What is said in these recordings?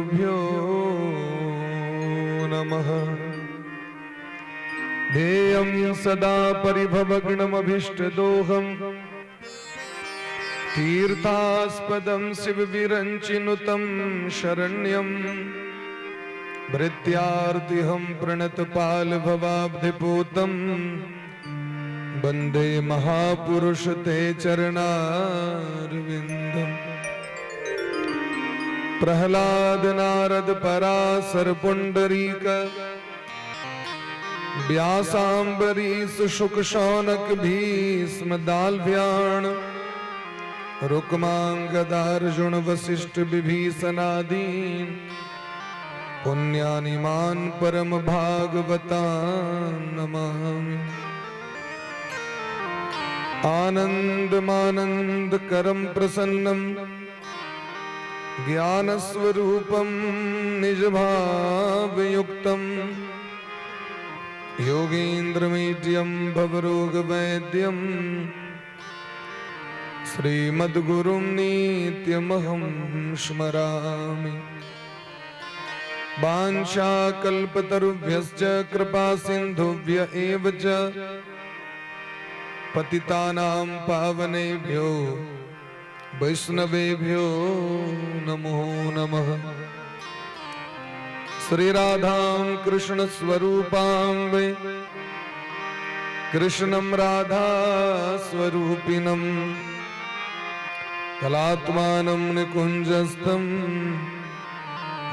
गुरुभ्यो नमः। ध्येयं सदा परिभवग्नमभीष्टदोहम् तीर्थास्पदं शिवविरञ्चिनुतं शरण्यं भृत्यार्तिहं प्रणतपालभवाब्धिपूतं वन्दे महापुरुष ते चरणारविन्दम्। प्रहलाद नारद पराशर पुंडरीक व्यासाम्बरीश शुक शौनक भीष्म दाल्भ्याण रुक्मांगदार्जुन वशिष्ठ विभीषणादीन पुण्यानिमान परम भागवतान् नमामि। आनन्दमानन्द करं प्रसन्नं ज्ञानस्वरूपं निजभावयुक्तं योगीन्द्रमीड्यं भवरोगवैद्यं श्रीमद्गुरुं नित्यमहं स्मरामि। वाञ्छाकल्पतरुभ्यश्च कृपा सिन्धुभ्य एव च पतितानां पावनेभ्यो वैष्णवेभ्यो नमो नमः। श्री राधां कृष्ण स्वरूपां वै कृष्णं राधा स्वरूपिणं कलात्मानं निकुञ्जस्थं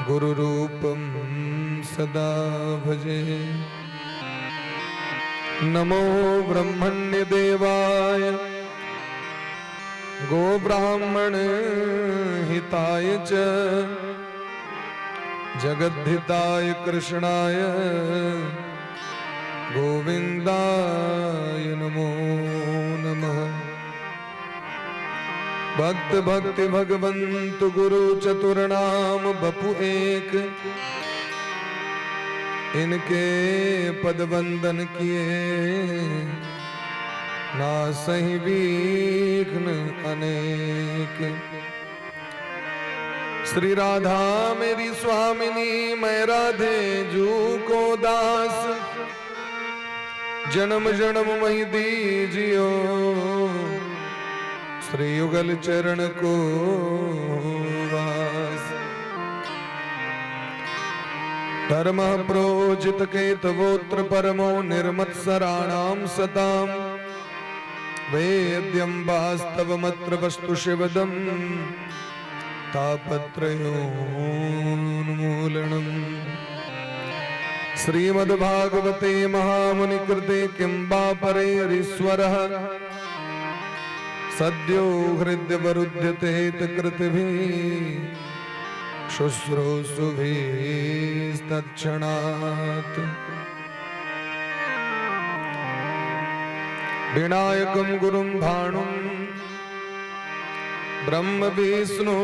गुरुरूपं सदा भजे। नमो ब्रह्मण्य देवाय गोब्राह्मण हिताय च जगद्धिताय कृष्णाय गोविन्दाय नमो नमः। भक्त भक्ति भगवंत गुरु चतुर नाम बपु एक, इनके पद वंदन किए नासहि विघ्न अनेक। श्री राधा मेरी स्वामिनी, मैं राधे जू को दास। जन्म जन्म मही दीजियो श्री युगल चरण को वास। धर्म प्रोजित केतवोत्र परमो निर्मत्सराणां सताम वेद्यं वास्तवमत्र वस्तु शिवदं तापत्रयोन्मूलनम्। श्रीमद्भागवते महामुनिकृते किं वा परेरीश्वरः सद्यो हृद्यवरुध्यते कृतिभिः शुश्रूषुभिस्तत्क्षणात्। विनायकं गुरुं भाणुं ब्रह्म विष्णु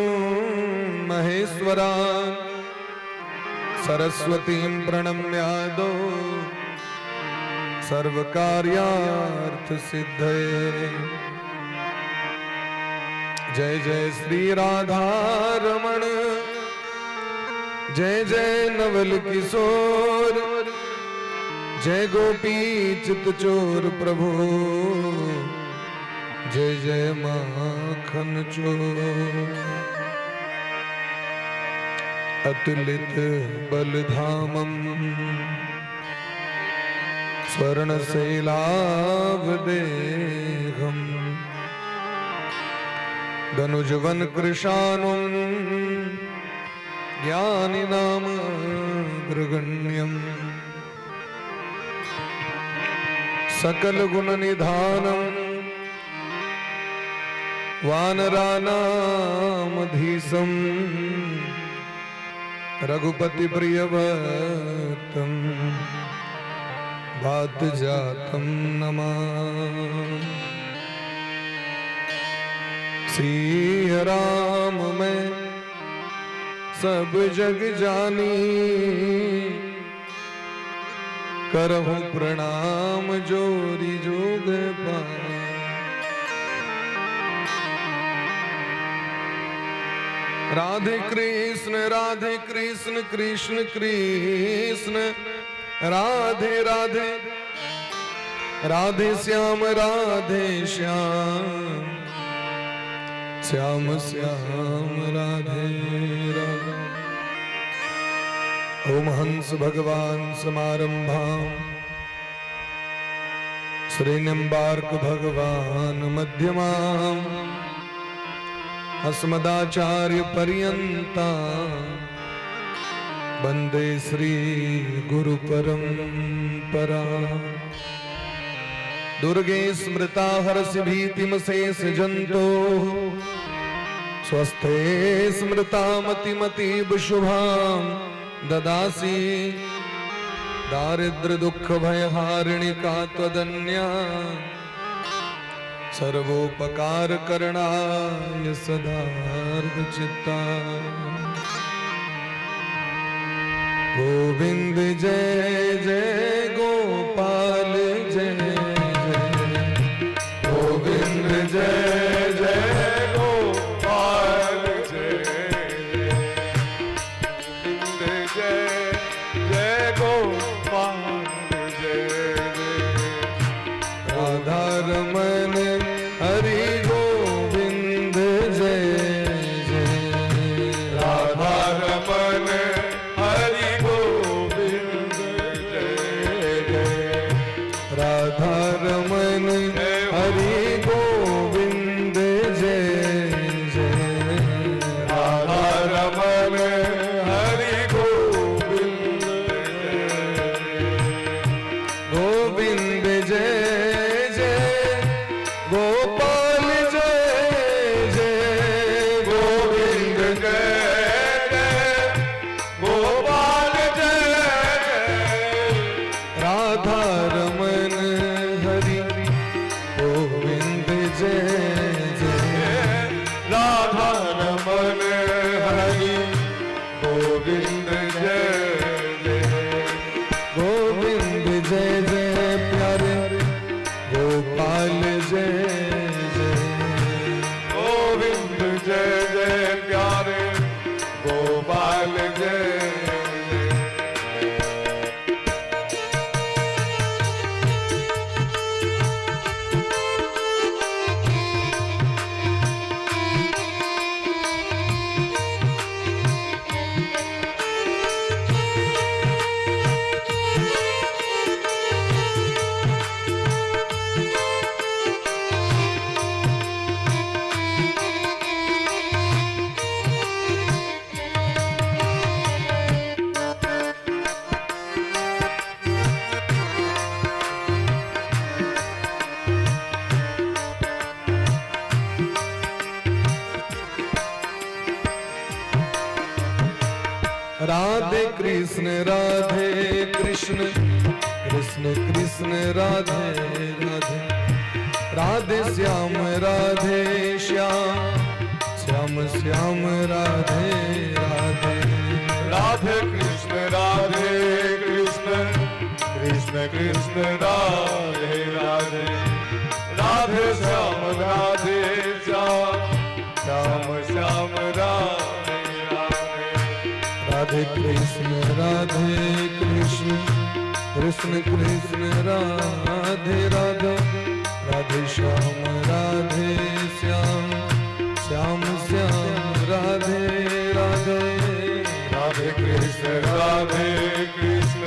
महेश्वरा सरस्वतीं प्रणम्यादौ सर्वकार्यार्थ सिद्धये। जय जय श्री राधा रमण, जय जय नवल किशोर, जय गोपी चित चोर प्रभु, जय जय माखन चोर। अतुलित बलधामम स्वर्ण शैलाभ देहम धनुजवन कृशानुं ज्ञानिनाम अग्रगण्यम सकल गुण निधानम वानरानामधीशम रघुपति प्रियभक्तं वात जातं नमामि। सिय राम मैं सब जग जानी, करहूँ प्रणाम जोरी जोग पानी। राधे कृष्ण राधे कृष्ण कृष्ण कृष्ण राधे राधे, राधे श्याम राधे श्याम, श्याम श्याम राधे राधे। ओम हंस भगवान समारंभाम श्री निम्बार्क भगवान मध्यमाम अस्मदाचार्य पर्यंता वंदे श्री गुरु परंपरा। दुर्गे स्मृता हर्ष भीतिमशेष जंतो, स्वस्थे स्मृता मतिमतीव शुभां ददासि। दारिद्र दुःख भयहारिणि का त्वदन्या, सर्वोपकार करणाय सदार्थ चित्ता। गोविंद जय जय गोपाल जय जय, गोविंद जय जय गोपाल जय जय, गोविंद जय जय गोपाल जय जय। राधा रमन हरि गोविंद जय जय, राधा रमन हरि गोविंद जय जय, राधा रमन हरि गोविंद जय जय, राधा रमन हरि गोविंद जय गोविंद जय जय गोपाल जय जय, गोविंद जय जय गोपाल जय जय, राधा रमन हरि गोविंद जय जय, राधा रमन हरि गोविंद जय जय, गोविंद जय जय प्यारे गोपाल जय जय, गोविंद जय जय प्यारे गोपाल जय जय। राधे कृष्ण राधे कृष्ण कृष्ण कृष्ण राधे राधे, राधे श्याम राधे श्याम, श्याम श्याम राधे राधे। राधे कृष्ण राधे कृष्ण कृष्ण कृष्ण राधे राधे, राधे श्याम राधे श्याम, श्याम श्याम राधे राधे। राधे कृष्ण राधे कृष्ण कृष्ण कृष्ण राधे राधे, राधे श्याम राधे श्याम, श्याम श्याम राधे राधे। राधे कृष्ण राधे कृष्ण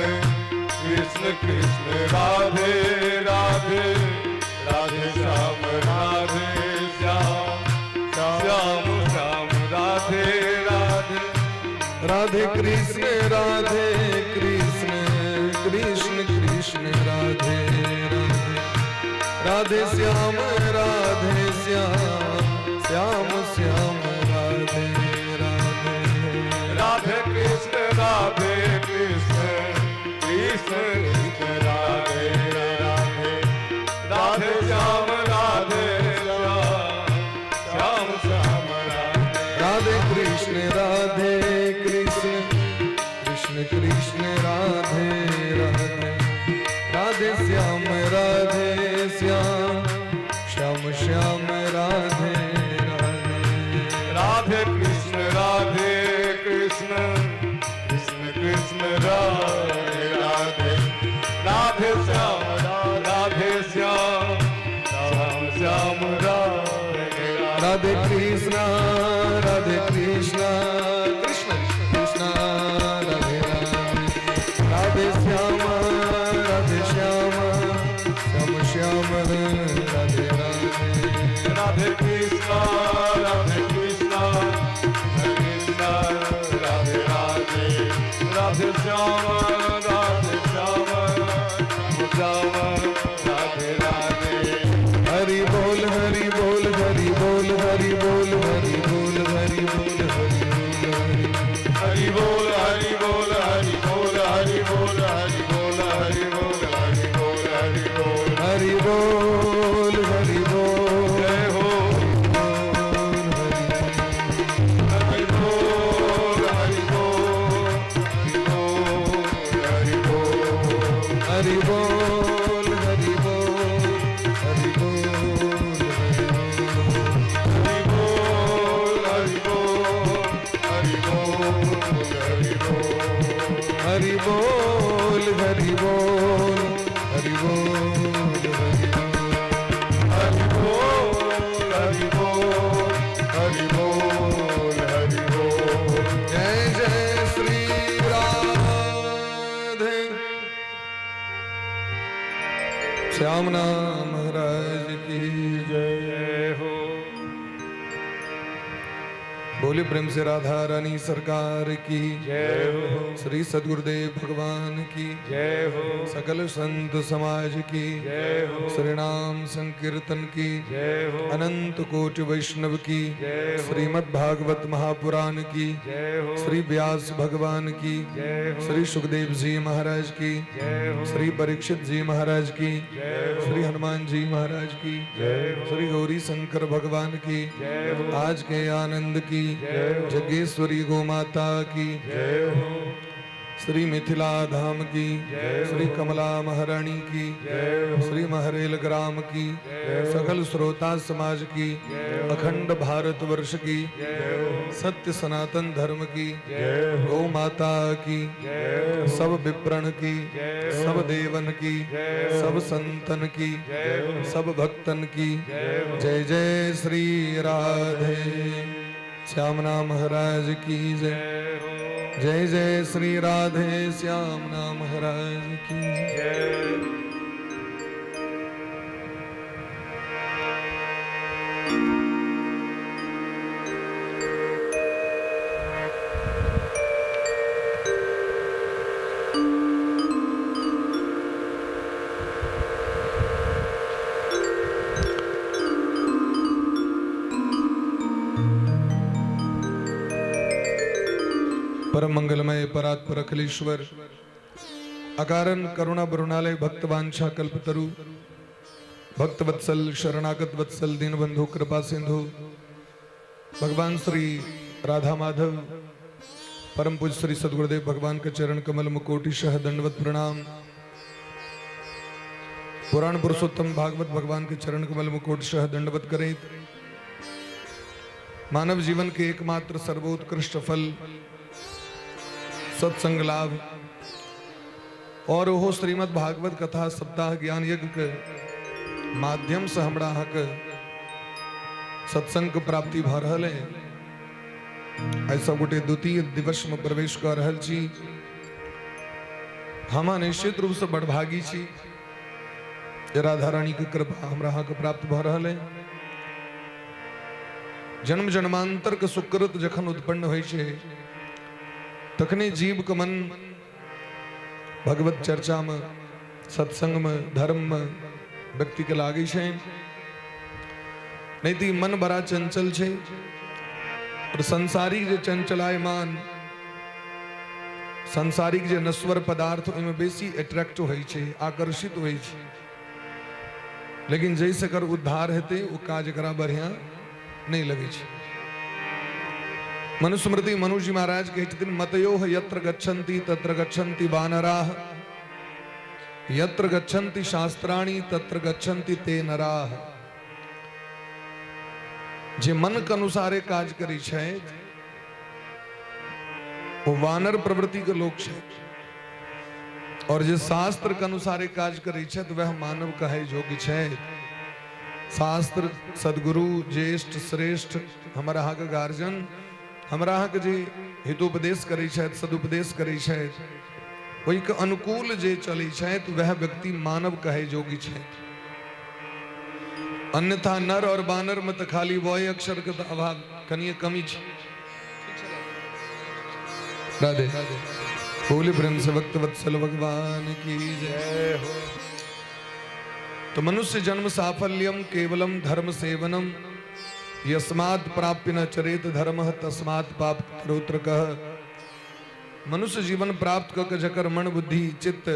कृष्ण कृष्ण राधे राधे, राधे श्याम राधे श्याम, श्याम श्याम राधे राधे। राधे कृष्ण राधे कृष्ण कृष्ण कृष्ण राधे राधे, राधे श्याम राधे श्याम, श्याम श्याम राधे राधे। राधे कृष्ण राधे कृष्ण कृष्ण कृष्ण राधे राधे, राधे श्याम राधे श्याम, श्याम श्याम राधे। राधे कृष्ण राधे कृष्ण कृष्ण कृष्ण राधे राधे, राधे श्याम राधे श्याम, श्याम श्याम राधे राधे। राधे कृष्ण राधे कृष्ण राधे राधे, राधे श्याम राधे श्याम, श्याम श्याम राधे राधे कृष्ण राधे कृष्ण, कृष्ण कृष्ण राधे राधे, राधे श्याम राधे श्याम, श्याम श्याम राधे राधे। राधे कृष्ण राधे कृष्ण, कृष्ण राधे राधे, राधे श्याम राधे श्याम, श्याम राधे राधे। हरि बोल हरि बोल हरि बोल हरि बोल हरि बोल हरि बोल हरि बोल हरि। हरि बोल हरि बोल हरि बोल हरि बोल हरि बोल हरि बोल हरि बोल हरि बोल। हरि बोल हरि बोल। जय हो। हरि बोल हरि बोल हरि बोल हरि बोल हरि बोल हरि बोल हरि बोल हरि बोल। हरि बोल हरि बोल हरि बोल हरि बोल हरि बोल हरि बोल हरि बोल। हरि बोल हरि बोल हरि बोल हरि बोल। जय जय श्री राधे। श्याम नाम महाराज की जय। जय हो। बोले प्रेम से राधा रानी सरकार की जय हो। श्री सदगुरुदेव भगवान की जय हो। सकल संत समाज की जय हो। श्री नाम संकीर्तन की जय हो। अनंत कोटि वैष्णव की जय हो। श्रीमद् भागवत महापुराण की जय हो। श्री व्यास भगवान की जय हो। श्री सुखदेव जी महाराज की जय हो। श्री परीक्षित जी महाराज की जय हो। श्री हनुमान जी महाराज की जय हो। श्री गौरी शंकर भगवान की जय हो। आज के आनंद की जय हो। जगेश्वरी गो माता की जय हो। श्री मिथिला धाम की जय हो। श्री कमला महारानी की जय हो। श्री महरेल ग्राम की जय हो। सकल श्रोता समाज की जय हो। अखंड भारत वर्ष की जय हो। सत्य सनातन धर्म की जय हो। गौ माता की जय हो। सब विप्रण की जय हो। सब देवन की जय हो। सब संतन की जय हो। सब भक्तन की जय हो। जय जय श्री राधे। श्याम नाम महाराज की जय। जय हो। जय जय श्री राधे श्याम नाम महाराज की जय। जय। परम मंगलमय परात्पर अखिलेश्वर अकारण करुणा बरुणालय भक्तवांछा कल्पतरु भक्तवत्सल शरणागत वत्सल दीनबंधु कृपा सिंधु भगवान श्री राधा माधव परम पूज्य श्री सदगुरुदेव भगवान के चरण कमल मुकोटि शह दंडवत प्रणाम। पुराण पुरुषोत्तम भागवत भगवान के चरण कमल मुकोट शह दंडवत करें। मानव जीवन के एकमात्र सर्वोत्कृष्ट फल सत्संग लाभ और वो श्रीमद् भागवत कथा सप्ताह ज्ञान यज्ञ के माध्यम से हमरा अहाँके सत्संग के प्राप्ति भऽ रहल है। आइ सब गोटे द्वितीय दिवस में प्रवेश कऽ रहल छी। हम निश्चित रूप से बड़भागी छी जे राधा रानी के कृपा हमरा अहाँके प्राप्त भऽ रहल है। जन्म जन्मांतर के सुकृत जखन उत्पन्न होइ छै तखने जीव के मन भगवत चर्चा में सत्संग में धर्म में व्यक्ति के लागै छै। नहीं तो मन बड़ा चंचल छै और संसारिक जे चंचलायमान सांसारिक जे नश्वर पदार्थ ओहिमे बेसी अट्रैक्ट होइ छै, आकर्षित होइ छै। लेकिन जैसे एकर उद्धार हेतै ओ काज एकरा बढ़िया नहीं लगै छै। मनुस्मृति मनुजी महाराज कहै छथिन मतयोः यत्र गच्छन्ति तत्र गच्छन्ति वानराः यत्र गच्छन्ति शास्त्राणि तत्र गच्छन्ति ते नराः। जे मन के अनुसारे काज करै छै ओ वानर प्रवृत्ति के लोक छथि और जे शास्त्र के अनुसारे काज करै छथि वएह मानव कहै योग्य छथि। शास्त्र, सदगुरु, ज्येष्ठ, श्रेष्ठ, हमर अहाँके गार्जियन हमरा अहाँके जे हितोपदेश करै छथि, सदुपदेश करै छथि, ओहिके अनुकूल जे चलै छथि वएह व्यक्ति मानव कहै योग्य छथि। अन्यथा नर और बानर में तऽ खाली वय अक्षर के तऽ अभाव कनिए कमी छै। राधे बोले प्रेम से भक्त वत्सल भगवान की जय हो। तो मनुष्य जन्म साफल्यम केवलम धर्म सेवनम यस्मात् प्राप्य न चरेत धर्म तस्मात् पाप तरोत्र कह। मनुष्य जीवन प्राप्त कऽ के जकर मन बुद्धि चित्त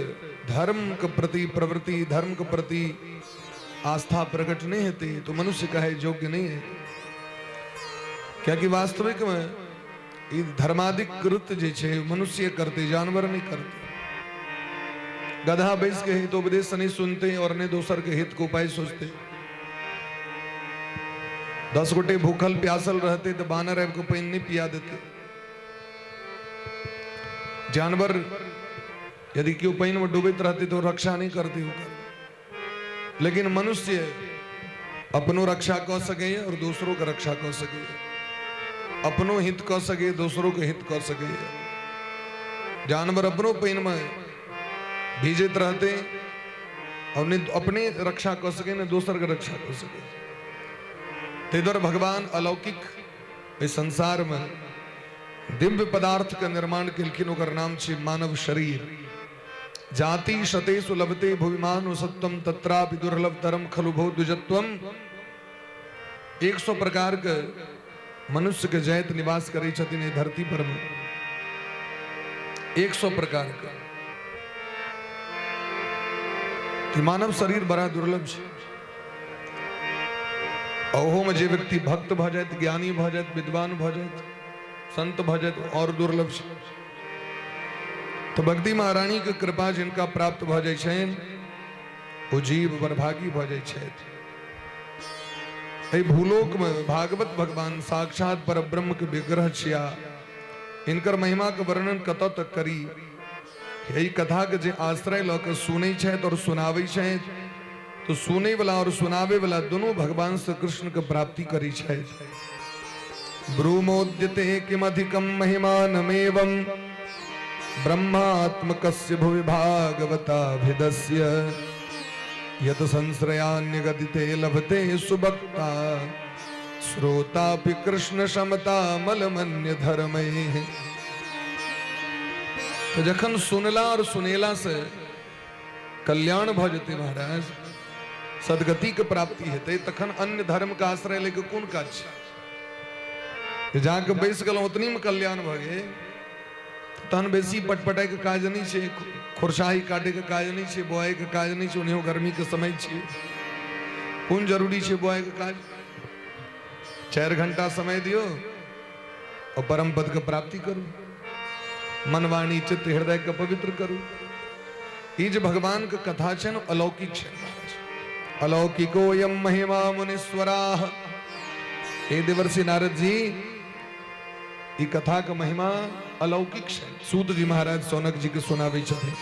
धर्म के प्रति प्रवृत्ति, धर्म के प्रति आस्था प्रकट नहीं हेतै तो मनुष्य कहे योग्य नहीं है। कियाकि वास्तविक में ई धर्मादिक कृत्य जे छै मनुष्य करते, जानवर नहीं करते। गधा बैस के हित उपदेश नहीं सुनते और नहीं दोसर के हित के उपाय सोचते। 10 गोटे भूखल प्यासल रहते तो बानर आबि के पानि नहीं पिया देते। जानवर यदि केओ पानि में डूबैत रहते तो रक्षा नहीं करते ओकर। लेकिन मनुष्य अपनो रक्षा कऽ सकैए और दोसरों के रक्षा कऽ सकैए, अपनो हित कऽ सकैए, दोसरों के हित कऽ सकैए। जानवर अपनो पानि में भीजैत रहते और नहीं अपने रक्षा कऽ सके ने दोसर के रक्षा कऽ सके। ताहि दुआरे भगवान अलौकिक एहि संसार में दिव्य पदार्थ के निर्माण केलखिन, ओकर नाम छै मानव शरीर। जाति शतेषु लभते भुवि मानुषत्वम तत्रापि दुर्लभ तरम खलु भो द्विजत्वम। 100 प्रकार के मनुष्य के जैत निवास करै छथिन एहि धरती पर में, 100 प्रकार के। मानव शरीर बड़ा दुर्लभ छै। ओहोमे जे व्यक्ति भक्त भऽ जायत, ज्ञानी भऽ जायत, विद्वान भऽ जायत, संत भऽ जायत, और दुर्लभ छै। तऽ भक्ति महारानी के कृपा जिनका प्राप्त भऽ जाइ छनि ओ जीव बड़भागी भऽ जाइ छथि। एहि भूलोक में भागवत भगवान साक्षात परब्रह्म के विग्रह छिया, इनकर महिमा के वर्णन कतऽ तक करी। एहि कथा के जे आश्रय लऽ के सुनै छथि और सुनाबै छथि तो सुनै वाला और सुनावे वाला दोनों भगवान श्री कृष्ण के प्राप्ति करै छथि। ब्रूमोद्यते किमधिकं महिमानमेवं ब्रह्मात्मकस्य भुवि भागवताभिधस्य यत संश्रयान्यगदिते लभते सुभक्ता श्रोतापि कृष्ण समतामलमन्य धर्मैः। तो जखन सुनला और सुनेला से कल्याण भऽ जेतै महाराज, सदगति के प्राप्ति हेतै, तखन अन्य धर्म के आश्रय लैके कोन काज छै? जाके बैस गेलहुँ ओतनी में कल्याण भऽ गेल, तहन बेसी पटपटाइ के काज नहि छै, खुरसाही काटे के काज नहि छै, बोआइ के काज नहि छै। ओनहियो गर्मी के समय छै, कोन जरूरी छै बोआइ के काज? 4 घंटा समय दियौ और परम पद के प्राप्ति करू, मन वाणी चित्त हृदय के पवित्र करू। ई जे भगवान के कथा छै ने, अलौकिक छै। अलौकिको यम महिमा मुनीश्वराः। हे देवर्षि नारद जी, ई कथा के महिमा अलौकिक छै। सूत जी महाराज सौनक जी के सुनाबै छथिन।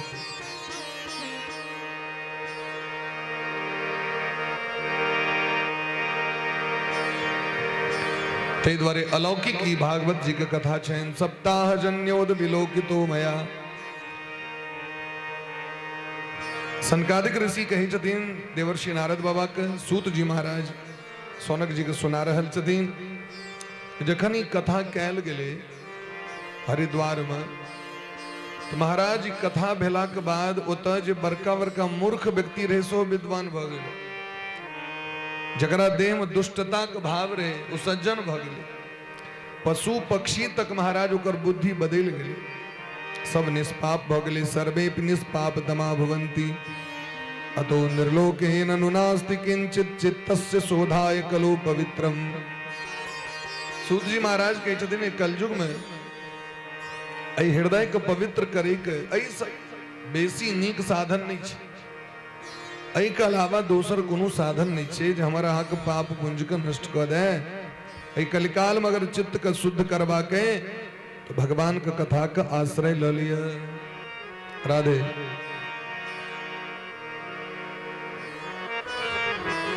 ताहि दुआरे अलौकिक ई भागवत जी के कथा छनि। सप्ताह जन्योद विलोकितो मया। सनकादिक ऋषि कहै छथिन देवर्षि नारद बाबा के, सूत जी महाराज सौनक जी के सुना रहल छथिन। जखन ई कथा कयल गेलै हरिद्वार में, तऽ महाराज ई कथा भेलाके बाद ओतऽ जे बड़का बड़का मूर्ख व्यक्ति रहै सेहो विद्वान भऽ गेलै। जकरा देहमे दुष्टताके भाव रहै ओ सज्जन भऽ गेलै। पशु पक्षी तक महाराज ओकर बुद्धि बदलि गेलै, सब निष्पाप भऽ गेलै। सर्वेपि निष्पाप तमा भवन्ति अतो निर्लोकेन अनुनास्ति किंचित चित्तस्य शोधाय कलु पवित्रम। सूत जी महाराज कहै छथिन कलयुग में एहि हृदय के पवित्र करे के एहि बेसी नीक साधन नहीं छै। एहि के अलावा दोसर कोनो साधन नहीं छै जे हमर अहाँके पाप पुंज के नष्ट कऽ दे। एहि कलिकाल में अगर चित्त के शुद्ध करबाके तऽ भगवानके कथाके आश्रय लऽ लिअ। राधे।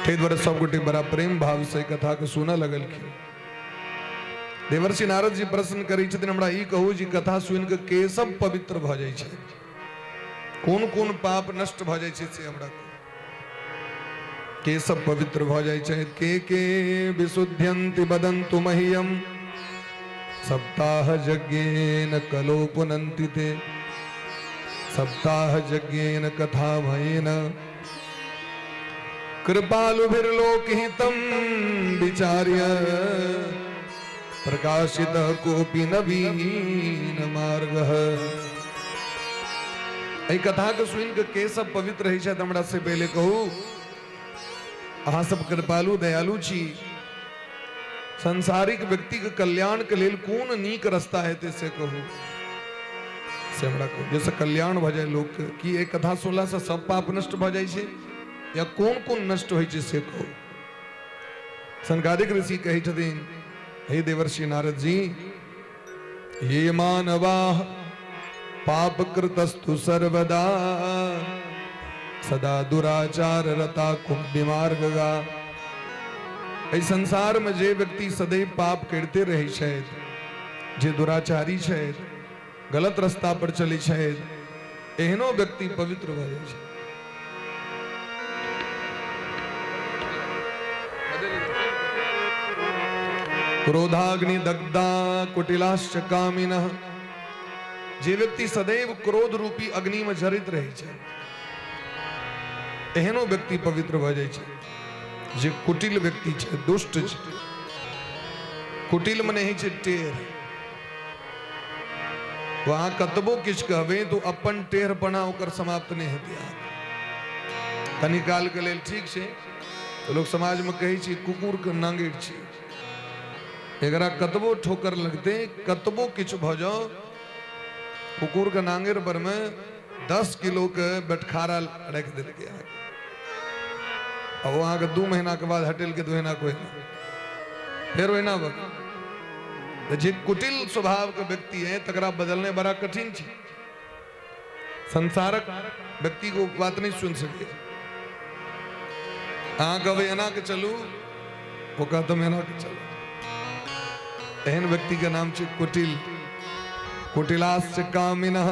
ताहि दुआरे सबगोटे बड़ा प्रेम भाव से कथाके सुनऽ लगलखिन। देवर्षि नारद जी प्रश्न करै छथिन, हमरा ई कहू जे कथा सुनि कऽ के सब पवित्र भऽ जाइ छै, कोन कोन पाप नष्ट भऽ जाइ छै, से हमरा कहू। के सब पवित्र भऽ जाइ छै? के के विशुद्ध्यन्ति वदन्तु मह्यम सप्ताह यज्ञेन कलो पुनन्ति ते सप्ताह यज्ञेन कथामयेन कृपालुभिर्लोकहितं विचार्य प्रकाशित कोपि नवीन मार्गः। एहि कथाके सुनि कऽ के सब पवित्र होइ छथि, हमरा से पहिले कहू। अहाँ सब कृपालु दयालु छी, संसारिक व्यक्तिके कल्याणके लेल कोन नीक रास्ता हेतै से कहू, से हमरा कहू, जाहिसँ कल्याण भऽ जाय लोकके। की एहि कथा सुनलासँ सब पाप नष्ट भऽ जाइ छै या कोन कोन नष्ट होइ छै से कहू। सनकादिक ऋषि कहै छथिन, हे देवर्षि नारद जी, ये मानवाः पाप कृतस्तु सर्वदा सदा दुराचार रता कुंभिमार्गगा। एहि संसार में जे व्यक्ति सदैव पाप करते रहै छथि, जे दुराचारी छथि, गलत रास्ता पर चलै छथि, एहनो व्यक्ति पवित्र भऽ जाइ छै। क्रोधाग्नि दग्धा कुटिलाश्च कामिनः। जे व्यक्ति सदैव क्रोध रूपी अग्नि में जरित रहै छै, एहनो व्यक्ति पवित्र भऽ जाइ छै। जे कुटिल व्यक्ति छै, दुष्ट छै, कुटिल मने होइ छै टेढ़, वहाँ कतबो किछु कहबै तऽ अपन टेढ़पना ओकर समाप्त नहि हेतै। अहाँके कनी कालके लेल ठीक छै तऽ लोक समाजमे कहै छै कुकुरके नांगरि छै, एकरा कतबो ठोकर लगतै, कतबो किछु भऽ जाओ, कुकुरके नांगरि परमे 10 किलोके बटखारा राखि देलकै अहाँके, आ ओ अहाँके 2 महीनाके बाद हटेलकै, तऽ ओहिना कोइ फेर ओहिना भऽ गेल। तऽ जे कुटिल स्वभावके व्यक्ति है तकरा बदलने बड़ा कठिन छै। संसारक व्यक्ति को बात नहीं सुन सके। अहाँ कहबै एना के चलू, ओ कहत हम एना के चलू। एहन व्यक्ति के नाम छै कुटिल। कुटिलाश्च कामिनः।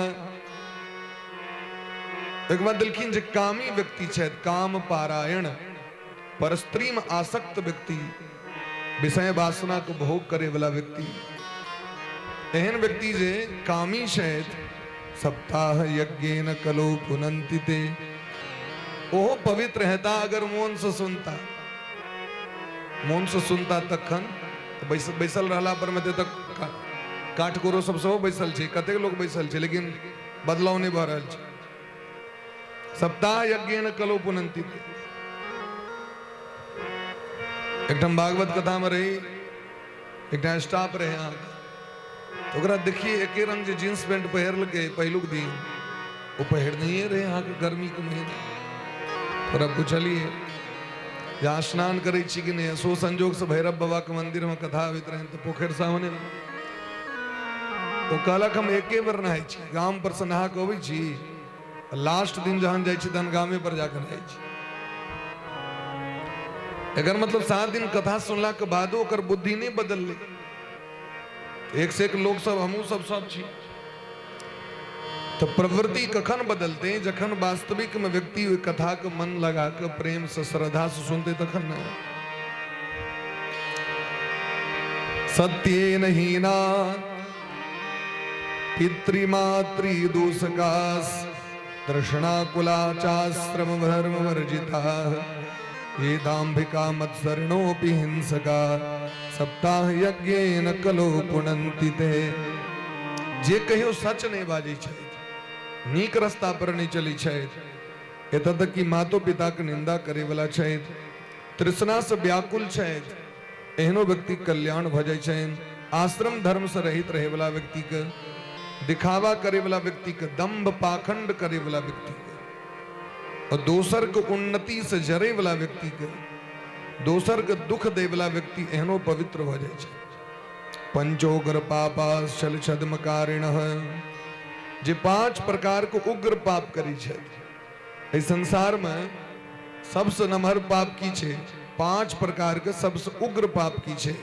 एक बात देलखिन जे कामी व्यक्ति छथि, काम पारायण, पर स्त्री में आसक्त व्यक्ति, विषय वासना के भोग करे वाला व्यक्ति, एहन व्यक्ति जे कामी छथि, सप्ताह यज्ञेन कलो पुनंति ते, ओहो पवित्र हेता अगर मोन से सुनता। मोन से सुनता तखन बैसल रहला पर में तक काठगोरो सब सेहो बैसल छै, कतेक लोक बैसल छै, लेकिन बदलाव नहि भऽ रहल छै। सप्ताह यज्ञेन कलो पुनंति ते। एकठाम भागवत कथा में रही, एकटा स्टाफ रहे अहाँके, तऽ ओकरा देखिए एके रंग जे जींस पेंट पहिरलकै पहिलुक दिन, ओ पहिरनहिए रहे अहाँके गर्मीके महीना। ओकरा पुछलियै जे अहाँ स्नान करै छी कि नहि? सो संजोगसँ भैरव बाबाके मंदिरमे कथा आबैत रहनि तऽ पोखरि सामने। ओ कहलक हम एके बेर नहाइ छी, गाम पर से नहा कऽ अबै छी, लास्ट दिन जहन जाइ छी तहन गामे पर जाकऽ नहाइ छी। एकर मतलब 7 दिन कथा सुनलाके बादो ओकर बुद्धि नहि बदललै। एक से एक लोक सब, हमहूँ सब सब छी। तऽ प्रवृत्ति कखन बदलतै? जखन वास्तविक में व्यक्ति ओहि कथा के मन लगा के प्रेम से श्रद्धा से सुनते तखन ने। सत्येन हीना पितृमातृ दूषकास तृष्णाकुलाचाश्रम धर्म वर्जिता ये दाम्भिका मत्सरणोपि हिंसका सप्ताह यज्ञेन कलो पुनन्ति ते। जे कहियो सच नहि बाजै छथि, नीक रास्ता पर नहि चलै छथि, एतऽ तक कि मातो पिताके निंदा करे वाला छथि, तृष्णासँ व्याकुल छथि, एहनो व्यक्ति कल्याण भऽ जाइ छनि। आश्रम धर्मसँ रहित रहैवला व्यक्तिके, दिखावा करैवला व्यक्तिके, दम्भ पाखंड करैवला व्यक्तिके, और दोसरके उन्नतिसँ जरैवला व्यक्तिके, दोसरके दुख दैवला व्यक्ति एहनो पवित्र भऽ जाइ छै। पंचोग्र पापा छल छद्मकारिण, जे पांच प्रकार के उग्र पाप करी छथि। एहि संसार में सबसे नमहर पाप की छै? पांच प्रकार के सबसे उग्र पाप की छै?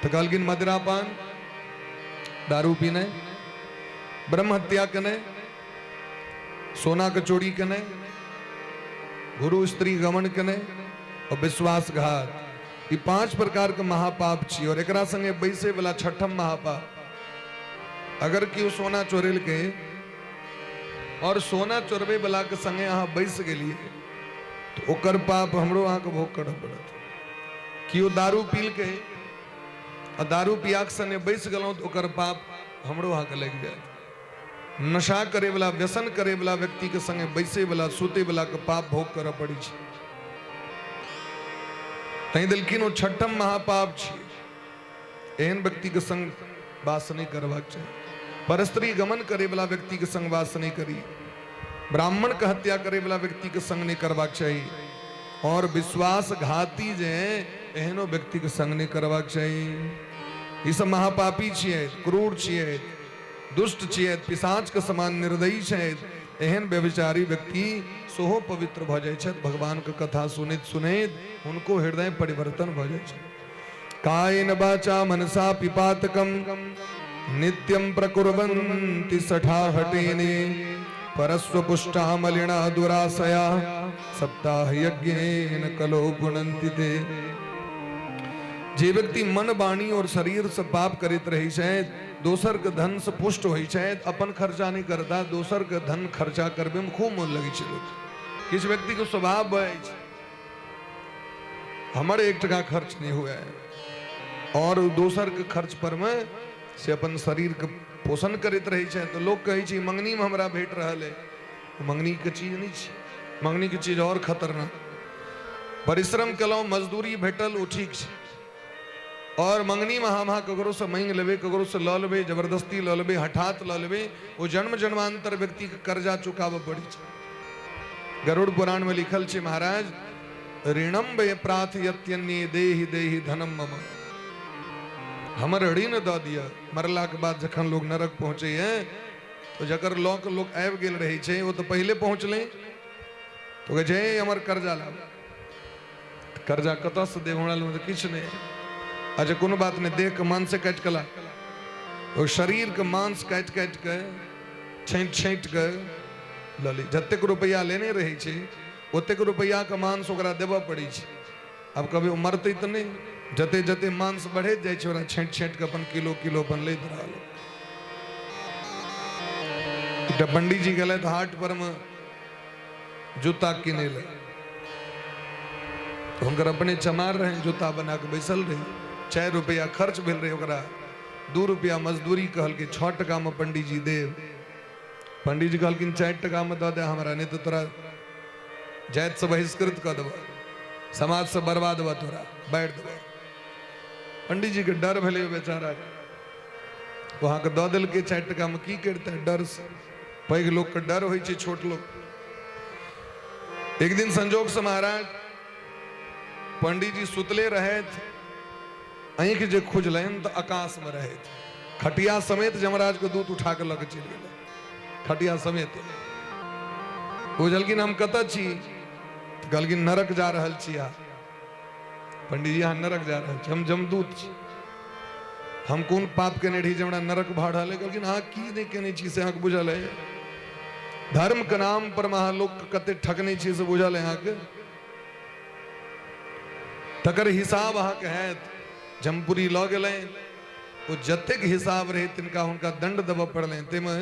तऽ कहलखिन मदिरापान, दारू पीने, ब्रह्म हत्या केने, सोना के चोरी केने, गुरु स्त्री गमन केने और विश्वासघात। ई पांच प्रकार के महापाप छी और एकरा संगे बैसे वाला छठम महापाप। अगर केओ सोना चोरेलकै और सोना चोरबे वाला के संगे अहाँ बैस गेलियै तऽ ओकर पाप हमरो अहाँके भोग करऽ पड़त। केओ दारू पीलकै आ दारू पियाके संगे बैस गेलहुँ तऽ ओकर पाप हमरो अहाँके लागि जायत। नशा करे वाला, व्यसन करे वाला व्यक्ति के संगे बैसे वाला, सुते वाला के पाप भोग करऽ पड़ै छै। तैं देलखिन ओ छठम महापाप छी, एहन व्यक्ति के संग वास नहि करबाक चाही। परस्त्री गमन करे वाला व्यक्ति के संग वास नहि करी, ब्राह्मण के हत्या करे वाला व्यक्ति के संग नहि करबाक चाही और विश्वासघाती जे एहनो व्यक्ति के संग नहि करबाक चाही। ई सब महापापी छियै, क्रूर छियै, दुष्ट छियै, पिशाच के समान निर्दयी छथि। एहन व्यभिचारी व्यक्ति सेहो पवित्र भऽ जाइ छथि। भगवान के कथा सुनैत सुनैत हुनको हृदय परिवर्तन भऽ जाइ छै। कायेन वाचा मनसा पिपातकम नित्यं प्रकुर्वन्ति सठाहटेने परस्व पुष्टा मलिना दुराशया सप्ताह यज्ञेन कलो पुनन्ति ते। जे व्यक्ति मन, वाणी और शरीर से पाप करैत रहै छथि, दोसर के धन से पुष्ट होइ छथि, अपन खर्चा नहि करता, दोसर के धन खर्चा करबे में खूब मोन लगै छै। लोक किछु व्यक्ति के स्वभाव अछि, हमर एक टका खर्च नहीं हुआ है और दोसर के खर्च पर में से अपन शरीर के पोषण करैत रहै छै। तऽ लोक कहै छै मंगनी में हमरा भेट रहल है। मंगनी के चीज नहीं छै, मंगनी के चीज और खतरनाक। परिश्रम केलहुँ, मजदूरी भेटल, ओ ठीक छै। और मंगनी में हम अहाँ ककरोसँ मांगि लेबै, ककरोसँ लऽ लेबै, जबरदस्ती लऽ लेबै, हठात लऽ लेबै, ओ जन्म जन्मांतर व्यक्तिके कर्जा चुकाबऽ पड़ै छै। गरुड़ पुराण में लिखल छै महाराज, ऋणम वे प्रार्थयत्यन्ये देहि देहि धनम मम। हमर ऋण दऽ दिअ। मरलाके बाद जखन लोग नरक पहुँचैए तऽ जकर लऽ कऽ लोक आबि गेल रहै छै, ओ तऽ पहिले पहुँचलै, तऽ कहै छै हमर कर्जा लाब। कर्जा कतऽसँ देब? हमरा लग तऽ किछु नहि। अच्छा, कोनो बात नहि, देहके मांसे काटि कऽ ला। ओ शरीरके मांस काटि काटि कऽ, छाँटि छाँटि कऽ लऽ ली। जतेक रुपैआ लेने रहै छै, ओतेक रुपैआके मांस ओकरा देबऽ पड़ै छै। आब कभी ओ मरतै तऽ नहि, जते जते मांस बढ़ैत जाइ छै, ओकरा छाँटि छाँटि कऽ अपन किलो किलो अपन लैत रहल। एकटा पंडीजी गेलथि हाट पर मे जूता किनै लए। तऽ हुनकर अपने चमार रहनि, जूता बना कऽ बैसल रहै। 4 रुपैआ खर्च भेल रहै ओकरा, 2 रुपैआ मजदूरी कहलकै, 6 टकामे पंडीजी देब। पंडीजी कहलखिन 4 टकामे दऽ दे हमरा, नहि तऽ तोरा जातिसँ बहिष्कृत कऽ देबह, समाजसँ बर्बाद देबह, तोरा बारि देबह। पंडीजीके डर भेलै बेचाराके, ओ अहाँके दऽ देलकै 4 टकामे। की करितै डरसँ? पैघ लोकके डर होइ छै छोट लोक। एक दिन संजोगसँ महाराज पंडीजी सुतले रहथि, आँखि जे खुजलनि तऽ आकाशमे रहथि। खटिया समेत जमराजके दूत उठा कऽ लऽ कऽ चलि गेलै, खटिया समेत। बुझलखिन हम कतऽ छी? तऽ कहलखिन नरक जा रहल छी अहाँ पंडीजी, अहाँ नरक जा रहल छी। हम जमदूत छी, हम कोन पाप केने रही जे हमरा नरक भऽ रहल है? कहलखिन अहाँ की नहि केने छी से अहाँके बुझल है? धर्म के नाम पर अहाँ लोक के कते ठकने छी से बुझल है अहाँके? तकर हिसाब अहाँके हैत। जमपुरी लऽ गेलनि, ओ जतेक हिसाब रहै तिनका हुनका दंड देबऽ पड़लनि। ताहिमे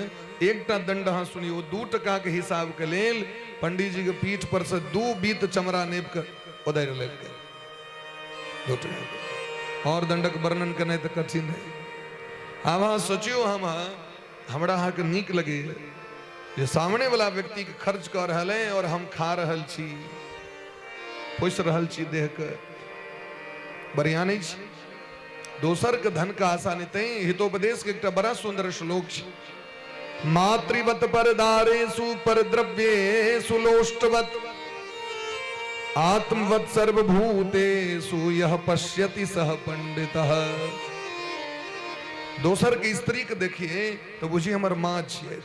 एकटा दंड अहाँ सुनियौ, 2 टकाके हिसाबके लेल पंडीजीके पीठ पर से 2 बीत चमड़ा नेप कऽ उदारि लेलकै, 2 टका। और दंडक वर्णन केनाइ तऽ कठिन है। आब अहाँ सोचियौ, हमरा अहाँके नीक लगैए जे सामने वाला व्यक्तिके खर्च कऽ रहल है और हम खा रहल छी, पोसि रहल छी देहके, बढ़िआँ नहि छै दोसरके धनके आशा नहि। तैं हितोपदेशके एकटा बड़ा सुन्दर श्लोक छै, मातृवत परदारेषु परद्रव्येषु लोष्टवत आत्मवत सर्वभूतेषु यः पश्यति सः पंडितः। दोसरके स्त्रीके देखिए तऽ बुझी हमर माँ छियै।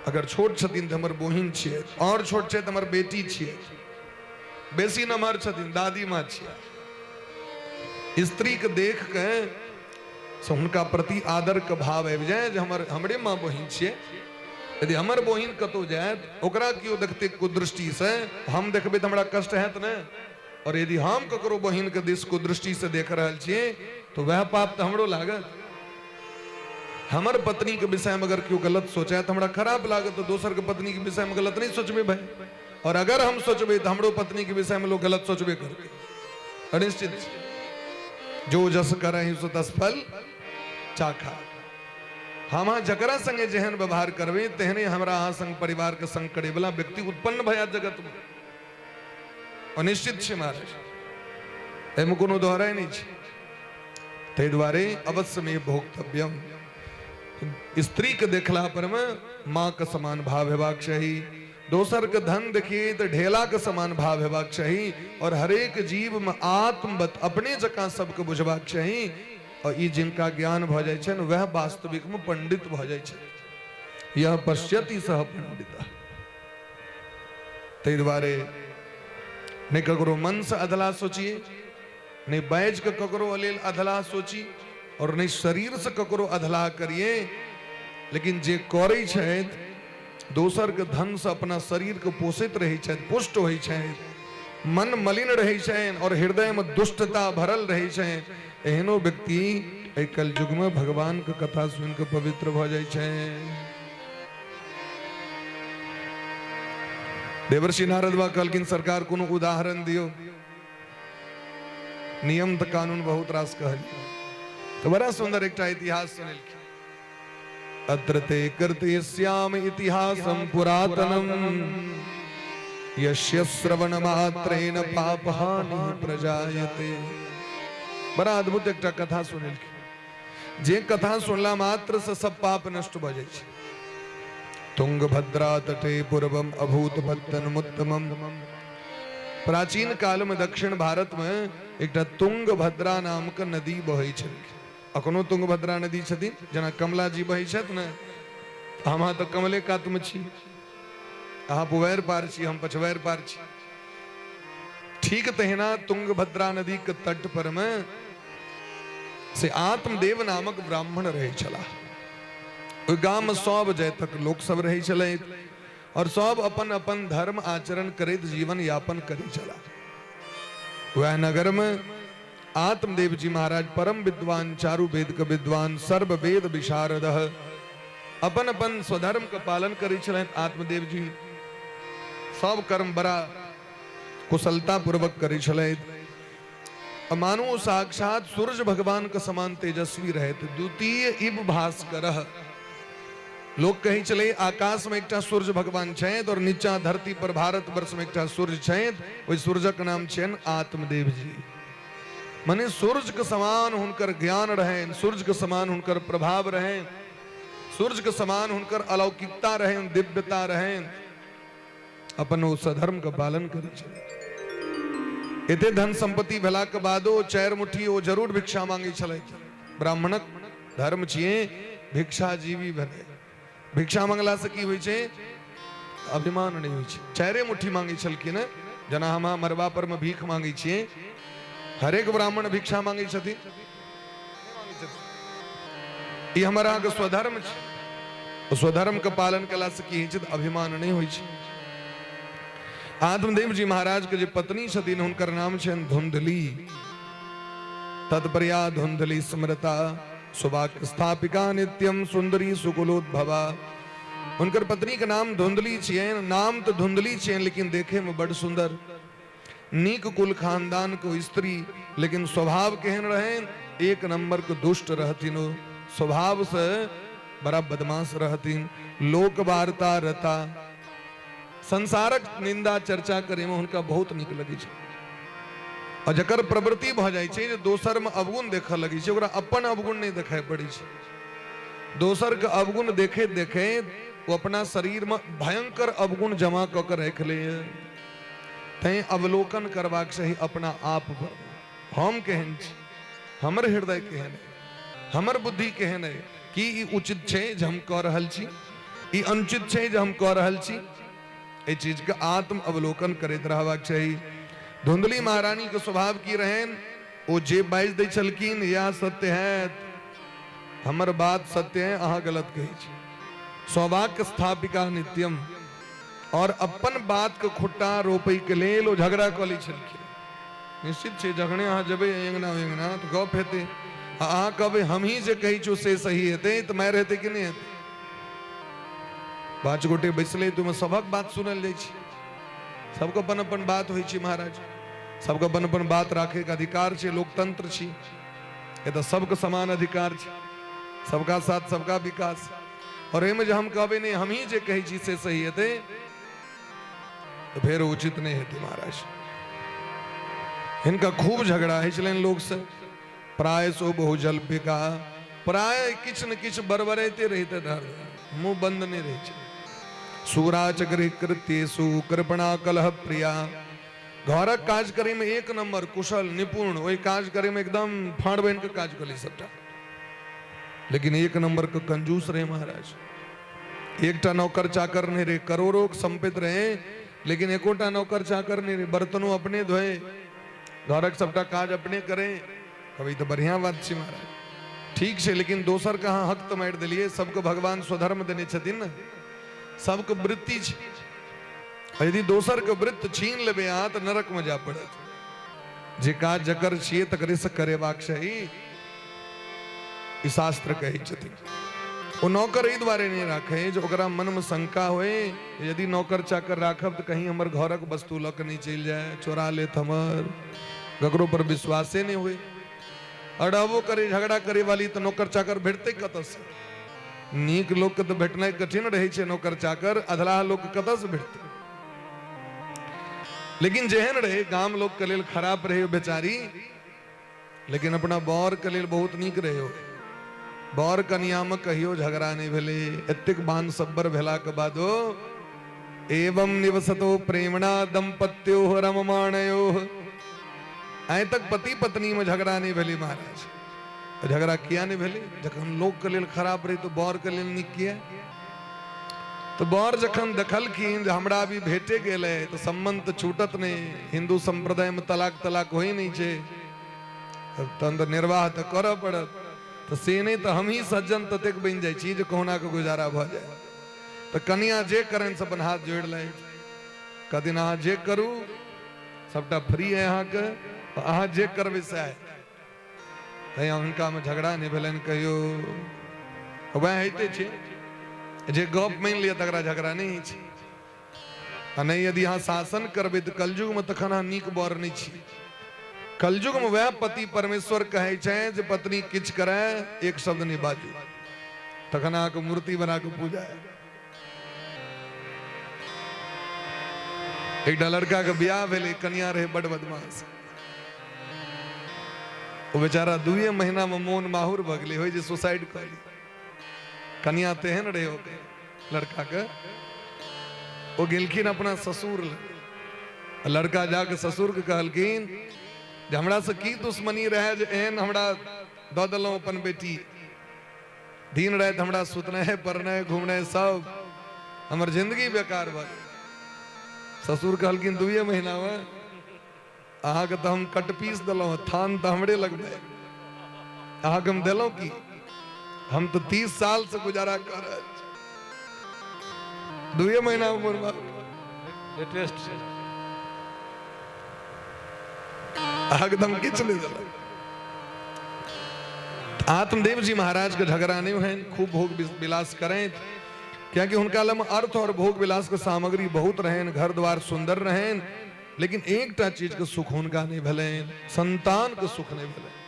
अगर छोट छथिन तऽ हमर बहिन छियै, आओर छोट छै तऽ हमर बेटी छियै, बेसी नमहर छथिन दादी माँ छियै। स्त्रीके देख के से हुनका प्रति आदरके भाव आबि जाय जे हमर हमरे माँ बहिन छियै। यदि हमर बहिन कतहु जायत, ओकरा केओ देखते कुदृष्टिसँ, हम देखबै तऽ हमरा कष्ट हैत ने। और यदि हम ककरो बहिन के दिस कुदृष्टि से देख रहल छियै तो वह पाप तऽ हमरो लागत। हमर पत्नी के विषय में अगर केओ गलत सोचे तऽ हमरा खराब लागत, तऽ दोसर के पत्नी के विषय में गलत नहीं सोचबे भाई। और अगर हम सोचबे तऽ हमरो पत्नी के विषय में लोग गलत सोचबे करते, अनिश्चित। जो जस करही सो तस फल चाखा। हम अहाँ जकरा संगे जेहन व्यवहार करबै तेहने हमरा अहाँ संग परिवार के संग करे वाला व्यक्ति उत्पन्न भए जायत जगत में, अनिश्चित छै महाराज, एहिमे कोनो दोहराइ नहि छै। ताहि दुआरे अवश्य भोक्तव्यम। स्त्रीके देखला परमे माँके समान भाव हेबाक चाही, दोसरके धन देखिए तऽ ढेलाके समान भाव हेबाक चाही, और हरेक जीवमे आत्मवत अपने जकाँ सबके बुझबाक चाही। और ई जिनका ज्ञान भऽ जाइ छनि वएह वास्तविकमे पंडित भऽ जाइ छथि। यह पश्यति सह पंडित। ताहि दुआरे नहि ककरो मनसँ अधलाह सोचिए, नहि बाजि कऽ ककरो लेल अधलाह सोची, और नहि शरीरसँ ककरो अधलाह करिए। लेकिन जे करै छथि, दोसरके धनसँ अपना शरीरके पोसैत रहै छथि, पुष्ट होइ छथि, मन मलिन रहै छनि और हृदयमे दुष्टता भरल रहै छनि, एहनो व्यक्ति एहि कलयुगमे भगवानके कथा सुनि कऽ पवित्र भऽ जाइ छनि। देवर्षि नारद बा कहलखिन सरकार कोनो उदाहरण दियौ, नियम तऽ कानून बहुत रास कहलियै। तऽ बड़ा सुंदर एकटा इतिहास सुनेलखिन। अत्र ते कृतयस्याम इतिहासम पुरातनम यस्य श्रवण मात्रेण पापहानि प्रजायते। बड़ा अद्भुत एकटा कथा सुनेलखिन, जे कथा सुनला मात्र से सब पाप नष्ट भऽ जाइ छै। तुंगभद्रा तटे पूर्वम अभूत पत्तनमुत्तमम। प्राचीन काल में दक्षिण भारत में एकटा तुंगभद्रा नाम के नदी बहै छलखिन। अखनो तुंगभद्रा नदी छथिन, जेना कमला जी बहै छथि ने, हम अहाँ तऽ कमले कात में छी, अहाँ पुवैर पार छी, हम पछवैर पार छी। ठीक तहिना तुंगभद्रा नदी के तट पर में से आत्मदेव नामक ब्राह्मण रहै छलाह। ओहि गाम में सब जातक लोक सब रहै छलै और सब अपन अपन धर्म आचरण करैत जीवन यापन करै छलाह। वह नगर में आत्मदेव जी महाराज परम विद्वान, चारू वेद के विद्वान, सर्व वेद विशारद, अपन अपन स्वधर्म के पालन करै छलथि। आत्मदेव जी सब कर्म बड़ा कुशलता पूर्वक करै छलथि। मानो साक्षात सूरज भगवान के समान तेजस्वी रहत। द्वितीय इव भास्कर। लोक कहै छलै आकाश में एकटा सूर्य भगवान छथि और नीचा धरती पर भारत वर्ष में एकटा सूर्य छथि, ओहि सूर्यक नाम छनि आत्मदेव जी। माने सूर्य के समान हुनकर ज्ञान रहनि, सूर्य के समान हुनकर प्रभाव रहनि, सूर्य के समान हुनकर अलौकिकता रहनि, दिव्यता रहनि। अपन ओ सधर्म के पालन करै छलै। एते धन संपत्ति भेला के बादो चारि मुट्ठी ओ जरूर भिक्षा मांगै छलै। ब्राह्मणक धर्म छियै भिक्षाजीवी भेलै। भिक्षा मंगला से की होइ छै? अभिमान नहि होइ छै। चारे मुट्ठी मांगै छलखिन, जेना हम मरबा पर में भीख मांगै छियै, हरेक ब्राह्मण भिक्षा मांगै छथिन। ई हमर अहाँके स्वधर्म छै। स्वधर्म के पालन केला से की होइ छै? अभिमान नहि होइ छै। आत्मदेव जी महाराज के जे पत्नी छथिन हुनकर नाम छनि धुंधली। तत्प्रिया धुंधली स्मृता सुवाक्य स्थापिका नित्यम सुंदरी सुकुलोद्भवा। हुनकर पत्नी के नाम धुंधली छियनि। नाम तो धुंधली छियनि लेकिन देखे में बड़ सुंदर, नीक कुल खानदान के स्त्री, लेकिन स्वभाव केहन रहे? एक नंबर के दुष्ट रहथिन। ओ स्वभाव से बड़ा बदमाश रहथिन। लोक वार्ता रता, संसारक निंदा चर्चा करे में हुनका बहुत नीक लगै छै। और जकर प्रवृत्ति भऽ जाइ छै जे दोसर में अवगुण देखऽ लगै छै, ओकरा अपन अवगुण नहि देखाइ पड़ै छै। दोसर के अवगुण देखैत देखैत ओ अपना शरीर में भयंकर अवगुण जमा कऽ के राखि लैए। तैं अवलोकन करबाक चाही अपना आप पर, हम केहन छी, हमर हृदय केहन है। हमर बुद्धि केहन अइ, की ई उचित छै जे हम कऽ रहल छी, ई अनुचित छै जे हम कऽ रहल छी। एहि चीजके आत्म अवलोकन करैत रहबाक चाही। धुंधली महारानी के स्वभाव की रहनि, ओ जे बाजि दै छलखिन इएह सत्य हैत, हमर बात सत्य है, अहाँ गलत कहै छी। सौभाग्य स्थापिका नित्यम, और अपन बात के खुट्टा रोपै के लेल ओ झगड़ा कऽ लै छलखिन। निश्चित छै जखने अहाँ जेबै एहि अङ्गना ओहि अङ्गना तऽ गप हेतै, आ अहाँ कहबै हमही जे कहै छियौ से सही हेतै, तऽ मारि हेतै कि नहि हेतै? 5 गोटे बैसलै तऽ ओहिमे सभक बात सुनल जाइ छै, सबके अपन अपन बात होइ छै महाराज, सबके अपन अपन बात राखैके अधिकार छै, लोकतंत्र छी, एतऽ सबके समान अधिकार छै, सबका साथ सबका विकास। और एहिमे जे हम कहबै नहि हमही जे कहै छी से सही हेतै, तऽ फेर उचित नहि हेतै महाराज। हिनका खूब झगड़ा होइ छलनि लोकसँ, प्राय सो बहुजल्पिका, प्राय किछु ने किछु बड़बड़ैते रहिते धर, मुँह बंद नहि रहै छै। सूराच गृह कृत्येषु कृपणा कलह प्रिया, घरक काज करैमे एक नंबर कुशल निपुण, ओहि काज करैमे एकदम फाड़ बनि कऽ काज कऽ ली सबटा, लेकिन एक नंबर के कंजूस रहे महाराज। एकटा नौकर चाकर नहीं रहे, करोड़ों के संपत्ति रहे लेकिन एकोटा नौकर चाकर नहीं रहे, बर्तनों अपने धोए, घरक सबटा काज अपने करे। कभी तो बढ़िया बात छै महाराज, ठीक छै, लेकिन दोसर के अहाँ हक तऽ मारि देलियै। सबके भगवान स्वधर्म देने छथिन ने, सबके वृत्ति छै, यदि दोसर के वृत्त छीन लेबै अहाँ तऽ नरक में जाय पड़त। जे काज जकर छियै तकरे से करेबाक चाही, ई शास्त्र कहै छथिन। ओ नौकर एहि दुआरे नहि राखै जे ओकरा मनमे शंका होय, यदि नौकर चाकर राखब तऽ कहीं हमर घरक वस्तु लऽ कऽ नहि चलि जाय, चोरा लेत हमर, ककरो पर विश्वासे नहि होय। और रहबो करे झगड़ा करे वाली तऽ नौकर चाकर भेटतै कतऽसँ? नीक लोकके तऽ भेटनाइ कठिन रहै छै नौकर चाकर, अधलाह लोकके कतऽसँ भेटतै? लेकिन जेहन रहे गाम लोकके लेल खराब रहे बेचारी, लेकिन अपना बर के लेल बहुत नीक रहे। बर कनिया में कहियो झगड़ा नहीं भेलै, एतेक बान सब्बर भेला के बादो एवं निवसतो प्रेमणा दंपत्यो रममाणयो, आइ तक पति पत्नी में झगड़ा नहीं भेलै महाराज। झगड़ा किया नहीं भेलै? जखन लोक के लेल खराब रहे तो बर के लेल नीक किया? तो बर जखन देखलखिन जे हमरा अभी भेटे गेलै तऽ सम्बन्ध तऽ छूटत नहि, हिन्दू सम्प्रदायमे तलाक तलाक होइ नहि छै, तहन तऽ निर्वाह तऽ करऽ पड़त, तऽ से नहि तऽ हमही सज्जन ततेक बनि जाइ छी जे कहुना कऽ गुजारा भऽ जाय। तऽ कनिया जे करनि से अपन हाथ जोड़ि लथि, कहथिन अहाँ जे करू सबटा फ्री है अहाँके, अहाँ जे करबै सएह। तैँ हुनकामे झगड़ा नहि भेलनि कहियो। वएह होइते छै जे गप मानि लिअ तकरा झगड़ा नहि होइ छै। आ नहि यदि अहाँ शासन करबै तऽ कलयुगमे तखन अहाँ नीक बर नहि छी। कलयुगमे वएह पति परमेश्वर कहै छै जे पत्नी किछु करय एक शब्द नहि बाजू, तखन अहाँके मूर्ति बना कऽ पूजा हैत। एकटा लड़का के बियाह भेलै, कनिया रहे बड बदमाश, ओ बेचारा 2 महीना में मोन माहुर भऽ गेलै, होइ जे सुसाइड कऽ ली। कनिया तेहन रहे ओकर लड़का के, ओ गेलखिन अपना ससुर लग। लड़का जाके ससुर के कहलखिन जे हमरा से की दुश्मनी रहे जे एहन हमरा दऽ देलहुँ अपन बेटी, दिन राति हमरा सुतनाइ पढ़नाइ घुमनाइ सब हमर जिंदगी बेकार भऽ गेल। ससुर कहलखिन 2 महीनामे अहाँके तऽ हम कट पीस देलहुँ, थान तऽ हमरे लगबै, अहाँके हम देलहुँ की, हम तऽ 30 साल से गुजारा कऽ रहल छी, 2 महीनामे मोन लेटेस्ट अहाँके तऽ हम किछु नहि देलहुँ। आत्मदेव जी महाराज के झगड़ा नहीं होइन, खूब भोग विलास करें, क्योंकि हुनका लग अर्थ और भोग विलास के सामग्री बहुत रहन, घर द्वार सुंदर रहन, लेकिन एकटा चीज के सुख हुनका नहीं भेलनि, संतान के सुख नहीं भेलनि।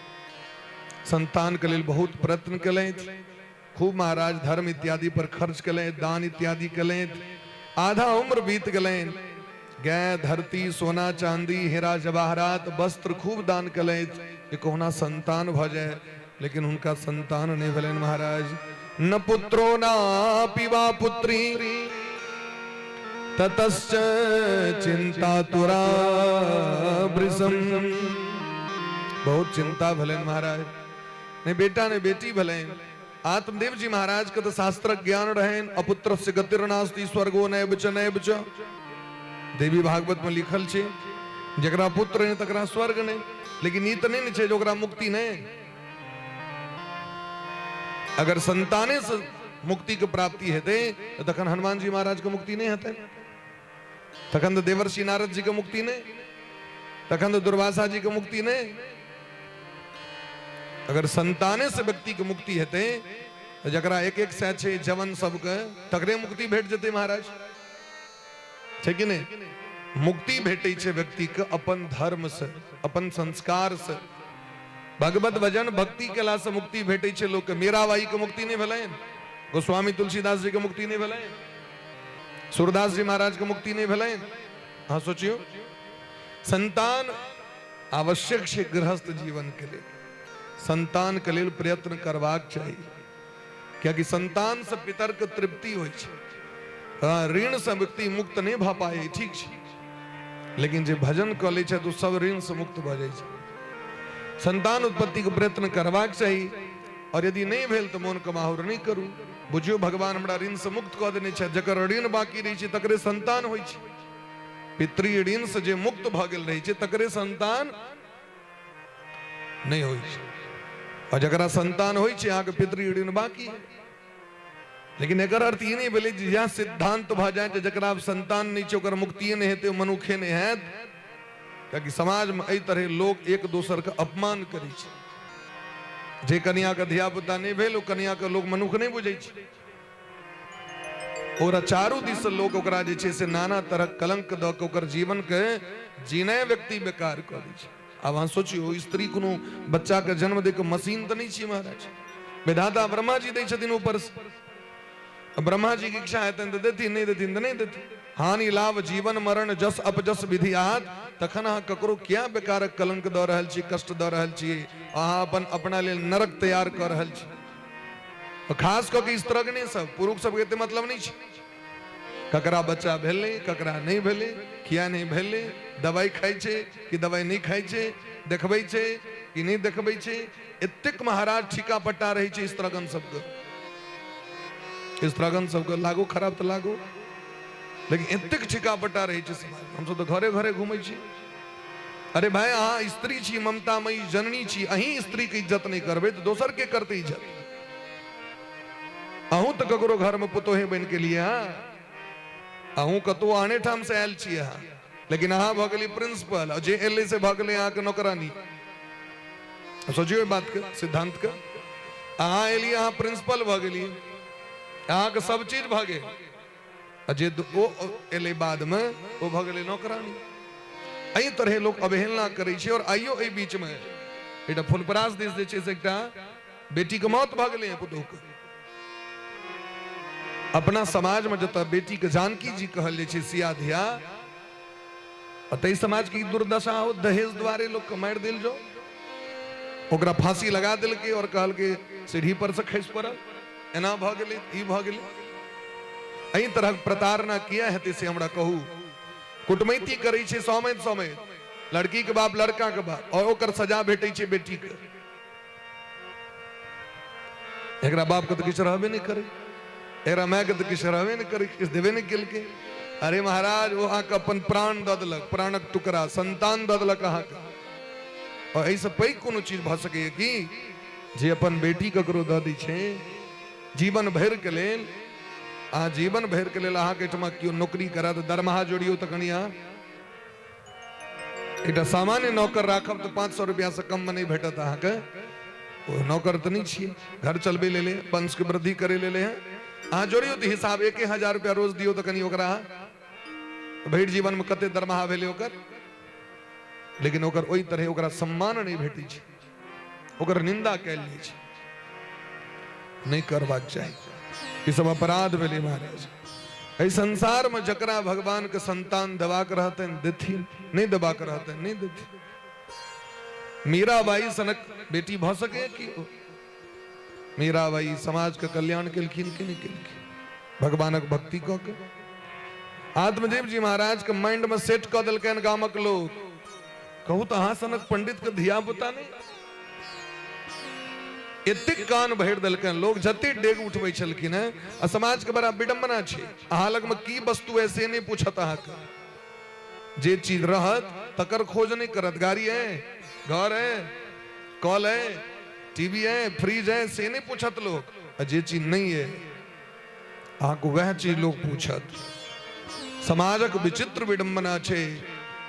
संतान के लेल बहुत प्रयत्न केलथि, खूब महाराज धर्म इत्यादि पर खर्च केलथि, दान इत्यादि केलथि, आधा उम्र बीत गेलनि, गाय धरती सोना चांदी हीरा जवाहरात वस्त्र खूब दान केलथि जे कहुना संतान भऽ जाय, लेकिन हुनका संतान नहीं भेलनि महाराज। न पुत्रो ना पिवा पुत्री ततश्च चिंता तुरा वृषम, बहुत चिंता भेलनि महाराज। नहि बेटा नहि बेटी भेलनि। आत्मदेव जी महाराज के तऽ शास्त्रक ज्ञान रहनि, अपुत्र से गतिर्नास्ति स्वर्गो नैव च नैव च। देवी भागवत में लिखल छै जकरा पुत्र नहि तकरा स्वर्ग नहि, लेकिन ई तऽ नहि ने छै जे ओकरा मुक्ति नहि। अगर संताने से मुक्ति के प्राप्ति हेतै तऽ तखन हनुमान जी महाराज के मुक्ति नहि हेतै, तखन तऽ देवर्षि नारद जी के मुक्ति नहि, तखन तऽ दुर्वासा जी के मुक्ति नहि। अगर संताने से व्यक्ति के मुक्ति हेतै तऽ जकरा एक एक सए छै जवन सबके तकरे मुक्ति भेट जेतै महाराज, छै कि नहि? मुक्ति भेटै छै व्यक्ति के अपन धर्म से, अपन संस्कार से, भगवत भजन भक्ति केला से मुक्ति भेटै छै लोक के। मीराबाई के मुक्ति नहि भेलनि, गोस्वामी तुलसीदास जी के मुक्ति नहि भेलनि, सूरदास जी महाराज के मुक्ति नहि भेलनि। अहाँ सोचियौ, संतान आवश्यक छै गृहस्थ जीवन के लेल, संतान के लेल प्रयत्न करबाक चाही, कियाकि संतान से पितर के तृप्ति होइ छै। हाँ, ऋण से व्यक्ति मुक्त नहि भऽ पाए, ठीक छै, लेकिन जे भजन कऽ लै छै तऽ सब ऋण से मुक्त भऽ जाइ छै। संतान उत्पत्ति के प्रयत्न करबाक चाही, और यदि नहि भेल तऽ मोन के माहौर नहि करू। बुझियौ भगवान हमरा ऋण से मुक्त कऽ देने छथि, जकर ऋण बाकी रहै छै तकरे संतान होइ छै। पितृ ऋण से जे मुक्त भऽ गेल रहै छै तकरे संतान नहि होइ छै, और जकरा संतान होइ छै अहाँके पितृ ऋण बाकी। लेकिन एकर अर्थ ई नहि भेलै जे इएह सिद्धांत भऽ जाय जे जकरा आब संतान नहि छै ओकर मुक्तिए नहि हेतै, मनुखे नहि हैत। कियाकि समाजमे एहि तरहे लोक एक दोसरके अपमान करै छै। जे कनियाके धियापुता नहि भेल ओ कनियाके लोक मनुख नहि बुझै छै। ओकरा चारू दिस लोक ओकरा जे छै से नाना तरहक कलंक दऽ के ओकर जीवनके जीनाइ व्यक्ति बेकार कऽ दै छै। आब अहाँ सोचियौ, स्त्री कोनो बच्चाके जन्म दै के मशीन तऽ नहि छियै महाराज। विधाता ब्रह्मा जी दै छथिन ऊपर से, ब्रह्मा जी के इच्छा हेतनि तऽ देथिन, नहि देथिन तऽ नहि देथिन। हानि लाभ जीवन मरण जस अपजस विधि आद, तखन अहाँ ककरो किया बेकारक कलंक दऽ रहल छी, कष्ट दऽ रहल छी, अहाँ अपन अपना लेल नरक तैयार कऽ रहल छी। खास कऽ के स्त्रगणे सब, पुरुष सबके एते मतलब नहि छै ककरा बच्चा भेलै ककरा नहि भेलै, किया नहि भेलै, दवाइ खाइ छै कि दवाइ नहि खाइ छै, देखबै छै कि नहि देखबै छै। एतेक महाराज ठीका पट्टा रहै छै स्त्रगण सबके। स्त्रगण सबके लागू खराब तऽ लागू, लेकिन एतेक ठीका पट्टा रहै छै समाज। हमसब तऽ घरे घरे घूमै छी। अरे भाई, अहाँ स्त्री छी, ममतामयी जननी छी, अहीं स्त्री के इज्जत नहि करबै तऽ दोसर के करतै इज्जत? अहूँ तऽ ककरो घर में पुतोहे बनि के लिए, हाँ, अहूँ कतहु आने ठाम से आयल छियै अहाँ, लेकिन अहाँ भऽ गेलियै प्रिंसिपल, आ जे एलै से भऽ गेलै अहाँके नौकरानी। सोचियौ एहि बात के, सिद्धांत के। अहाँ एलियै, अहाँ प्रिंसिपल भऽ गेलियै, अहाँके सब चीज भऽ गेल, आ जे ओ एलै बादमे ओ भऽ गेलै नौकरानी। एहि तरहे लोक अवहेलना करै छै। और आइयो एहि बीचमे एकटा फुलपरास दिस जे छै से एकटा बेटीके मौत भऽ गेलै पुतोहुके। अपना समाजमे जतऽ बेटीके जानकी जी कहल जाइ छै, सिया धिया, आ ताहि समाजके ई दुर्दशा हो, दहेज दुआरे लोकके मारि देल जाओ, ओकरा फांसी लगा देलकै और कहलकै सीढ़ी पर से खसि पड़ल, एना भऽ गेलै, ई भऽ गेलै। एहि तरहक प्रताड़ना किया हेतै से हमरा कहू। कुटमैती करै छै समेत समेत, लड़की के बाप लड़का के बाप, और ओकर सजा भेटै छै बेटी के। एकरा बाप के तऽ किछु रहबे नहि करै, एकरा माय के तऽ किछु रहबे नहि करै, किछु देबे नहि केलकै। अरे महाराज, ओ अहाँके अपन प्राण दऽ देलक, प्राणक टुकड़ा संतान दऽ देलक अहाँके, और एहिसँ पैघ कोनो चीज भऽ सकैए की? जे अपन बेटी ककरो दऽ दै छै जीवन भरिके लेल। अहाँ जीवन भरिके लेल अहाँके एहिठमा केओ नौकरी करत, दरमाहा जोड़ियौ तऽ कनि अहाँ एकटा सामान्य नौकर राखब तऽ 500 रुपैआसँ कममे नहि भेटत अहाँके। ओ नौकर तऽ नहि छियै, घर चलबै लेल, वंशके वृद्धि करै लेल है। अहाँ जोड़ियौ तऽ हिसाब 1000 रुपैआ रोज दियौ तऽ कनि ओकरा भरि जीवनमे कते दरमाहा भेलै ओकर। लेकिन ओकर ओहि तरहे ओकरा सम्मान नहि भेटै छै, ओकर निंदा कयल जाइ छै। नहि करबाक चाही, ई सब अपराध भेलै महाराज। एहि संसार में जकरा भगवान के संतान देबाक रहतनि देथिन, नहि देबाक रहतनि नहि देथिन। मीराबाई सनक बेटी भऽ सकैए कि? मीराबाई समाज के कल्याण केलखिन कि नहि केलखिन? भगवानक भक्ति कऽ के आत्मदेव जी महाराज के माइंड में सेट कऽ देलकनि गामक लोक। कहू तऽ अहाँ सनक पंडित के धिया पुता नहि? एतेक कान भरि देलकनि लोक, जतेक डेग उठबै छलखिन हेँ। आ समाजके बड़ा विडम्बना छै, अहाँ लगमे की वस्तु है से नहि पूछत अहाँके, जे चीज रहत तकर खोज नहि करत। गाड़ी है, घर है, कल है, टीवी है, फ्रिज है, से नहि पूछत लोक। आ जे चीज नहि है अहाँके वएह चीज लोक पूछत। समाजक विचित्र विडम्बना छै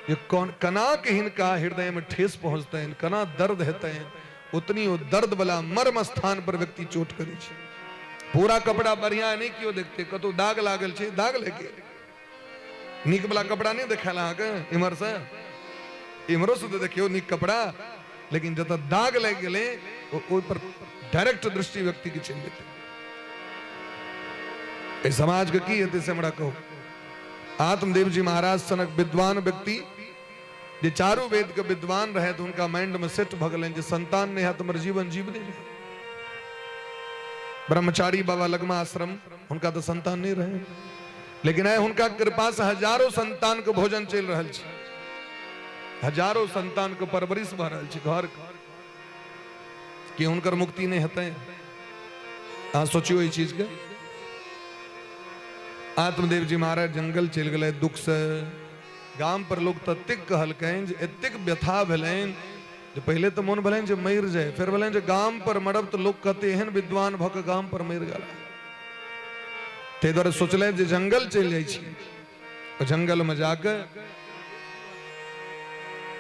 जे कौन कना के हिनका हृदय में ठेस पहुंचतनि, कना दर्द हेतनि, उतनी ओ दर्द वाला मर्म स्थान पर व्यक्ति चोट करै छै। पूरा कपड़ा बढ़िया नहीं केओ देखते, कतौ दाग लागल छै, दाग लेके नीक वाला कपड़ा नहीं देखायल अहाँके, इम्हर से इम्हरो से तऽ देखियौ नीक कपड़ा, लेकिन जतऽ दाग लागि गेलै ओहि पर डायरेक्ट दृष्टि व्यक्ति के चलि जेतै। एहि समाज के की हेतै से हमरा कहू। आत्मदेव जी महाराज सनक विद्वान व्यक्ति जे चारू वेद के विद्वान रहे, तऽ हुनका माइंड में सेट भऽ गेलनि जे संतान नहि हैत हमर जीवन जीव नहि रहै। ब्रह्मचारी बाबा लगमा आश्रम, हुनका तऽ संतान नहि रहे, लेकिन आइ हुनका कृपा से हजारों संतान के भोजन चलि रहल छै, हजारों संतान के परवरिश भऽ रहल छै घर के। हुनकर मुक्ति नहि हेतै? अहाँ सोचियो एहि चीज के। आत्मदेव जी महाराज जंगल चलि गेलै दुख से। गाम पर लोग ततेक कहलकनि जे एतेक व्यथा भेलनि जे पहिले तऽ मोन भेलनि जे मरि जाय, फेर भेलनि जे गाम पर मरब तऽ लोक कहते एहन विद्वान भऽ कऽ गाम पर मरि गेला। ताहि दुआरे सोचलनि जे जंगल चलि जाइ छी। जंगल में जाके,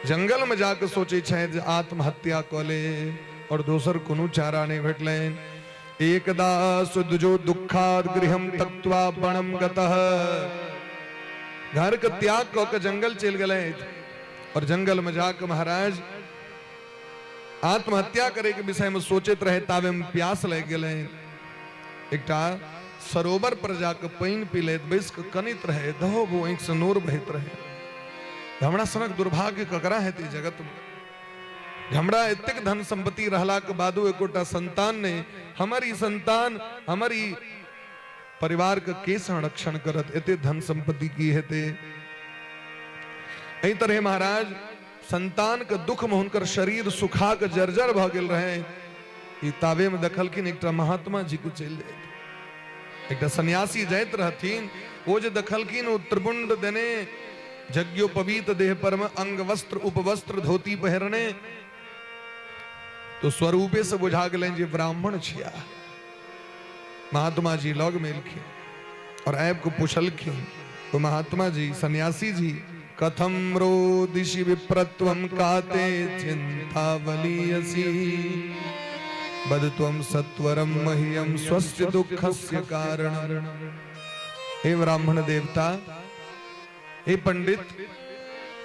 जंगल में जाके सोचै छथि जे आत्महत्या कऽ ले, और दोसर कोनो चारा नहि भेटलनि। एकदा सुदुजो दुखाद गृहम तक्त्वा वनम गतः, घर के त्याग कऽ के जंगल चलि गेलथि और जंगल में जाके महाराज आत्महत्या करे के विषय में सोचैत रहे, ताबे में प्यास लागि गेलनि। एकटा सरोवर पर जाके पानि पी लैत, बैस कऽ कनैत रहे, दहो बो आँखि से नोर बहैत रहे। हमरा सनक दुर्भाग्य ककरा हेतै जगत में? हमरा एतेक धन संपत्ति रहलाक बादो एकोटा संतान नहि। हमर ई संतान हमर ई परिवार के के संरक्षण करत? एते धन संपत्ति की हेतै? एहि तरहे महाराज संतान के दुख में हुनकर शरीर सुखा के जर्जर भऽ गेल रहे। ई ताबे में देखलखिन एकटा महात्मा जी के चलि जाइत, एकटा सन्यासी जाइत रहथिन। ओ जे देखलखिन ओ त्रिपुंड देने, यज्ञोपवीत देह पर में अंग वस्त्र उपवस्त्र धोती पहिरने, तो स्वरूपे से बुझा गेलनि जे ब्राह्मण छिया। महात्मा जी लग में एलखिन और आबि के पुछलखिन, तो महात्मा जी सन्यासी जी, कथम रोदिशि विप्रत्वम काते चिंता बलीयसी, बदत्वम सत्वरम मह्यम स्वस्य दुखस्य कारण। हे ब्राह्मण देवता, हे पंडित,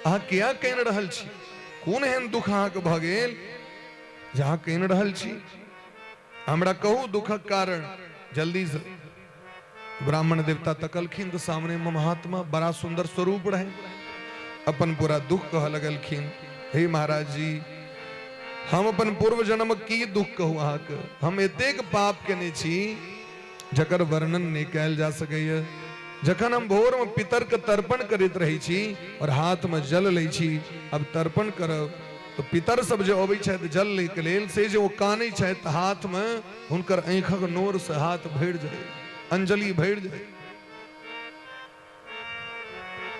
अहाँ किया कहि रहल छी? कोन एहन दुख अहाँके भऽ गेल जे अहाँ कहि रहल छी? हमरा कहू दुखक कारण जल्दी से। ब्राह्मण देवता तकलखिन तो सामने में महात्मा बड़ा सुंदर स्वरूप रहे। अपन पूरा दुख कह लगलखिन, हे महाराज जी, हम अपन पूर्व जन्म की दुख कहू अहाँके? हम एतेक पाप केने छी जकर वर्णन नहि कयल जा सकैए। जखन हम भोर में पितर के तर्पण करैत रहै छी और हाथ में जल लै छी, अब तर्पण करब तो पितर सब जे अबै छथि जल लै के लेल, से जे ओ कानै छथि तऽ हाथ में हुनकर आँखिक नोर से हाथ भरि जाय, अंजलि भरि जाय।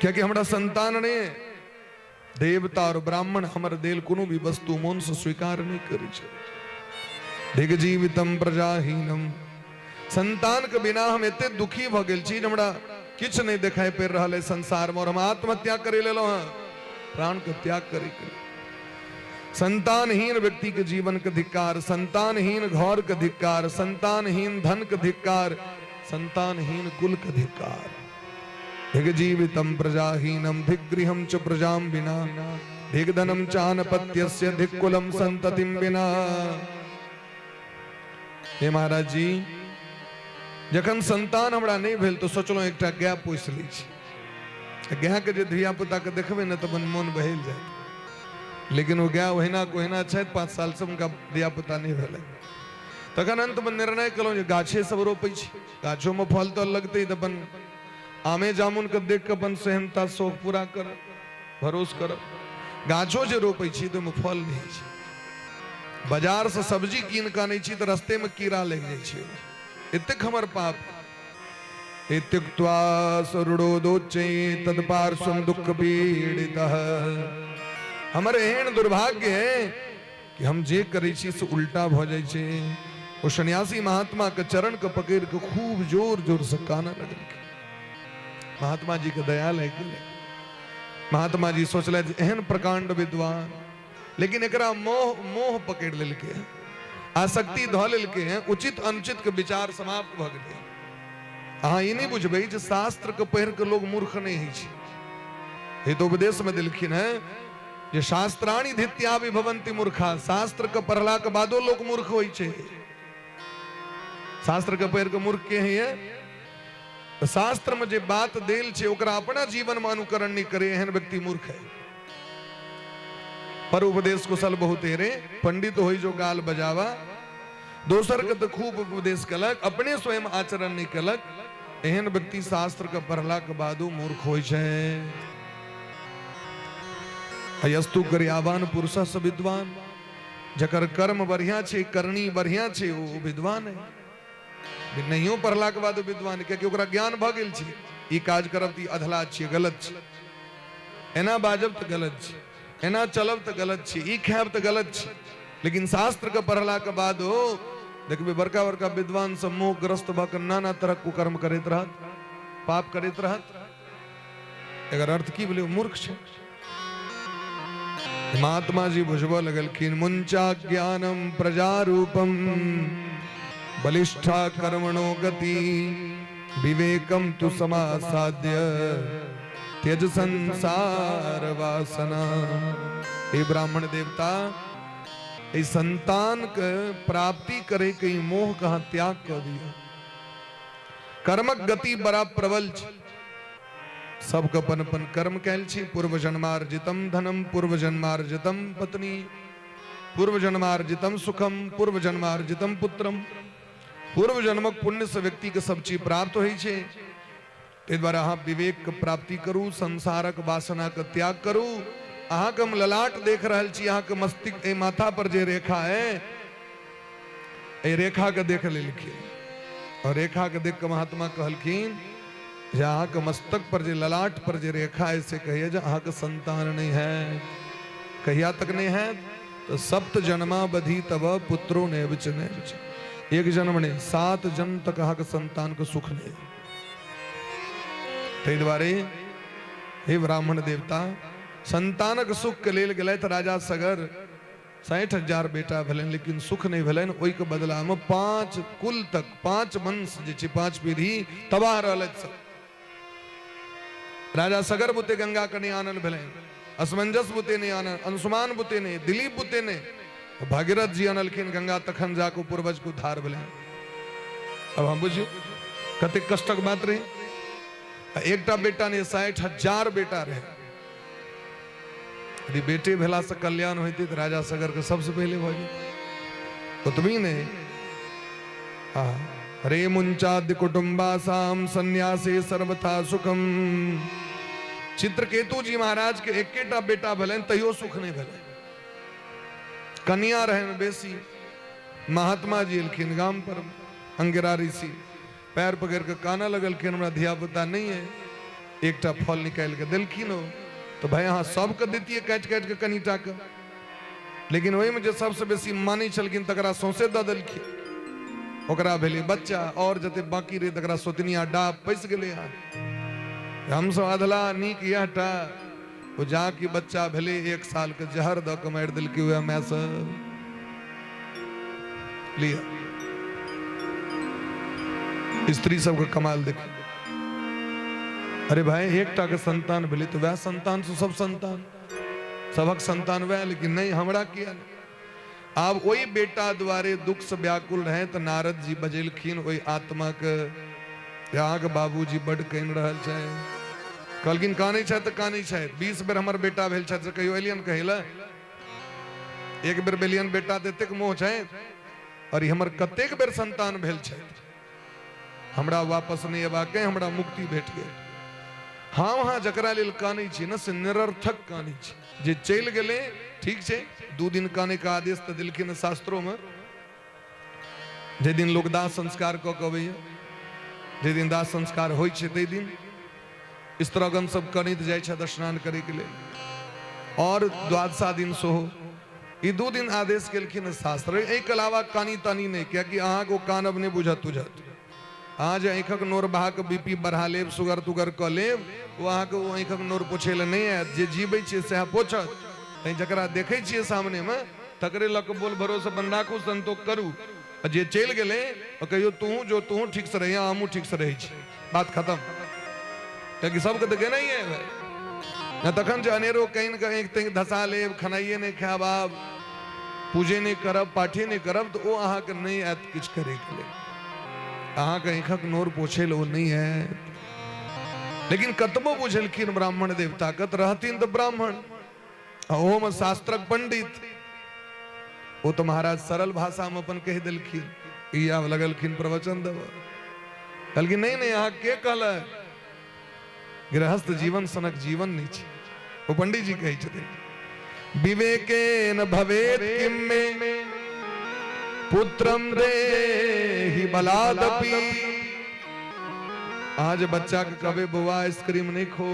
कियाकि हमरा संतान नहि, देवता और ब्राह्मण हमर देल कोनो भी वस्तु मोन से स्वीकार नहीं करै छै। धिग जीवितम प्रजाहीनम, संतान के बिना हम एते दुखी भऽ गेल छी जे हमरा किछु नहि देखाई पड़ि रहल है संसार में, और हम आत्महत्या करे लेलहुँ हँ, प्राण के त्याग करे के। संतानहीन व्यक्ति के जीवन के धिक्कार, संतानहीन घर के धिक्कार, संतानहीन धन के धिक्कार, संतानहीन कुल के धिक्कार। धिग जीवितम प्रजाहीनम धिगृहम च प्रजाम बिना, धिगधनम चानपत्यस्य धिक्कुलम संततिम बिना। हे महाराज जी, जखन संतान हमरा नहि भेल तऽ सोचलहुँ एकटा गाय पोसि लै छी। गायके जे धिया पुताके देखबै ने तऽ अपन मोन बहलि जायत। लेकिन ओ गाय ओहिना के ओहिना छथि, 5 सालसँ हुनका धिया पुता नहि भेलै। तखन अंतमे निर्णय केलहुँ जे गाछे सब रोपै छी, गाछोमे फल तल लगतै तऽ अपन आमे जामुनके देख कऽ अपन सेहनता शौक पूरा करब, भरोस करब। गाछो जे रोपै छी तऽ ओहिमे फल नहि होइ छै। बाजारसँ सब्जी कीन कऽ आनै छी तऽ रस्तेमे कीड़ा लागि जाइ छै। एतेक हमर पाप। इत्युक्त्वा सरुडोदोच्चै तत्पार्श्वम दुख पीड़ित। हमर एहन दुर्भाग्य है कि हम जे करै छी से उल्टा भऽ जाइ छै। ओ सन्यासी महात्मा के चरण के पकड़ के खूब जोर जोर से कानऽ लगलखिन। महात्मा जी के दया लागि गेलै। महात्मा जी सोचलथि एहन प्रकांड विद्वान, लेकिन एकरा मोह मोह पकड़ लेलकै, आसक्ति धऽ लेलकै हैं, उचित अनुचित के विचार समाप्त भऽ गेलै। अहाँ ई नहि बुझबै जे शास्त्र के पढ़ि के लोग मूर्ख नहि होइ छै। हितोपदेश में देलखिन हैं जे शास्त्राणि धित्या विभवंती मूर्खा। शास्त्र के पढ़ला के बादो लोग मूर्ख होइ छै। शास्त्र के पढ़ि के मूर्ख के होइए? तऽ शास्त्र में जे बात देल छै ओकरा अपना जीवन में अनुकरण नहि करे, एहन व्यक्ति मूर्ख है। पर उपदेश कुशल बहुत हेरे, पंडित होई जो गाल बजावा। दोसर के तऽ खूब उपदेश कलक, अपने स्वयं आचरण नहि कलक, एहन व्यक्ति शास्त्र के पढ़ला के बादो मूर्ख होइ छै। अयस्तु क्रियावान पुरुष स विद्वान। जकर कर्म बढ़िया छै, करनी बढ़िया छै, ओ विद्वान है। नहियो पढ़ला के बाद विद्वान, कियाकि ओकरा ज्ञान भऽ गेल छै, ई काज करब तऽ ई अधला छियै, गलत छै, एना बाजब तऽ गलत छै, एना चलब तऽ गलत छै, ई खायब तऽ गलत छै। लेकिन शास्त्र के पढ़ला के बाद ओ देखबै बड़का बड़का विद्वान सब मोहग्रस्त भऽ कऽ नाना तरहक कुकर्म करैत रहत, पाप करैत रहत। एकर अर्थ की भेलै? मूर्ख छै। महात्मा जी बुझबऽ लगलखिन, मुंचा ज्ञानम प्रजारूपम बलिष्ठा कर्मणो गति विवेकम तु समासाद्य त्यज संसार वासना। हे ब्राह्मण देवता, एहि संतान के प्राप्ति करे के मोह कहाँ त्याग कऽ दियौ। कर्मक गति बड़ा प्रबल छै। सबके अपन अपन कर्म कैल छी। पूर्व जन्मार्जितम धनम, पूर्व जन्मार्जितम पत्नी, पूर्व जन्मार्जितम सुखम, पूर्व जन्मार्जितम पुत्रम। पूर्व जन्मक पुण्य से व्यक्ति के सब चीज प्राप्त होइ छै। ताहि दुआरे अहाँ विवेक के प्राप्ति करू, संसारक वासना के त्याग करू। अहाँके हम ललाट देख रहल छी, अहाँके मस्तिष्क एहि माथा पर जे रेखा है, एहि रेखा के देख लेलखिन और रेखा के देख के महात्मा कहलखिन जे अहाँके मस्तक पर जे ललाट पर जे रेखा है से कहिए जे अहाँके संतान नहीं है। कहिया तक नहीं है? तो सप्त जन्मावधि तब पुत्रो ने विच ने विच। एक जन्म नहीं, 7 जन्म तक अहाँके संतान के सुख नहीं। ताहि दुआरे हे ब्राह्मण देवता, संतानक सुख के लेल गेलथि राजा सगर। 60,000 बेटा भेलनि लेकिन सुख नहि भेलनि। ओहिके बदलामे 5 कुल तक, 5 वंश जे छै, 5 पीढ़ी तबाह रहलथि सब। राजा सगर बुते गंगा के नहि आनल भेलनि, असमंजस बुते नहि आनल, अंशुमान बुते नहि, दिलीप बुते नहि, भगीरथ जी अनलखिन गंगा, तखन जाके पूर्वज के उद्धार भेलनि। अब हम बुझियौ कतेक कष्टक बात रहे। एकटा बेटा नहि, 60,000 बेटा रहे। यदि बेटे भेला से कल्याण होते तो राजा सगर के सबसे पहले भऽ जेतै। ओतबी नहि, रे मुंचाद्य कुटुंबासाम संन्यासे सर्वथा सुखम। चित्रकेतु जी महाराज के एकेटा बेटा भेलनि तैयो सुख नहीं भेलनि। कन्या रहनि बेसी। महात्मा जी एलखिन गाम पर, अंगिरा ऋषि पैर पकड़ के कानऽ लगलखिन, हमरा धिया पुता नहीं है। एकटा फल निकालि के देलखिन ओ, तो भाई अहाँ सबके दैतियै काटि काटि के कनिटा के, लेकिन ओहिमे जे सबसँ बेसी मानै छलखिन तकरा सौंसे दऽ देलखिन। ओकरा भेलै बच्चा, और जते बाकी रहै तकरा सोतनिया डाब पैसि गेलै। अहाँ हमसब अधला नीक इएह टा। ओ जाकि बच्चा भेलै 1 साल के, जहर दऽ के मारि देलकै वएह माय सब। लिअ स्त्री सबके कमाल देख। अरे भाई, एकटा के संतान भेलै तऽ वएह संतान से सब संतान, सबक संतान वएह, लेकिन नहीं हमरा किया नहीं। आब ओहि बेटा द्वारे दुख से व्याकुल रहे तऽ नारद जी बजेलखिन ओहि आत्मा के, अहाँके बाबूजी बड्ड कानि रहल छै। कहलखिन कानै छथि तऽ कानै छथि, 20 बेर हमर बेटा भेल छथि से कहियो एलियन कहै लए? एक बेर भेलियन बेटा तऽ एतेक मोह छै, और ई हमर कतेक बेर संतान भेल छथि, हमरा वापस नहि अयबाक, हमरा मुक्ति भेट गेल। हाँ वहाँ जकरा लेल कानै छी ने से निरर्थक कानै छी। जे चलि गेलै ठीक छै, 2 दिन काने के आदेश तऽ देलखिन शास्त्रो में। जे दिन लोक दाह संस्कार कऽ के अबैया, जे दिन दाह संस्कार होइ छै ताहि दिन स्त्रगण सब कनैत जाइ छथि स्नान करैके लेल, और द्वादशा दिन सेहो। ई 2 दिन आदेश केलखिन शास्त्र। एहिके अलावा कानी तानी नहि, कियाकि अहाँके ओ कानब नहि बुझत तुझत। अहाँ जे आँखिक नोर बहा कऽ बीपी बढ़ा लेब, सुगर तुगर कऽ लेब, ओ अहाँके ओ आँखिक नोर पोछै लए नहि आयत। जे जीबै छियै सएह पोछत। तैँ जकरा देखै छियै सामनेमे तकरे लऽ कऽ बोल भरोस अपन राखू, संतोष करू। आ जे चलि गेलै ओ कहियो तूहूँ जो, तूहूँ ठीकसँ रहिया, हमहूँ ठीकसँ रहै छी, बात खतम। कियाकि सबके तऽ गेनाइए है भाई। ने तखन जे अनेरो कानि कऽ आँखि ताँखि धसा लेब, खेनाइए नहि खायब, आब पूजे नहि करब, पाठे नहि करब, तऽ ओ अहाँके नहि आयत किछु करैके लेल। अहाँके आँखिक नोर पोछै लए ओ नहि आयत। लेकिन कतबो बुझेलखिन ब्राह्मण देवताके तऽ रहथिन तऽ ब्राह्मण, आ ओहोमे शास्त्रक पंडित। ओ तऽ महाराज सरल भाषामे अपन कहि देलखिन। ई आब लगलखिन प्रवचन देबऽ, कहलखिन नहि नहि, अहाँ के कहलक गृहस्थ जीवन सनक जीवन नहि छै। ओ पंडित जी कहै छथिन, विवेकेन भवेत किम मे पुत्रम देहि बलादपि। अहाँ जे बच्चा के कहबै बौआ आइसक्रीम नहि खो,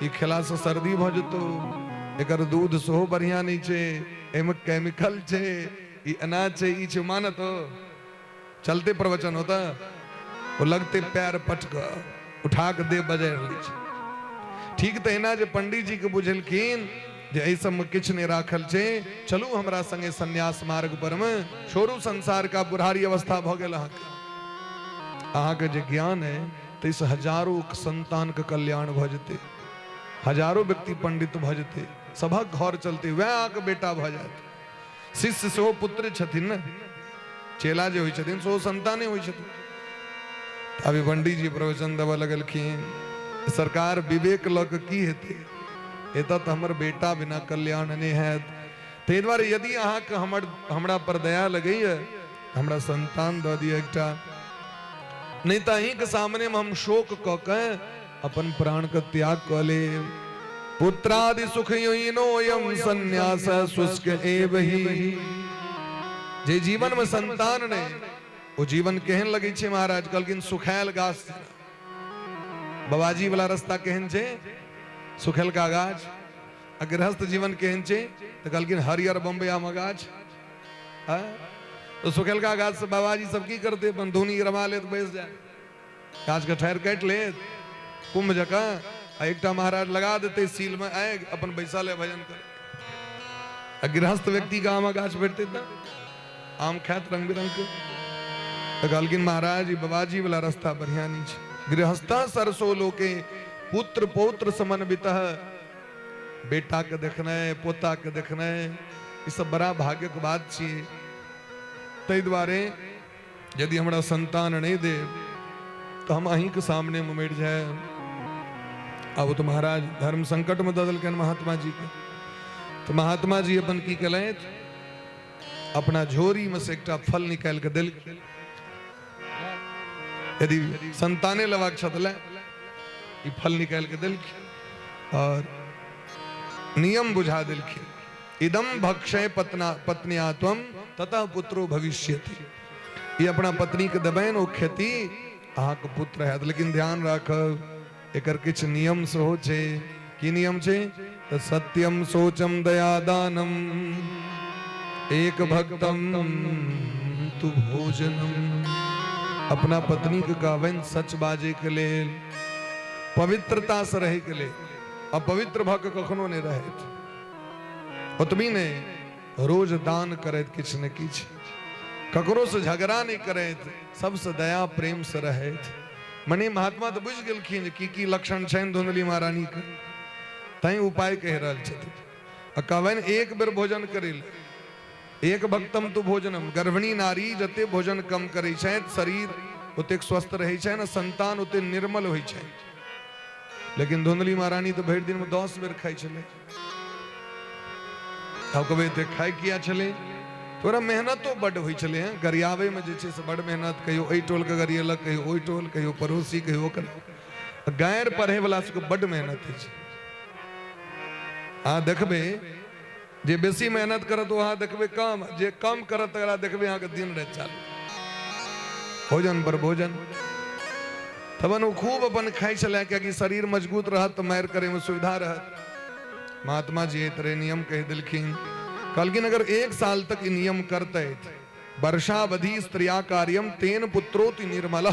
ई खेलासँ सर्दी भऽ जेतौ, एकर दूध सेहो बढ़िआँ नहि छै, एहिमे केमिकल छै, ई एना छै, ई छै, मानत हो? चलते प्रवचन होता, ओ लगते पैर पटक उठा के देह बजारि लै छै। ठीक तहिना जे पंडित जी के बुझलखिन जे एहि सबमे किछु नहि राखल छै, चलू हमरा संगे संन्यास मार्ग पर मे, छोड़ू संसार का बुढ़ारी अवस्था भऽ गेल अहाँके। अहाँके जे ज्ञान है ताहिसँ हजारों संतान के कल्याण भऽ जेतै, हजारों व्यक्ति पंडित भऽ जेतै, सभक घर चलतै, वएह अहाँके बेटा भऽ जायत। शिष्य सेहो पुत्र छथिन ने, चेला जे होइ छथिन सेहो संताने होइ छथिन। अभी पंडित जी प्रवचन देबऽ लगलखिन, सरकार विवेक लऽ कऽ की हेतै, एतऽ तऽ हमर बेटा बिना कल्याण नहि हैत। ताहि दुआरे यदि अहाँके हमरा पर दया लगैए हमरा संतान दऽ दिअ एकटा, नहि तऽ अहीँके सामनेमे हम शोक कऽ के अपन प्राणके त्याग कऽ लेब। पुत्रादि सुख युनोयम संन्यास शुष्क एव ही। जे जीवन में संतान नहीं ओ जीवन केहन लगै छै महाराज? कहलखिन सुखायल गाछ। बाबाजी वाला रास्ता केहन छै? सुखेलका गाछ। आ गृहस्थ जीवन केहन छै? तऽ कहलखिन हरियर बम्बई आमक गाछ। तो सुखेलका गाछ से बाबाजी सब की करते? अपन धुनी रमा लेत, बैस जाए, गाछ के ठाढ़ि काटि लेत कुंभ जकाँ, आ एकटा महाराज लगा देते सील में आगि, अपन बैसल है भजन कर। आ गृहस्थ व्यक्ति के आमक गाछ भेटते तऽ आम खायत रंग बिरंग के। तऽ कहलखिन महाराज ई बाबाजी वाला रास्ता बढ़िया नहीं छै। गृहस्थ सरसो लोके पुत्र पौत्र समन्वित। बेटा के देखनाइ, पोता के देखनाइ, ई सब बड़ा भाग्यक बात छियै। ताहि दुआरे यदि हमरा संतान नहीं देब तो हम अहींके सामने में मरि जायब। आब तो महाराज धर्म संकट में दऽ देलकनि महात्मा जी के। तो महात्मा जी अपन की केलथि, अपना झोरी में से एकटा फल निकालि के देलखिन। यदि संताने लेबाक छल तऽ ई फल निकालि के देलखिन और नियम बुझा देलखिन, इदम भक्षय पत्ना पत्न्यात्वम ततः पुत्रो भविष्यति। ई अपना पत्नी के देबनि, ओ खेती अहाँके पुत्र हैत। लेकिन ध्यान राखब, एकर किछु नियम सेहो छै। की नियम छै? तऽ सत्यम शौचम दयादानम एक भक्तम तु भोजनम। अपना पत्नी के कहबनि सच बाजे के लेल, पवित्रता से रहे के लेल, अपवित्र भऽ के कखनो नहि रहैत। ओतबी नहि, रोज दान करैत किछु ने किछु, ककरो से झगड़ा नहि करैत, सबसे दया प्रेम से रहैत। मने महात्मा तऽ बुझि गेलखिन जे की की लक्षण छनि धुंधली महारानी के, तैं उपाय कहि रहल छथिन। आ कहबनि एक बेर भोजन करै लए, एक भक्तम तु भोजनम। गर्भिणी नारी जते भोजन कम करै छथि, शरीर ओतेक स्वस्थ रहै छनि, संतान ओते निर्मल होइ छनि। लेकिन धुंधली महारानी तऽ भरि दिनमे 10 बेर खाइ छलै। आब कहबै एते खाइ किया छलै? तोरा मेहनतो बड्ड होइ छलै हँ, गरियाबैमे जे छै से बड्ड मेहनत। कहियो एहि टोलके गरियेलक, कहियो ओहि टोल, कहियो पड़ोसी, कहियो ओकर। गारि पढ़ैवला सबके बड्ड मेहनत होइ छै। अहाँ देखबै जे बेसी मेहनत करत ओ अहाँ देखबै कम, जे कम करत तकरा देखबै अहाँके दिन राति चालू, भोजन पर भोजन। तबन ओ खूब अपन खाइ छलै, कियाकि शरीर मजबूत रहत तऽ मारि करैमे सुविधा रहत। महात्मा जी एहि तरह नियम कहि देलखिन, कहलखिन अगर 1 साल तक ई नियम करतै, वर्षावधि स्त्रिया कार्यम तेन पुत्रोति निर्मल,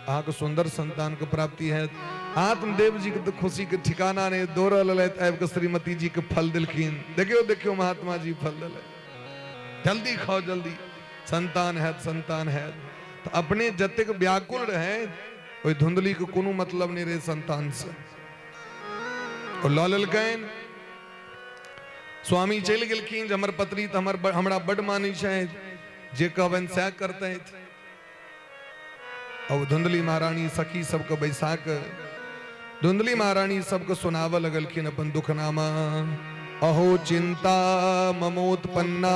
अहाँके सुन्दर संतानके प्राप्ति हैत। आत्मदेव जी के तऽ खुशी के ठिकाना नहि, दौड़ल लेलथि, आबि कऽ श्रीमती जी के फल देलखिन। देखियौ देखियौ महात्मा जी फल देलथि, जल्दी खाओ जल्दी, संतान हैत संतान हैत। तऽ अपने जतेक व्याकुल रहै ओहि धुंधली के कोनो मतलब नहि रहै संतान से, ओ लऽ लेलकनि। स्वामी चलि गेलखिन जे हमर पत्नी तऽ हमर हमरा बड्ड मानै छथि, जे कहबनि सएह करतथि। अब धुंधली महारानी सखी सबके बैसा कऽ धुंधली महारानी सबके सुनाबऽ लगलखिन अपन दुखनामा। अहो चिंता ममोत्पन्ना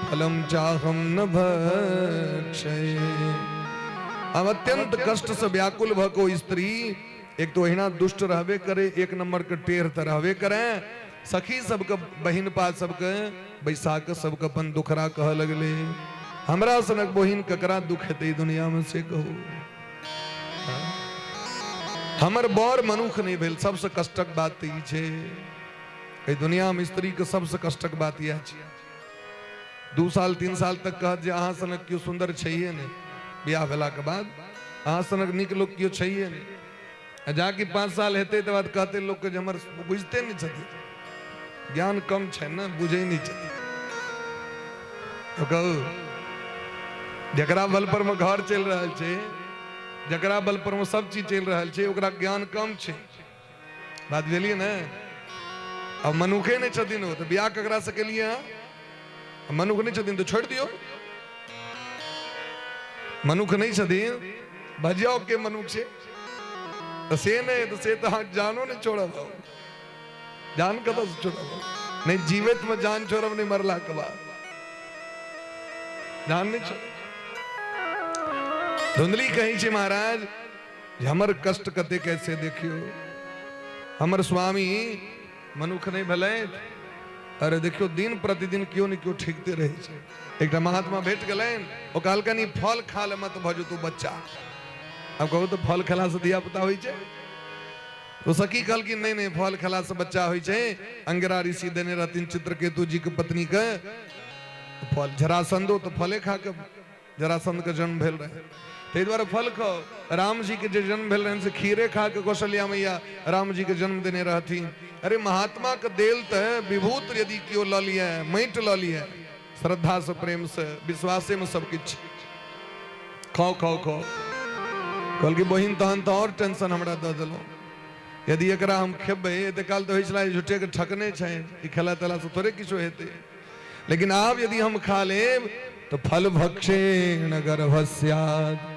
फलम चाहम न भक्षय। हम अत्यंत कष्ट से व्याकुल भऽ कऽ स्त्री एक तो ओहिना दुष्ट रहबे करे, एक नंबर के टेढ़ तऽ रहबे करे, सखी सबके बहिनपा सबके बैसा कऽ सबके अपन दुखरा कहऽ लगले, हमरा सनक बहिन ककरा दुख हेतै दुनिया में से कहू। हमर बर मनुख नहि भेल, सबसँ कष्टक बात तऽ ई छै एहि दुनिया में स्त्री के सबसँ कष्टक बात इएह छै। 2 साल 3 साल तक कहत जे अहाँ सनक केओ सुन्दर छैहे नहि, बियाह भेलाके बाद अहाँ सनक नीक लोक केओ छैहे नहि, आ जाकि 5 साल हेतै तकर बाद कहतै लोकके जे हमर बुझिते नहि छथिन, ज्ञान कम छै ने, बुझै नहि छथिन। तो कहू जकरा बल पर मे घर चलि रहल छै, जकरा बल पर मे सब चीज चलि रहल छै, ओकरा ज्ञान कम छै। बात बुझलियै ने? अब मनुखे नहि छथिन ओ, तऽ बियाह ककरा से केलियै अहाँ? मनुख नहि छथिन तऽ छोड़ि दियौ। मनुख नहि छथिन, भजियाओ के मनुख छै तऽ से नहि, तऽ से तऽ अहाँ जानो नहि छोड़ब, जान कतऽसँ छोड़ब? नहि जीवैत मे जान छोड़ब, नहि मरलाके बाद जान नहि छोड़ब। धुंधली कहै छै महाराज जे हमर कष्ट कते कैसे देखियौ, हमर स्वामी मनुख नहि भेलै। अरे देखियौ दिन प्रतिदिन केओ ने केओ ठेकते रहै छै। एकटा महात्मा भेट गेलनि, ओ कहलकनि ई फल खा ले मत भऽ जेतौ बच्चा। आब कहू तऽ फल खेलासँ धिया पुता होइ छै? तो सखी कहलखिन नहीं नहीं, फल खेलासँ बच्चा होइ छै। अंगिरा ऋषि देने रहथिन चित्रकेतु जी के पत्नी के फल, जरासंधो तऽ फले खा के जरासंध के जन्म भेल रहे, ताहि दुआरे फल खाओ। राम जी के जे जन्म भेल रहनि से खीरे खा के कौशल्या मैया राम जी के जन्म देने रहथिन। अरे महात्मा के देल तऽ विभूत यदि केओ लऽ लिए, माटि लऽ लिए, श्रद्धा से प्रेम से विश्वासे में सब किछु खाओ खाओ खाओ। कहलकै बहिन तहन तऽ आओर टेंशन हमरा दऽ देलहुँ, यदि एकरा हम खेबै एते काल तऽ होइ छलै झूठे के ठकने छै, ई खेला तेलासँ थोड़े किछो हेतै, लेकिन आब यदि हम खा लेब तो फल भक्षेण गर्भ स्यात्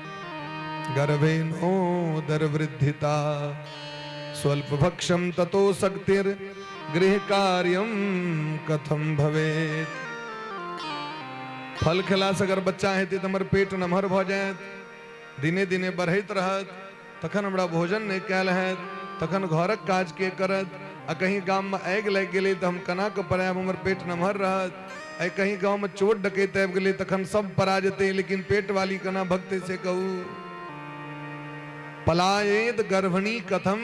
गर्भेणोदर वृद्धिता स्वल्प भक्षम ततो शक्तिर गृह कार्यम कथम भवेत। फल खेलासँ अगर बच्चा हेतै तऽ हमर पेट नमहर भऽ जायत, दिने दिने बढ़ैत रहत, तखन हमरा भोजन नहि कयल हैत, तखन घरक काज के करत? आ कहीं गाममे आगि लागि गेलै तऽ हम केना कऽ पड़ायब, हमर पेट नमहर रहत। आ कहीं गाँवमे चोर डकैत आबि गेलै तखन सब पड़ा जेतै, लेकिन पेट वाली केना भगतै से कहू। पलायेद गर्भणी कथम,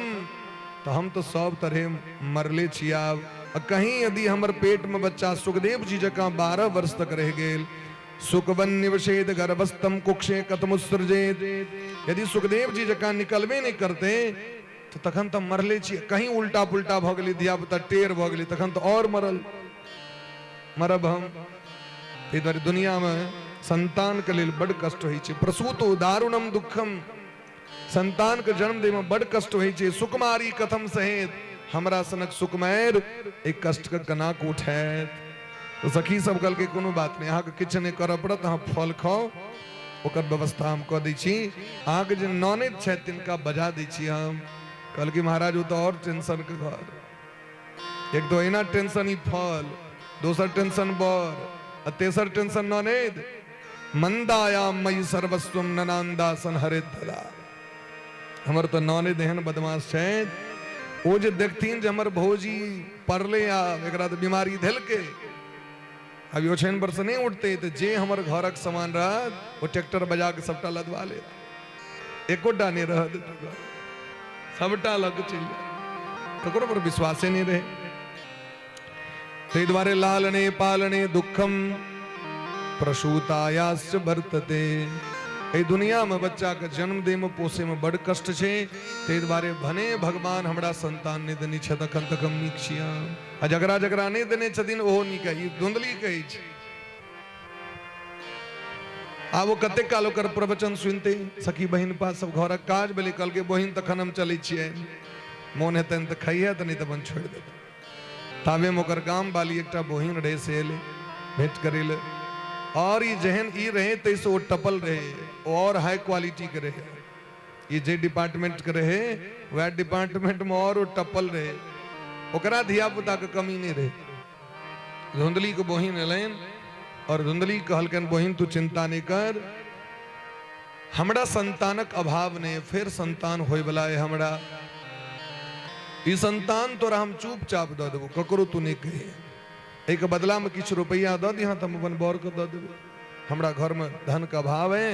तऽ हम तऽ सब तरहे मरले छी आब। आ कहीं यदि हमर पेटमे बच्चा सुखदेव जी जकाँ 12 वर्ष तक रहि गेल, सुखवन निवशेद गर्भस्थम कुक्षे कथमुत्सृजेत, यदि सुखदेव जी जकाँ निकलबे नहि करते तऽ तखन तऽ मरले छी। कहीं उल्टा पुल्टा भऽ गेलै, धियापुता टेढ़ भऽ गेलै, तखन तऽ आओर मरल मरब हम। ताहि दुआरे दुनियामे संतानके लेल बड्ड कष्ट होइ छै। प्रसूतो दारुणम दुःखम, संतानके जन्म दैमे बड्ड कष्ट होइ छै। सुकुमारी कथम सहेत, हमरा सनक सुकुमारि एहि कष्टके केना कऽ उठायत? तऽ सखी सब कहलकै कोनो बात नहि, अहाँके किछु नहि करऽ पड़त, अहाँ फल खाउ, ओकर व्यवस्था हम कऽ दै छी। अहाँके जे ननैद छथि तिनका बजा दै छी हम। कहलकै महाराज ओ तऽ आओर टेंशनके घर, एक तऽ ओहिना टेंशन ई फल, दोसर टेंशन बर, आ तेसर टेंशन ननैद। मंदायाम मयि सर्वस्वम ननांदासन हरे तदा, हमर तऽ ननैद एहन बदमाश छथि ओ जे देखथिन जे हमर भौजी पड़ले आ एकरा तऽ बीमारी धेलकै, अभी ओछाइन पर से नहि उठतै, तऽ जे हमर घरक सामान रहत ओ ट्रैक्टर बजा कऽ सबटा लदवा लेत, एकोटा नहि रहत घर, सबटा लऽ कऽ चलि जायत। ककरो पर विश्वासे नहि रहै। ताहि दुआरे लालने पालने दुखम प्रसूतायाश्च वर्तते। एहि दुनिया में बच्चा के जन्म दे में पोसे में बड़ कष्ट छै, ताहि दुआरे भने भगवान हमरा संतान नहि देने छथि अखन तक हम नीक छी, आ जकरा जकरा नहि देने छथिन ओहो नीक है। ई धुंधली कहै छै। आब ओ कतेक काल ओकर प्रवचन सुनते सखी बहिन पास सब घरक काज भेलै, कहलकै बहिन तखन हम चलै छियै, मोन हेतनि तऽ खइहे तऽ नहि तऽ अपन छोड़ि देतै। ताबेमे ओकर गाम वाली एकटा बहिन रहे से एलै भेंट करै लए, और ई जेहन ई रहे ताहिसँ ओ टपल रहे, ओ और हाई क्वालिटीके रहे। ई जे डिपार्टमेंटके रहे वएह डिपार्टमेंटमे और ओ टपल रहे, ओकरा धियापुताके कमी नहि रहे। धुंधलीके बहिन एलनि और धुंधली कहलकनि बहिन तू चिंता नहि कर, हमरा संतानक अभाव नहि, फेर संतान होयवला है हमरा, ई संतान तोरा हम चुपचाप दऽ देबो, ककरो तू नहि कही, एहिके बदलामे किछु रुपैआ दऽ दिहँ तऽ हम अपन बरके दऽ देबै, हमरा घरमे धनके अभाव है,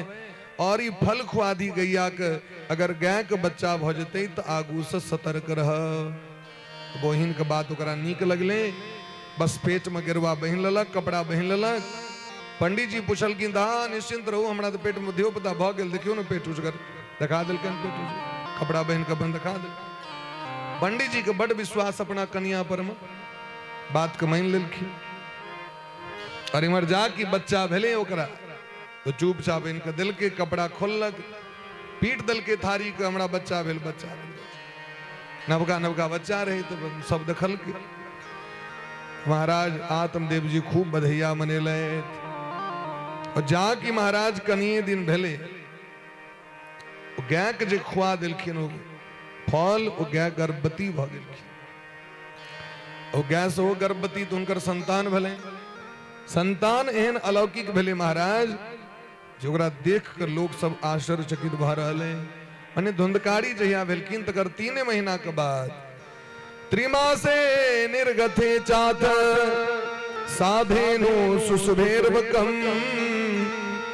और ई फल खुआ दी गैयाके, अगर गायके बच्चा भऽ जेतै तऽ आगूसँ सतर्क रह। बहिनके बात ओकरा नीक लगलै, बस पेटमे गेरुआ बहिन लेलक, कपड़ा बहिन लेलक। पंडीजी पुछलखिन तऽ हाँ निश्चिंत रहू, हमरा तऽ पेटमे धियोपुता भऽ गेल, देखियौ ने पेट उजगर देखा देलकनि, पेट उजगर कपड़ा बहिन के अपन देखा देलकनि। पंडीजी के बड विश्वास अपना कनिया पर में, बात के मानि लेलखिन। और इम्हर जा कि बच्चा भेलै ओकरा तो चुपचाप इनके देलकै, कपड़ा खोललक, पीट देलकै थारी के, हमरा बच्चा भेल, बच्चा भेल। नवका नवका बच्चा रहे तऽ सब देखलकै। महाराज आत्मदेव जी खूब बधैया मनेलथि। और जा कि महाराज कनिए दिन भेलै, गाय के जे खुआ देलखिन ओ फल, ओ गाय गर्भवती भऽ गेलखिन। ओ गाय से ओ गर्भवती तऽ हुनकर संतान भेलै। संतान एहन अलौकिक भेलै महाराज जे ओकरा देख कऽ लोक सब आश्चर्यचकित भऽ रहल है। मने धुंधकारी जहिया भेलखिन तकर 3 महीना के बाद त्रिमासे निर्गथे चाथ साधेनु सुशुभेर्वकम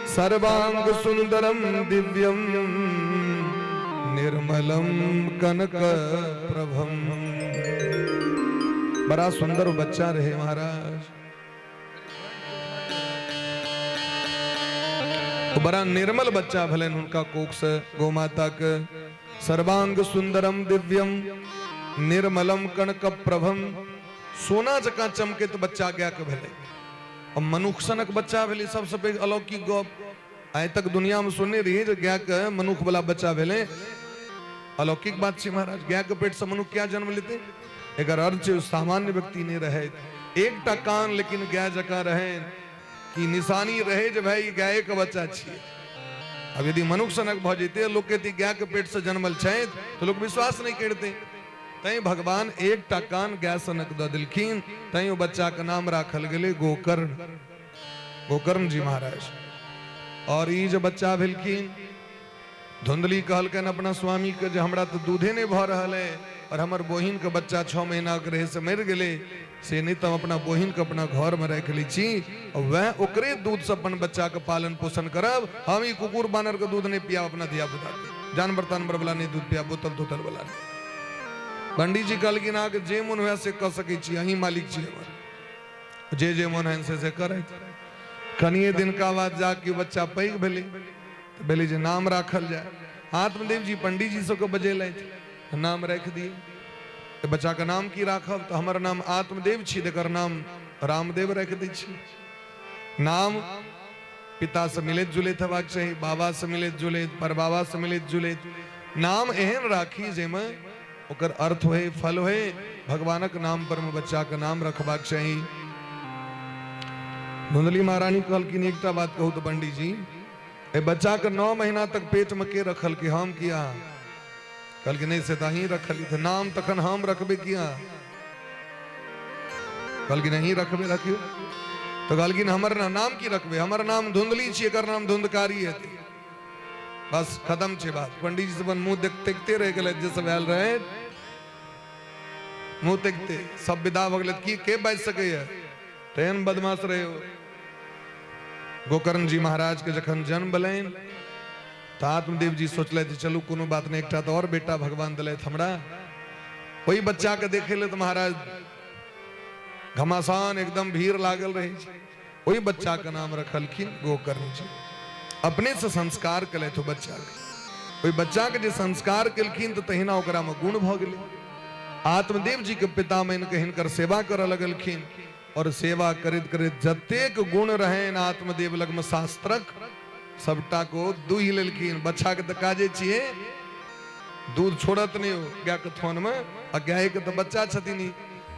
सर्वांग सुंदरम दिव्यम निर्मलम कनक प्रभम। बड़ा सुंदर बच्चा रहे महाराज, बड़ा निर्मल बच्चा भेलनि हुनका कोख से गौ माता के। सर्वांग सुंदरम दिव्यम निर्मलम कनक प्रभम, सोना जकाँ चमकैत बच्चा गाय के भेलै। और मनुख सनक बच्चा भेलै, सबसँ पैघ अलौकिक गप आइ तक दुनिया में सुनने रहियै जे गाय के मनुख वाला बच्चा भेलै। अलौकिक बात छै महाराज, गाय के पेट से मनुख क्या जन्म लेते? एकर अर्थ छै सामान्य व्यक्ति नहीं रहे। एकटा कान लेकिन गाय जकाँ रहे कि निशानी रहे जे भाई गाय के बच्चा छियै। अब यदि मनुख सनक भऽ जेतै, लोक कहतै गाय के पेट से जन्मल छै, तऽ लोक विश्वास नहीं करते। तैं भगवान एकटा कान गाय सनक दऽ देलखिन, तैं ओ बच्चा के नाम राखल गेलै गोकर्ण, गोकर्ण जी महाराज। और ई जे बच्चा भेलखिन, धुंधली कहलकनि अपना स्वामी के जे हमरा तऽ दूधे नहि भऽ रहल है और हमर बहिन के बच्चा 6 महीना के रहे से मरि गेलै, से नहि तऽ हम अपना बहिन के अपना घर में राखि लै छी और वएह ओकरे दूध से अपन बच्चा के पालन पोषण करब। हम ई कुकुर बानर के दूध नहि पियाब अपना धिया पुता के, जानवर तानवर वाला नहि दूध पियाब, बोतल तोतल वाला नहि। पंडीजी कहलखिन अहाँके जे मोन हुए से कऽ सकै छी, अहीं मालिक छी हमर, जे जे मोन है से करैत। कनिए दिनका बाद जाके बच्चा पैघ भेलै तऽ भेलै जे नाम राखल जाय। आत्मदेव जी पंडीजी सबके बजेलथि, नाम राखि दिए। तऽ बच्चाके नाम की राखब? तऽ हमर नाम आत्मदेव छी, तकर नाम रामदेव राखि दै छी। नाम पिता से मिलैत जुलैत हेबाक चाही, बाबा से मिलैत जुलैत, परबाबा से मिलैत जुलैत। नाम एहन राखी जाहिमे ओकर अर्थ होए, फल होए। भगवानक नाम पर में बच्चा के नाम रखबाक चाही। धुंधली महारानी कहलखिन एकटा बात कहू तऽ पंडीजी, ए बच्चा के 9 महीना तक पेट में के रखल के हम किया? कहलखिन नहीं से तऽ अहीं रखली, तऽ नाम तखन हम रखबे किया? कहलखिन अहीं रखबे, रखियो। तऽ कहलखिन हमर नाम की रखबे? हमर नाम धुंधली छी, एकर नाम धुंधकारी हेतै। बस खत्म छे बात। पंडीजी सब मुंह देख देखते रह गेल जे सब आयल रहे। मुँह देखते सब विदा भऽ गेलै। की के बाजि सकैए? तेहन बदमाश रहे ओ। गोकर्ण जी महाराज के जखन जन्म भेलनि तऽ आत्मदेव जी सोचलथि, चलू कोनो बात नहि, एकटा तऽ आओर बेटा भगवान देलथि हमरा। ओहि बच्चा के देखे ले तऽ महाराज घमासान एकदम भीड़ लागल रहै छै। ओहि बच्चा के नाम रखलखिन गोकर्ण जी। अपने से संस्कार केलथि ओ बच्चा के। ओहि बच्चा के जे संस्कार केलखिन तऽ तहिना ओकरा में गुण भऽ गेलै। आत्मदेव जी के पिता मानि के हिनकर सेवा करऽ लगलखिन और सेवा करैत करैत जतेक गुण रहनि आत्मदेव लगमे शास्त्रक, सबटा को दूहि लेलखिन। बच्चा के तऽ काजे छियै, दूध छोड़त नहि ओ गाय के थन में, आ गाय के तऽ बच्चा छथिन ही,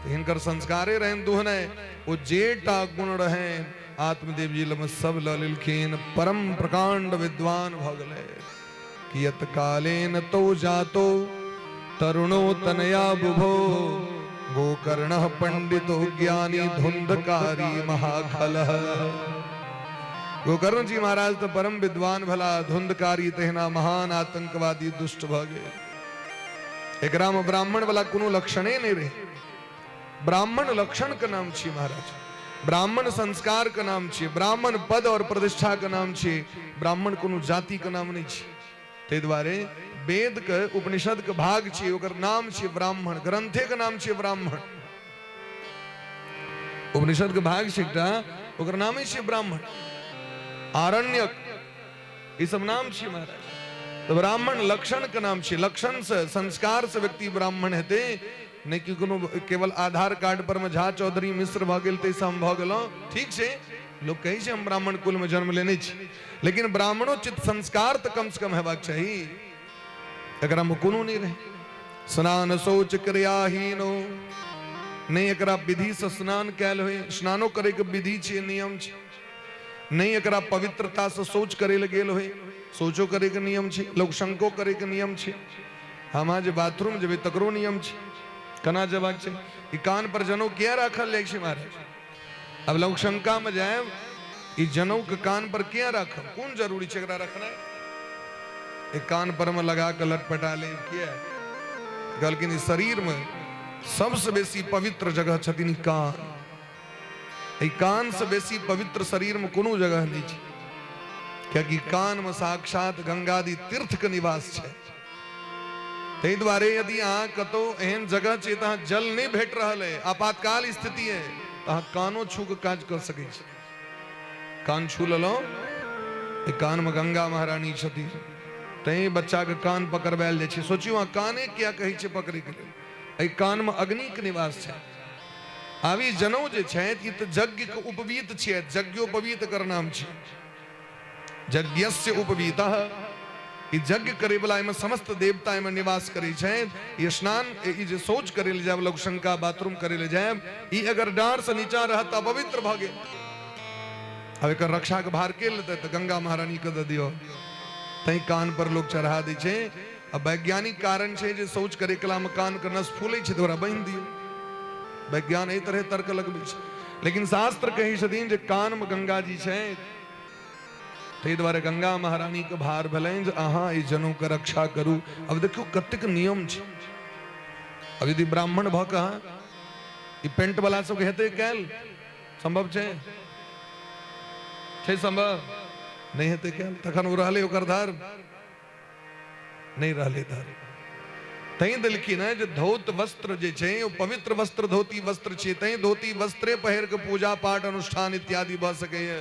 तऽ हिनकर संस्कारे रहनि दुहनाइ। ओ जेटा गुण रहनि आत्मदेव जी लगमे सब लऽ लेलखिन। परम प्रकांड विद्वान भऽ गेलै। कियत कालेन तो जातो तरुणो तनया बुभो गोकर्ण पंडितो ज्ञानी धुंधकारी महाखल। गोकर्ण जी महाराज तो परम विद्वान भला, धुंधकारी तहिना महान आतंकवादी दुष्ट भऽ गेल। एकरा में ब्राह्मण वाला कोनो लक्षणे नहीं रहे। ब्राह्मण लक्षण के नाम छी महाराज, ब्राह्मण संस्कार के नाम छी, ब्राह्मण पद और प्रतिष्ठा के नाम छी, ब्राह्मण कोनो जाति के नाम नहीं छी। ताहि दुआरे वेद के उपनिषद के भाग छी, ओकर नाम छी ब्राह्मण, ग्रंथे के नाम छी ब्राह्मण। उपनिषद के भाग छी एकटा, ओकर नामे छी ब्राह्मण। आरण्यक ई सब नाम छी महाराज। तो ब्राह्मण लक्षण के नाम छी, लक्षण से संस्कार से व्यक्ति ब्राह्मण हेतै, नहि कि कोनो केवल आधार कार्ड पर में झा चौधरी मिश्र भऽ गेल ताहिसँ हम भऽ गेलहुँ। ठीक छै, लोक कहै छै हम ब्राह्मण कुल में जन्म लेने छी, लेकिन ब्राह्मणोचित संस्कार तऽ कम से कम हेबाक चाही। एकरा में कोनो नहि रहै। स्नान शौच क्रियाहीनो, नहि एकरा विधि से स्नान कयल होय, स्नानो करे के विधि छै, नियम छै, नहि एकरा पवित्रता से शौच करे लए गेल होय, शौचो करे के नियम छै, लोक शंको करे के नियम छै। हम अहाँ जे बाथरूम जेबै तकरो नियम छै, केना जेबाक छै। ई कान पर जनउ किया राखल जाइ छै महाराज? अब लोक शंका में जायब, ई जनउ के कान पर किया राखब, कोन जरूरी छै एकरा रखनाइ? एक कान पर में लगा के लटपटा ले किया? कहलखिन ई शरीर में सबसे बेसी पवित्र जगह छथिन ई कान। एहि कान से बेसी पवित्र शरीर में कोनो जगह नहीं छै, कियाकि कान में साक्षात गंगादि तीर्थ के निवास छै। ताहि दुआरे यदि अहाँ कतौ एहन जगह छै तऽ अहाँ जल नहि भेट रहल है, आपातकाल स्थिति है, तऽ अहाँ कानो छू के काज कऽ सकै छी। कान छू लेलहुँ, कान में गंगा महारानी छथिन, तैं बच्चा के कान पकड़बायल जाइ छै। सोचियौ अहाँ काने किया कहै छै पकड़ैके लेल? एहि कान में अग्नि के निवास छै। आब ई जनउ जे छथि ई तऽ यज्ञ के उपवीत छियथि, यज्ञोपवीत एकर नाम छै, यज्ञस्य उपवीतः। ई यज्ञ करे वाला एहिमे समस्त देवता एहिमे निवास करै छथि। ई स्नान, ई जे शौच करे लए जायब, लघुशंका बाथरूम करे लए जायब, ई अगर डाँड़ से नीचा रहत तऽ अपवित्र भऽ गेल। आब एकर रक्षा के भार के लेतै? तऽ गंगा महारानी के दऽ दियौ। तैं कान पर लोक चढ़ा दै छै। आ वैज्ञानिक कारण छै जे शौच करे कला में कान के नस फूलै छै तऽ ओकरा बान्हि दियौ। विज्ञान एहि तरहे तर्क लगबै छै, लेकिन शास्त्र कहै छथिन जे कान में गंगा जी छै, ताहि दुआरे गंगा महारानी के भार भेलनि जे अहाँ एहि जनउ के रक्षा करू। अब देखियौ कतेक नियम छै। अब यदि ब्राह्मण भऽ कऽ ई पेंट वाला सबके हेतै कयल सम्भव छै? छै सम्भव? नहि हेतै कयल, तखन ओ रहलै ओकर धर्म? नहि रहलै धर्म। तैं देलखिन हेँ जे धौत वस्त्र जे छै ओ पवित्र वस्त्र धोती वस्त्र छै, तैं धोती वस्त्रे पहिर कऽ पूजा पाठ अनुष्ठान इत्यादि भऽ सकैए।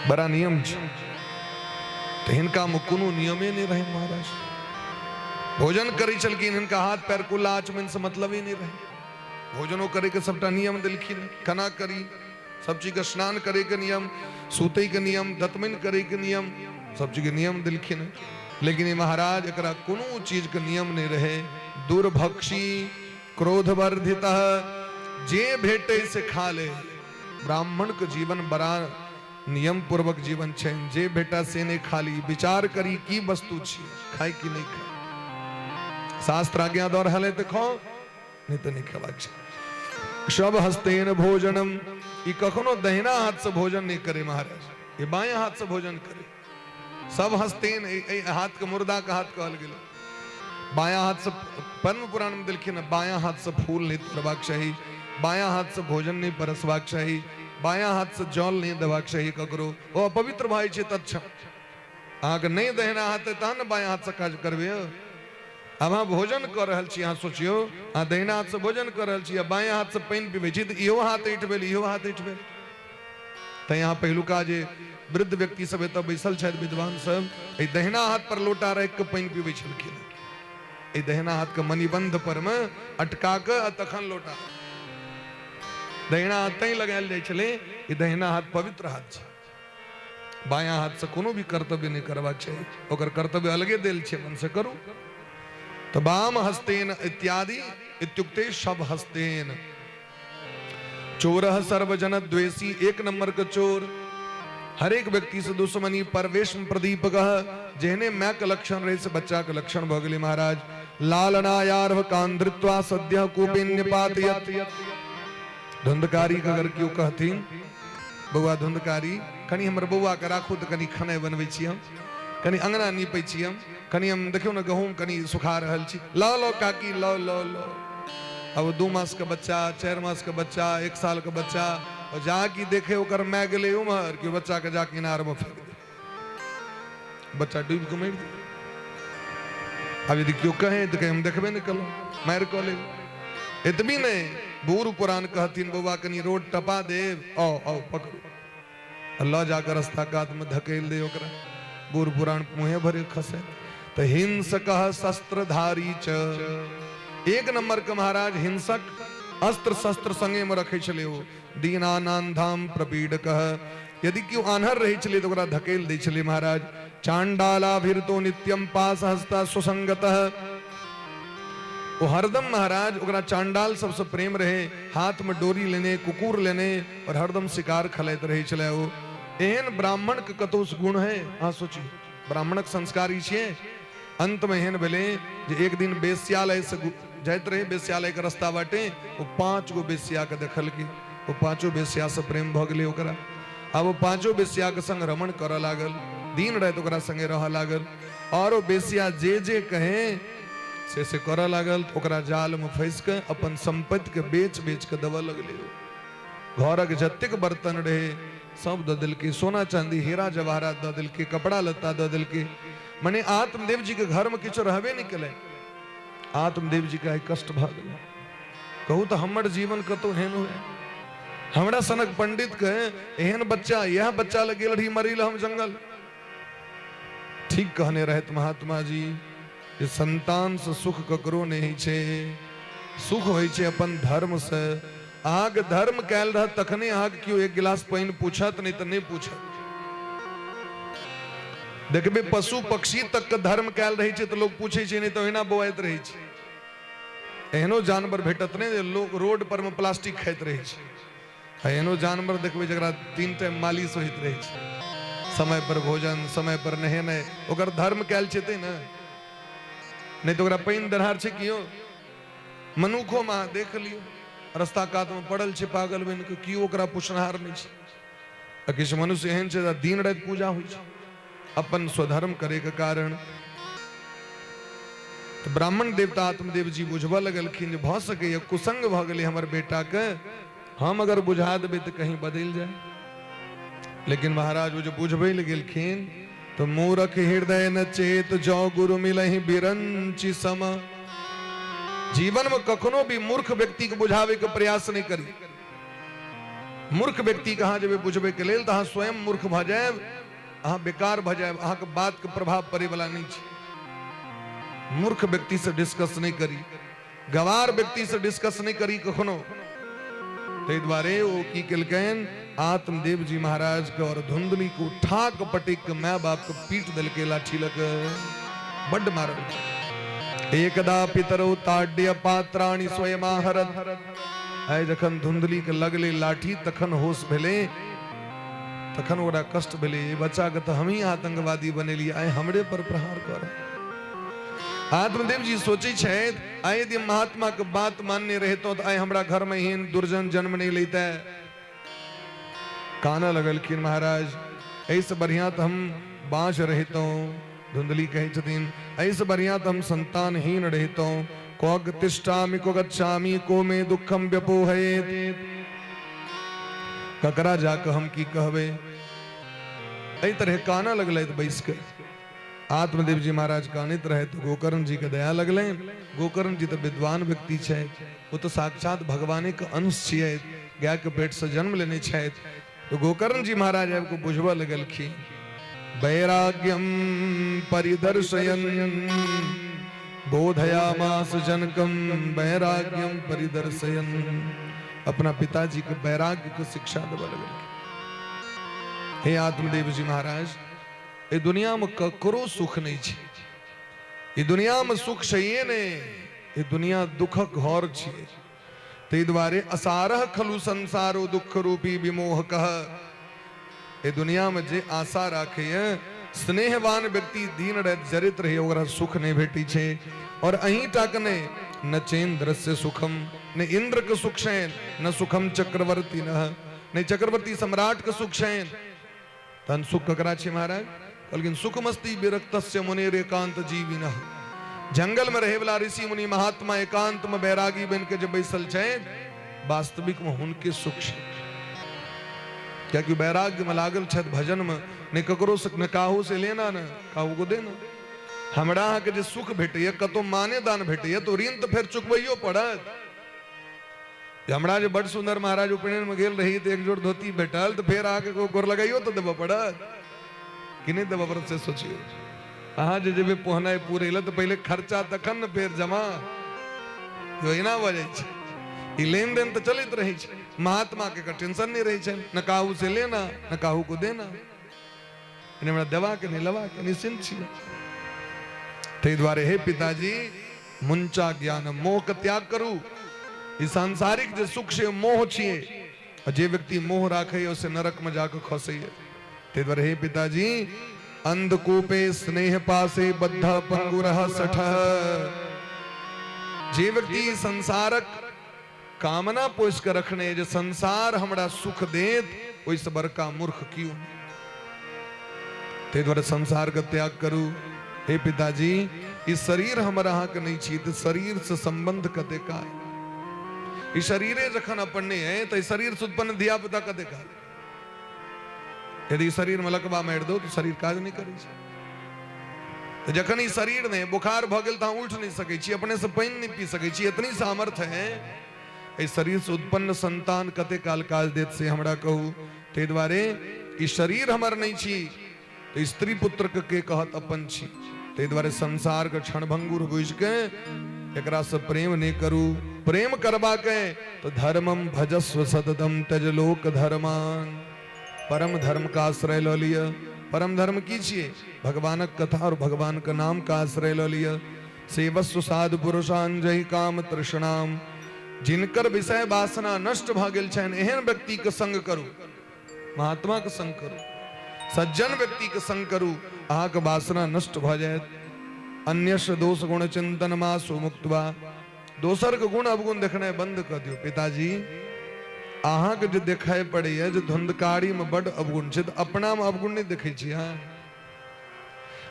बड़ा नियम छै। तऽ हिनकामे कोनो नियमे नहि रहै महाराज। भोजन करै छलखिन, हिनका हाथ पैर कुल्ला आचमन से मतलबे नहि रहै। भोजनो करैके सबटा नियम देलखिन, केना करी, सब चीज के स्नान करे के नियम, सुते के नियम, दतमनि करे के नियम, सब चीज के नियम देलखिन। लेकिन ई महाराज एकरा कोनो चीज के नियम नहीं रहे। दुर्भक्षी क्रोधवर्धित, जे भेटे से खा ले। ब्राह्मण के जीवन बड़ा नियम पूर्वक जीवन छै, जे भेटा से नहीं खाली, विचार करी की वस्तु छी, खाय की नहीं खाय। शास्त्र आज्ञा दऽ रहल है तऽ खाओ, नहीं तऽ नहीं खेबाक छै। सब हस्तेन भोजनम, ई कखनो दहिना हाथ से भोजन नहीं करे महाराज, ई बाएं हाथ से भोजन करे। सब हस्तेन, हाथ के मुर्दा के हाथ कहल गेल। बायां हाथसँ, पद्म पुराणमे देलखिन हँ, बायां हाथसँ फूल नहि तोड़बाक चाही, बायां हाथसँ भोजन नहि परसबाक चाही, बायां हाथसँ जल नहि देबाक चाही ककरो, ओ अपवित्र भऽ जाइ छै तत्क्षण। अहाँके नहि दहिना हाथ तहन ने बायां हाथसँ काज करबै। यौ आब अहाँ भोजन कऽ रहल छी, अहाँ सोचियौ, अहाँ दहिना हाथसँ भोजन कऽ रहल छी आ बायां हाथसँ पानि पीबै छी, तऽ इहो हाथ ऐठ भेल, इहो हाथ ऐठ भेल। तैं अहाँ पहिलुका जे वृद्ध व्यक्ति सब एतऽ बैसल छथि, विद्वान सब, एहि दहिना हाथ पर लोटा राखि कऽ पानि पीबै छलखिन, एहि दहिना हाथ के मणिबंध पर मे अटका कऽ आ तखन लोटा। दहिना हाथ तैं लगायल जाइ छलै, ई दहिना हाथ पवित्र हाथ छै। बायां हाथ से कोनो भी कर्तव्य नहि करबाक चाही, ओकर कर्तव्य अलगे देल छै, मन से करू। तऽ वाम हस्तेन इत्यादि इत्युक्ते शव हस्तेन। चोर सर्वजन द्वेषी, एक नंबर के चोर, हरेक व्यक्ति से दुश्मनी। परवेश प्रदीपक, जेहने my के लक्षण रहे से बच्चा के लक्षण भऽ गेलै महाराज। लालनायार्भ कांधृत्वा सद्य कूपे निपातयत। धुंधकारी के अगर केओ कहथिन, बौआ धुंधकारी, कनि हमर बौआ के राखू तऽ कनि खेनाइ बनबै छी हम, कनि अंगना नीपै छी हम, कनि हम देखियौ ने गहूँम कनि सुखा रहल छी, लऽ लऽ काकी, लऽ लऽ लऽ। अब 2 मास के बच्चा, 4 मास के बच्चा, 1 साल के बच्चा, और जा की देखे ओकर माय गेलै उम्हर कि बच्चा के जा इनार में फेंक दे, बच्चा डूबि के मरि गेलै। आब यदि केओ कहे तऽ कहे हम देखबे नहि केलहुँ, मारि कऽ लेब। एतबी नहि, बूढ़ पुरान कहथिन बौआ कनि रोड टपा देब, आओ आओ पकड़ू, लऽ जाकऽ रस्ता कातमे धकेल दे ओकरा, बूढ़ पुरान मुँहे भरे खसे। तऽ हिंसक शस्त्रधारी च, एक नंबर के महाराज हिंसक, अस्त्र शस्त्र संगे में रखे छलै ओ। दीनानांधाम प्रपीडक, यदि केओ आन्हर रहै छलै तऽ ओकरा धकेल दै छलै महाराज। चांडालाभिरतो नित्यम पास हस्ता सुसंगतः, ओ हरदम महाराज ओकरा चांडाल सबसँ प्रेम रहे, हाथ में डोरी लेने, कुकुर लेने और हरदम शिकार खेलाइत रहै छलै ओ। एहन ब्राह्मण के कतौ गुण है? अहाँ सोचियौ, ब्राह्मणक संस्कार ई छियै। अंत में एहन भेलै जे एक दिन वेश्यालय से जाइत रहे, वेश्यालय के रास्ता बाटे ओ 5 गो वेश्या के देखलकै, ओ पांचो वेश्या से प्रेम भऽ गेलै ओकरा। आब ओ पांचो वेश्या के संग रमण करऽ लागल, दिन राति ओकरा संगे रहऽ लागल, और ओ वेश्या जे जे कहे से से करऽ लागल। ओकरा जाल में फंसि कऽ अपन संपत्ति के बेच बेच कऽ देबऽ लगलै। घरक जतेक बर्तन रहे सब दऽ देलकै, सोना चांदी हीरा जवाहरात दऽ देलकै, कपड़ा लत्ता दऽ देलकै। मने आत्मदेव जी के घर में किछु रहबे नहि केलै। आत्मदेव जी के आइ कष्ट भऽ गेलै। कहू तऽ हमर जीवन कतौ एहन हुए? हमरा सनक पंडित के एहन बच्चा, इएह बच्चा लग गेल रही मरी हम जंगल। ठीक कहने रहत महात्मा जी जे संतान से सुख ककरो नहीं छै, सुख होइ छै अपन धर्म से। अहाँके धर्म कयल रहत तखने अहाँके केओ एक गिलास पानि पूछत, नहीं तऽ नहीं पूछत। देखबे पशु पक्षी तक के धर्म कयल रहै छै तऽ लोग पूछै छै, नहीं तऽ ओहिना बौआइत रहै छै। एहनो जानवर भेटत नहि जे लोग रोड पर में प्लास्टिक खाइत रहै छै, आ एहनो जानवर देखबै जकरा 3 टाइम मालिश होइत रहै छै, समय पर भोजन, समय पर नहेनाइ, ओकर धर्म कयल छै तै ने, नहि तऽ ओकरा पानि देनहार छै केओ? मनुखो में अहाँ देख लियौ, रस्ता कात में पड़ल छै पागल बनि कऽ, केओ ओकरा पुछनहार नहि छै। आ किछु मनुष्य एहन छै जे दिन राति पूजा होइ छै अपन स्वधर्म करे के कारण। तऽ ब्राह्मण देवता आत्मदेव जी बुझबऽ लगलखिन जे भऽ सकैए कुसंग भऽ गेलै हमर बेटाके, हम अगर बुझा देबै तऽ कहीं बदलि जाय। लेकिन महाराज ओ जे बुझबै लए गेलखिन तऽ मूरख हृदय न चेत जौ गुरु मिलहि बिरंचि सम। जीवन में कखनो भी मूर्ख व्यक्ति के बुझावे के प्रयास नहीं करी। मूर्ख व्यक्ति के अहाँ जेबै बुझबै के लेल तऽ अहाँ स्वयं मूर्ख भऽ जायब, अहाँ बेकार भऽ जायब, अहाँके बात के प्रभाव पड़े वाला नहीं छै। मूर्ख व्यक्ति से डिस्कस नहीं करी, गवार व्यक्ति से डिस्कस नहीं करी कखनो। ताहि दुआरे ओ की केलकनि, आत्मदेव जी महाराज के और धुंधली के उठा के पटक के my बाप के पीट देलकै लाठी लग, बड्ड मारल। एकदा पितरौ ताड्य पात्राणि स्वयमाहरत। आइ जखन धुंधली के लगले लाठी तखन होश भेलै, तखन ओकरा कष्ट भेलै, ई बच्चा के तऽ हमही आतंकवादी बनेलियै, आइ हमरे पर प्रहार कर। आत्मदेव जी सोचै छथि, आइ यदि महात्मा के बात मानने रहितौं तऽ आइ हमरा घर में एहन दुर्जन जन्म नहीं लैते। कानऽ लगलखिन महाराज, एहिसँ बढ़िया तऽ हम बाँझ रहितौं। धुंधली कहै छथिन, एहिसँ बढ़िया तऽ हम संतानहीन रहितहुँ। क्व तिष्ठामि क्व गच्छामि को मे दुःखम व्यपोहयेत। ककरा जाकऽ हम की कहबै? एहि तरहे कानऽ लगलथि बैस कऽ। आत्मदेव जी महाराज कानैत रहे तो गोकर्ण जी के दया लगलनि। गोकर्ण जी तऽ विद्वान व्यक्ति छथि, ओ तऽ साक्षात भगवाने के अंश छियै, गाय के पेट से जन्म लेने छथि। तो गोकर्ण जी महाराज आबि कऽ बुझबऽ लगलखिन, वैराग्यम परिदर्शयन बोधयामास जनकम वैराग्यम परिदर्शयन। अपना पिताजी के वैराग्य के शिक्षा देबऽ लगलखिन। हे आत्मदेव जी महाराज, एहि दुनिया में ककरो सुख नहीं छै, ई दुनिया में सुख छैहे नहि, ई दुनिया दुखक घर छियै। ताहि दुआरे असारह खलु संसारो दुख रूपी विमोहक। एहि दुनिया में जे आशा राखैए, स्नेहवान व्यक्ति दिन राति जरैत रहैए, ओकरा सुख नहि भेटै छै। और अहीं टा के नहि, न चेन्द्रस्य सुखम, ने इंद्र के सुख छैन, न सुखम चक्रवर्ती न, ने चक्रवर्ती सम्राट के सुख छैन। तहन सुख ककरा छै महाराज? कहलखिन सुखमस्ति विरक्तस्य मुनेर एकांत जीविनः। जंगल में रहे वाला ऋषि मुनि महात्मा एकांत में बैरागी बन के जे बैसल छै, वास्तविक में हुनके सुख छै, कियाकि वैराग्य में लागल छथि भजन में, ने ककरो से ने काहू से लेना ने काहू को देना। हमरा अहाँके जे सुख भेटैए, कतौ माने दान भेटैए, तो ऋण तऽ फेर चुकबैयो पड़त। हमरा जे बड सुंदर महाराज उपनयन में गेल रही तऽ एक जोड़ धोती भेटल, तऽ फेर अहाँके गोर लगाइयो तऽ देबऽ पड़त कि नहि देबऽ पड़त, से सोचियौ। अहाँ जे जेबै पहुनाइ पूरै लए तऽ पहिले खर्चा तखन ने फेर जमा, यो एना भऽ जाइ छै। ई लेनदेन तऽ चलैत रहै छै। महात्मा के टेंशन नहि रहै छै, न काहू से लेना न काहू को देना, यानी हमरा देबाक नहि लेबाक, निश्चिंत छी। ताहि दुआरे हे पिताजी, मुंचा ज्ञान मोह के त्याग करू। ई सांसारिक जे सुख छै मोह छियै, आ जे व्यक्ति मोह राखैए से नरक में जाके खसैए। ताहि दुआरे हे पिताजी, अंधकूपे स्नेह पासे बद्ध पंगुरह सठ। जे व्यक्ति संसारक कामना पोसि कऽ रखने जे संसार हमरा सुख देत, ओहिसँ बड़का मूर्ख क्यों नहि। ताहि दुआरे संसारके त्याग करू। हे पिताजी, ई शरीर हमर अहाँके नहि छी, तऽ शरीरसँ सम्बन्ध कते काल? ई शरीरे जखन अपन नहि है तऽ शरीरसँ उत्पन्न धिया पुता कते काल? यदि शरीरमे लकवा मारि दो तऽ शरीर काज नहि करै छै। तऽ जखन ई शरीर नहि, बुखार भऽ गेल तऽ अहाँ उठि नहि सकै छी, अपनेसँ पानि नहि पी सकै छी, एतनी सामर्थ्य है, एहि शरीरसँ उत्पन्न संतान कते काल काज देत से हमरा कहू। ताहि दुआरे ई शरीर हमर नहि छी तऽ स्त्री पुत्रके के कहत अपन छी? ताहि दुआरे संसारके क्षणभंगुर बुझिके एकरासँ प्रेम नहि करू। प्रेम करबाके तऽ धर्मम भजस्व सततम त्यज लोक धर्मान। परम धर्म का आश्रय लऽ लिअ। परम धर्म की छियै? भगवानक कथा और भगवान के नाम का आश्रय लऽ लिअ। सेवस्व साधु पुरुषान जहि काम तृष्णाम। जिनकर विषय वासना नष्ट भऽ गेल छनि एहन व्यक्ति के संग करू, महात्मा के संग करू, सज्जन व्यक्ति के संग करू, अहाँके वासना नष्ट भऽ जायत। अन्यस्य दोष गुण चिंतन मा सुमुक्तवा। दोसर के गुण अवगुण देखनाइ बंद कऽ दियौ। पिताजी, अहाँके जे देखाइ पड़ैया जे धुंधकारी में बड अवगुण छै, तऽ अपना में अवगुण नहि देखै छी अहाँ?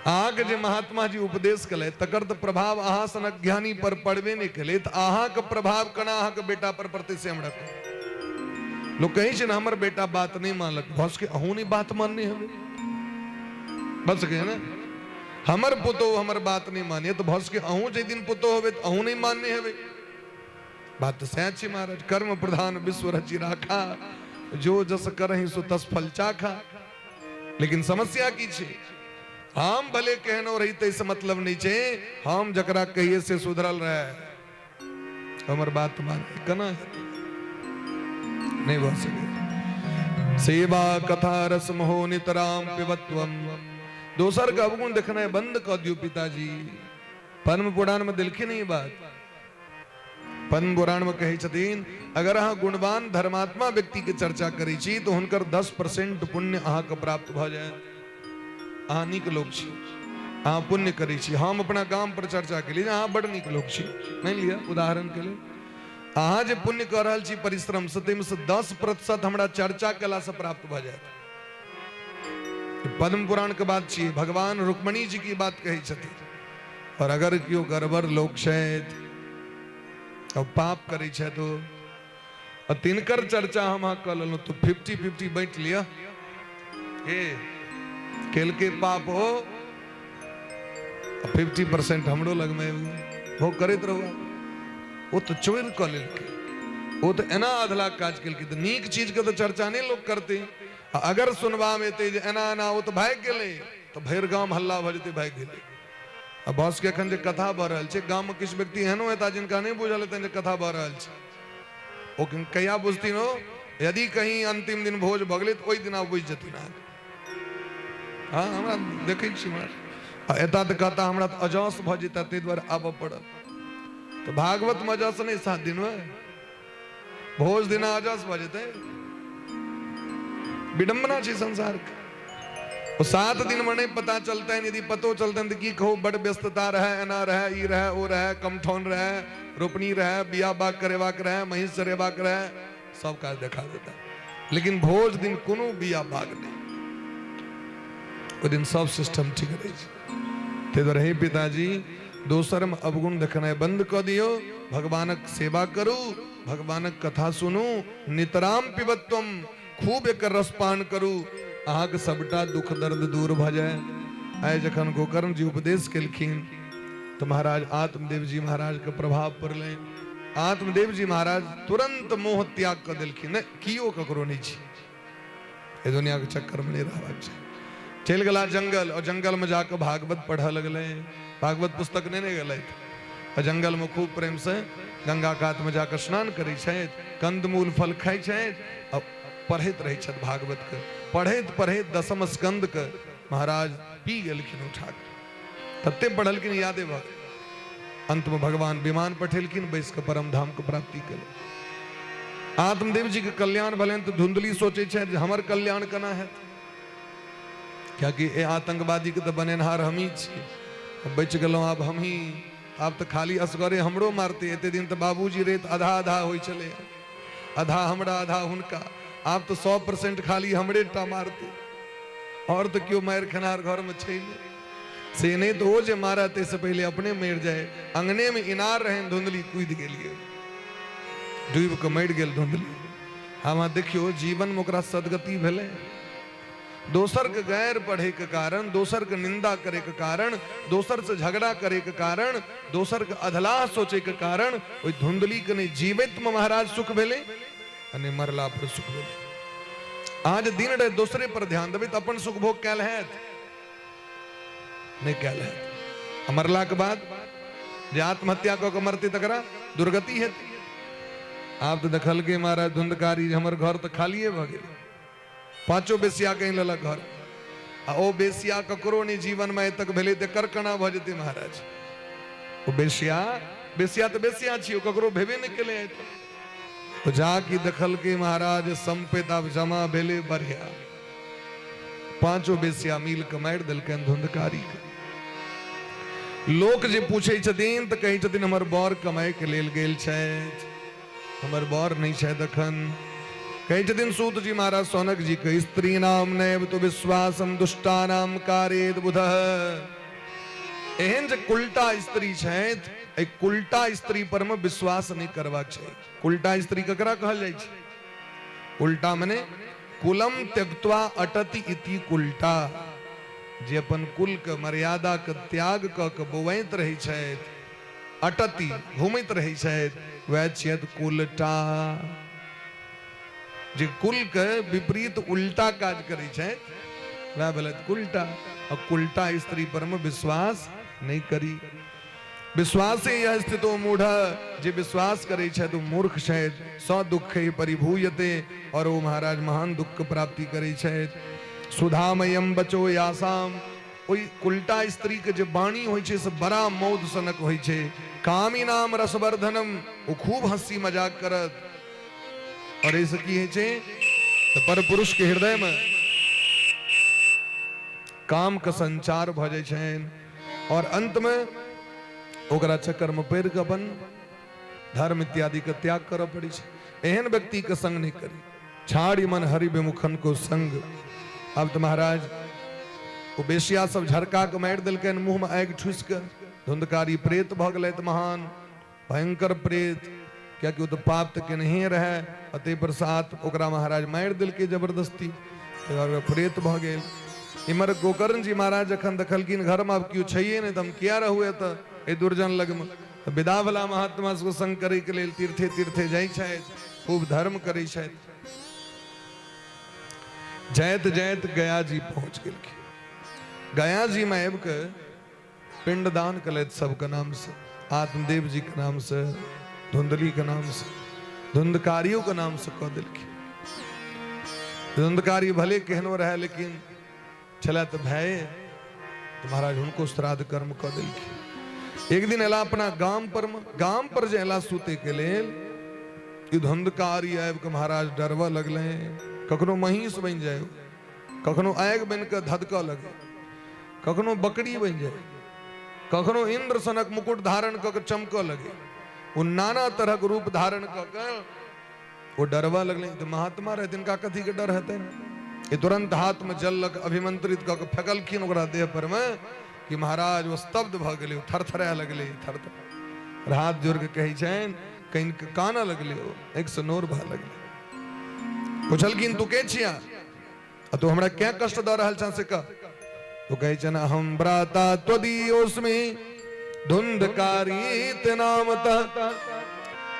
अहाँके जे महात्मा जी उपदेश केलथि तकर तऽ प्रभाव अहाँ सनक ज्ञानी पर पड़बे नहि केलै, तऽ अहाँके प्रभाव केना अहाँके बेटा पर पड़तै से हमरा कहू। लोक कहै छै ने हमर बेटा बात नहि मानलक, भऽ सकै अहूँ नहि बात मानने हेबै, भऽ सकै ने हमर पुतोहु हमर बात नहि मानिए, तऽ भऽ सकै अहूँ जाहि दिन पुतोहु हेबै तऽ अहूँ नहि मानने हेबै। बात तऽ सएह छै महाराज, कर्म प्रधान विश्व रचि राखा, जो जस करही सो तस फल चाखा। लेकिन समस्या की छै, हम भले केहनो रही ताहिसँ मतलब नहि छै, हम जकरा कहिए से सुधरल रहे, हमर बात माने केना हेतै? नहि भऽ सकै। सेवा कथा रस मोह नितराम पिबत्वम। दोसर के अवगुण देखनाइ बंद कऽ दियौ पिताजी। पद्म पुराण में देलखिन ई बात। पद्म पुराण में कहै छथिन, अगर अहाँ गुणवान धर्मात्मा व्यक्ति के चर्चा करै छी तऽ हुनकर 10% पुण्य अहाँके प्राप्त भऽ जायत। अहाँ नीक लोक छी, अहाँ पुण्य करै छी। हम अपना गाम पर चर्चा केलियै जे अहाँ बड नीक लोक छी, मानि लिअ उदाहरण के लेल, अहाँ जे पुण्य कऽ रहल छी परिश्रम से, ताहिमे से 10% हमरा चर्चा केलासँ प्राप्त भऽ जायत। पद्म पुराण के बात छियै, भगवान रुक्मणी जी की बात कहै छथिन। और अगर केओ गड़बड़ लोक छथि और पाप करै छथि ओ, तिनकर चर्चा हम अहाँ कऽ लेलहुँ, तऽ 50-50 बाँटि लिअ। के केलके पाप हो, 50% हमरो लगमे आबि गेल। भोग करैत रहू। ओ तऽ चोरि कऽ लेलकै, ओ तऽ एना अधला काज केलकै, तऽ नीक चीजके तऽ चर्चा नहि लोक करतै। आ अगर सुनबामे एतै जे एना एना ओ तऽ भागि गेलै, तऽ भरि गाम हल्ला भऽ जेतै, भागि गेलै। आ बस के एखन जे कथा भऽ रहल छै, गाममे किछु व्यक्ति एहनो हेता जिनका नहि बुझल हेतनि जे कथा भऽ रहल छै। ओ कहिया बुझथिन? ओ यदि कहीं अंतिम दिन भोज भऽ गेलै तऽ ओहि दिना बुझि जेथिन अहाँके। हँ, हमरा देखै छी महाराज। आ एता तऽ कहता हमरा तऽ अजस भऽ जेता, ताहि दुआरे आबऽ पड़त। तऽ भागवतमे अजस नहि, 7 दिनमे भोज दिना अजस भऽ जेतै। विडम्बना छै संसारके। ओ 7 दिनमे नहि पता चलतनि, यदि पतो चलतनि तऽ की कहू, बड़ व्यस्तता रहै, एना रहै, ई रहै, ओ रहै, कमठौन रहै, रोपनी रहै, बिया बाग करेबाक रहै, महींस चरेबाक रहै, सब काज देखा देता। लेकिन भोज दिन कोनो बिया बाग नहि, ओहि दिन सब सिस्टम ठीक रहै छै। ताहि दुआरे हे पिताजी, दोसरमे अवगुण देखनाइ बंद कऽ दियौ, भगवानक सेवा करू, भगवानक कथा सुनू, नितराम पिबत्वम, खूब एकर रसपान करू, अहाँके सबटा दुख दर्द दूर भऽ जाय। आइ जखन गोकर्ण जी उपदेश केलखिन तऽ महाराज आत्मदेव जी महाराज के प्रभाव पड़लै। आत्मदेव जी महाराज तुरंत मोह त्याग कऽ देलखिन, नहि कियो ककरो नहि छी, एहि दुनिया के चक्कर में नहीं रहबाक छै। चलि गेला जंगल, और जंगल में जाके भागवत पढ़ऽ लगलै। भागवत पुस्तक नहि ने गेलथि, आ जंगल में खूब प्रेम से गंगा कात में जाके स्नान करै छथि, कंदमूल फल खाइ छथि आ पढ़ैत रहै छथि भागवत के। पढ़ैत पढ़ैत दसम स्कंद के महाराज पी गेलखिन उठा के, तते पढ़लखिन यादे भऽ गेल। अंत में भगवान विमान पठेलखिन, बैस के परम धाम के प्राप्ति केलनि। आत्मदेव जी के कल्याण भेलनि तऽ धुंधली सोचै छथि जे हमर कल्याण केना हैत, कियाकि ए आतंकवादी के तऽ बनेनहार हमही छी, बचि गेलहुँ आब हमही, आब तऽ खाली असगरे हमरो मारतै। एते दिन तऽ बाबूजी रहै तऽ आधा आधा होइ छलै, आधा हमरा आधा हुनका, आब तऽ 100% खाली हमरे टा मारतै, आओर तऽ केओ मारि खेनहार घरमे छै नहि। से नहि तऽ ओ जे मारत ताहिसँ पहिले अपने मरि जाय। अंगनेमे इनार रहनि, धुंधली कूदि गेलियै, डूबि कऽ मरि गेल धुंधली। हम देखियौ जीवनमे ओकरा सदगति भेलै। दोसरके गैर पढ़ैके कारण, दोसरके निंदा करैके कारण, दोसरसँ झगड़ा करैके कारण, दोसरके अधलाह सोचैके कारण ओहि धुंधलीके नहि जीवैतमे महाराज सुख भेलै आ नहि मरला पर सुख भेलै। अहाँ जे दिन राति दोसरे पर ध्यान देबै तऽ अपन सुख भोग कयल हैत नहि कयल हैत। आ मरलाके बाद जे आत्महत्या कऽ के मरतै तकरा दुर्गति हेतै। आब तऽ देखलकै महाराज धुंधकारी जे हमर घर तऽ खालिए भऽ गेल, पाँचो बेसिया कहीं लेलक घर, आ ओ बेसिया ककरो नहि जीवनमे आइ तक भेलै तऽ एकर केना भऽ जेतै महाराज। ओ बेसिया बेसिया तऽ बेसिया छी, ओ ककरो भेबे नहि केलै आइ तक। ओ जा कि देखलकै महाराज सम्पैत आब जमा भेलै बढ़िया, पांचो बेसिया मिल के मारि देलकनि धुंधकारी के। लोक जे पूछै छथिन तऽ कहै छथिन हमर बर कमाइ के लेल गेल छथि, हमर बर नहि छथि एखन। कहै छथिन सूत जी महाराज सौनक जी के, स्त्री नाम नैव तो विश्वासम दुष्टानाम कार्येद बुध। एहन जे कुलटा स्त्री छथि, एहि कुलटा स्त्री पर मे विश्वास नहि करबाक छै। कुलटा स्त्री ककरा कहल जाइ छै? उल्टा मने कुलम त्यक्त्वा अटति इति कुलटा, जे अपन कुल के मर्यादा के त्याग क के बौआइत रहै छथि, अटति घूमैत रहै छथि, वएह छियथि कुलटा। जे कुल के विपरीत उल्टा काज करै छथि वएह भेलथि कुलटा। आ कुलटा स्त्री पर मे विश्वास नहि करी। विश्वासे यह स्थितो मूढ़, जे विश्वास करै छथि ओ मूर्ख छथि। स दुखे परिभूयते, और ओ महाराज महान दुख के प्राप्ति करै छथि। सुधामयम बचो यासाम, ओहि कुलटा स्त्री के जे वाणी होइ छै से बड़ा मौध सनक होइ छै। कामी नाम रसवर्धनम, ओ खूब हंसी मजाक करत, और एहिसँ की होइ छै तऽ पर पुरुष के हृदय में काम के संचार भऽ जाइ छनि, और अंत में ओकरा चक्कर में पड़ि कऽ अपन धर्म इत्यादि के त्याग करऽ पड़ै छै। एहन व्यक्ति के संग नहि करी, छाड़ी मन हरि विमुखन को संग। आब तऽ महाराज ओ बेसिया सब झरका के मारि देलकनि मुँहमे आगि ठुसि कऽ धुंधकारी प्रेत भऽ गेलथि महान भयंकर प्रेत कियाकि ओ तऽ पाप तऽ केनहे रहै आ ताहिपर साथ ओकरा महाराज मारि देलकै जबरदस्ती तकर प्रेत भऽ गेल। इम्हर गोकर्ण जी महाराज जखन देखलखिन घरमे आब केओ छैहे नहि तऽ हम किया रहू एतऽ एहि दुर्जन लगमे, तऽ विदा भेला महात्मा सबके संग करैके लेल तीर्थे तीर्थे जाइ छथि, खूब धर्म करै छथि। जाइत जाइत गया जी पहुँच गेलखिन। गया जी में आबि कऽ पिंडदान कलथि सबके नाम से, आत्मदेव जी के नाम से, धुंधली के नाम से, धुंधकारियों के नाम से कऽ देलखिन। धुंधकारी भले केहनो रहे लेकिन छला तऽ भाय, तऽ महाराज हुनको श्राद्ध कर्म कऽ देलखिन। एक दिन एला अपना गाम पर, गाम पर जे एला सुते के लेल, ई धुंधकारी आबि कऽ महाराज डरबऽ लगलै। कखनो महींस बनि जाय, कखनो आगि बनि कऽ धधकऽ लगे, कखनो बकरी बनि जाय, कखनो इंद्र सनक मुकुट धारण कऽ के चमकऽ लगे। ओ नाना तरहक रूप धारण कऽ के ओ डरबऽ लगलै। तऽ महात्मा रहथिन, तिनका कथी के डर हेतनि? ई तुरंत हाथ में जल लऽ कऽ अभिमंत्रित कऽ के फेकलखिन ओकरा देह पर में कि महाराज ओ स्तब्ध भऽ गेलै, ओ थरथराए लगलै, थरथर हाथ जोड़ के कहै छनि, कनि के कानऽ लगलै, ओ एक से नोर भऽ लगलै। पुछलखिन तू के छिया आ तू हमरा क्या कष्ट दऽ रहल छह से कह। तो कहै छनि हम भ्राता त्वदीयोस्मि धुंधकारीत नामतः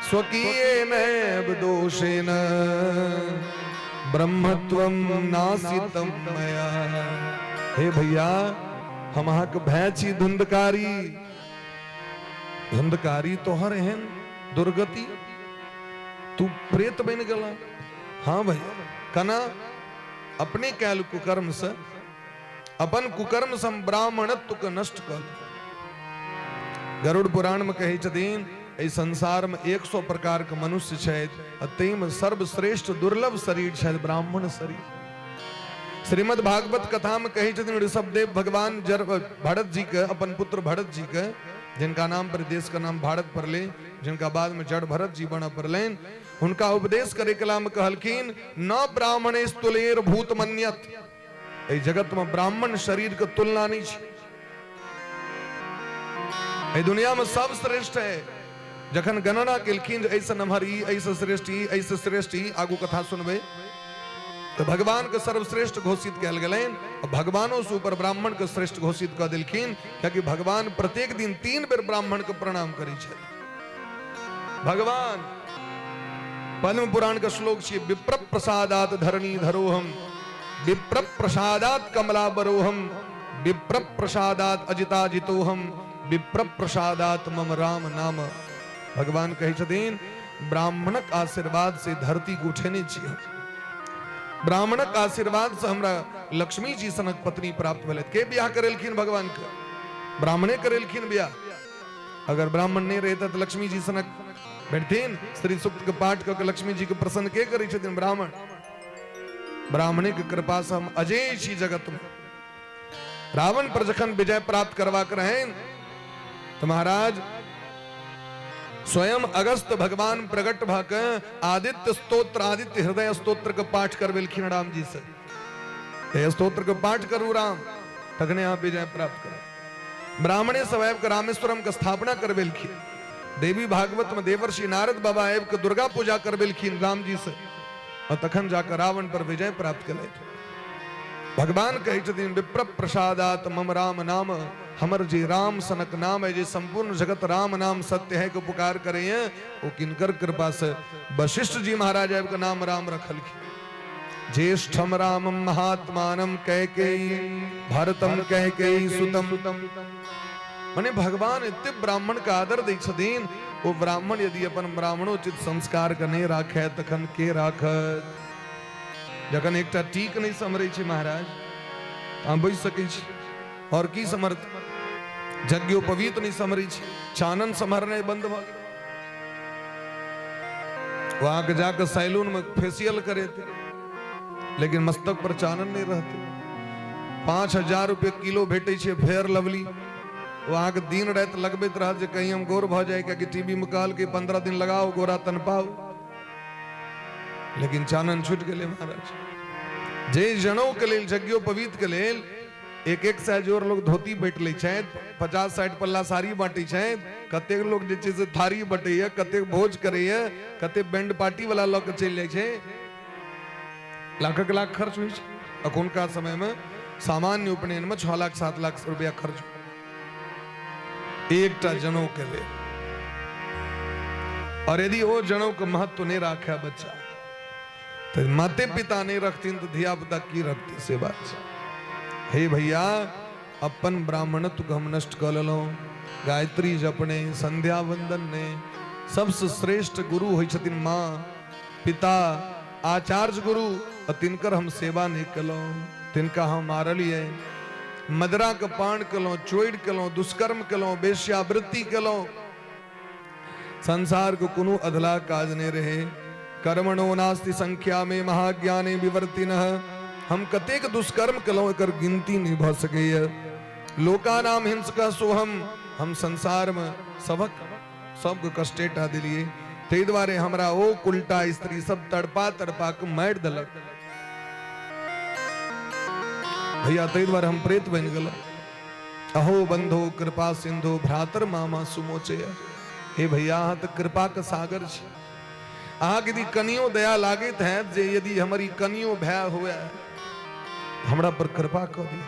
स्वकीयेनैव दोषेण ब्रह्मत्वं नासितं मया। हे भैया, हम अहाँके भाय छी धुंधकारी। धुंधकारी तोहर एहन दुर्गति, तू प्रेत बनि गेला। हाँ भैया, कना अपने कैल कुकर्म से, अपन कुकर्म से हम ब्राह्मणत्व के नष्ट कर। गरुड़ पुराण में कहै छथिन एहि संसार में 100 प्रकार के मनुष्य छथि आ ताहिमे सर्वश्रेष्ठ दुर्लभ शरीर छथि ब्राह्मण शरीर। श्रीमद् भागवत कथा में कहै छथिन ऋषभदेव भगवान जर भरत जी के, अपन पुत्र भरत जी के, जिनका नाम पर देश के नाम भारत पड़ले, जिनका बाद में जड़ भरत जी बनऽ पड़लनि, हुनका उपदेश करे कला में कहलखिन न ब्राह्मणे स्तुलेर भूत मन्यत। एहि जगत में ब्राह्मण शरीर के तुलना नहीं छै, एहि दुनिया में सब श्रेष्ठ है। जखन गणना केलखिन जे एहिसँ नमहर ई, एहिसँ श्रेष्ठ ई, एहिसँ श्रेष्ठ ई, आगू कथा सुनबै, तऽ भगवान के सर्वश्रेष्ठ घोषित कयल गेलनि आ भगवानो से ऊपर ब्राह्मण के श्रेष्ठ घोषित कऽ देलखिन, कियाकि भगवान प्रत्येक दिन 3 बेर ब्राह्मण के प्रणाम करै छथि। भगवान पद्म पुराण के श्लोक छियै, विप्र प्रसादात धरणी धरोहम, विप्र प्रसादात कमला बरोहम, विप्र प्रसादात अजिताजितोहम, विप्र प्रसादात मम राम नाम। भगवान कहै छथिन ब्राह्मणक आशीर्वाद से धरती के उठेने छी हम, ब्राह्मणक आशीर्वाद से हमरा लक्ष्मी जी सनक पत्नी प्राप्त भेलै। के बियाह करेलखिन भगवान के? ब्राह्मणे करेलखिन बियाह। अगर ब्राह्मण नहीं रहता तो लक्ष्मी जी सनक भेटथिन? श्री सूक्त के पाठ कऽ के लक्ष्मी जी के प्रसन्न के करै छथिन? ब्राह्मण। ब्राह्मणे के कृपा से हम अजेय छी जगत में। रावण पर जखन विजय प्राप्त करबाक रहनि तो महाराज स्वयं अगस्त भगवान प्रकट भऽ के आदित्य स्तोत्र, आदित्य हृदय स्तोत्र के पाठ करबेलखिन राम जी से। एहि स्तोत्र के पाठ करू राम, तखने अहाँ विजय प्राप्त करब। ब्राह्मणे सब आबि के रामेश्वरम के स्थापना करबेलखिन। देवी भागवत में देवर्षि नारद बाबा आबि के दुर्गा पूजा करबेलखिन राम जी से, और तखन जाकर रावण पर विजय प्राप्त केलथि। भगवान कहै छथिन विप्र प्रसादात मम राम नाम, हमर जे राम सनक नाम है, जे संपूर्ण जगत राम नाम सत्य है के पुकार करे हैं, ओ किनकर कृपा से वशिष्ठ जी महाराज आबि के नाम राम रखलखिन। ज्येष्ठम रामम महात्मानम कैकेयी भरतम कैकेयी सुतम। मने भगवान एते ब्राह्मण के आदर दै छथिन, ओ ब्राह्मण यदि अपन ब्राह्मणोचित संस्कार के नहि राखे तखन के राखत? जखन एकटा टीक नहि सम्हरै छै महाराज, अहाँ बुझि सकै छी और की समर्थ? यज्ञोपवीत नहि सम्हरै छै, चानन सम्हरनाइ बंद भऽ गेल। वहां के जाके सैलून में फेशियल करेते, लेकिन मस्तक पर चानन नहीं रहते। 5000 रुपये किलो भेटै छै फेयर लवली, वहां के दिन राति लगबैत रहत जे कहीं हम गोर भऽ जाए, कियाकि टीवी में कहल कि 15 दिन लगाओ गोरा तन पाओ, लेकिन चानन छूटि गेलै महाराज। जे जनौ के लेल, यज्ञोपवीत के लेल एक एक सए जोड़ लोग धोती बाँटि लै छथि, 50-60 पल्ला साड़ी बाँटै छथि, कतेक लोक जे छै से थारी बँटैया, कतेक भोज करैया, कतेक बैंड पार्टी वाला लऽ के चलि जाइ छै। लाखक लाख खर्च होइ छै। अखुनका समय में सामान्य उपनयन में 6 लाख 7 लाख रुपया खर्च एकटा जनौ के लेल। और यदि ओ जनौ के महत्व नहीं राखे बच्चा, तो माते पिता नहीं रखथिन तो धिया पुता की रखते, से बात छै। हे भैया, अपन ब्राह्मणत्व के हम नष्ट कऽ लेलहुँ। गायत्री जपने, संध्या वंदन ने, सबसे श्रेष्ठ गुरु होइ छथिन माँ, पिता, आचार्य गुरु, आ तिनकर हम सेवा नहीं केलहुँ, तिनका हम मारलियै, मदरा के पान केलहुँ, चोरि केलहुँ, दुष्कर्म केलहुँ, वेश्यावृत्ति केलहुँ। संसार के कोनो अधला काज नहीं रहे। कर्मणो नास्ति संख्या में महाज्ञाने विवर्तिनः। हम कतेक दुष्कर्म केलहुँ एकर गिनती नहीं भऽ सकैए। लोकानाम हिंसक सोहम, हम संसार में सबक सबके कष्टेटा दिलिए, ताहि दुआरे हमरा ओ कुलटा स्त्री सब तड़पा तड़पा के मारि देलक भैया, ताहि दुआरे हम प्रेत बनि गेलहुँ। अहो बंधो कृपा सिंधु भ्रातर मामा सुमोचय। हे भैया, अहाँ तऽ कृपा के सागर छी। अहाँके यदि कनियो दया लागैत हैत जे यदि हमर ई कनियो भय हुए, हमरा पर कृपा कऽ दिअ।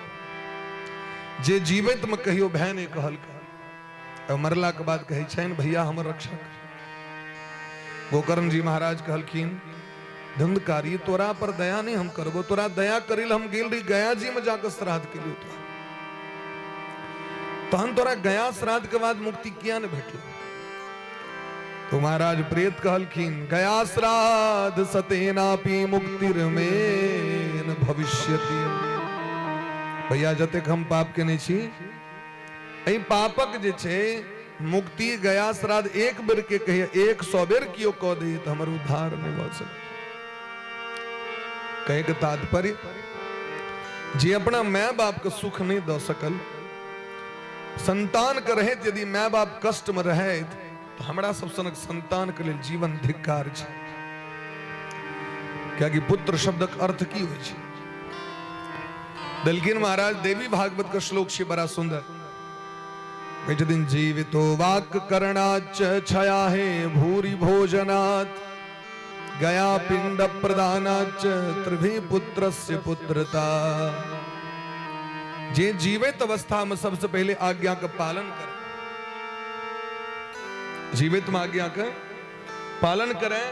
जे जीवैत में कहियो भय नहीं कहलकै, मरला के बाद कहै छनि भैया हमर रक्षा कर। गोकर्ण जी महाराज कहलखिन, धुंधकारी तोरा पर दया नहीं हम करबो, तोरा दया करिल हम गेल रही गया जी में जाकर श्राद्ध के लिए, तोरा तहन तोरा गया श्राद्ध के बाद मुक्ति किया नहीं भेटल? तो महाराज प्रेत कहलखिन, गया श्राद्ध सतेनापि मुक्तिर्मेन भविष्यति। भैया जतेक हम पाप केने छी, एहि पापक जे छै मुक्ति गया श्राद्ध एक बेर के कहिए 100 बेर कियो कऽ दे तऽ हमर उद्धार नहि भऽ सकै। कहे के तात्पर्य जे अपना my बाप के सुख नहीं दऽ सकल, संतान के रहैत यदि my बाप कष्ट में रहैत तऽ हमरा सब सनक संतान के लेल जीवन धिक्कार छै। कियाकि पुत्र शब्दक अर्थ की होइ छै? देलखिन महाराज देवी भागवत के श्लोक छै बड़ा सुंदर, कहै छथिन जीवितो वाक करणाच छया हे भूरि भोजनात् गया पिंड प्रदानाच त्रिभी पुत्रस्य पुत्रता। जे जीवित अवस्था में सबसे पहले आज्ञा के पालन करे, जीवित में आज्ञा के पालन करे,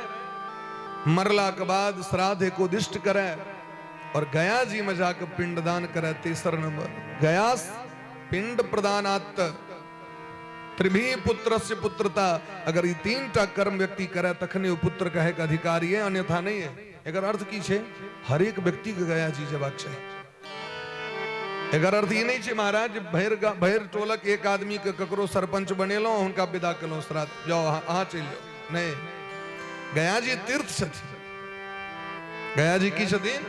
मरला के बाद श्राद्ध एकोदिष्ट करे और गया जी में जाकर पिंडदान करे। तीसरा नंबर गया पिंड प्रदानात् त्रिभी पुत्र से पुत्रता। अगर ये तीन टा कर्म व्यक्ति करे तखने वो पुत्र कहे के अधिकारी है, अन्यथा नहीं है। एकर अर्थ की छे? हर एक व्यक्ति के गया जी जबाक चाही। एकर अर्थ ई नहीं छे महाराज भैर टोलक एक आदमी के ककरो सरपंच बनेलहुँ हुनका विदा केलहुँ श्राद्ध जाओ अहाँ चलि जाओ, नहीं। गया जी तीर्थ छथिन। गया जी की छथिन?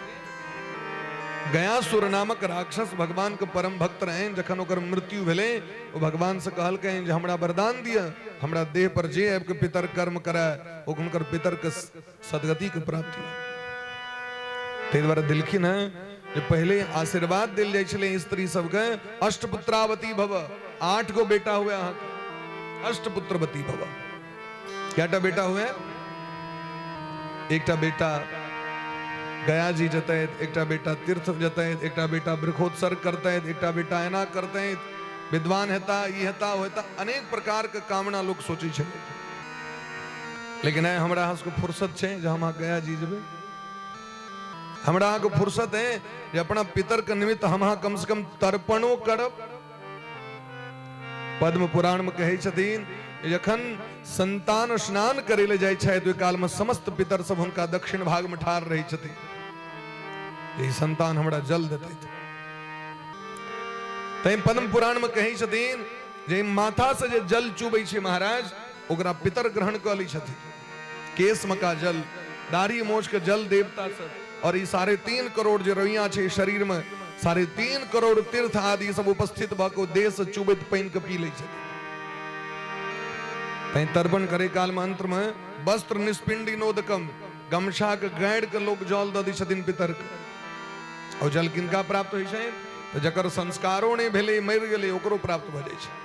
गयासुर नामक राक्षस भगवान के परम भक्त रहनि। जखन ओकर मृत्यु भेलै ओ भगवान से कहलकनि जे हमरा वरदान दिअ, हमरा देह पर जे आबि के पितर कर्म करे ओ हुनकर पितर के सदगति के प्राप्ति हो। ताहि दुआरे देलखिन हेँ जे पहिले आशीर्वाद देल जाइ छलै स्त्री सबके, अष्टपुत्रावती भव, 8 गो बेटा हुए अहाँके, अष्टपुत्रवती भव। कएटा बेटा हुए? एकटा बेटा गया जी जतैत, एकटा बेटा तीर्थ जतैत, एकटा बेटा वृक्षोत्सर्ग करतैत, एकटा बेटा एना करतैत, विद्वान हेता, ई हेता, ओ हेता, अनेक प्रकार के कामना लोक सोचै छै। लेकिन आइ हमरा अहाँ सबके फुर्सत छै जे हम अहाँ गया जी जेबै? हमरा अहाँके फुर्सत है जे अपना पितर के निमित्त हम अहाँ कम से कम तर्पणो करब? पद्म पुराण में कहै छथिन जखन संतान स्नान करे ले जाइ छथि ओहि काल में समस्त पितर सब हुनका दक्षिण भाग में ठाढ़ रहै छथिन, ई संतान हमरा जल देतै। तैं पद्म पुराण में कहै छथिन जे माथा से जे जल चुबै छै महाराज ओकरा पितर ग्रहण कऽ लै छथिन। केश में का जल, दाढ़ी मोछ के जल देवता सब, और ई 3.5 करोड़ जे रोइया छै शरीर में, 3.5 करोड़ तीर्थ आदि सब उपस्थित भऽ के देह से चुबैत पानि के पी लै छथिन। तैं तर्पण करे काल में अंत में वस्त्र निष्पिंडी नोदकम, गमछा के गाड़ि के लोग जल दऽ दै छथिन पितर के। और जल किनका प्राप्त होइ छै? तऽ जकर संस्कारो नहि भेलै, मरि गेलै, ओकरो प्राप्त भऽ जाइ छै।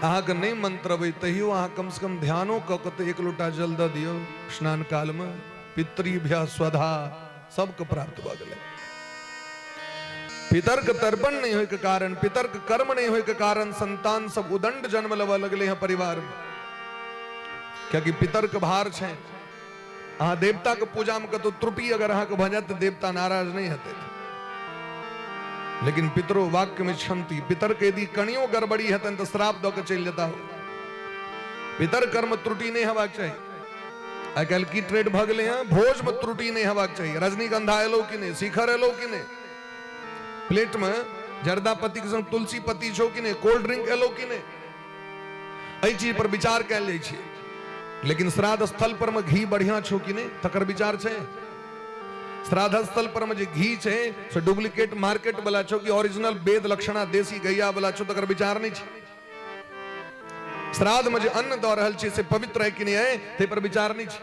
अहाँके नहि मंत्र अबै तैयो अहाँ कमसँ कम ध्यानो कऽ कऽ तऽ एक लोटा जल दऽ दियौ स्नान कालमे, पितृभ्य स्वधा, सबके प्राप्त भऽ गेलै। पितरके तर्पण नहि होइके कारण, पितरके कर्म नहि होइके कारण संतान सब उदंड जन्म लेबऽ लगलै हँ परिवारमे, कियाकि पितरके भार छै। अहाँ देवताके पूजामे कतौ त्रुटि अगर अहाँके भऽ जायत तऽ देवता नाराज नहि हेतै, लेकिन पितरो वाक्य में क्षमती, पितर के यदि कनियो गड़बड़ी हेतनि तऽ श्राप दऽ के चलि जेता। पितर कर्म त्रुटि नहि हेबाक चाही। आइ काल्हि की ट्रेड भऽ गेलै हँ, भोजमे त्रुटि नहि हेबाक चाही। रजनीगंधा एलो कि नहि, शिखर एलो कि नहि, प्लेटमे जर्दा पत्ती के संग तुलसी पत्ती छौ कि नहि, कोल्ड ड्रिंक एलो कि नहि, एहि चीज पर विचार कयल जाइ छै। लेकिन श्राद्ध स्थल पर मे घी बढ़िया छौ कि नहि तकर विचार छै? श्राद्ध स्थल पर मे जे घी छै से डुप्लीकेट मार्केट वाला छौ कि ओरिजिनल वेद लक्षणा देसी गैया वाला छौ, तकर विचार नहि छै। श्राद्ध में जे अन्न दऽ रहल छै से पवित्र है कि नहि है, ताहि पर विचार नहि छै।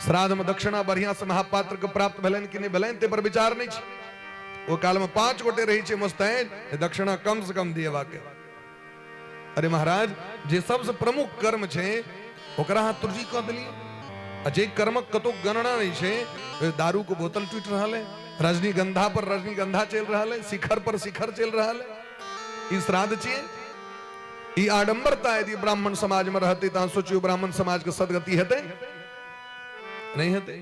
श्राद्ध में दक्षिणा बढ़िया से महापात्र के प्राप्त भेलनि कि नहि भेलनि, ताहि पर विचार नहि छै। ओ काल में 5 गोटे रहै छै मुस्तैद, दक्षिणा कम से कम दिएबाक। अरे महाराज, जे सबसे प्रमुख कर्म छै ओकरा अहाँ त्रुटि कऽ देलियै, आ जे कर्मक कतौ गणना नहि छै, दारू के बोतल टूटि रहल है, रजनीगंधा पर रजनीगंधा चलि रहल है, शिखर पर शिखर चलि रहल है, ई श्राद्ध छियै? ई आडंबरता यदि ब्राह्मण समाज में रहतै तऽ अहाँ सोचियौ ब्राह्मण समाज के सदगति हेतै नहि हेतै?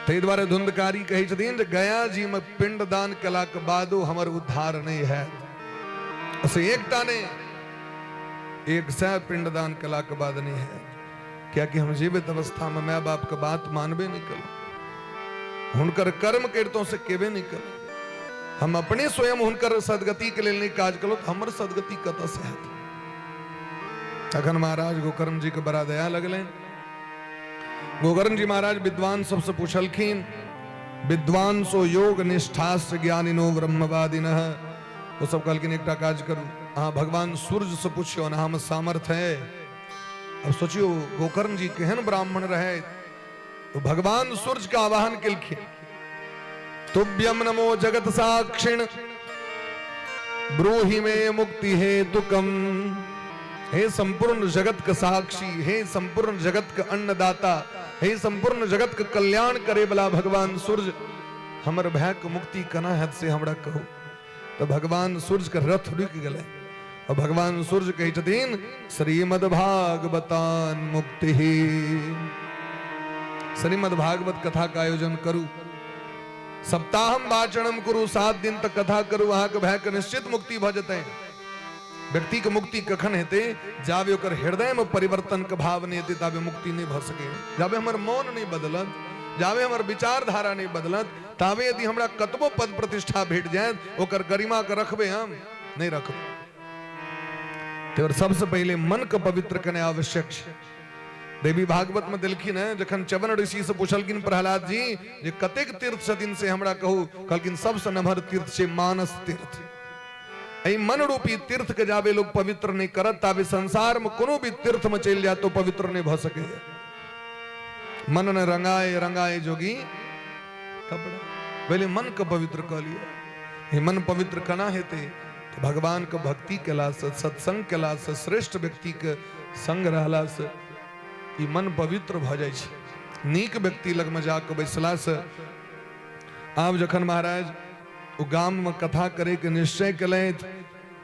ताहि दुआरे धुंधकारी कहै छथिन जे गया जी में पिंडदान केलाक बादो हमर उद्धार नहि हैत। से एकटा नहि, 100 पिंडदान केलाक बाद नहि हैत, कियाकि हम जीवित अवस्था में my बाप के बात मानबे नहि केलहुँ, हुनकर कर्म करितहुँ से केबे नहि केलहुँ, हम अपने स्वयं हुनकर सदगति के लेल नहि काज केलहुँ, तऽ हमर सदगति कतऽ से हैत? तखन महाराज गोकर्ण जी के बड़ा दया लगलनि। गोकर्ण जी महाराज विद्वान सबसे पूछलखिन, विद्वान सो योग निष्ठास ज्ञानिनो ब्रह्मवादिनः। वो सब कहलखिन एकटा काज करू, अहाँ भगवान सूर्य से पूछियो ना, हम सामर्थ्य है। अब सोचियो गोकर्ण जी केहन ब्राह्मण रहे, तो भगवान सूर्य का आवाहन केलखिन, तुभ्यम नमो जगत साक्षिण ब्रूहि मे मुक्ति हेतुकम। हे संपूर्ण जगत के साक्षी, हे संपूर्ण जगत के अन्नदाता, हे संपूर्ण जगत के कल्याण करे वाला भगवान सूर्य, हमर भय के मुक्ति केना हैत से हमरा कहू। तो भगवान सूर्य के रथ रुकि गेलै और भगवान सूर्य कहै छथिन श्रीमद् भागवतान मुक्ति। श्रीमद् भागवत कथा के आयोजन करू, सप्ताहम वाचनम करू, 7 दिन तक कथा करू, अहाँके भय के निश्चित मुक्ति भऽ जेतै। व्यक्ति के मुक्ति कखन हेतै? जाबे ओकर हृदय में परिवर्तन के भाव नहि हेतै ताबे मुक्ति नहि भऽ सकै। जाबे हमर मन नहि बदलत, जाबे हमर विचारधारा नहि बदलत, ताबे यदि हमरा कतबो पद प्रतिष्ठा भेट जायत ओकर गरिमा के रखबै हम नहि रखबै। तो सबसे पहले मन के पवित्र करने आवश्यक छै। देवी भागवत में देलखिन है, जखन च्यवन ऋषि से पूछलखिन प्रहलाद जी जे कतेक तीर्थ छथिन से हमरा कहू, कहलखिन सबसे नमहर तीर्थ छै मानस तीर्थ। एहि मन रूपी तीर्थ के जाबे लोग पवित्र नहीं करत ताबे संसार में कोनो भी तीर्थ में चलि जाए तो पवित्र नहीं भ सके। मन न रंगाए रंगाए जोगी कपड़ा, पहले मन के पवित्र कऽ लिअ। ई मन पवित्र केना हेतै? तऽ भगवान के भक्ति केला से, सत्संग केला से, श्रेष्ठ व्यक्ति के संग रहला से ई मन पवित्र भऽ जाइ छै। नीक व्यक्ति लगमे जाके बैसला से। आब जखन महाराज ओ गाममे कथा करैके निश्चय केलथि,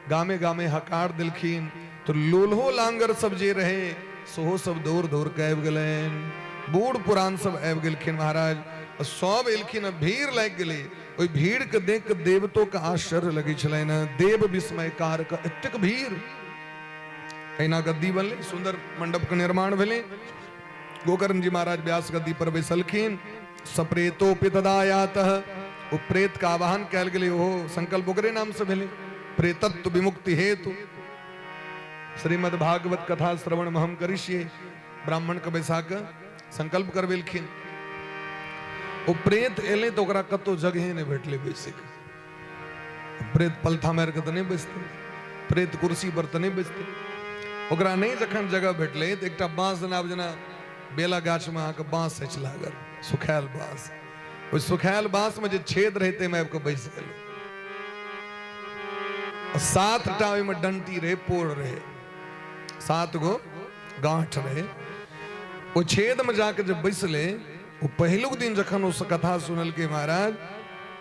गामे गामे हकार देलखिन, तऽ लोल्हो लांगर सब जे रहे सेहो सब दौड़ दौड़ के आबि गेलनि, बूढ़ पुरान सब आबि गेलखिन महाराज, सब एलखिन, भीड़ लागि गेलै। ओहि भीड़ के देख के देवतो के आश्चर्य लगै छलनि, देव विस्मयकार के एतेक भीड़। एहिना गद्दी बनलै, सुंदर मंडप के निर्माण भेलै। गोकर्ण जी महाराज व्यास गद्दी पर बैसलखिन। सप्रेतोपि तदायातः, ओ प्रेत के आवाहन कयल गेलै, ओहो संकल्प ओकरे नाम से भेलै, प्रेतत्व विमुक्ति हेतु श्रीमद् भागवत कथा श्रवण हम करिष्ये। ब्राह्मण के बैसा के संकल्प करबेलखिन। ओ प्रेत एलै तऽ ओकरा कतौ जगहे नहि भेटलै बैसैके। प्रेत पलथा मारि कऽ तऽ नहि बैसतै, प्रेत कुर्सी पर तऽ नहि बैसतै। ओकरा नहि जखन जगह भेटलै तऽ एकटा बाँस, जेना आब जेना बेला गाछमे अहाँके बाँस अछि लागल, सुखायल बाँस, ओहि सुखायल बांस में जे छेद रहे ताहिमे आबि कऽ बैस गेलै। 7 टा ओहिमे डंटी रहे, पोर रहे, 7 गो गांठ रहे। ओ छेद में जाके जब बैसले, ओ पहिलुक दिन जखन ओ कथा सुनलकै महाराज,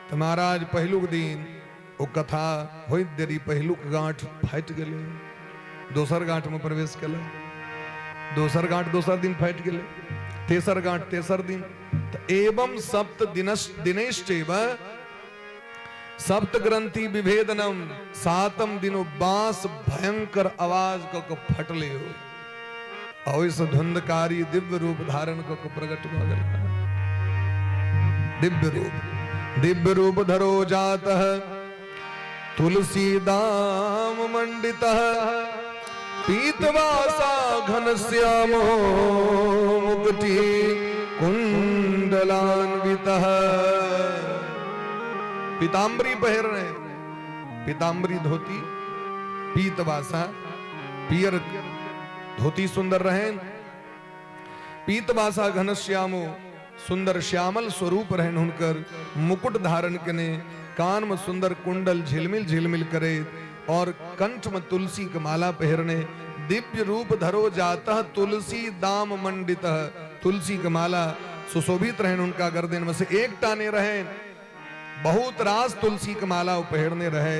तऽ महाराज पहिलुक दिन ओ कथा होइत देरी पहिलुक गांठ फाटि गेलै, दोसर गांठ में प्रवेश केलक, दोसर गांठ दोसर दिन फाटि गेलै, तेसर गांठ तेसर दिन। तऽ एवं सप्त दिनश दिनेश्चैव सप्त ग्रंथि विभेदनम, सातम दिन ओ बांस भयंकर आवाज कऽ के फटलै हो, आ ओहिसँ धुंधकारी दिव्य रूप धारण कऽ के प्रकट भऽ गेल। दिव्य रूप, दिव्य रूप धरो जात तुलसी दाम मंडित, पीतवासा घनश्यामो मुकुटी कुंडलान्वित। पीताम्बरी पहिर रहे, पीताम्बरी धोती, पीतवासा पियर धोती सुंदर रहे, पीतवासा घनश्यामो सुंदर श्यामल स्वरूप रहन हुनकर, मुकुट धारण केने, कान में सुंदर कुंडल झिलमिल झिलमिल करे और कंठ में तुलसी के माला पहिरने। दिव्य रूप धरो जातः तुलसी दाम मंडित, तुलसी के माला सुशोभित रहन उनका गर्दन में से एक टाने रहे, बहुत रास तुलसी के माला पहिरने रहे।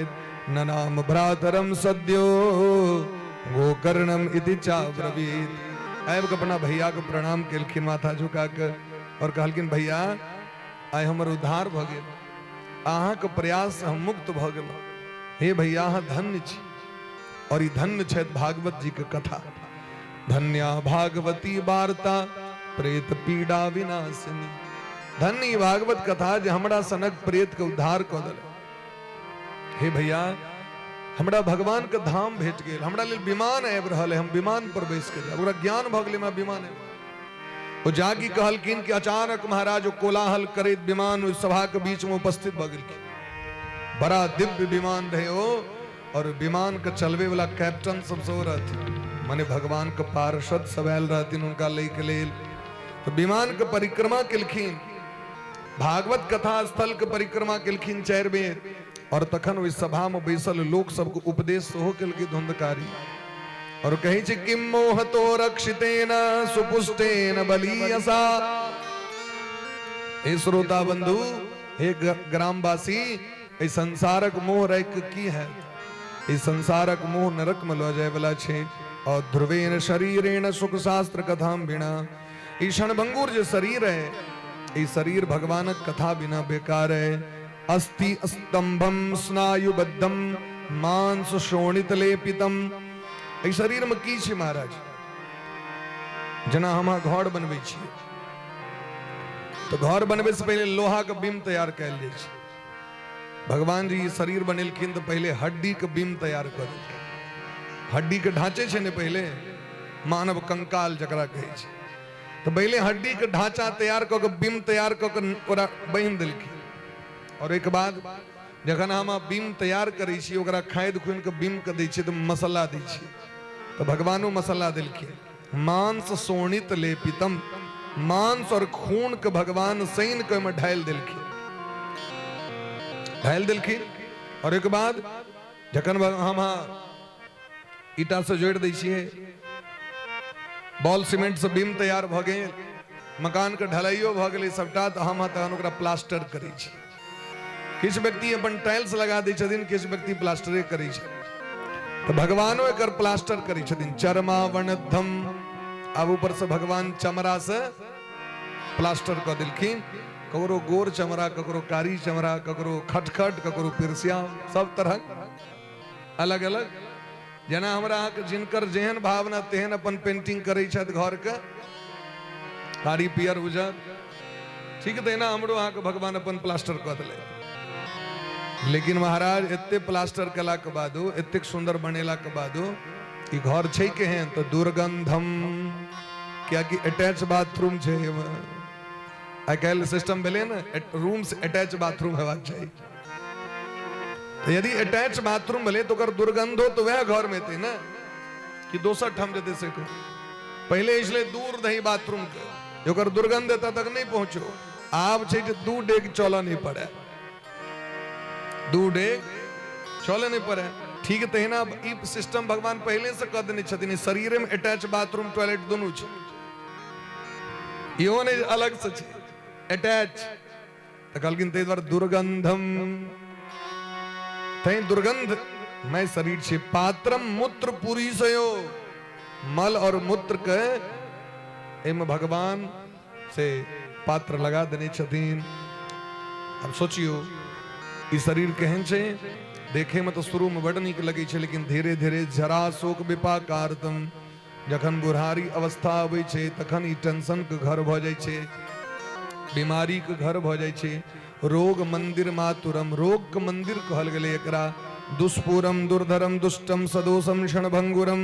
ननाम भ्रातरम सद्यो गोकर्णम इति चाब्रवीत। आबि के अपना भैया के प्रणाम केलखिन माथा झुका के और कहलखिन भैया आइ हमर उद्धार भऽ गेल, अहाँके प्रयास हम मुक्त भऽ गेलहुँ। हे भैया अहाँ धन्य छी। और ई धन्य छथि भागवत जी के कथा। धन्या भागवती वार्ता प्रेत पीड़ा विनाशिनी। धन्य ई भागवत कथा जे हमरा सनक प्रेत के उद्धार कऽ देलक। हे भैया हमरा भगवान के धाम भेट गेल, हमरा लेल विमान आबि रहल है, हम विमान पर बैस के जायब। ओकरा ज्ञान भऽ गेलै हमरा विमान आबि। ओ जागी कहलखिन कि अचानक महाराज ओ कोलाहल करैत विमान ओहि सभा के बीच में उपस्थित भऽ गेलखिन। बड़ा दिव्य विमान रहे ओ, और विमान के चलबे वाला कैप्टन सब सेहो रहथिन, माने भगवान के पार्षद सब आयल रहथिन हुनका लै के लेल। तो विमान के परिक्रमा केलखिन, भागवत कथा स्थल के परिक्रमा केलखिन 4 बेर, और तखन ओहि सभा में बैसल लोक सबके उपदेश सेहो केलकै धुंधकारी। और कहै छै किम मोहतो रक्षितेन सुपुष्टेन बलीयसा। हे श्रोता बंधु, हे ग्रामवासी, एहि संसारक मोह राखि के की है? ई संसारक मोह नरक में लऽ जाय वाला छै। और ध्रुवेण शरीरेण सुख शास्त्र कथाम बिना, ई क्षणभंगुर जे शरीर है, ई शरीर भगवानक कथा बिना बेकार है। अस्ति स्तंभम स्नायुबद्धम मांस शोणित लेपितम। एहि शरीर में की छै महाराज? जेना हम घर बनबै छियै तऽ घर बनबै से पहिले लोहा के बीम तैयार कयल जाइ छै। भगवान जी शरीर बनेलखिन तऽ पहिले हड्डी के बीम तैयार कऽ देलखिन। हड्डी के ढांचे छै ने पहिले, मानव कंकाल जकरा कहै छै, तऽ पहिले हड्डी के ढांचा तैयार कऽ के बीम तैयार कऽ के ओकरा बान्हि देलखिन। और ओहिके बाद जखन हम बीम तैयार करै छी, ओकरा खादि खुनि के बीम के दै छियै तऽ मसाला दै छियै, तऽ भगवानो मसाला देलखिन। मांस शोणित लेपितम, मांस और खून के भगवान सैन के ओहिमे ढालि देलखिन, ढालि देलखिन। और ओहिके बाद जखन हम ईटा से जोड़ि दै छियै, बॉल सीमेंट से बीम तैयार भऽ गेल, मकान के ढलाइयो भऽ गेलै सबटा, तऽ हम तहन ओकरा प्लास्टर करै छी। किछु व्यक्ति अपन टाइल्स लगा दै छथिन, किछु व्यक्ति प्लास्टरे करै छथिन, तऽ भगवानो एकर प्लास्टर करै छथिन। चरमावणद्धम, आब ऊपर से भगवान चमड़ा से प्लास्टर कऽ देलखिन। ककरो गोर चमड़ा, ककरो कारी चमड़ा, ककरो खटखट, ककरो पिरसिया, सब तरहक अलग अलग। जेना हमरा अहाँके जिनकर जेहन भावना तेहन अपन पेंटिंग करै छथि घरके, कारी पियर उजर, ठीक तहिना हमरो अहाँके भगवान अपन प्लास्टर कऽ देले। लेकिन महाराज एते प्लास्टर केलाके बादो, एतेक सुन्दर बनेलाके बादो ई घर छै केहन? तऽ दुर्गंधम, कियाकि अटैच बाथरूम छै एहिमे। आइ काल्हि सिस्टम भेलै ने, रूम से अटैच बाथरूम हेबाक चाही। तऽ यदि अटैच बाथरूम भेलै तऽ ओकर दुर्गंधो तऽ वएह घर मे एतै ने, कि दोसर ठाम जेतै से कहू। पहिले इसलिए दूर दही बाथरूम के, ओकर दुर्गंध एतऽ तक नहि पहुँचो। आब छै जे 2 डेग चलऽ नहि पड़े, 2 डेग चलऽ नहि पड़े। ठीक तहिना ई सिस्टम भगवान पहिले से कऽ देने छथिन, शरीरे में अटैच बाथरूम टॉयलेट दुनू छै, इहो नहि अलग से छै, अटैच। तऽ कहलखिन ताहि दुआरे दुर्गंधम, तैं दुर्गंध मैं शरीर छै। पात्रम मूत्र पुरीसयो, मल और मूत्र के एहिमे भगवान से पात्र लगा देने छथिन। अब सोचियो ई शरीर केहन छै, देखे में तो शुरू में बड नीक लगे छै, लेकिन धीरे धीरे जरा शोक विपाकार्तम, जखन बुढ़ारी अवस्था अबै छै तखन ई टेंशन के घर भऽ जाइ छै, बीमारी के घर भऽ जाइ छै। रोग मंदिर मातुरम, रोग के मंदिर कहल गेलै एकरा। दुष्पूरम दुर्धरम दुष्टम सदोषम क्षणभंगुरम,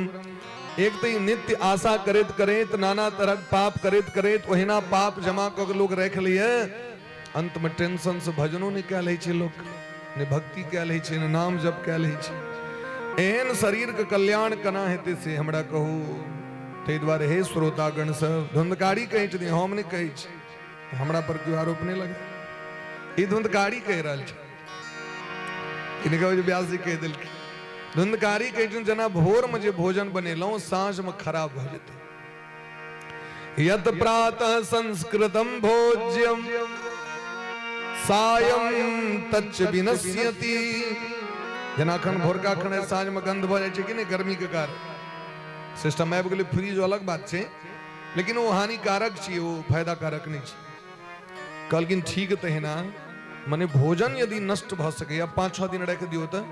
एक तऽ ई नित्य आशा करैत करैत नाना तरहक पाप करैत करैत ओहिना पाप जमा कऽ के लोक राखि लैए, अंत में टेंशन से भजनो नहि कयल होइ छै लोक, ने भक्ति कयल होइ छै, ने नाम जप कयल होइ छै। एहन शरीर के कल्याण केना हेतै से हमरा कहू। ताहि दुआरे हे श्रोतागण सब, धुंधकारी कहै छथिन, हम नहि कहै छी, हमरा पर केओ आरोप नहि लगा, ई धुंधकारी कहि रहल छै। ई नहि कहबै जे व्यास जी कहि देलखिन। धुंधकारी कहै छथिन जेना भोर में जे भोजन बनेलहुँ साँझ में खराब भऽ जेतै। यत प्रातः संस्कृतम भोज्यम सायं तच्च विनश्यति, जेना अखन भोरका खने साँझ में गंध भऽ जाइ छै कि नहि गर्मी के कारण, सिस्टम आबि गेलै फ्रीज अलग बात छै, लेकिन ओ हानिकारक छै, ओ फायदाकारक नहि छै। कहलखिन ठीक तहिना मने भोजन यदि नष्ट भऽ सकैए, 5-6 दिन राखि दियौ तऽ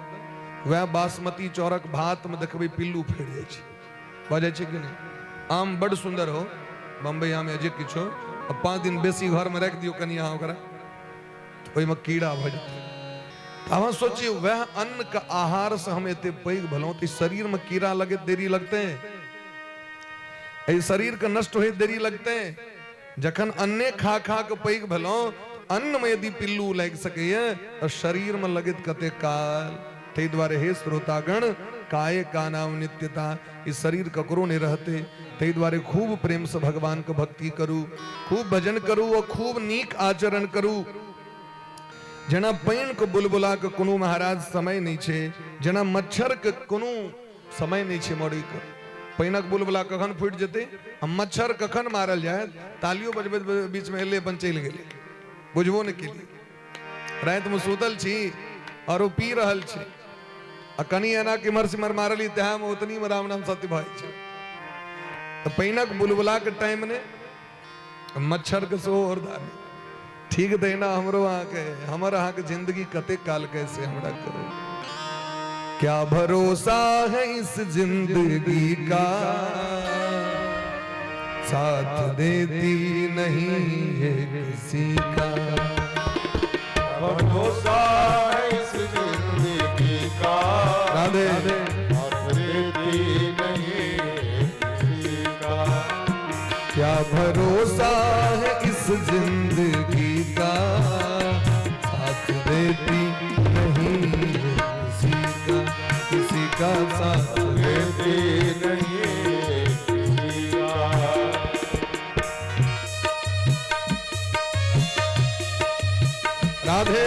वएह बासमती चाउरक भातमे देखबै पिल्लू फड़ि जाइ छै, भऽ जाइ छै कि नहि? आम बड्ड सुन्दर हो, बम्बई आम या जे किछु, आ 5 दिन बेसी घरमे राखि दियौ कनि अहाँ ओकरा, ओहिमे कीड़ा भऽ जेतै। तऽ अहाँ सोचियौ वएह अन्नके आहारसँ हम एते पैघ भेलहुँ तऽ शरीरमे कीड़ा लगैत देरी लगतै, एहि शरीरके नष्ट होइत देरी लगतै? जखन अन्ने खा खा के पैघ भेलहुँ, अन्नमे यदि पिल्लू लागि सकैए तऽ शरीरमे लगैत कते काल। ताहि दुआरे हे श्रोतागण, काय का नाम नित्यता, ई शरीर ककरो नहि रहतै। ताहि दुआरे खूब प्रेमसँ भगवानके भक्ति करू, खूब भजन करू आ खूब नीक आचरण करू। जेना पानिके बुलबुलाके कोनो महाराज समय नहि छै, जेना मच्छरके कोनो समय नहि छै मरैके, पानिक बुलबुला कखन फूटि जेतै आ मच्छर कखन मारल जायत, तालियो बजबैत बीचमे एलै अपन चलि गेलै, बुझबो नहि केलियै। रातिमे सुतल छी और ओ पी रहल छी आ कनि एना कि इम्हर सिम्हर मारली तेहमे ओतनीमे राम नाम सत्य भऽ जाइ छै। तऽ पानिक बुलबुलाके टाइम नहि, मच्छरके सेहो औरदा नहि। ठीक तहिना हमरो अहाँके, हमर अहाँके जिंदगी कते काल कैसे हमरा करू। क्या भरोसा है इस जिंदगी का, साथ देती नहीं है किसी का। भरोसा है इस जिंदगी का, राधे साथ देती नहीं है किसी का। क्या भरोसा है इस जिंदगी का, साथ देती नहीं है किसी का, किसी का साथ देती नहीं है किसी का। राधे।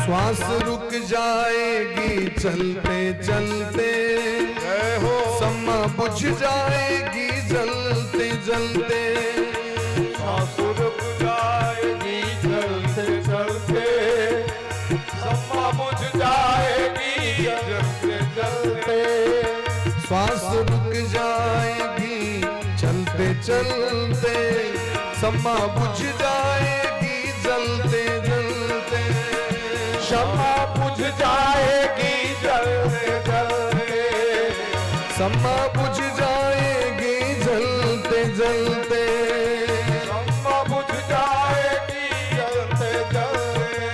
श्वास रुक जाएगी चलते चलते, जय हो। सम्मा बुझ जाएगी जलते जलते। सांस रुक जाएगी चलते चलते, सम्मा बुझ जाएगी चलते चलते। श्वास रुक जाएगी चलते चलते, सम्मा बुझ जाएगी जलते जलते। क्षमा बुझ जाएगी जलते जलते। सम्मा बुझ जाएगी जलते जलते। क्षमा बुझ जाएगी जलते जलते।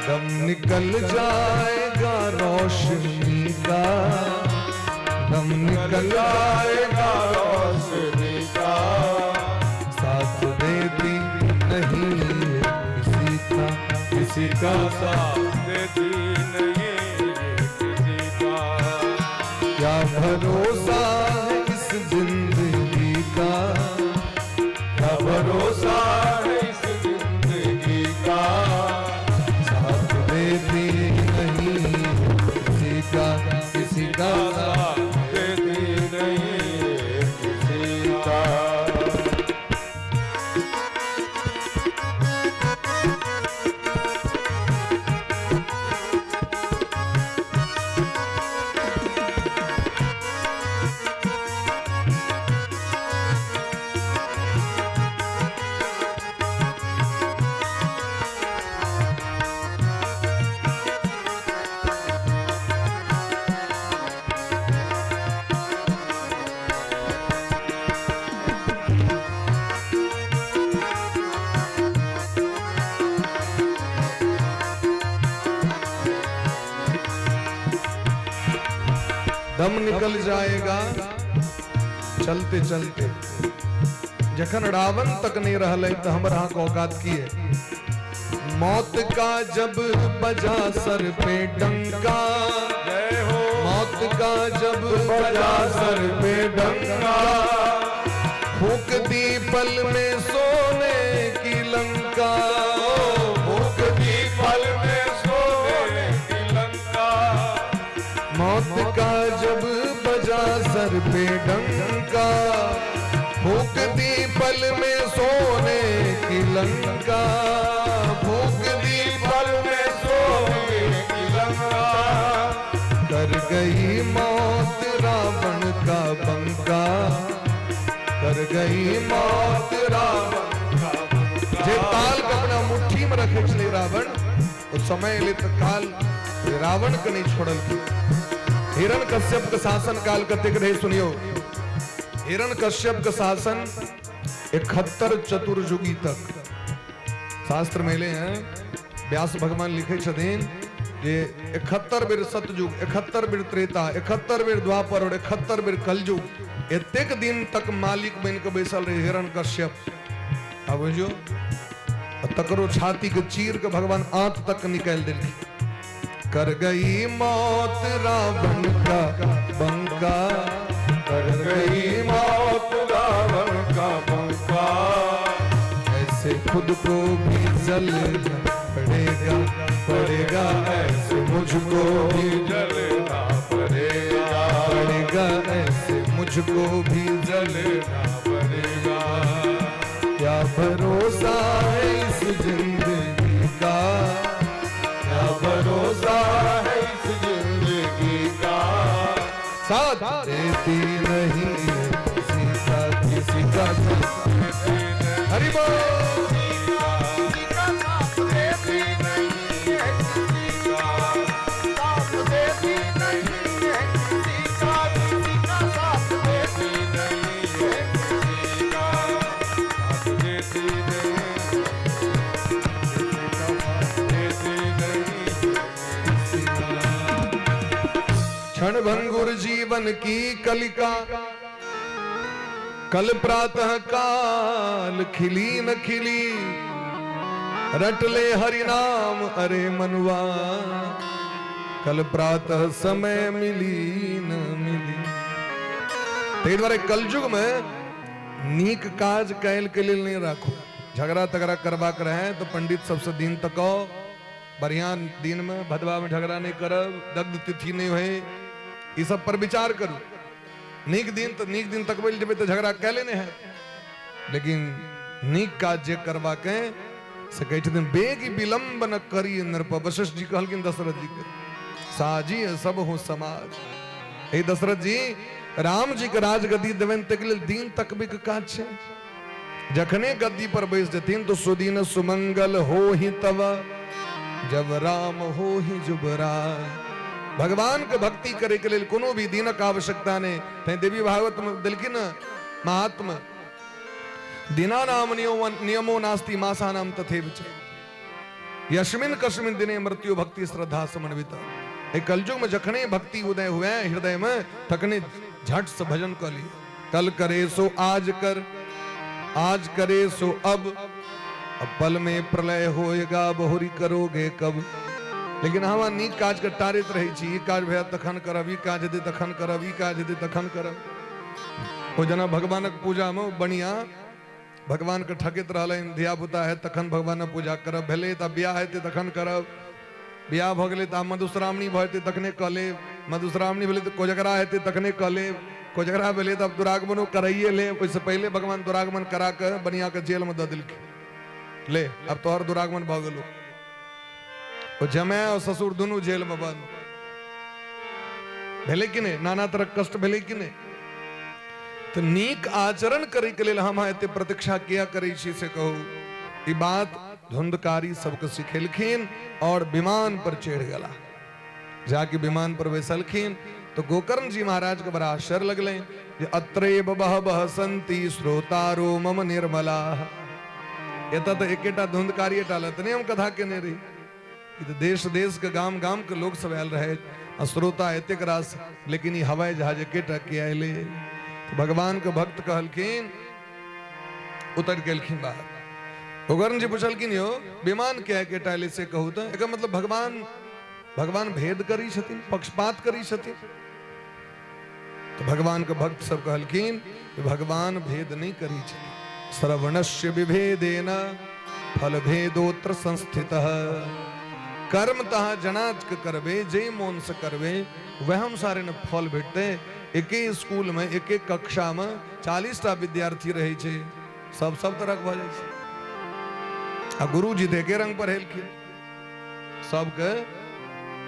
दम निकल जाएगा रोशन रोशनी का, दम निकल जाएगा रोशनी का, साथ देती नहीं है किसी का, किसी का साथ देती नहीं है किसी का, क्या भरोसा है इस जिंदगी का, क्या भरोसा है इस जिंदगी का, साथ देती नहीं है किसी का, किसी का साथ देती नहीं है किसी का। दम निकल जाएगा चलते चलते। जखन रावण तक नहीं रहलै तो हमर अहाँके औकात की है। मौत का जब बजा सर पे डंका, जय हो। मौत का जब बजा सर पे डंका, फूक दी पल में सोने की लंका, फूक दी पल में सोने की लंका, मौत का जब बजा सर पे डंका, फूक दी पल में सोने की लंका, फूक दी पल में सोने की लंका, कर गई मौत रावण का बंका, कर गई मौत रावण का बंका। जे ताल के अपना मुट्ठी में रखे छलै रावण, ओ समय एलै तऽ काल रावण के नहीं छोड़ल। हिरण कश्यप के शासन काल कतेक रहे सुनियो। हिरण कश्यप के शासन 71 चतुर्युगी तक शास्त्र में एले हैं। व्यास भगवान लिखे छथिन जे 71 बेर सतयुग, 71 बेर त्रेता, 71 बेर द्वापर और 71 बेर कलयुग, एतेक दिन तक मालिक बन के बैसल रहे हिरण कश्यप। आब बुझियो, तकरो छाती के चीर के भगवान आंत तक निकालि देलखिन। कर गई मौत रावण का बंका, कर गई मौत रावण का बंका, ऐसे खुद को भी जलना पड़ेगा, पड़ेगा ऐसे मुझको भी जलना पड़ेगा, पड़ेगा ऐसे मुझको भी जलना पड़ेगा। क्या भरोसा है इस जिंदगी का, क्या भरोसा है इस जिंदगी का, साथ देती नहीं है किसी का, किसी का साथ। हरि बोल। किसी का साथ देती नहीं है किसी का, साथ देती नहीं है किसी का, किसी का साथ देती नहीं है किसी का, साथ देती नहीं, किसी का साथ देती नहीं किसी का। क्षण भंगुर जीवन की कलिका, कल प्रातः काल खिली न खिली, रट ले हरि नाम अरे मनुआ, कल प्रातः समय मिली न मिली। ताहि दुआरे कलयुग में नीक काज कैल के लेल नहीं राखू। झगड़ा तगड़ा करबाक रहे तो पंडित सबसे दिन तकाओ, बढ़िया दिन में, भदवा में झगड़ा नहीं करब, दग्ध तिथि नहीं होय, ई सब पर विचार करू। नीक दिन तो नीक दिन तकबै लए जेबै तऽ झगड़ा कैले नहीं है, लेकिन नीक काज जे करबाक है से कहै छथिन बेग विलंब न करी नृप। वशिष्ठ जी कहलखिन दशरथ जी के, साजी सब हो समाज। हे दशरथ जी, राम जी के राजगद्दी देबनि ताहिके लेल दिन तकबै के काज छै। जखने गद्दी पर बैस जेथिन तो सुदिन सुमंगल हो ही तब, जब राम हो ही जुबराज। भगवान के भक्ति करे के लेल कोनो भी दिनक आवश्यकता नहीं। तैं देवी भागवत में देलखिन महात्मा, दिनानाम नियमो नास्ति मासानाम तथैव च, यस्मिन कस्मिन दिने मृत्यु भक्ति श्रद्धा समन्वित। एहि कलयुगमे जखने भक्ति उदय हुए हृदयमे तखने झट से भजन कऽ लिअ। कल करे सो आज कर, आज करे सो अब, अब पल में प्रलय होएगा बहुरी करोगे कब। लेकिन अहाँ नीक काज के टारैत रहै छी, ई काज भैया तखन करब, ई काज हेतै तखन करब, ई काज हेतै तखन करब। ओ जेना भगवानक पूजामे बनिया भगवानके ठकैत रहलनि, धियापुता हैत तखन भगवानक पूजा करब, भेलै तऽ बियाह हेतै तखन करब, बियाह भऽ गेलै तऽ आब मधुश्रावणी भऽ जेतै तखने कऽ लेब, मधुश्रावणी भेलै तऽ कोजगरा हेतै तखने कऽ लेब, कोजगरा भेलै तऽ आब दुरागमनो कराइए लेब। ओहिसँ पहिले भगवान दुरागमन करा कऽ बनियाके जेलमे दऽ देलखिन, ले आब तोहर दुरागमन भऽ गेलौ। ओ जमाय और ससुर दुनू जेलमे बंद भेलै कि नहि? नाना तरहक कष्ट भेलै कि नहि? तऽ नीक आचरण करैके लेल हम अहाँ एते प्रतीक्षा किया करै छी से कहू। ई बात धुंधकारी सबके सिखेलखिन और विमान पर चढ़ि गेला। जाके विमान पर बैसलखिन तो गोकर्ण जी महाराज के बड़ा आश्चर्य लगलनि जे अत्रैव बहवः सन्ति श्रोतारो मम निर्मला। एतऽ तऽ एकेटा धुंधकारिये टा लए तऽ नहि हम कथा केने रही, ई तऽ देश देश के गाम गाम के लोक सब आयल रहै आ श्रोता एतेक रास, लेकिन ई हवाई जहाज एकेटा के अयलै। तऽ भगवान के भक्त कहलखिन, उतरि गेलखिन बाहर। गोकर्ण जी पुछलखिन, यौ विमान के एकेटा अयलै से कहू तऽ? एकर मतलब भगवान भगवान भेद करै छथिन, पक्षपात करै छथिन। तऽ भगवान के भक्त सब कहलखिन कि भगवान भेद नहि करै छथिन। श्रवणस्य विभेदेन फल भेदोत्र संस्थितः। कर्म तहाँ जना के करबे, जे मोन से करबे वह अनुसारे ने फल भेटतै। एके स्कूल में एके कक्षा में 40 टा विद्यार्थी रहै छै, सब सब तरहक भऽ जाइ छै। आ गुरुजी तऽ एके रंग पढ़ेलखिन सबके।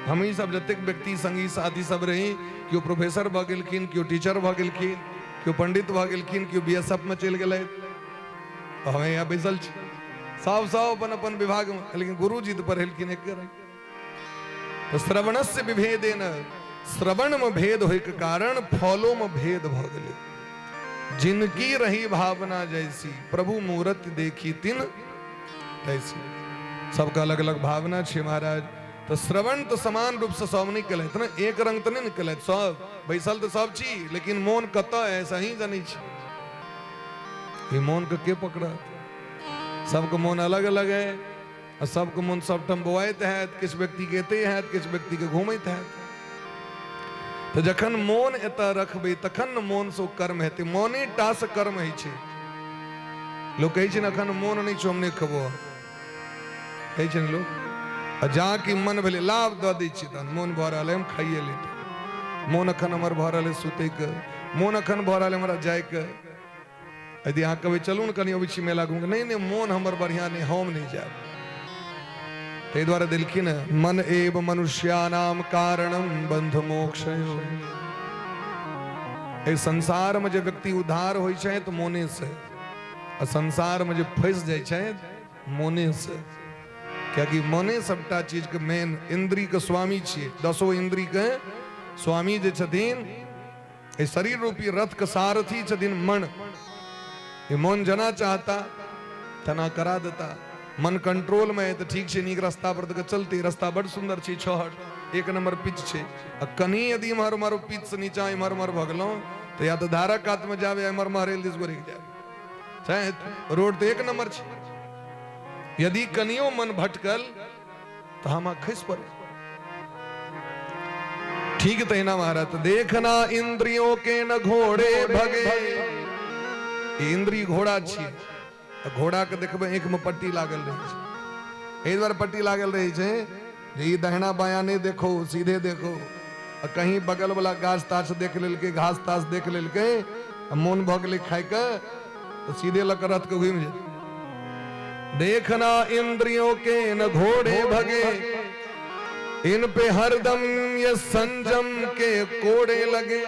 हमही सब जतेक व्यक्ति संगी साथी सब रही, केओ प्रोफेसर भऽ गेलखिन, केओ टीचर भऽ गेलखिन, केओ पंडित भऽ गेलखिन, केओ बी एस एफ में चलि गेलथि, हम यहाँ बैसल छी, सब सब अपन अपन विभाग में, लेकिन गुरुजी तऽ पढ़ेलखिन एके रंग। तऽ श्रवणस्य विभेदेन, श्रवण में भेद होय के कारण फलो में भेद भऽ गेलै। जिनकी रही भावना जैसी प्रभु मूर्ति देखी तिन तैसी। सबके अलग अलग भावना छै महाराज। तऽ श्रवण तऽ समान रूपसँ सब नहि केलथि ने, एक रंग तऽ नहि ने केलथि, सब बैसल तऽ सब छी, लेकिन मोन कतऽ है से अहीं जनै छी। ई मोनके के पकड़त? सबके मोन अलग अलग है आ सबके मोन सबठाम बौआइत हैत, किछु व्यक्तिके एते हैत, किछु व्यक्तिके घूमैत हैत। तऽ जखन मोन एतऽ रखबै तखन ने मोनसँ ओ कर्म हेतै। मोने टा से कर्म होइ छै। लोक कहै छै ने एखन मोन नहि छौ, हम नहि खेबो, कहै छै ने लोक। आ जा कि मन भेलै लाभ दऽ दै छियै, तहन मोन भऽ रहल है हम खाइए लेतै, मोन एखन हमर भऽ रहल है सुतैके, मोन एखन भऽ रहल है हमरा जाइके। यदि अहाँ कहबै चलू ने कनि अबै छी मेला घूमके, नहि नहि मोन हमर बढ़िआँ नहि, हम नहि जायब। ताहि दुआरे देलखिन हँ, मन एव मनुष्यानाम कारणम बंध मोक्षयो। एहि संसारमे जे व्यक्ति उद्धार होइ छै तऽ मोने से, आ संसारमे जे फँसि जाइ छै मोने से, कियाकि मोने सबटा चीजके मेन इन्द्रियके स्वामी छियै। दसो इन्द्रियके स्वामी जे छथिन, एहि शरीर रूपी रथ के सारथी छथिन मन। ई मन जना चाहता तना करा देता। मन कंट्रोल में है तऽ ठीक छै, नीक रास्ता पर तऽ चलते, रास्ता बड़ सुंदर छै, छहट एक नंबर पिच छै। आ कनि यदि इम्हर उम्हर पिच से नीचा इम्हर उम्हर भऽ गेलहुँ तऽ या तऽ धारक कात में जाबे, इम्हर महरेल दिस गोरिक जाबे, चाहे रोड तऽ एक नंबर छै। यदि कनियो मन भटकल तऽ हम खसि पड़ब। ठीक तहिना महाराज, देखना इंद्रियों के न घोड़े भगे। इंद्री घोड़ा छियै, घोड़ा के देखबै आँखि में पट्टी लागल रहै छै। एहि दुआरे पट्टी लागल रहै छै जे ई दहिना बायां नहि देखो, सीधे देखो। आ कहीं बगल वाला गाछ ताछ देख लेलकै, घास तास देख लेलकै, आ मोन भऽ गेलै खायके, तऽ सीधे लऽ कऽ रथ के घुमि जेतै। देखना इंद्रियों के न घोड़े भगे, इन पे हरदम ये संजम के कोड़े लगे।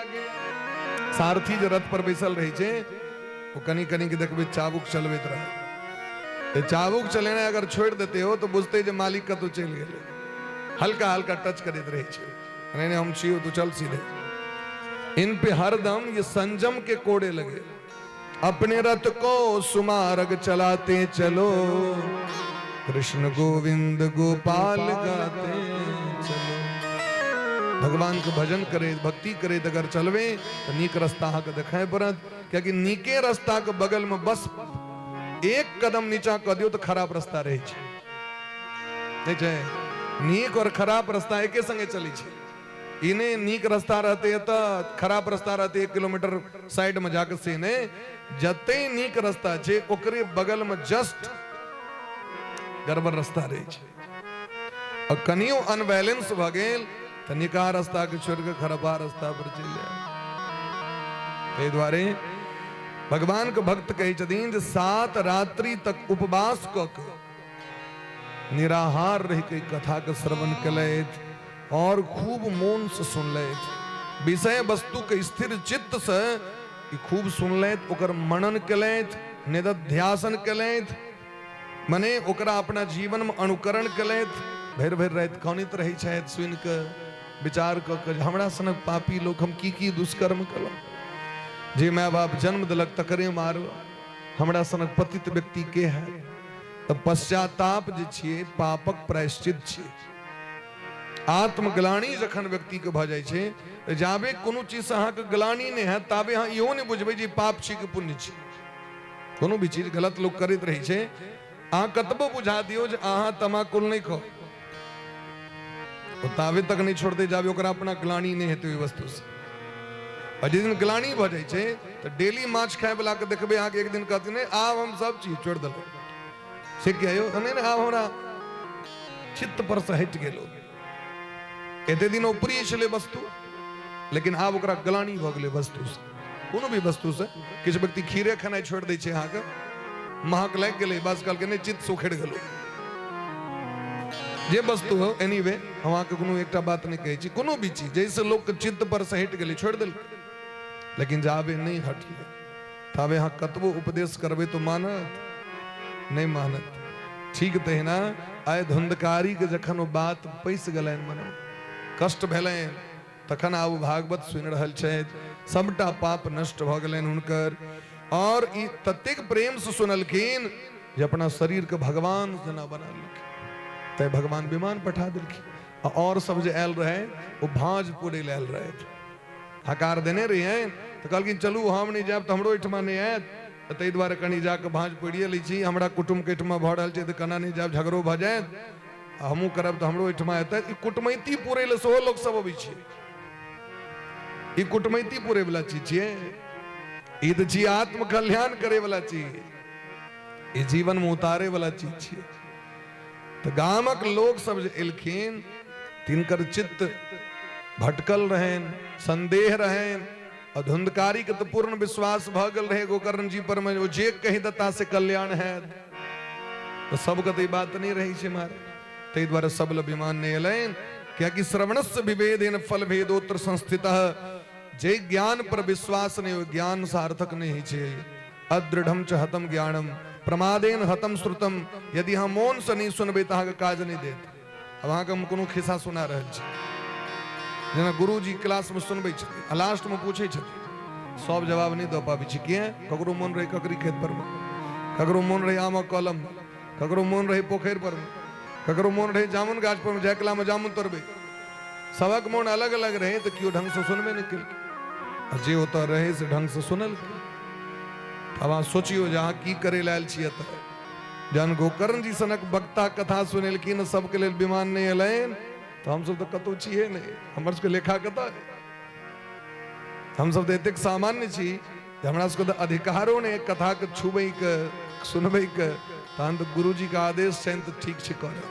सारथी जे रथ पर बैसल रहै छै, ओ कनि कनि के देखबै चाबुक चलबैत रहै। ते चाबुक चलेनाइ अगर छोड़ि देते हो तऽ बुझते जे मालिक कतौ चलि गेलै। हल्का हल्का टच करैत रहै छै, नहीं नहीं हम छियो, तू चल सीधे। इन पे हरदम ये संजम के कोड़े लगे। अपने रथ को सुमारग चलाते चलो, कृष्ण गोविंद गोपाल गाते चलो। भगवानके भजन करैत, भक्ति करैत अगर चलबै तऽ नीक रास्ता अहाँके देखाय पड़त, कियाकि नीके रास्ताके बगलमे बस एक कदम नीचा कऽ दियौ तऽ खराब रास्ता रहै छै। नहि छै? नीक और खराब रास्ता एके संगे चलै छै। ई नहि नीक रास्ता रहतै एतऽ, खराब रास्ता रहतै 1 किलोमीटर साइडमे जाके, से नहि। जते नीक रास्ता छै ओकरे बगलमे जस्ट गड़बड़ रास्ता रहै छै। आ कनियो अनबैलेंस भऽ गेल तऽ निका रास्ताके छोड़ि कऽ खराबा रास्ता पर चलि जायब। ताहि दुआरे भगवानके भक्त कहै छथिन जे 7 रात्रि तक उपवास कऽ के निराहार रहि के कथाके श्रवण केलथि और खूब मोन से सुनलथि। विषय वस्तु के स्थिर चित्त से ई खूब सुनलथि, ओकर मनन केलथि, निदध्यासन केलथि, मने ओकरा अपना जीवन में अनुकरण केलथि। भरि भरि राति कानैत रहै छथि सुनि कऽ, विचार कऽ कऽ, हमरा सनक पापी लोक हम की की दुष्कर्म केलहुँ, जे माय बाप जन्म देलक तकरे मारलहुँ, हमरा सनक पतित व्यक्ति के है। तऽ पश्चाताप जे छियै पापक प्रायश्चित छियै। आत्मग्लानि जखन व्यक्तिके भऽ जाइ छै, तऽ जाबे कोनो चीजसँ अहाँके ग्लानि नहि हैत ताबे अहाँ इहो नहि बुझबै जे पाप छी कि पुण्य छी। कोनो भी चीज गलत लोक करैत रहै छै, अहाँ कतबो बुझा दियौ जे अहाँ तमाकुल नहि खाउ, ओ ताबे तक नहि छोड़तै जाबे ओकरा अपना ग्लानि नहि हेतै ओहि वस्तुसँ। आ जाहि दिन ग्लानि भऽ जाइ छै तऽ डेली माछ खायवलाके देखबै अहाँके एक दिन कहथिन नहि आब हम सब चीज छोड़ि देलहुँ। से किया यौ? नहि नहि, आब हमरा चित्त पर से हटि गेल। एते दिन ओ प्रिय छलै वस्तु, लेकिन आब ओकरा ग्लानि भऽ गेलै वस्तुसँ, कोनो भी वस्तुसँ। किछु व्यक्ति खीरे खेनाइ छोड़ि दै छै, अहाँके महक लागि गेलै, बस कहलकै नहि चित्त से उखड़ि गेलौ। जे वस्तु हो, एनीवे हम अहाँके कोनो एकटा बात नहि कहै छी, कोनो भी चीज जाहिसँ लोकके चित्त पर से हटि गेलै छोड़ि देलकै, लेकिन जाबे नहि हटलै ताबे अहाँ कतबो उपदेश करबै तऽ मानत नहि मानत। ठीक तहिना आइ धुंधकारीके जखन ओ बात पैसि गेलनि, मन कष्ट भेलनि, तखन आब भागवत सुनि रहल छथि, सबटा पाप नष्ट भऽ गेलनि हुनकर। और ई ततेक प्रेमसँ सुनलखिन जे अपना शरीरके भगवान जेना बना लेलखिन। तैं भगवान विमान पठा देलखिन। आ और सब जे आयल रहै ओ भाँज पुरै लए आयल रहथि, हकार देने रहियनि तऽ कहलखिन चलू हम नहि जायब तऽ हमरो ओहिठमा नहि आयत, तऽ ताहि दुआरे कनि जाकऽ भाँज पुरिए लै छी, हमरा कुटुम्बके एहिठमा भऽ रहल छै तऽ केना नहि जायब, झगड़ो भऽ जायत आ हमहूँ करब तऽ हमरो ओहिठमा एतै। ई कुटमैती पुरै लए सेहो लोक सब अबै छै। ई कुटमैती पुरै वला चीज छियै? ई तऽ छी आत्मकल्याण करे वला चीज, ई जीवन में उतारे वला चीज छियै। तऽ गामक लोक सब जे एलखिन तिनकर चित्त भटकल रहनि, संदेह रहनि, आ धुंधकारी के तऽ पूर्ण विश्वास भऽ गेल रहै गोकर्ण जी पर में, ओ जे कहि देता से कल्याण हैत। तऽ सबके तऽ ई बात नहि रहै छै महाराज, ताहि दुआरे सब लए विमान नहि एलनि, कियाकि श्रवणस्य विभेदेन फल भेदोत्र संस्थितः, जे ज्ञान पर विश्वास नहि ओ ज्ञान सार्थक नहि होइ छै। अदृढ़म च हतम ज्ञानम प्रमादेन हतम श्रुतम, यदि अहाँ मोनसँ नहि सुनबै तऽ अहाँके काज नहि देत। आब अहाँके हम कोनो खिस्सा सुना रहल छी, जेना गुरुजी क्लासमे सुनबै छथिन आ लास्टमे पूछै छथिन, सब जवाब नहि दऽ पाबै छै। किया? ककरो मोन रहै ककरी खेत परमे, ककरो मोन रहै आमक कलममे, ककरो मोन रहै पोखरि परमे, ककरो मोन रहै जामुन गाछ परमे, जैकलामे जामुन तोड़बै। सबक मोन अलग अलग रहै तऽ केओ ढंगसँ सुनबे नहि केलकै, आ जे ओतऽ रहै से ढंगसँ सुनलकै। आब अहाँ सोचियौ जे अहाँ की करै लए आयल छी एतऽ। जहन गोकर्ण जी सनक वक्ता कथा सुनेलखिन, सबके लेल विमान नहि एलनि, तऽ हमसब तऽ कतहु छियै नहि, हमर सबके लेखा कतऽ? हमसब तऽ एतेक सामान्य छी जे हमरा सबके तऽ अधिकारो नहि कथाके छुबैके सुनबैके। तहन तऽ गुरुजीके आदेश छनि तऽ ठीक छै करब।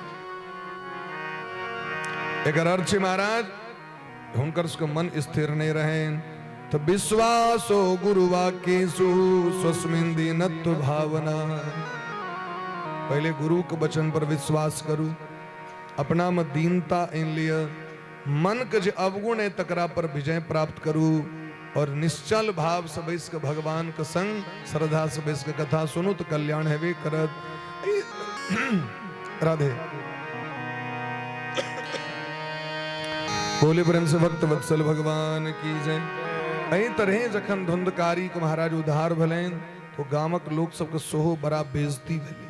एकर अर्थ छै महाराज हुनकर सबके मन स्थिर नहि रहनि। तऽ विश्वासो गुरुवाक्येषु स्वस्मिन दीनत्व भावना, पहिले गुरु के वचन पर विश्वास करू, अपना में दीनता आनि लिअ, मन के जे अवगुण है तकरा पर विजय प्राप्त करू, और निश्चल भाव से बैस के भगवान के संग श्रद्धा से बैस के कथा सुनू तो कल्याण हेबे करत। राधे बोले प्रेम से भक्त वत्सल भगवान की जय। एहि तरहे जखन धुंधकारी के महाराज उद्धार भेलनि तो गामक लोक सबके सेहो बड़ा बेइज्जती भेलै।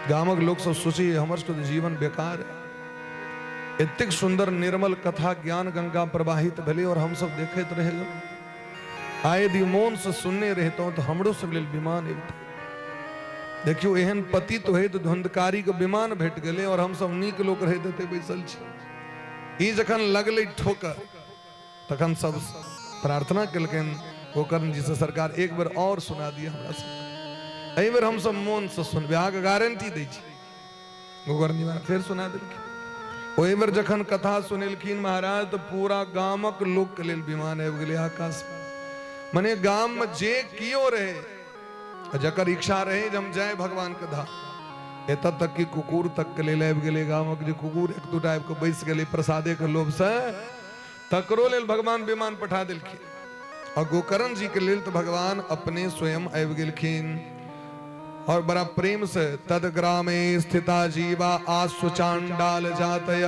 गामक लोक सब सोचे हमर सबके जीवन बेकार है, एतेक सुन्दर निर्मल कथा ज्ञान गंगा प्रवाहित भेलै और हमसब देखैत रहि गेलहुँ। आ यदि मोनसँ सुनने रहितहुँ तऽ हमरो सब लेल विमान अबितै। देखियौ, एहन पतित होइत धुंधकारी के विमान भेट गेलै और हमसब नीक लोक रहैत एते बैसल छी। ई जखन लगलै ठोकर तखन सब प्रार्थना केलकनि गोकर्ण जी से, सरकार एक बेर और सुना दिअ हमरा सब, एहि बेर हमसब मोनसँ सुनबै, अहाँके गारंटी दै छी। गोकर्ण जी महाराज फेर सुना देलखिन। ओहि बेर जखन कथा सुनेलखिन महाराज तऽ पूरा गामक लोकके लेल विमान आबि गेलै आकाश में। मने गाम में जे कियो रहे, जकर इच्छा रहे जे हम जाय भगवान के धाम, एतऽ तक कि कुकुर तक के लेल आबि गेलै। गामक जे कुकुर एक दूटा आबि कऽ बैस गेलै प्रसादे के लोभ से, तकरो लेल भगवान विमान पठा देलखिन। और गोकर्ण जी के लेल तो भगवान अपने स्वयं आबि गेलखिन और बड़ा प्रेम से तद ग्रामे स्थिता जीवा आश्व चांडाल जातय,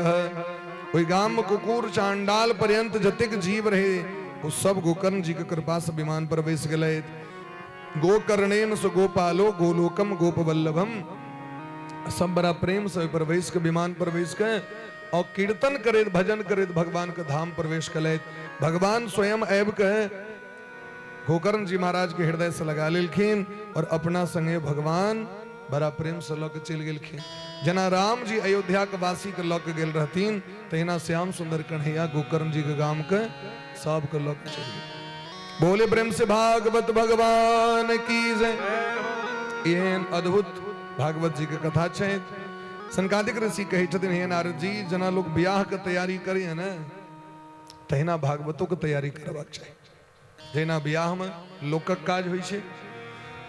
ओहि गाम में कुकुर चांडाल पर्यंत जतेक जीव रहे वो सब गोकर्ण जी के कृपा से विमान पर बैस गेलै। गोकर्णेन सु गोपालो गोलोकम गोपवल्लभम, सब बड़ा प्रेम से पर बैस के विमान पर बैस के और कीर्तन करैत भजन करैत भगवान के धाम प्रवेश कलैत। भगवान स्वयं आबि के गोकर्ण जी महाराज के हृदय से लगा लेलखिन और अपना संगे भगवान बड़ा प्रेम से लऽ के चलि गेलखिन। जेना राम जी अयोध्या के वासी के लऽ के गेल रहथिन, तहिना श्याम सुंदर कन्हैया गोकर्ण जी के गाम के सबके लऽ के चलि गेल। बोले प्रेम से भागवत भगवान की जय। एहन अद्भुत भागवत जी के कथा छै। सनकादिक ऋषि कहै छथिन, हे नारद जी, जेना लोग बियाह के तैयारी करे है ने, तहिना भागवतो के तैयारी करबाक चाही। जहिना बियाह में लोकक काज होइ छै,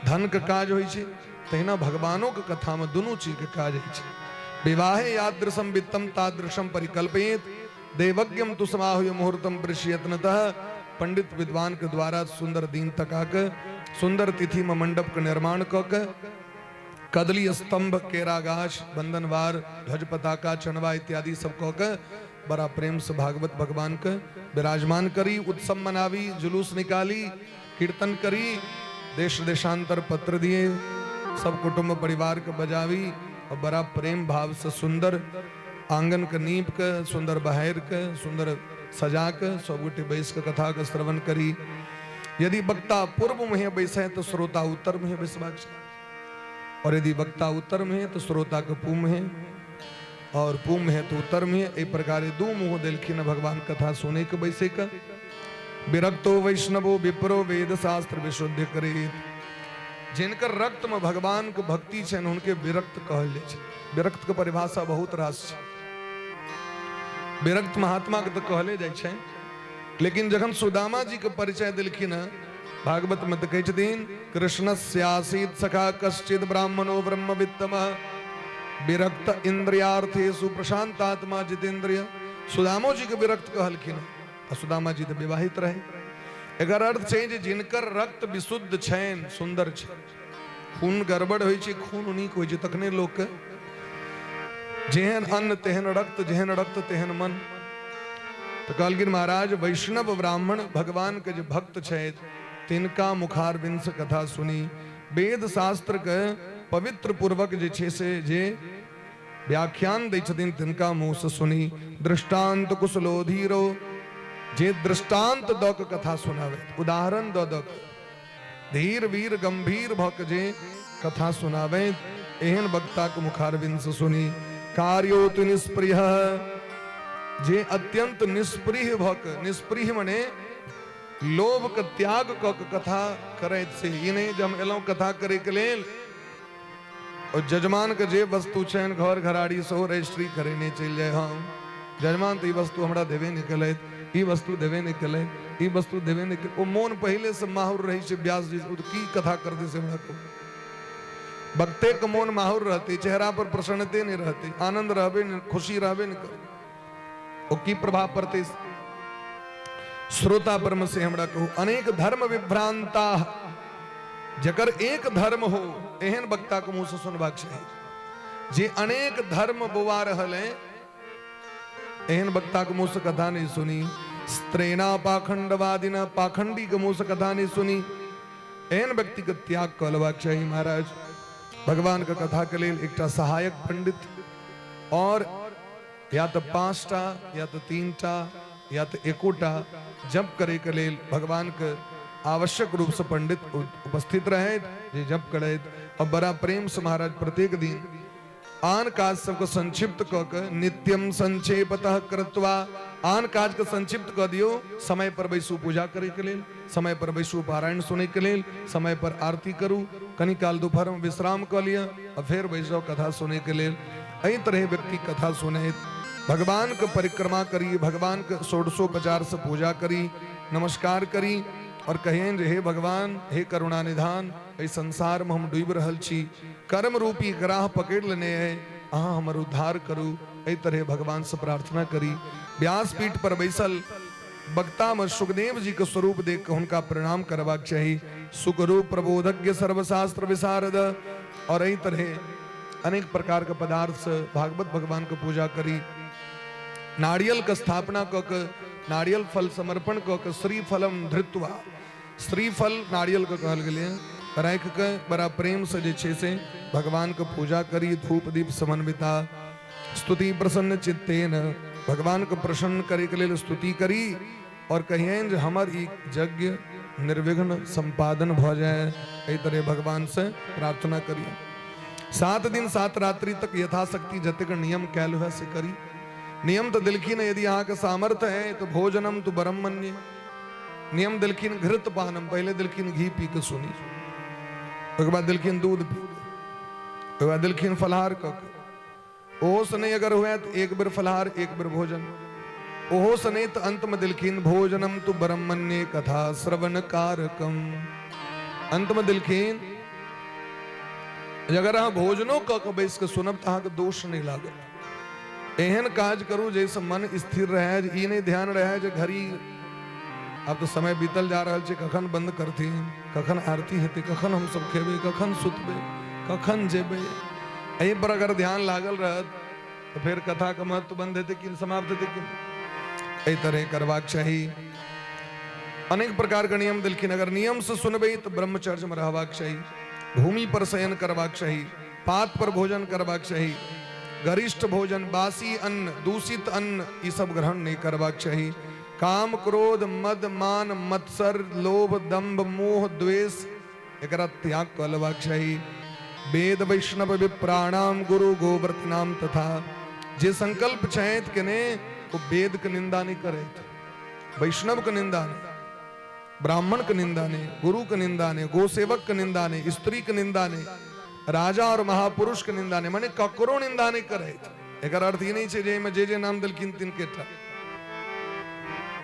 धन के काज होइ छै, तहिना भगवानों के कथा में दुनू चीज के काज होइ छै। विवाहे यादृशम वित्तम तादृशम परिकल्पयेत देवज्ञम तु समाहुय मुहूर्तम प्रयत्नतः। पंडित विद्वान के द्वारा सुंदर दिन तका के सुंदर तिथि में मंडप के निर्माण क के कदली स्तंभ, केरा गाछ, बंधनवार, ध्वज पताका, चनवा इत्यादि सब कऽ के बड़ा प्रेम से भागवत भगवान के विराजमान करी, उत्सव मनावी, जुलूस निकाली, कीर्तन करी, देश देशांतर पत्र दिए, सब कुटुंब परिवार के बजावी और बड़ा प्रेम भाव से सुंदर आंगन के नीप के सुंदर बहार के सुंदर सजा के सब गोटे बैस के कथा के श्रवण करी। यदि वक्ता पूर्व मुहे बैसे तो श्रोता उत्तर मुहे बैसबाक चाही, और यदि वक्ता उत्तर में है तो श्रोता के पूम है, और पूम है तो उत्तर में है। एहि प्रकारे दू मुँह देलखिन भगवान कथा सुने के बैसे के। विरक्तो वैष्णवो विप्रो वेद शास्त्र विशुद्ध करे, जिनकर रक्त में भगवान के भक्ति छनि हुनके विरक्त कहल जाइ छै। विरक्त के परिभाषा बहुत रास छै। विरक्त महात्मा के तो कहले जाइ छै, लेकिन जखन सुदामा जी के परिचय देलखिन हँ भागवत में, तो कहै छथिन कृष्णस्यासीत सखा कश्चित ब्राह्मणो ब्रह्मवित्तम विरक्त इंद्रियार्थेषु प्रशांतात्मा जितेंद्रिय। सुदामो जी के विरक्त कहलखिन आ सुदामा जी तो विवाहित रहे। एकर अर्थ छै जे जिनकर रक्त विशुद्ध छनि, सुंदर छै, खून गड़बड़ होइ छै, खून नीक होइ छै तखने लोक के जेहन अन्न तेहन रक्त, जेहन रक्त तेहन मन। तो कहलखिन महाराज वैष्णव ब्राह्मण भगवान के जो भक्त छथि तिनका मुखारविंद से कथा सुनी, वेद शास्त्र के पवित्र पूर्वक जे छै से जे व्याख्यान दै छथिन तिनका मुँह से सुनी। दृष्टांत कुशलो धीरो, जे दृष्टांत दऽ के कथा सुनावे, उदाहरण दऽ दऽ के धीर वीर गंभीर भऽ के जे कथा सुनावे, एहन वक्ता के मुखारविंद से सुनी। कार्योति निष्प्रिय, जे अत्यंत निष्प्रिय भऽ के, निष्प्रिय मने लोभ के त्याग कऽ के कथा करैत से, ई नहि जे हम एलहुँ कथा करे के लेल और जजमान के जे वस्तु छनि घर घराड़ी सेहो रजिस्ट्री करेने चलि जाय हम, जजमान तऽ ई वस्तु हमरा देबे नहि केलथि, ई वस्तु देबे नहि केलथि, ई वस्तु देबे नहि केलथि। ओ मोन पहिले से माहुर रहै छै व्यास जी, ओ की कथा करतै से हमरा कहू। वक्ते के मोन माहुर रहतै, चेहरा पर प्रसन्नते नहि रहतै, आनंद रहबे नहि, खुशी रहबे नहि करतै, ओ की प्रभाव पड़तै श्रोता पर में से हमरा कहू। अनेक धर्म विभ्रांता, जकर एक धर्म हो एहन वक्ता के मुंह से सुनबाक चाही। जे अनेक धर्म बोआ रहल है एहन वक्ता के मुंह से कथा नहीं सुनी। स्त्रेणा पाखंडवादिना, पाखंडी के मुंह से कथा नहीं सुनी, एहन व्यक्ति के त्याग कऽ लेबाक चाही। महाराज भगवान के कथा के लेल एकटा सहायक पंडित और या तऽ 5टा या तऽ 3टा या तऽ एकोटा जप करैके लेल भगवानके आवश्यक रूपसँ पंडित उपस्थित रहैत जे जप करैत। और बड़ा प्रेमसँ महाराज प्रत्येक दिन आन काज सबके संक्षिप्त कऽ के नित्यम संक्षेपतः कृत्वा, आन काज के संक्षिप्त कऽ दियौ, समय पर बैसू पूजा करैके लेल, समय पर बैसू पारायण सुनैके लेल, समय पर आरती करू, कनी काल दोपहरमे विश्राम कऽ लिअ आ फेर बैस जाउ कथा सुनैके लेल। एहि तरहे व्यक्ति कथा सुनैत भगवान के परिक्रमा करी, भगवान के षोडशोपचार से पूजा करी, नमस्कार करी और कहियनि जे हे भगवान, हे करुणा निधान, एहि संसार में हम डूबि रहल छी, कर्म रूपी ग्राह पकड़ि लेने है, अहाँ हमर उद्धार करू। एहि तरह भगवान से प्रार्थना करी। व्यासपीठ पर बैसल वक्ता में सुखदेव जी के स्वरूप देख के हुनका प्रणाम करबाक चाही। सुखरूप प्रबोधज्ञ सर्वशास्त्र विशारद। और एहि तरह अनेक प्रकार के पदार्थ से भागवत भगवान के पूजा करी। नारियल के स्थापना क के नारियल फल समर्पण क के श्रीफलम धृत्वा, श्रीफल नारियल के कहल गेलै, राखि के बड़ा प्रेम से जे छै से भगवान के पूजा करी। धूप दीप समन्विता स्तुति प्रसन्न चित्तेन, भगवान के प्रसन्न करे के लेल स्तुति करी और कहियनि जे हमर ई यज्ञ निर्विघ्न संपादन भ जाए। एहि तरह भगवान से प्रार्थना करी। 7 दिन 7 रात्रि तक यथाशक्ति जतेक नियम कैल हुए से करी। नियम तो दिलखिन, यदि अहाँ के सामर्थ्य है तो भोजनम तो ब्रह्मण्य, नियम दिलखिन घृत पानम, पहले दिलखिन घी पी के सुनी, ओकर बाद दिलखिन दूध पी के, ओकर बाद दिलखिन फलहार क के। ओहो से नहीं अगर हुए तो एक बेर फलहार एक बेर भोजन, ओहो से नहीं तो अंत में दिलखिन भोजनम तु ब्रह्मण्य कथा श्रवण कारकम। अंत में दिलखिन अगर अहाँ भोजनो क के बैस के सुनब तो अहाँके दोष नहीं लागत। एहन काज करू जैसे मन स्थिर रहे, ई नहीं ध्यान रहे जे घड़ी अब तो समय बीतल जा रहल छै, कखन बंद करथिन, कखन आरती हेतै, कखन हम सब खेबै, कखन सुतबै, कखन जेबै। एहि पर अगर ध्यान लागल रहत तो फिर कथा के महत्व बंद हेतै कि समाप्त हेतै कि। एहि तरह करबाक चाही। अनेक प्रकार के नियम देलखिन। अगर नियम से सुनबै तो ब्रह्मचर्य में रहबाक चाही, भूमि पर शयन करबाक चाही, पात पर भोजन करबाक चाही, गरिष्ठ भोजन, बासी अन्न, दूषित अन्न ई सब ग्रहण नहीं करबाक चाही। काम क्रोध मद मान मत्सर लोभ दंभ मोह द्वेष एकरा त्याग कऽ लेबाक चाही। वेद वैष्णव विप्राणाम गुरु गोवर्तनाम तथा, जे संकल्प छथि केने ओ वेद के निंदा नहीं करैत, वैष्णव के निंदा नहीं, ब्राह्मण के निंदा नहीं, गुरु के निंदा नहीं, गोसेवक के निंदा नहीं, स्त्री के निंदा नहीं, राजा और महापुरुष के निंदा नहीं, माने ककरो निंदा नहीं करैत। एकर अर्थ ई नहीं छै जे एहिमे जे जे नाम देलखिन तिनके टा,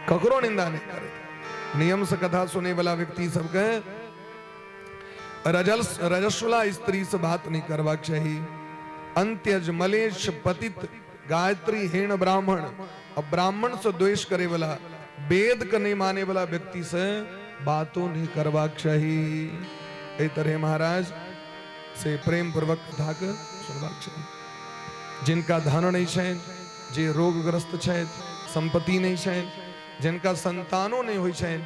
ककरो निंदा नहीं करैत। नियम से कथा सुने वाला व्यक्ति सबके रजस्वला स्त्री से बात नहीं करबाक चाही। अंत्यज मलेश पतित गायत्री हीन ब्राह्मण और ब्राह्मण से द्वेष करे वाला, वेद के नहीं माने वाला व्यक्ति से बातों नहीं करबाक चाही। एहि तरह महाराज से प्रेम पूर्वक कथा के सुनबाक चाही। जिनका धन नहीं छै, जे रोगग्रस्त छथि, संपत्ति नहीं छै, जिनका संतानो नहीं होइ छनि,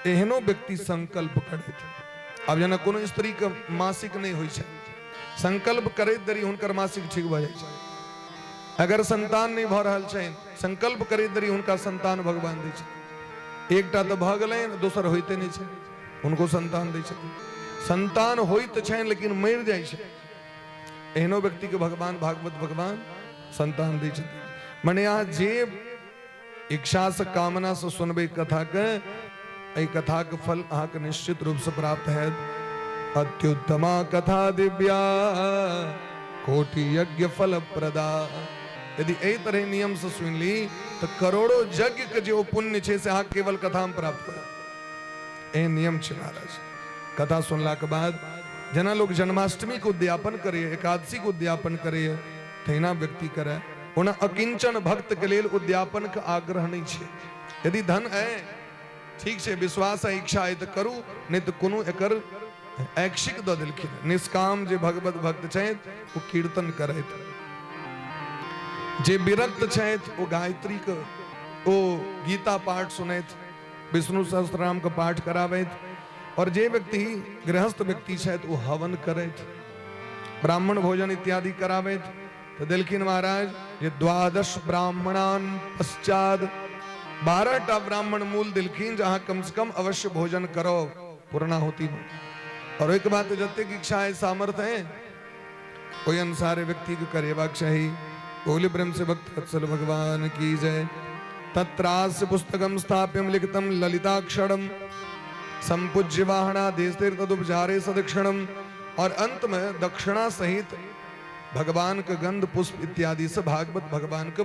एहनो व्यक्ति संकल्प करैत। आब जेना कोनो स्त्री के मासिक नहीं होइ छै, संकल्प करैत देरी हुनकर मासिक ठीक भऽ जाइ छै। अगर संतान नहीं भऽ रहल छनि, संकल्प करैत देरी हुनका संतान भगवान दै छथिन। एकटा तऽ भऽ गेलनि, दोसर होइते नहि छै, हुनको संतान दै छथिन। संतान होइत छनि लेकिन मरि जाइ छै, एहनो व्यक्ति के भगवान भागवत भगवान संतान दै छथिन। मने अहाँ जे इच्छा से कामना से सुनबै कथा के, एहि कथा के फल अहाँके निश्चित रूप से प्राप्त हैत। अत्युत्तमा कथा दिव्या कोटि यज्ञ फल प्रदा। यदि एहि तरह नियम से सुनि ली तो करोड़ों यज्ञ के जे ओ पुण्य छै से अहाँ केवल कथा में प्राप्त करत। एहन नियम छै महाराज। कथा सुनला के बाद जेना लोग जन्माष्टमी के उद्यापन करे, एकादशी के उद्यापन करे, तहिना व्यक्ति करे। ओना अकिंचन भक्त के लेल उद्यापन के आग्रह नहीं छै। यदि धन है ठीक छै, विश्वास है, इच्छा है तो करू, नहीं तो कोनो एकर ऐच्छिक दऽ देलखिन। निष्काम जे भगवत भक्त छथि ओ कीर्तन करैत, जे विरक्त छथि ओ गायत्री के, ओ गीता पाठ सुनैत, विष्णु सहस्त्रनाम के पाठ कराबैत, और जे व्यक्ति गृहस्थ व्यक्ति छथि ओ हवन करैत, ब्राह्मण भोजन इत्यादि कराबैत। तऽ देलखिन महाराज जे द्वादश ब्राह्मणान पश्चात 12 टा ब्राह्मण मूल देलखिन जे अहाँ कम से कम अवश्य भोजन करो पूर्णाहुति में। और ओहिके बाद जतेक इच्छा है, सामर्थ्य है, ओहि अनुसार व्यक्ति के करेबाक चाही। बोले प्रेम से भक्त वत्सल भगवान की जय। तत्रास्य पुस्तकम स्थाप्यम लिखितम ललिताक्षरम संपूज्य वाहना देस्तिर तदुपचारे सदक्षिणम। और अंत में दक्षिणा सहित भगवान के गंध पुष्प इत्यादि से भागवत भगवान के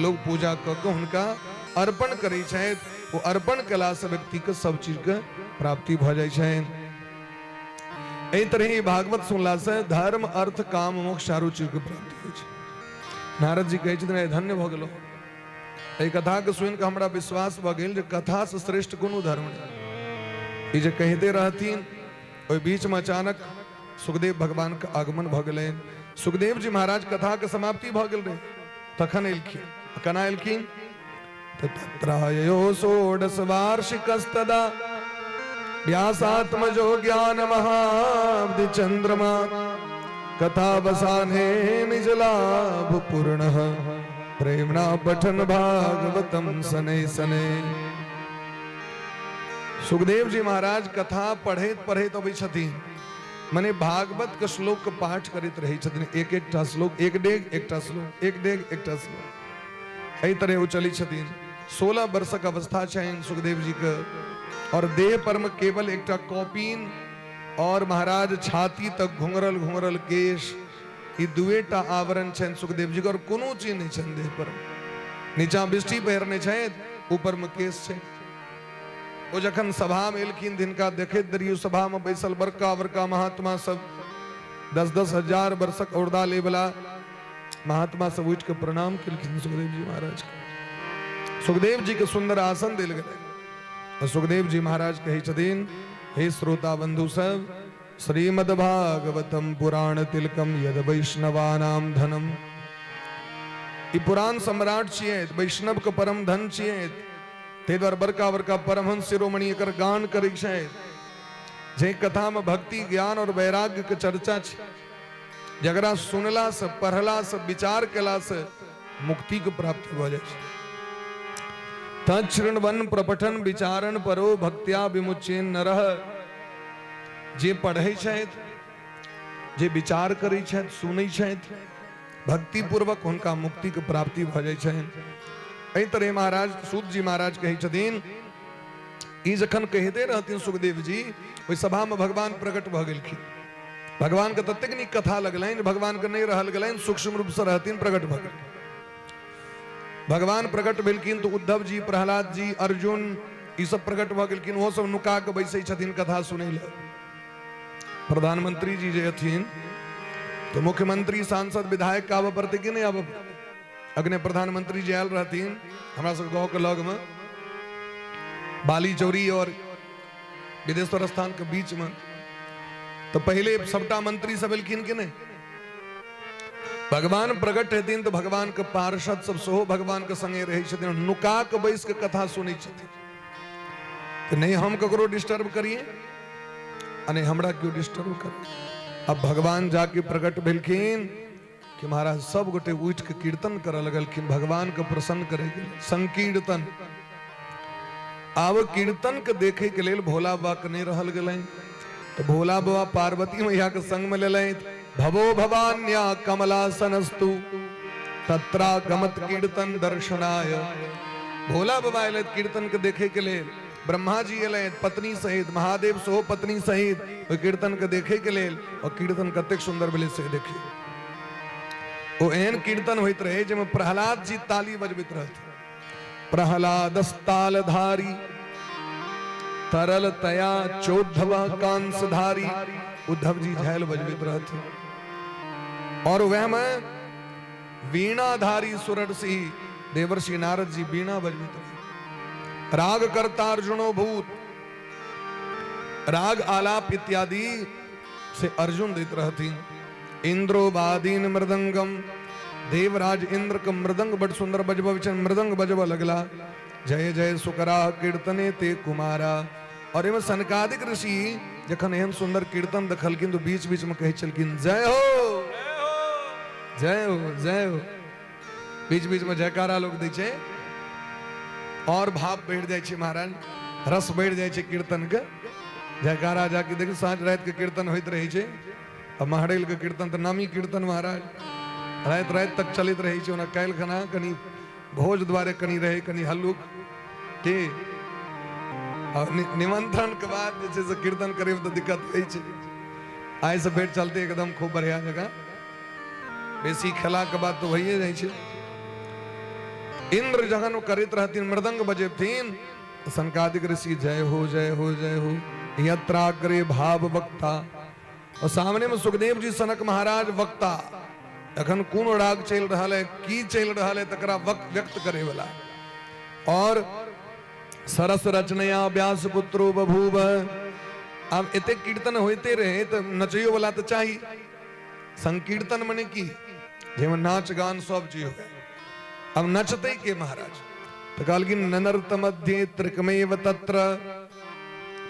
लोग पूजा क के हुनका अर्पण करै छथि। ओ अर्पण कला से व्यक्ति के सब चीज के प्राप्ति भ जाइ छनि। एहि तरह भागवत सुनला से धर्म, अर्थ, काम, मोक्ष चारू चीज के प्राप्ति होइ छै। नारद जी कहै छथिन, धन्य भऽ गेलहुँ। एहि कथा के सुनि कऽ हमरा विश्वास भऽ गेल जे कथा से श्रेष्ठ कोनो धर्म नहि। ई जे कहिते रहथिन, ओहि बीच में अचानक सुखदेव भगवान के आगमन भऽ गेलनि। सुखदेव जी महाराज कथा के समाप्ति भऽ गेल रहै तखन एलखिन। केना एलखिन? तऽ तत्रायो षोडश वार्षिकस्तदा व्यासात्मजो ज्ञान महाब्धि चंद्रमा कथावसाने निज लाभ पूर्ण प्रेमणा पठन भागवतम सने सने। सुखदेव जी महाराज कथा पढ़ैत पढ़ैत अबै छथिन, मने भागवत के श्लोक के पाठ करैत रहै छथिन। एक एकटा श्लोक, एक डेग एकटा श्लोक, एक डेग एकटा श्लोक, एहि तरह ओ चलै छथिन। 16 वर्षक अवस्था छनि सुखदेव जी के और देह पर में केवल एकटा कॉपिन और महाराज छाती तक घुंघरल घुंघरल केश, ई दुएटा आवरण छनि सुखदेव जी के और कोनो चीज नहीं छनि देह पर। नीचा बिष्टी पहिरने छथि, ऊपर में केश छै। ओ जखन सभा में एलखिन, तिनका देखैत दरियो सभा में बैसल बड़का बड़का महात्मा सब, 10-10 हजार वर्षक औरदा ले वाला महात्मा सब उठि के प्रणाम केलखिन सुखदेव जी महाराज के। सुखदेव जी के सुंदर आसन देल गेलै। सुखदेव जी महाराज कहै छथिन, हे श्रोता बंधु सब, श्रीमद् भागवतम पुराण तिलकम यद वैष्णवानाम धनम। ई पुराण सम्राट छियै, वैष्णव के परम धन छियै, ताहि दुआरे बड़का बड़का परमहंस शिरोमणि एकर गान करै छथि। जे कथा में भक्ति, ज्ञान और वैराग्य के चर्चा छै, जकरा सुनला से, पढ़ला से, विचार केला से मुक्ति के प्राप्ति भऽ जाइ छै। तच्छृण्वन प्रपठन विचारण परो भक्त्या विमुचेन नरह। जे पढ़ै छथि, जे विचार करै छथि, सुनै छथि भक्ति पूर्वक, हुनका मुक्ति के प्राप्ति भऽ जाइ छनि। एहि तरह महाराज सूत जी महाराज कहै छथिन, ई जखन कहिते रहथिन सुखदेव जी, ओहि सभा में भगवान प्रकट भऽ गेलखिन। भगवान के ततेक नीक कथा लगलनि, भगवान के नहि रहल गेलनि, सूक्ष्म रूप से रहथिन, प्रकट भऽ गेलखिन। भगवान प्रकट भेलखिन तऽ उद्धव जी, प्रहलाद जी, अर्जुन, ई सब प्रकट भऽ गेलखिन। ओहो सब नुका के बैसै छथिन कथा सुनै लए। प्रधानमंत्री जी जे हथिन तो मुख्यमंत्री, सांसद, विधायक के आबऽ पड़तै कि नहि आबऽ पड़तै? अखने प्रधानमंत्री जी आयल रहथिन हमरा सब गाँव के लग में, बाली चौरी और विदेश्वर स्थान के बीच में, तो पहले सबटा मंत्री सब एलखिन कि नहीं? भगवान प्रकट हेथिन तो भगवान के पार्षद सब सेहो भगवान के संगे रहै छथिन, नुका के बैस के कथा सुनै छथिन। तो नहीं हम ककरो डिस्टर्ब करिए आ नहीं हमरा केओ डिस्टर्ब करे। अब भगवान जाके प्रकट भेलखिन कि महाराज सब गोटे उठि के कीर्तन करऽ लगलखिन, भगवान के प्रसन्न करे के लेल संकीर्तन। आब कीर्तन के देखे के लेल भोला बाबा के नहीं रहल गेलनि, तो भोला बाबा पार्वती मैया के संग में लेलनि। भवो भवान्या कमलासनस्तु तत्रा गमत कीर्तन दर्शनाय। भोला बाबा एलथि कीर्तन के देखे के लेल, ब्रह्मा जी एलथि पत्नी सहित, महादेव सेहो पत्नी सहित ओहि कीर्तन के देखे के लेल। और कीर्तन कतेक सुंदर भेलै से देखियौ। ओ एहन कीर्तन होइत रहे जाहिमे प्रहलाद जी ताली बजबैत रहथिन। प्रहलादस्तालधारी तरल तया चोद्धव कांसधारी, उद्धव जी झाल बजबैत रहथिन। और वह में वीणाधारी सुरर्षि देवर्षि नारद जी वीणा बजबैत रहे। राग करता अर्जुनो भूत, राग आलाप इत्यादि से अर्जुन दैत रहथिन। इंद्रो वादीन मृदंगम, देवराज इंद्र के मृदंग बड़ सुंदर बजबै छनि, मृदंग बजबऽ लगला। जय जय सुकरा कीर्तने ते कुमारा। और एहिमे सनकादिक ऋषि जखन एहन सुंदर कीर्तन देखलखिन तो बीच बीच में कहै छलखिन, जय हो जय हो जय हो। बीच बीच में जयकारा लोग दै छै और भाव बढ़ि जाइ छै महाराज, रस बढ़ि जाइ छै कीर्तन के। जयकारा जाके देखू, साँझ राति के कीर्तन होइत रहै छै। आ महरैल के कीर्तन तऽ नामी कीर्तन महाराज, राति राति तक चलैत रहै छै। ओना काल्हि खना कनि भोज दुआरे कनि रहै कनि हल्लुक की, और निमंत्रण के बाद जे छै से कीर्तन करे में तऽ दिक्कत होइ छै। आइ से फेर चलते एकदम खूब बढ़िया जगह, बेसी खेला के बाद तऽ भइए जाइ छै। इंद्र जखन करैत रहथिन मृदंग बजेथिन, सनकादिक ऋषि जय हो जय हो जय हो, यत्राग्रे भाव वक्ता। और सामने में सुखदेव जी सनक महाराज वक्ता, एखन कोन राग चलि रहल है, की चलि रहल है, तकरा वक्त व्यक्त करे वाला। और सरस रचनया व्यास पुत्रो बभूव। आब एते कीर्तन होइते रहे तऽ नचैयो वाला तऽ चाही। संकीर्तन मने की, जाहिमे नाच गान सब चीज हुए। अब नचते के महाराज, तऽ कहलखिन ननर्त मध्ये त्रिकमेव तत्र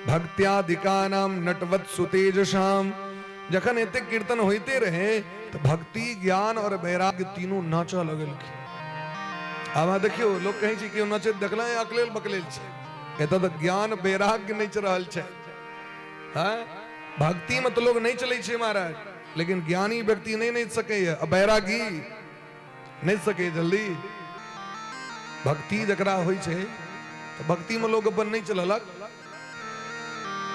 भक्त्यादिकानाम नटवत सुतेजसाम। जखन एते कीर्तन होइते रहे तऽ भक्ति ज्ञान और वैराग्य तीनू नाचऽ लगलखिन। आब अहाँ देखियौ, लोक कहै छै केओ नचैत देखल अकलेल बकलेल छै, एतऽ तऽ ज्ञान वैराग्य नाचि रहल छै। हँ, भक्ति में तऽ लोग नहि चलै छै महाराज, लेकिन ज्ञानी व्यक्ति नहि नाचि सकैए, आ वैरागी नहि सकैए जल्दी। भक्ति जकरा होइ छै तऽ भक्ति में लोग अपन नहि चललक,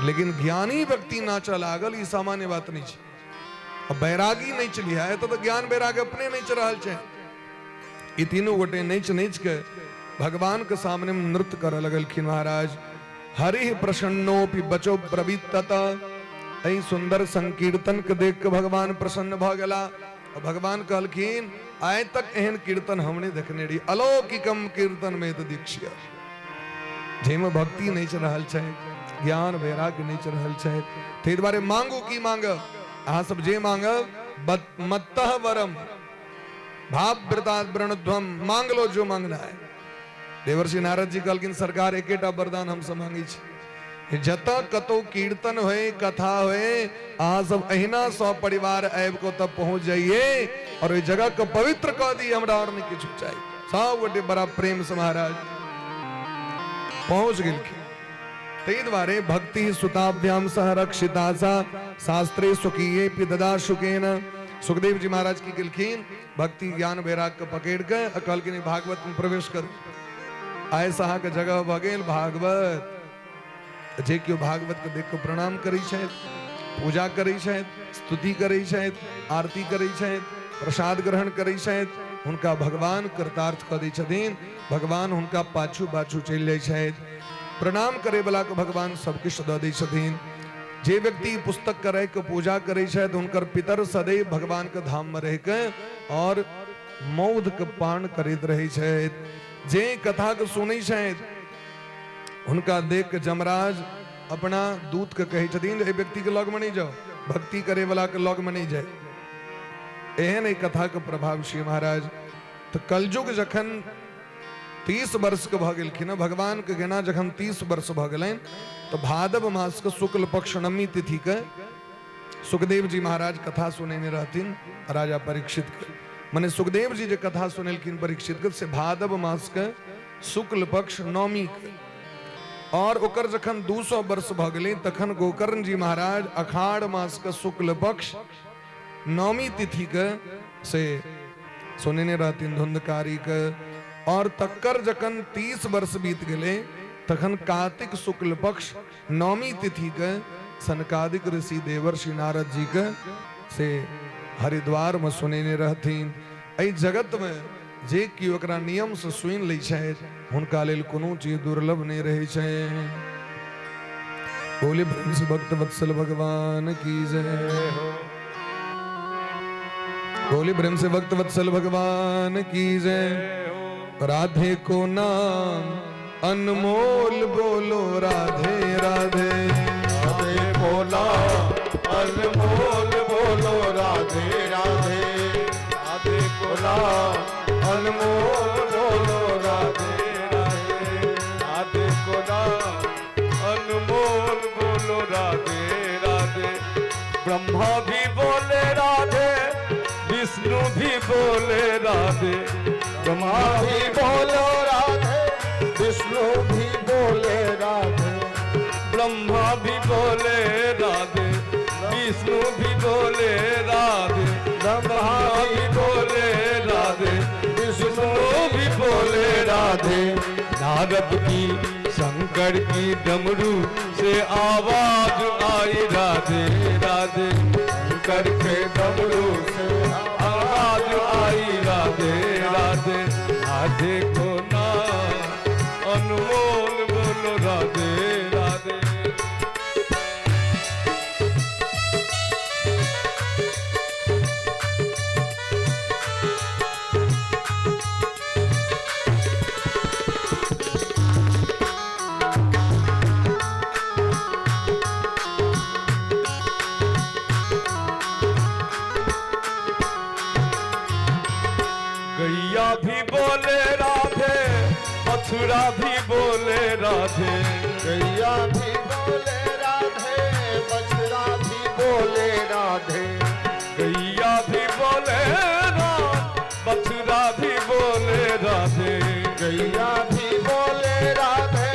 लेकिन ज्ञानी व्यक्ति नाचऽ लागल, ई सामान्य बात नहि छै। आ वैरागी नहि चलिया, एतऽ तऽ ज्ञान वैराग अपने नाचि रहल छै। ई तीनू गोटे नाचि नाचि के भगवान के सामने में नृत्य करऽ लगलखिन महाराज। हरि प्रसन्नोपि बचो ब्रवीत तत। एहि सुंदर संकीर्तन के देख के भगवान प्रसन्न भऽ गेला। और भगवान कहलखिन आइ तक एहन कीर्तन हम नहि देखने रही, अलौकिकम कीर्तन में तऽ दीक्ष्य, जाहिमे भक्ति नाचि रहल छै, ज्ञान वैराग्य नाचि रहल छै। ताहि दुआरे मांगू की मांगब, अहाँ सब जे मांगब, मत्तः वरम भाव व्रणध्वम, मांग लो जो मांगना है। देवर्षि नारद जी कहलखिन सरकार एकेटा वरदान हमसब मांगै छी, जतऽ कतौ कीर्तन होए कथा होए, अहाँ सब अहिना सब परिवार आबि कऽ ओतऽ पहुँच जाइए और ओहि जगह के पवित्र कऽ दिए, हमरा और नहि किछु चाही। सब गोटे बड़ा प्रेम से महाराज पहुँच गेलखिन। ताहि दुआरे भक्ति सुताभ्याम सह रक्षिता सा शास्त्रे सुखीये ददा सुखेन। सुखदेव जी महाराज की केलखिन, भक्ति ज्ञान वैराग के पकड़ के आ कहलखिन भागवत में प्रवेश करू। आइ से अहाँके जगह भऽ गेल भागवत। जे केओ भागवत के देख के प्रणाम करै छथि, पूजा करै छथि, स्तुति करै छथि, आरती करै छथि, प्रसाद ग्रहण करै छथि, हुनका भगवान कृतार्थ कऽ दै छथिन। भगवान हुनका पाछू पाछू चलि जाइ छथि। प्रणाम करे वाला के भगवान सब किछु दऽ दै छथिन। जे व्यक्ति पुस्तक के राखि के पूजा करै छथि, हुनकर पितर सदैव भगवान के धाम में रहि के और मौध के पान करैत रहै छथि। जे कथा के सुनै छथि, हुनका देख के जमराज अपना दूत के कहै छथिन एहि व्यक्ति के लग में नहीं जाओ, भक्ति करे वाला के लग में नहीं जाए। एहन एहि कथा के प्रभाव छै महाराज। तऽ कलयुग जखन 30 वर्ष के भऽ गेलखिन, भगवान के गेना जखन 30 वर्ष भऽ गेलनि, तऽ भादव मास के शुक्ल पक्ष नवमी तिथि के सुखदेव जी महाराज कथा सुनेने रहथिन राजा परीक्षित के। मने सुखदेव जी जे कथा सुनेलखिन परीक्षित के, से भादव मास के शुक्ल पक्ष नवमी के। और ओकर जखन 200 वर्ष भऽ गेलै, तखन गोकर्ण जी महाराज अखाड़ मास के शुक्ल पक्ष नवमी तिथि के से सुनेने रहथिन धुंधकारी के। और तकर जखन 30 वर्ष बीत गेलै, तखन कार्तिक शुक्ल पक्ष नवमी तिथि के सनकादिक ऋषि देवर्षि नारद जी के से हरिद्वार में सुनेने रहथिन। एहि जगत में जे केओ एकरा नियम से सुनि लै छथि, हुनका लेल कोनो चीज दुर्लभ नहि रहै छै। बोले प्रेम से भक्त वत्सल भगवान की जय हो। बोले प्रेम से भक्त वत्सल भगवान की जय। राधे को नाम अनमोल बोलो राधे राधे। राधे को नाम अनमोल बोलो राधे राधे। राधे को नाम अनमोल बोलो राधे राधे। राधे को नाम अनमोल बोलो राधे राधे। ब्रह्मा भी बोले राधे, विष्णु भी बोले राधे, ब्रह्मा भी बोलो राधे, विष्णु भी बोले राधे, ब्रह्मा भी बोले राधे, विष्णु भी बोले राधे, ब्रह्मा भी बोले राधे, विष्णु भी बोले राधे। नारद की शंकर की डमरू से आवाज आई राधे राधे, शंकर के डमरू से आवाज आई राधे राधे। राधे को नाम अनमोल बोलो राधे राधे। गैया भी बोले राधे, मथुरा भी बोले राधे, गैया भी बोले राधे, बछड़ा भी बोले राधे, गैया भी बोले राधे, मथुरा भी बोले राधे, गैया भी बोले राधे,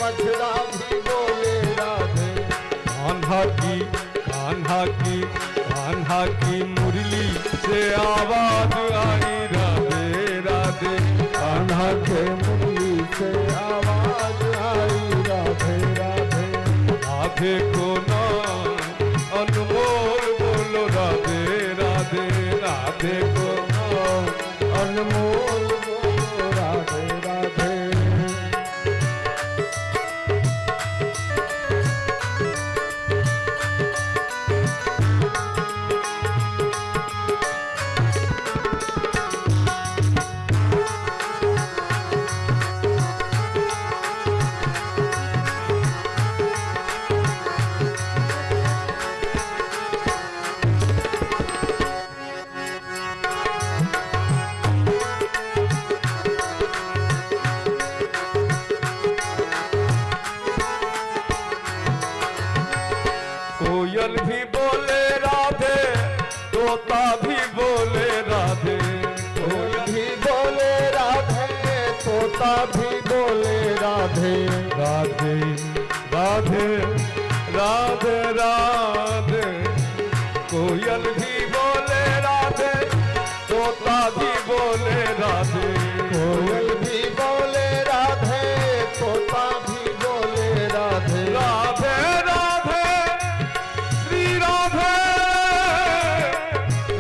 बछड़ा भी बोले राधे। कान्हा की कान्हा की कान्हा की मुरली से आवाज आई राधे राधे, कान्हा के मुरली से आवाज आई राधे राधे। राधे को नाम अनमोल बोलो राधे राधे, राधे को नाम अनमोल बोलो राधे राधे। कोयल भी बोले राधे, तोता भी बोले राधे, कोयल भी बोले राधे, तोता भी बोले राधे, राधे राधे राधे राधे। कोयल भी बोले राधे, तोता भी बोले राधे, कोयल भी बोले राधे, तोता भी बोले राधे, राधे राधे श्री राधे,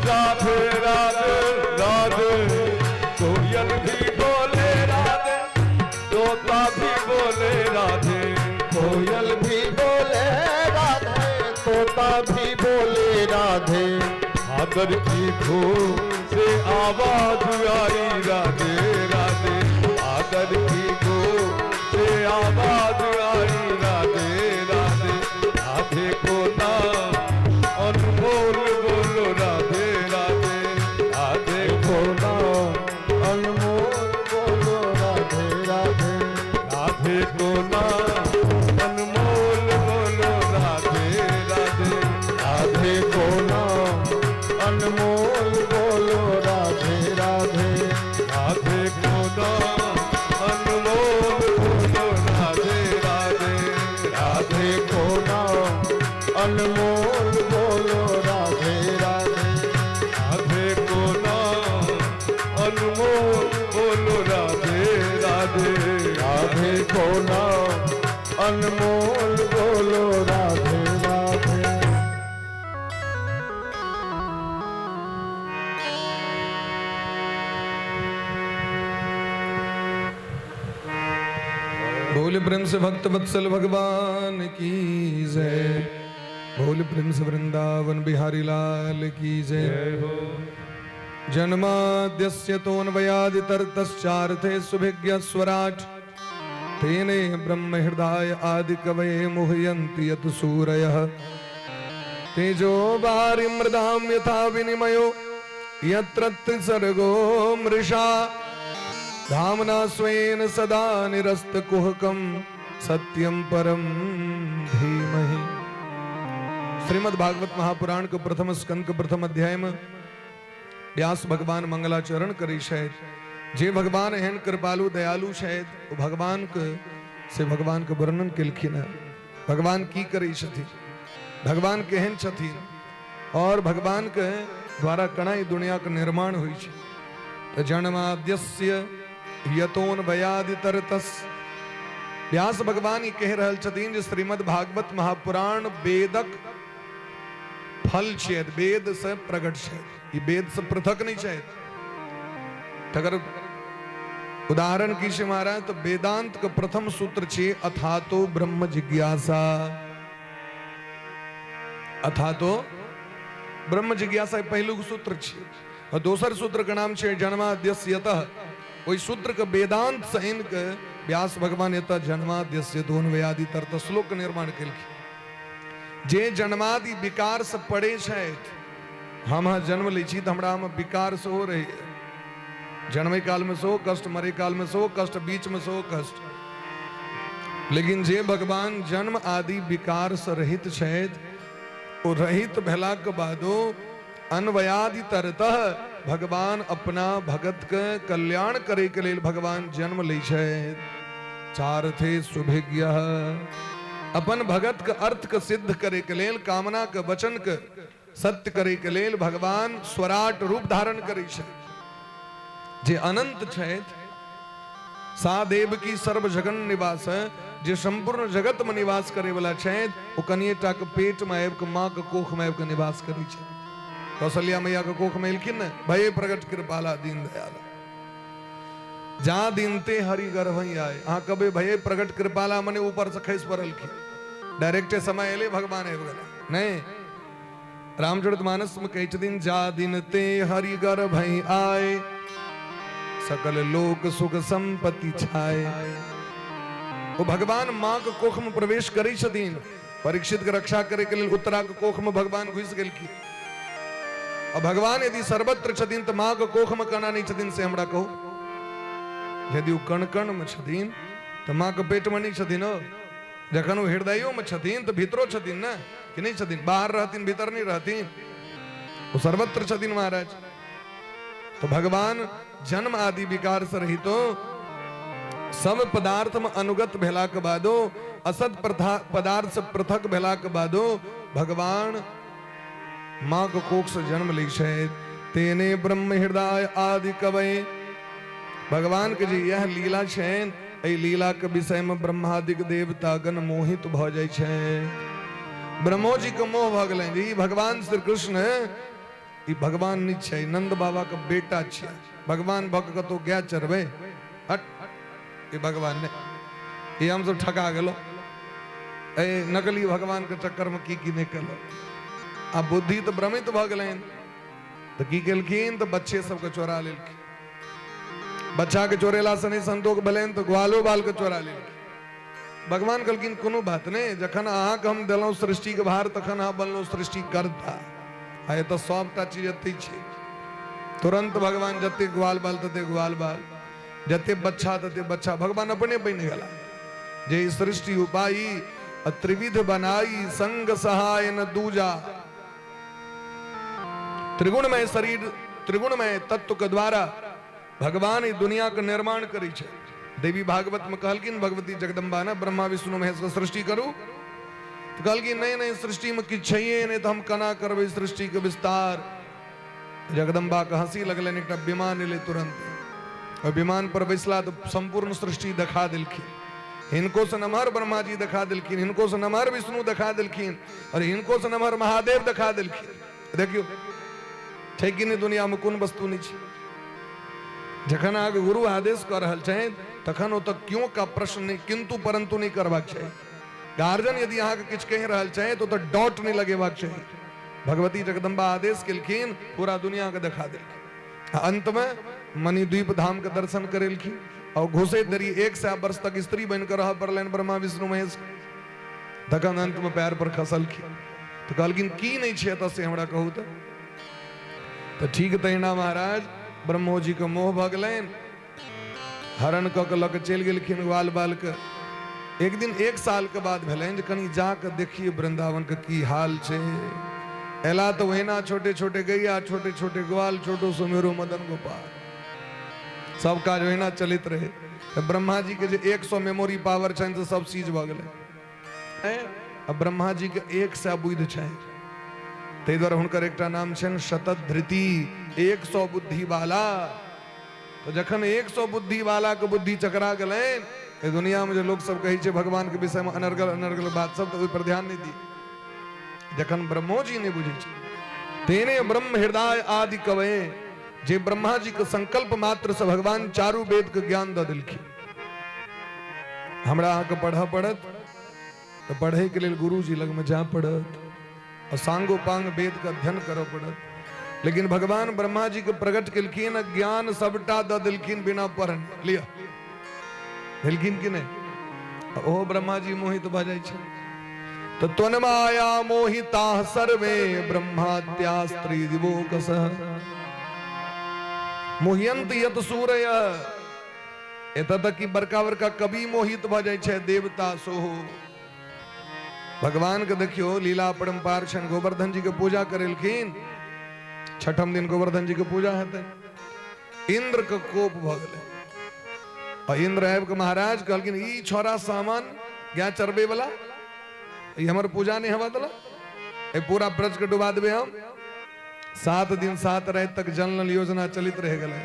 राधे राधे राधे। कोयल भी बोले राधे, तोता भी बोले राधे, कोयल भी बोले राधे, तोता भी बोले राधे। आदर की धो से आवाज आई राधे राधे, आदर की धो से आवाज आई राधे राधे। राधे को नाम अनमोल बोलो राधे राधे, राधे को नाम अनमोल बोलो राधे राधे, राधे को नाम अनमोल बोलो राधे राधे, राधे को नाम अनमोल बोलो राधे राधे, राधे को नाम अनमोल बोलो राधे राधे, राधे को नाम अनमोल बोलो राधे राधे, राधे को नाम अनमोल बोलो राधे राधे, राधे को नाम अनमोल बोलो राधे राधे। बोल प्रेम से भक्त वत्सल भगवान की जय। बोल प्रेम से वृंदावन बिहारी लाल की जय। जन्माद्यस्य तोऽन्वयादितरतश्चार्थे सुभिज्ञ स्वराट् तेने ब्रह्म हृदाय आदि कवये मुह्यन्ति यत् सूरयः। तेजो वारि मृदां यथा विनिमयो यत्र त्रिसर्गो मृषा। धाम्ना स्वेन सदा निरस्तकुहकं सत्यं परं धीमहि। श्रीमद् भागवत महापुराण के प्रथम स्कंद के प्रथम अध्याय में व्यास भगवान मंगलाचरण करै छथि। जे भगवान एहन कृपालु दयालु छथि, ओ भगवानके से भगवानके वर्णन केलखिन हेँ। भगवान की करै छथिन, भगवान केहन छथिन और भगवानके द्वारा केना ई दुनियाके निर्माण होइ छै। तऽ जन्माद्यस्य यतोन्वयादितरतस, व्यास भगवान ई कहि रहल छथिन जे श्रीमद् भागवत महापुराण वेदक फल छियै, वेद से प्रकट छै, ई वेद से पृथक नहि छै। तकर उदाहरण की छै महाराज? तऽ वेदांत के प्रथम सूत्र छै अथातो ब्रह्म जिज्ञासा। अथातो ब्रह्म जिज्ञासा पहिलुक सूत्र छै और दोसर सूत्र के नाम छै जन्माद्यस्य यतः। ओहि सूत्र के वेदांत से आनि के व्यास भगवान एतऽ जन्माद्यस्य दोन्वयादि तरत श्लोक के निर्माण केलखिन। जे जन्मादि विकार से पड़े छथि, हम अहाँ जन्म लै छी तऽ हमरा मे विकार सेहो रहैए, जन्मै कालमे सेहो कष्ट, मरै कालमे सेहो कष्ट, बीचमे सेहो कष्ट। लेकिन जे भगवान जन्म आदि विकार से रहित छथि, ओ रहित भेलाक बादो अन्वयादि तरतः भगवान अपना भगत के कल्याण करे के लेल भगवान जन्म लै छथि। चार्थे सुभिज्ञ, अपन भगत के अर्थ के सिद्ध करे के लेल, कामना के वचन के सत्य करे के लेल भगवान स्वराट रूप धारण करे छथि। जे अनंत छथि, सा देव की सर्व जगन निवास, जे संपूर्ण जगत में निवास करे वाला छथि, ओ कनिए टा के पेट में आबि के, माँ के कोख में आबि के निवास करै छथि। कौशल्या मैया के कोख में एलखिन ने, भये प्रगट कृपाला दीन दयाला, जा दिन ते हरि गर्भ आए। अहाँ कबे भये प्रगट कृपाला मने ऊपर से खसि पड़लखिन, डायरेक्टे समय एले भगवान आबि गेला नहीं। रामचरित मानस में कहै छथिन, जा दिन ते हरि गर्भ आए, सकल लोक सुख संपत्ति छाए। ओ भगवान माँ के कोख में प्रवेश करै छथिन, परीक्षित के रक्षा करे के लेल उत्तरा के कोख में भगवान घुसि गेलखिन। आ भगवान यदि सर्वत्र छथिन तऽ माँ के कोख में केना नहि छथिन से हमरा कहू। यदि ओ कण कण में छथिन तऽ माँ के पेट में नहि छथिन? ओ जखन ओ हृदयो में छथिन तऽ भीतरो छथिन ने, कि नहि छथिन? बाहर रहथिन, भीतर नहि रहथिन? ओ सर्वत्र छथिन महाराज। तो भगवान जन्म आदि विकार से रहितो सब पदार्थ में अनुगत भेलाक बादो, असत पदार्थ से पृथक भेलाक बादो भगवान माँ के कोख से जन्म लै छथि। तेने ब्रह्म हृदय आदि कवै, भगवान के जे यह लीला छनि, एहि लीला के विषय में ब्रह्मादिक देवतागण मोहित भऽ जाइ छै। ब्रह्मो जी के मोह भऽ गेलनि जे ई भगवान श्री कृष्ण, ई भगवान नहि छै, नंद बाबा के बेटा छियै, भगवान भऽ के कतहु गाय चरबै? हट, ई भगवान नहि, ई हमसब ठका गेलहुँ एहि नकली भगवान के चक्कर में, की की नहि केलहुँ। आ बुद्धि तऽ भ्रमित भऽ गेलनि तऽ की केलखिन? तऽ बच्चे सबके चोरा लेलखिन। बच्चाके चोरेलासँ नहि संतोष भेलनि तऽ ग्वालो बालके चोरा लेलखिन। भगवान कहलखिन, कोनो बात नहि, जखन अहाँके हम देलहुँ सृष्टिके भार, तखन अहाँ बनलहुँ सृष्टिकर्ता, आ एतऽ सभटा चीज एतै छै। तुरंत भगवान जते ग्वाल बाल तते ग्वाल बाल, जते बच्चा तते बच्चा, भगवान अपने बनि गेला। जे ई सृष्टि उपाई आ त्रिविध बनाई, संग सहाय न दूजा। त्रिगुणमय शरीर, त्रिगुणमय तत्व के द्वारा भगवान ई दुनिया के निर्माण करै छै। देवी भागवत में कहलखिन भगवती जगदम्बा ने, ब्रह्मा विष्णु महेश के सृष्टि करू, तऽ कहलखिन, नहीं नहीं, सृष्टि में किछु छैहे नहि, तऽ हम केना करबै सृष्टि के विस्तार? जगदम्बा के हंसी लगलनि, एकटा विमान एलै तुरंत, ओहि विमान पर बैसला तऽ संपूर्ण सृष्टि देखा देलखिन। हिनको से नमहर ब्रह्मा जी देखा देलखिन, हिनको से नमहर विष्णु देखा देलखिन और हिनको से नमहर महादेव देखा देलखिन। देखियौ, छै कि नहि? दुनियामे कोन वस्तु नहि छै? जखन अहाँके गुरु आदेश कऽ रहल छथि, तखन ओतऽ क्यों का प्रश्न नहि, किंतु परंतु नहि करबाक चाही। गार्जियन यदि अहाँके किछु कहि रहल छथि, तऽ ओतऽ डॉट नहि लगेबाक चाही। भगवती जगदम्बा आदेश केलखिन, पूरा दुनियाके देखा देलखिन आ अंतमे मणिद्वीप धाम के दर्शन करेलखिन और घुसे देरी 100 वर्ष तक स्त्री बन के रह पड़लनि ब्रह्मा विष्णु महेश। तखन अंत में पैर पर खसलखिन तऽ कहलखिन, की नहि छै एतऽ से हमरा कहू। तऽ तऽ ठीक तहिना महाराज ब्रह्मो जी के मोह भऽ गेलनि, हरण कऽ के लऽ के चलि गेलखिन ग्वाल बालके। एक दिन 1 साल के बाद भेलनि जे कनि जा कऽ देखिए वृंदावन के की हाल छै। एला तऽ ओहिना छोटे छोटे गैया, छोटे छोटे ग्वाल, छोटो सुमेरु मदन गोपाल, सब काज ओहिना चलैत रहै। तऽ ब्रह्मा जी के जे 100 मेमोरी पावर छनि से सब चीज भऽ गेलै। आ ब्रह्मा जी के 100 बुद्धि छनि, ताहि दुआरे हुनकर एकटा नाम छनि शतधृति, 100 बुद्धि वाला। तऽ जखन 100 बुद्धि वाला के बुद्धि चकरा गेलनि, एहि दुनिया में जे लोक सब कहै छै भगवान के विषय में अनर्गल अनर्गल बात सब, तऽ ओहि पर ध्यान नहि दी। जखन ब्रह्मो जी नहि बुझै छै, तेने ब्रह्म हृदय आदि कवे, जे ब्रह्मा जी के संकल्प मात्र से भगवान चारू वेद के ज्ञान दऽ देलखिन। हमरा अहाँके पढ़ऽ पड़त तऽ पढ़ैके लेल गुरुजी लगमे जाय पड़त और सांगोपांग वेद के अध्ययन करऽ पड़त। लेकिन भगवान ब्रह्मा जी के प्रकट केलखिन, ज्ञान सबटा दऽ देलखिन बिना पढ़ने। लिअ, देलखिन कि नहि? ओहो ब्रह्मा जी मोहित भऽ जाइ छै। तऽ त्वन्माया मोहिता सर्वे ब्रह्मात्या स्त्री दिवोकस मोह्यंत यत सूरय। एतऽ तक कि बड़का बड़का कवि मोहित भऽ जाइ छै, देवता सोहो। भगवान के देखियो लीला परम्पार छनि। गोवर्धन जी के पूजा करेलखिन, छठम दिन गोवर्धन जी के पूजा हेतै। इंद्र के कोप भऽ गेलै आ इंद्र आबि के महाराज कहलखिन, ई छोरा सामान गाय चरबै वाला, ई हमर पूजा नहि हेबा देलक, ए पूरा ब्रज के डुबा देबै हम। 7 दिन 7 राति तक जल नल योजना चलित रहि गेलै।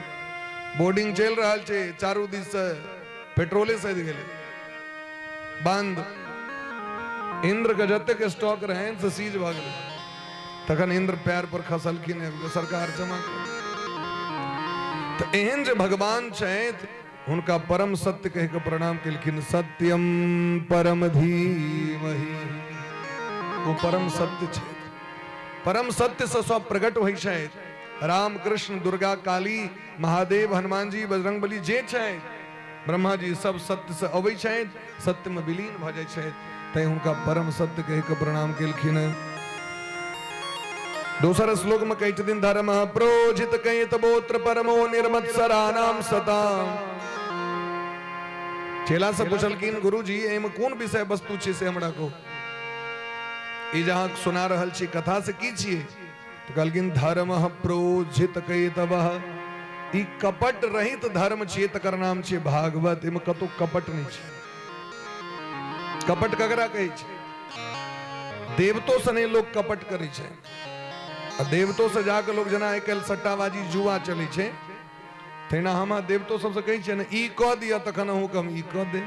बोर्डिंग चलि रहल छै, चारू दिस से पेट्रोले सधि गेलै बंद। इंद्र के जतेक स्टॉक रहनि से सीज भऽ गेलै। तखन इंद्र पैर पर खसलखिन, सरकार क्षमा करू। तऽ एहन जे भगवान छथि, हुनका परम सत्य कहि कऽ प्रणाम केलखिन। सत्यम परम धीमहि, ओ परम सत्य छथि। परम सत्य से सब प्रकट होइ छथि। राम कृष्ण दुर्गा काली महादेव हनुमान जी बजरंगबली जे छथि, ब्रह्मा जी, सब सत्य से अबै छथि, सत्य में विलीन भऽ जाइ छथि। तैं हुनका परम सत्य कहि कऽ प्रणाम केलखिन। दोसर श्लोक में कहै छथिन, धर्म प्रोजित कैतबोत्र परमो निर्मत्सराणाम सताम। चेला से पुछलखिन, गुरुजी एहिमे कोन विषय वस्तु छै से हमरा कहू, ई जे अहाँ सुना रहल छी कथा से की छियै? तऽ कहलखिन, धर्म प्रोजित कैतवः, ई कपट रहित धर्म छियै, तकर नाम छियै भागवत। एहिमे कतौ कपट नहि छै। कपट ककरा कहै छै? देवतो से नहि लोक कपट करै छै। आ देवतो से जाके लोक जेना आइ काल्हि सट्टाबाजी जुआ चलै छै, तहिना हम देवतो सबसँ कहै छियै ने, ई कऽ दिअ तखन अहूँके हम ई कऽ दे।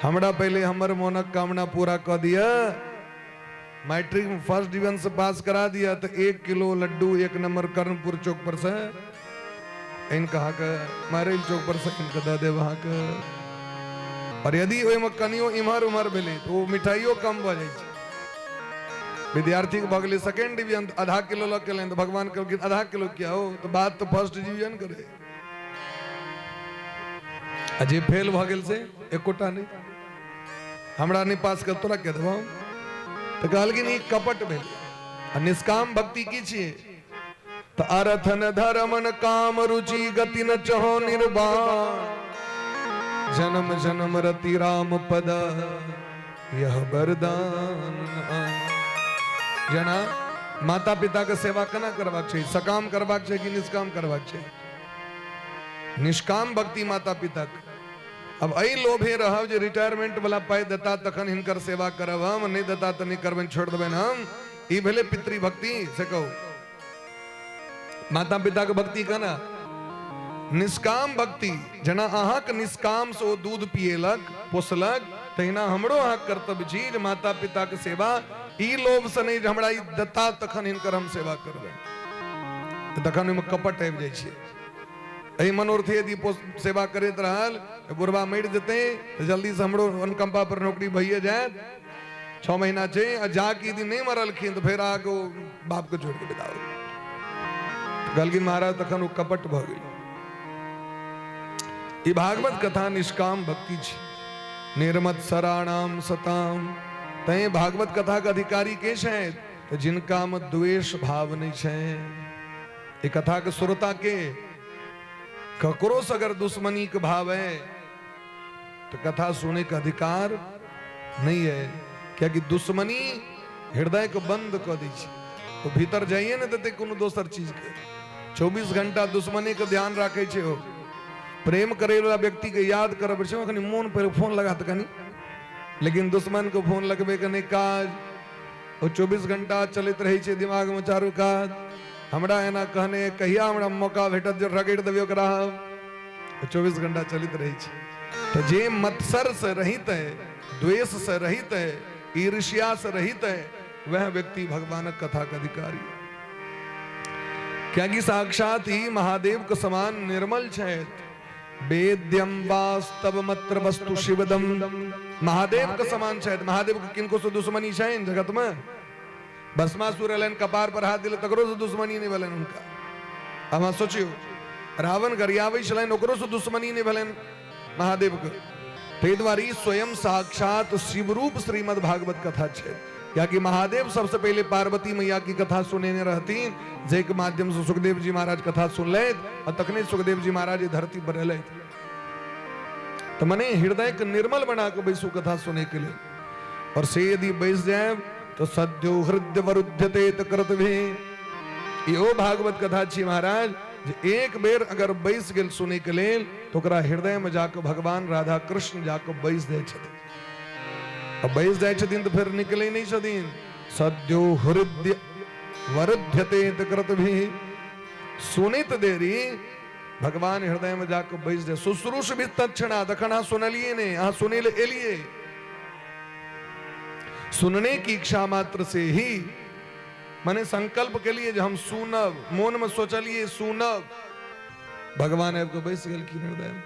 हमरा पहिले हमर मोनक कामना पूरा कऽ दिअ, मैट्रिक में फर्स्ट डिवीजन से पास करा दिया तो 1 किलो लड्डू 1 नंबर कर्णपुर चौक पर से इनका अहाँके महरैल चौक पर से इनके दऽ देब अहाँके। और यदि ओहिमे कनियो इम्हर उम्हर भेलै तऽ ओ मिठाइयो कम भऽ जाइ छै। विद्यार्थीके भऽ गेलै सेकेंड डिवीजन, आधा किलो लऽ के एलनि तऽ भगवान कहलखिन, आधा किलो किया हो, तऽ बात तऽ फर्स्ट डिवीजन करे। आ जे फेल भऽ गेल से एकोटा नहि, हमरा नहि पास कर तोरा के देबौ। तऽ कहलखिन ई कपट भेल। आ निष्काम भक्ति की छियै? तऽ अरथ न धर्म न काम रुचि गति न चहो निर्वाण, जन्म जन्म रति राम पद यह वरदान। जेना माता पिता के सेवा केना करबाक छै? सकाम करबाक छै कि निष्काम करबाक छै? निष्काम भक्ति माता पिता के। अब एहि लोभे रहब जे रिटायरमेंट वाला पाइ देता तखन हिनकर सेवा करब हम, नहि देता तऽ नहि करबनि, छोड़ि देबनि हम, ई भेलै पितृभक्ति? से कहू, माता पिता के भक्ति केना? निष्काम भक्ति। जेना अहाँके निष्काम से ओ दूध पिएलक पोसलक, तहिना हमरो अहाँके कर्तव्य छी जे माता पिता के सेवा ई लोभ से नहि जे हमरा ई देता तखन हिनकर हम सेवा करबै, तखन ओहिमे कपट आबि जाइ छै। एहि मनोरथ यदि सेवा करैत रहल, बुढ़बा मरि जेतै तऽ जल्दीसँ हमरो अनुकंपा पर नौकरी भइए जायत, 6 महीना छै। आ जाके यदि नहि मरलखिन तऽ फेर अहाँके ओ बापके छोड़ि कऽ विदा हो। कहलखिन महाराज, तखन ओ कपट भऽ गेल। ई भागवत कथा निष्काम भक्ति छै, निर्मत्सराणाम सताम। तैं भागवत कथा के अधिकारी के छथि? तऽ जिनका मे द्वेष भाव नहि छै। ई कथा के श्रोता के ककरो से अगर दुश्मनी के भाव है तो कथा सुने के अधिकार नहीं है, क्योंकि दुश्मनी हृदय के बंद कर दी छै। ओ भीतर जाइए ने देतै कोनो दोसर चीजके। 24 घंटा दुश्मनीके ध्यान राखै छै ओ। प्रेम करे वाला व्यक्ति के याद करब छै, कनि मोन पर फोन लगा तऽ कनि, लेकिन दुश्मन के फोन लगबे के नहि काज। ओ 24 घंटा चलैत रहै छै दिमाग में चारू कात, हमरा एना कहने, कहिया हमरा मौका भेटत जे रगड़ि देबै ओकरा हम। 24 घंटा चलैत रहै छै। तऽ जे मत्सर से रहित है, द्वेष से रहित है, ईर्ष्या से रहित है, वह व्यक्ति भगवानक कथा के अधिकारी है। कियाकि साक्षात ही महादेव के समान निर्मल छथि। वेद्यम वास्तवमत्र वस्तु शिवदम, महादेव के समान छथि। महादेव के किनको से दुश्मनी छनि जगत में? भस्मासुर एलनि, कपार पर हाथ दिल, तकरो से दुश्मनी नहीं भेलनि हुनका। अहाँ सोचियौ, रावण गरियाबै छलनि, ओकरो से दुश्मनी नहीं भेलनि महादेव के। ताहि दुआरे ई स्वयं साक्षात शिवरूप श्रीमद् भागवत कथा छै। कियाकि महादेव सबसे पहले पार्वती मैया की कथा सुनेने रहथिन, जाहिके माध्यम से सुखदेव जी महाराज कथा सुनलथि, आ तखने सुखदेव जी महाराज धरती पर एलथि। तऽ मने हृदय के निर्मल बना के बैसू कथा सुने के लेल, और से यदि बैस जाए तो सद्यो हृदय वरुध्यते त भी। इहो भागवत कथा छी महाराज, जे एक बेर अगर बैस गेल सुने के लेल तो ओकरा हृदय में जाके भगवान राधा कृष्ण जाके बैस जाइ छथिन। आ बैस जाइ छथिन तऽ फेर निकलै नहि छथिन। सद्यो हृदय वरुध्यते त भी, सुनैत देरी भगवान हृदय में जाके बैस जाए। शुश्रूष भी तत्क्षणात्, अखन अहाँ सुनलिए नहीं, अहाँ सुनै ले एलिए, सुनने की इच्छा मात्र से ही माने संकल्प के लिए जे हम सुनब, मोन में सोचलिए सुनब, भगवान आबि कऽ बैस गेलखिन हृदय में।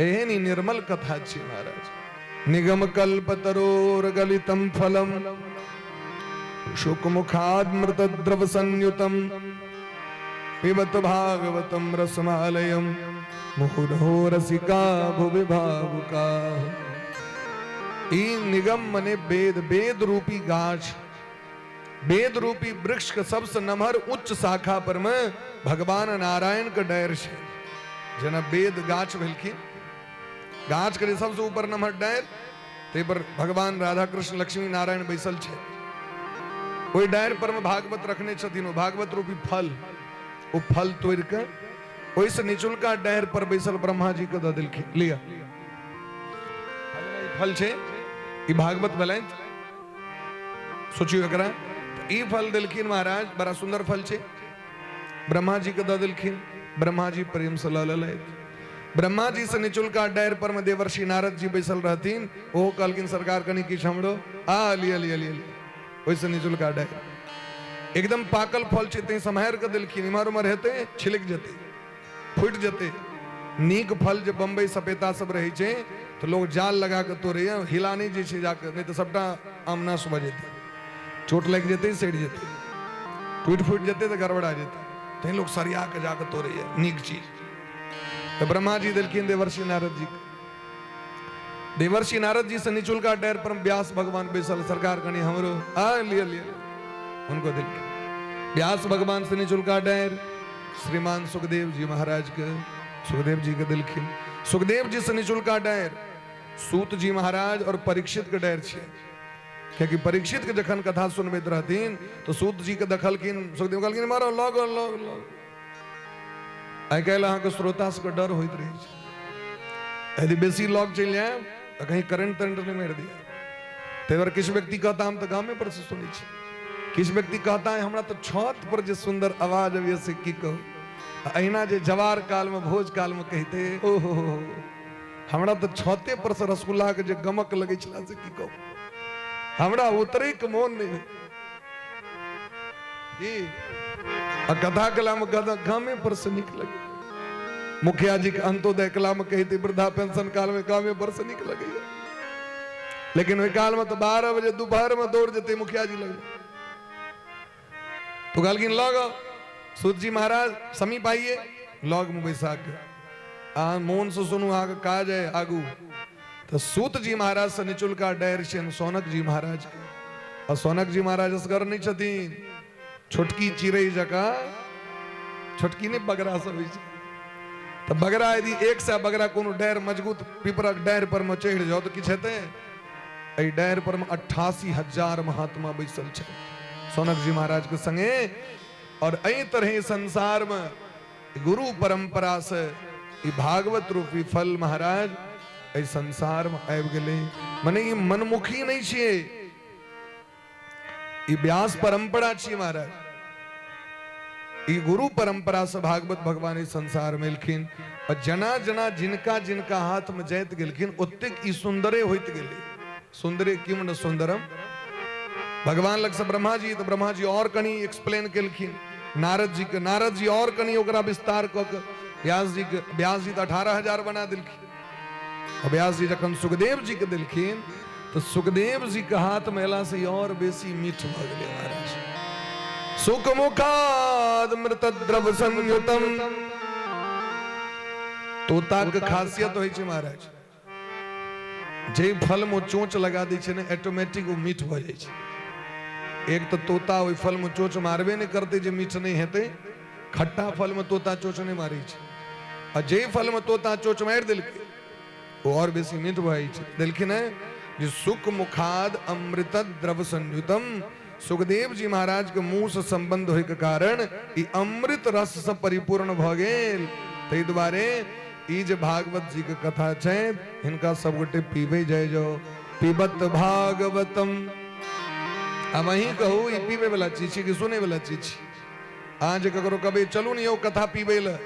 एहन ही निर्मल कथा छी महाराज। निगम कल्प तरोर गलितम फलम शुक मुखामृत द्रव संयुतम पिबत भागवतम रसमालयम मुहुरहो रसिका भुवि भावुका। ई निगम मने वेद, वेद रूपी गाछ, वेद रूपी वृक्ष के सबसे नमहर उच्च शाखा पर में भगवान नारायण के डायर छै। जेना वेद गाछ भेलखिन, गाछ के सबसे ऊपर नमहर डायर, ताहि पर भगवान राधा कृष्ण लक्ष्मी नारायण बैसल छै। ओहि डायर पर में भागवत रखने छथिन, ओ भागवत रूपी फल, ओ फल तोड़ि के ओहिसँ निचुलका डायर पर बैसल ब्रह्मा जी के दऽ देलखिन, लिअ फल छै, ई भागवत भेलनि। सोचियो एकरा, ई फल देलखिन महाराज, बड़ा सुंदर फल छै, ब्रह्मा जी के दऽ देलखिन। ब्रह्मा जी प्रेम से लऽ लेलथि। ब्रह्मा जी से निचुलका डायर पर में देवर्षि नारद जी बैसल रहथिन, ओहो कहलखिन सरकार कनि किछु हमरो आ लिअ लिअ लिअ लिअ। ओहिसँ निचुलका डायर एकदम पाकल फल छै, तैं सम्हारि कऽ देलखिन, इम्हर उम्हर हेतै छिलकि जेतै, फूटि जेतै। नीक फल जे बम्बई सपेता सब रहै छै तऽ लोग जाल लगा कऽ तोड़ैए, हिला नहि जे छै जाकऽ, नहि तऽ सबटा आम नाश भऽ जेतै, चोट लागि जेतै, सड़ि जेतै, टूटि फूटि जेतै तऽ गड़बड़ा जेतै, तैं लोग सरिया कऽ जाकऽ तोड़ैए नीक चीज। तऽ ब्रह्मा जी देलखिन देवर्षि नारद जी के। देवर्षि नारद जी से निचुलका डैर पर व्यास भगवान बैसल, सरकार कनि हमरो आ लिअ लिअ, हुनको देलखिन। व्यास भगवान से निचुलका डैर श्रीमान सुखदेव जी महाराज के, सुखदेव जी के देलखिन। सुखदेव जी से निचुलका डैर सूत जी महाराज और परीक्षित के डैर छै, कियाकि परीक्षित के जखन कथा सुनबैत रहथिन तो सूत जी के देखलखिन, सुखदेव कहलखिन मारो लग लग लग। आइ काल्हि अहाँके श्रोता सबके डर होइत रहै छै, यदि बेसी लग चलि जायब तऽ कहीं करेंट तरेंट नहि मारि दिया। ताहि दुआरे किछु व्यक्ति कहता हम तऽ गामे पर से सुनै छी, किछु व्यक्ति कहता है हमरा तऽ छत पर जे सुंदर आवाज अबैए से की कहू। अहिना जे जवार कालमे भोज कालमे कहिते ओहो हमरा तऽ छते पर से रसगुल्लाके जे गमक लगै छलै से की कहू, हमरा उतरैके मोन नहि भेल। की आ कथा कला में कथा गामे पर से नीक लगे। मुखिया जी के अंत्योदय कला में कहिते वृद्धा पेंशन काल में गामे पर से नीक लगैया, लेकिन ओहि काल में तो 12 बजे दोपहर में दौड़ जेते मुखिया जी लग। तो कहलखिन लग सूत जी महाराज समीप आइए, लग में बैसा के आ मोन से सुनू अहाँके काज है आगू। तो सूत जी महाराज से निचुलका डैर छनि सौनक जी महाराज के, आ सौनक जी महाराज असगर नहि छथिन, छोटकी चिड़ै जकाँ, छोटकी नहि बगरा सब होइ छै, तऽ बगरा यदि 100 बगरा कोनो डारि मजबूत पिपरक डारि पर मे चढ़ि जाओ तऽ किछु हेतै? एहि डारि पर मे 88,000 महात्मा बैसल छै, सौनक जी महाराज के संगे। और एहि तरहे संसार में गुरु परंपरा से ई भागवत रूपी फल महाराज एहि संसार में आबि गेलै। मने ई मनमुखी नहि छियै, ई व्यास परंपरा छी महाराज, ई गुरु परंपरा से भागवत भगवान ई संसार में एलखिन। और जना जना जिनका जिनका हाथ में जाइत गेलखिन ओतेक ई सुंदरे होइत गेलै। सुंदरे किम न सुंदरम, भगवान लग से ब्रह्मा जी, तो ब्रह्मा जी और कनी एक्सप्लेन केलखिन नारद जी के, नारद जी और कनी ओकरा विस्तार कऽ के व्यास जी के, व्यास जी तऽ 18,000 बना देलखिन। आ व्यास जी जखन सुखदेव जी के देलखिन तऽ सुखदेव जी के हाथ में एला से और बेसी मीठ भऽ गेलै महाराज। सुख मुखाद मृत द्रव संयुतम। तोता के खासियत होइ छै महाराज, जे फल में चोंच लगा दै छै ने, ऑटोमेटिक ओ मीठ भऽ जाइ छै। एक तऽ तोता ओहि फल में चोंच मारबे नहि करतै जे मीठ नहि हेतै। खट्टा फल में तोता चोंच नहि मारै छै, आ जे फल में तोता चोंच मारि देलकै ओ और बेसी मीठ भऽ जाइ छै। देलखिन हेँ जे सुख मुखाद अमृत द्रव संयुतम। सुखदेव जी महाराज के मुंह से संबंध होय के कारण ई अमृत रस से परिपूर्ण भऽ गेल। ताहि दुआरे ई जे भागवत जी के कथा छै, हिनका सब गोटे पीबै जाय जाओ। पीबत भागवतम। आब अहीं कहू, ई पीबै वाला चीज छी कि सुनै वाला चीज छी? अहाँ जे ककरो कहबै चलू ने यौ कथा पीबै लए,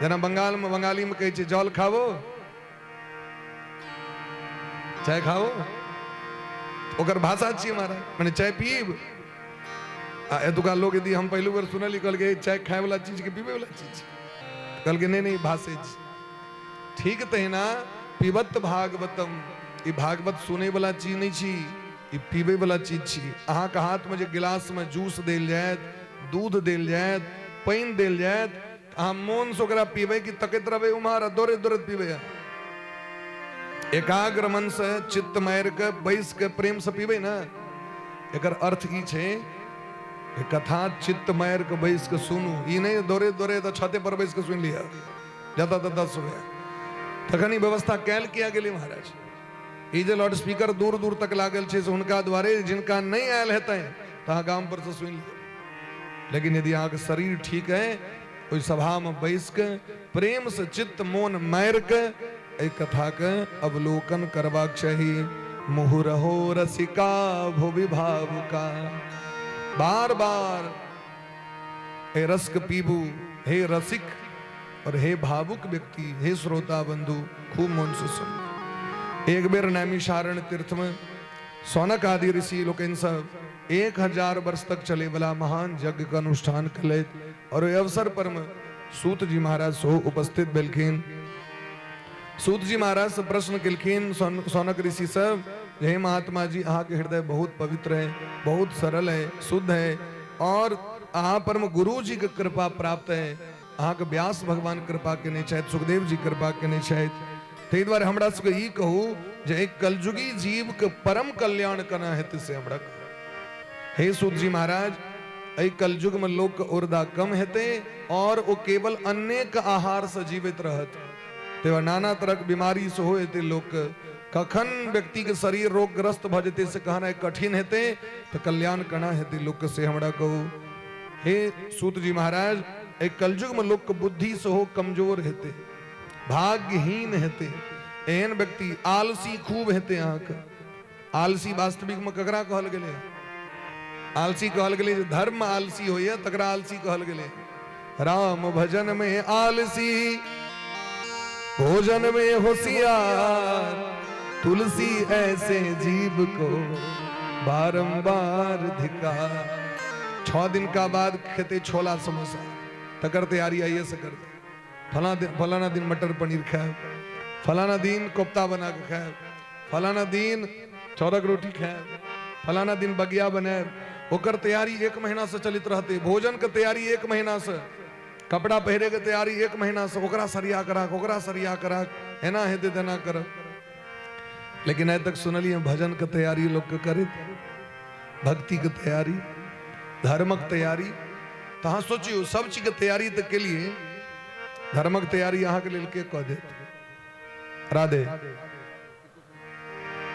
जेना बंगाल में बंगाली में कहै छै जल खाबो चाय खाओ, ओकर भाषा छियै महाराज, मने चाय पीब। आ एतुका लोक यदि हम पहिलु बेर सुनली, कहलकै चाय खाय वाला चीज के पीबै वाला चीज? कहलकै नहि नहि, भाषे छी। ठीक तहिना पीबत भागवतम, ई भागवत सुनै वाला चीज नहि छी, ई पीबै वाला चीज छी। अहाँके हाथमे जे गिलासमे जूस देल जायत, दूध देल जायत, पानि देल जायत, अहाँ मोनसँ ओकरा पीबै कि तकैत रहबै उम्हर आ दौड़ैत दौड़ैत पीबै? एकाग्र मन से चित्त मारि के बैस के प्रेम से पीबै ने। एकर अर्थ ई छै जे कथा चित्त मारि के बैस के सुनू, ई नहि दौड़े दौड़े तऽ छते पर बैस के सुनि लिअ जतऽ ततऽ सुनै। तखन ई व्यवस्था कयल किया गेलै महाराज? ई जे लाउड स्पीकर दूर दूर तक लागल छै से हुनका द्वारे, जिनका नहि आयल हेतनि तऽ अहाँ गाम पर से सुनि लिअ। लेकिन यदि अहाँके शरीर ठीक है, ओहि सभामे बैस के प्रेम से चित्त मोन मारि के एहि कथाके अवलोकन करबाक चाही। मुहुरहो रसिका भुवि भावुका। बार बार हे रस के पीबू, हे रसिक और हे भावुक व्यक्ति, हे श्रोता बंधु, खूब मन से सुन। एक बेर नैमिषारण्य तीर्थ में सौनक आदि ऋषि लोकनि सब 1000 वर्ष तक चले वाला महान यज्ञ के अनुष्ठान कलैत और ओहि अवसर पर में सूत जी महाराज सेहो उपस्थित भेलखिन। सूत जी महाराज से प्रश्न केलखिन सौनक ऋषि सब, हे महात्मा जी, अहाँके हृदय बहुत पवित्र है, बहुत सरल है, शुद्ध है और अहाँ पर में गुरु जी के कृपा प्राप्त है। अहाँके व्यास भगवान कृपा केने छथि, सुखदेव जी कृपा केने छथि। ताहि दुआरे हमरा सबके ई कहू जे एक कलयुगी जीव के परम कल्याण केना हेतै से हमरा कहू। हे सूत जी महाराज, एहि कलयुग में लोक के उर्दा कम हेतै और ओ केवल अन्ने के आहार से जीवित रहत। ते नाना तरह के बीमारी सेहो हेतै लोक के। कखन व्यक्ति के शरीर रोगग्रस्त भऽ जेतै से कहनाइ कठिन हेतै। तऽ कल्याण केना हेतै लोक के से हमरा कहू। हे सूत जी महाराज, एहि कलयुग में लोक के बुद्धि सेहो कमजोर हेतै, भाग्यहीन हेतै। एहन व्यक्ति आलसी खूब हेतै। अहाँके आलसी वास्तविक में ककरा कहल गेलै? आलसी कहल गेलै जे धर्म में आलसी होइए तकरा आलसी कहल गेलै। राम भजन में आलसी, भोजन में होशियार, तुलसी ऐसे जीव को बारंबार धिकार। 6 दिन का बाद खेते छोला समोसा, तकर तैयारी आइए से कर दे। फला दिन, फलाना दिन मटर पनीर खायब, फलाना दिन कोफ्ता बना के खायब, फलाना दिन चाउरक रोटी खायब, फलाना दिन बगिया बनायब। ओकर तैयारी 1 महीना से चलित रहते। भोजन के तैयारी 1 महीना से, कपड़ा पहिरे के तैयारी 1 महीना से, ओकरा सरिया के राख, ओकरा सरिया के राख, एना हेतै तेना करब। लेकिन आइ तक सुनलियै भजन के तैयारी लोक के करैत, भक्ति के तैयारी, धर्मक तैयारी? तऽ अहाँ सोचियौ, सब चीज के तैयारी तऽ केलियै, धर्मक तैयारी अहाँके लेल के कऽ देत? राधे।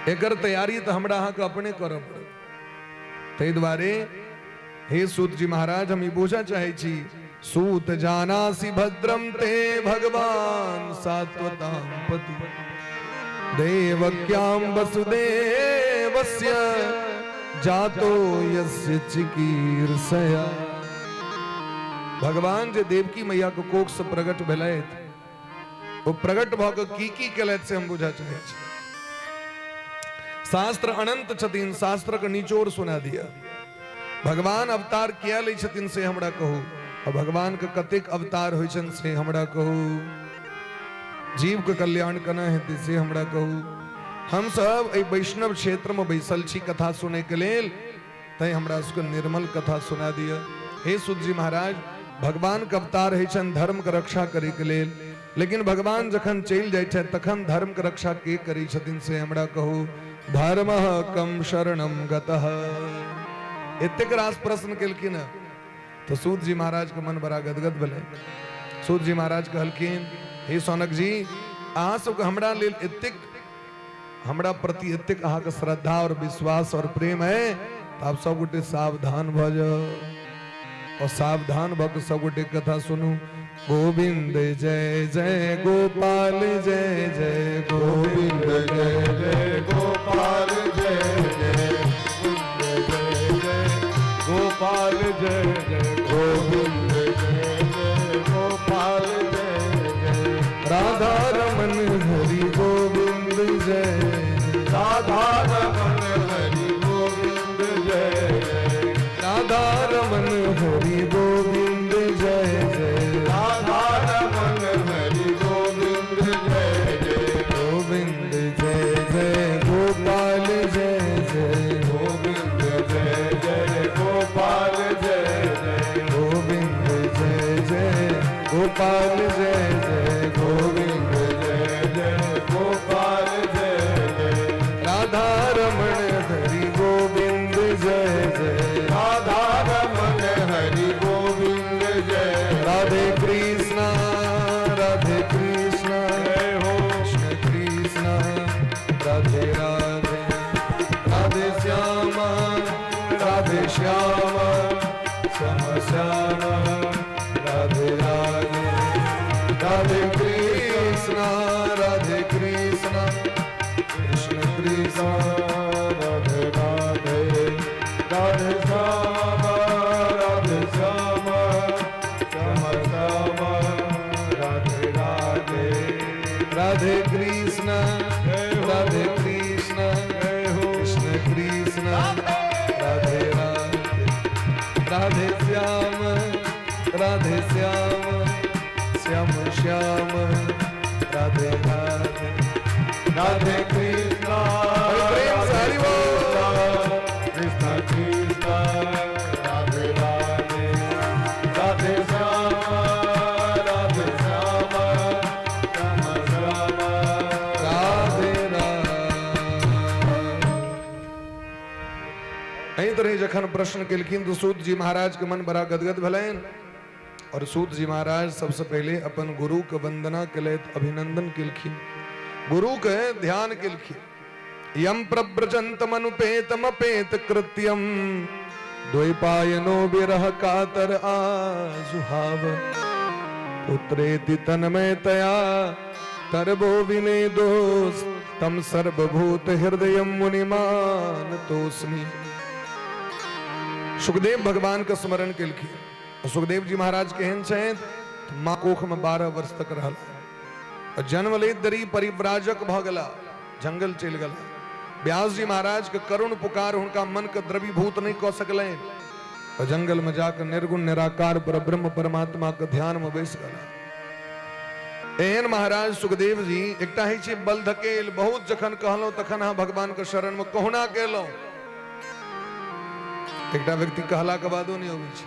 एकर तैयारी तऽ हमरा अहाँके अपने करऽ पड़त। ताहि दुआरे हे सूत जी महाराज, हम ई बुझऽ चाहै छी, सूत जानासि भद्रम ते भगवान सात्वताम पति देवक्याम वसुदेवस्य जातो यस्य चिकीर्षया। भगवान जे देवकी मैया के कोख से प्रकट भेलथि, ओ प्रकट भऽ कऽ की की केलथि से हम बुझऽ चाहै छी। शास्त्र अनंत छथिन, शास्त्रक निचोड़ सुना दिया। भगवान अवतार किया लै छथिन से हमरा कहू, आ भगवान के कतेक अवतार होइ छनि से हमरा कहू, जीव के कल्याण केना हेतै से हमरा कहू। हम सब एहि वैष्णव क्षेत्र में बैसल छी कथा सुनै के लेल, तैं हमरा सबके निर्मल कथा सुना दिअ। हे सूत जी महाराज, भगवान के अवतार होइ छनि धर्म के रक्षा करे के लेल, लेकिन भगवान जखन चलि जाइ छथि तखन धर्म के रक्षा के करै छथिन से हमरा कहू। धर्म कम शरणम गतः। एतेक रास प्रश्न केलखिन हँ तऽ सूत जी महाराज के मन बड़ा गदगद भेलै। सूत जी महाराज कहलखिन, हे सौनक जी, अहाँ सबके हमरा लेल एतेक, हमरा प्रति एतेक अहाँके श्रद्धा और विश्वास और प्रेम है, तऽ आब सब गोटे सावधान भऽ जाउ और सावधान भऽ कऽ सब गोटे कथा सुनू। गोविंद जय जय गोपाल जय जय गोविंद जय जय गोपाल जय जय गोविंद जय जय गोपाल जय जय गोविंद जय जय गोपाल जय जय राधा रमन हरि गोविंद जय राधा रमन हरि गोविंद जय जय राधा रमन हरि गोविंद जय जय राधा रमन हरि गोविंद जय जय गोविंद जय जय गोपाल जय जय गोविंद जय जय गोपाल जय जय गोविंद जय जय गोपाल जय जय गोविंद जय जय गोपाल जय जय राधा रमण हरि गोविंद जय जय राधा रमन हरि गोविंद जय राधे कृष्णा राधे कृष्णा जय हो कृष्ण कृष्णा राधे राधे राधे श्यामा राधे श्यामा श्याम श्याम राधे राधे राधे कृष्णा राधे कृष्णा कृष्ण कृष्णा राधे राधे राधे श्याम राधे श्याम श्याम श्याम राधे राधे राधे कृष्णा राधे कृष्णा जय हो कृष्ण कृष्ण राधे राधे राधे श्याम राधे श्याम श्याम श्याम राधे राधे राधे कृष्णा प्रेम से हरि बोल। कृष्ण कृष्ण राधे राधे राधे श्याम राधे श्याम श्याम श्याम राधे राधे। एहि तरह जखन प्रश्न केलखिन तऽ सूत जी महाराज के मन बड़ा गदगद भेलनि और सूत जी महाराज सबसे पहले अपन गुरु के वंदना केलथि, अभिनंदन केलखिन, गुरु के ध्यान केलखिन। यम प्रव्रजन्तमनुपेतमपेत कृत्यम द्वैपायनो विरह कातर आजुहाव पुत्रेति तन्मयतया तरबो विनेदोस् तम सर्वभूत हृदय मुनिमानतोस्मि। सुखदेव भगवान के स्मरण केलखिन। सुखदेव जी महाराज केहन छथि? माँ कोख में 12 वर्ष तक रहल, जन्म लैत देरी परिव्राजक भऽ गेला, जंगल चलि गेला। व्यास जी महाराज के करुण पुकार हुनका मन के द्रवीभूत नहीं कऽ सकलनि और जंगल में जाकर निर्गुण निराकार पर ब्रह्म परमात्मा के ध्यान में बैस गेला। एहन महाराज सुखदेव जी एकटा होइ छै बल धकेल, बहुत जखन कहलहुँ तखन अहाँ भगवान के शरण में कहुना केलहुँ। एकटा व्यक्ति कहला के बादो नहीं अबै छै,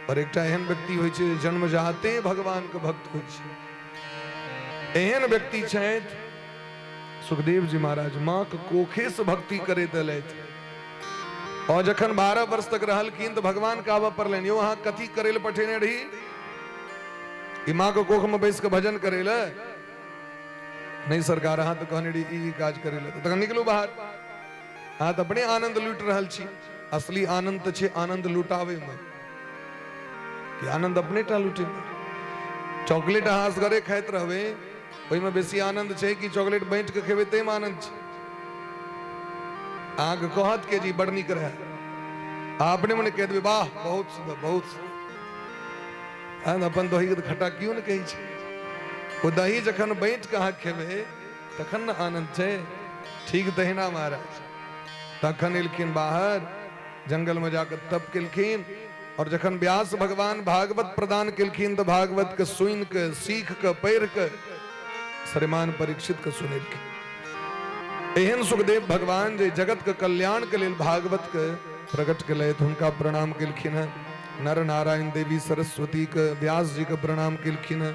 पर एकटा एहन व्यक्ति होइ छै जन्म जाते भगवान के भक्त होइ छै। एहन व्यक्ति छथि सुखदेव जी महाराज, माँ के कोखे से भक्ति करैत एलथि और जखन 12 वर्ष तक रहलखिन तऽ भगवान के आबऽ पड़लनि, यौ अहाँ कथी करै लए पठेने रही? ई माँ के कोख में बैस के भजन करै लए? नहीं सरकार, अहाँ तऽ कहने रही ई काज करै लए, तखन निकलू बाहर, अहाँ तऽ अपने आनंद लूटि रहल छी। असली आनंद तऽ छै आनंद लुटाबैमे, कि आनंद अपने टा लुटेबै। चॉकलेट अहाँ असगरे खाइत रहबै, ओहिमे बेसी आनंद छै कि चॉकलेट बाँटि कऽ खेबै ताहिमे आनंद छै? अहाँके कहत के जी बड़ नीक रहै, अहाँ अपने मने कहि देबै वाह बहुत सुन्दर बहुत सुन्दर। अपन दहीके तऽ खट्टा केओ नहि कहै छै। ओ दही जखन बाँटि कऽ अहाँ खेबै तखन ने आनंद छै। ठीक तहिना महाराज तखन एलखिन बाहर, जंगल में जाकर तप केलखिन, और जखन व्यास भगवान भागवत प्रदान केलखिन तऽ भागवत के सुनि के सीख के पढ़ि के श्रीमान परीक्षित के सुनेलखिन। एहन सुखदेव भगवान जे जगत के कल्याण के लेल भागवत के प्रकट केलथि, हुनका प्रणाम केलखिन हैं। नर नारायण देवी सरस्वती के व्यास जी के प्रणाम केलखिन हैं।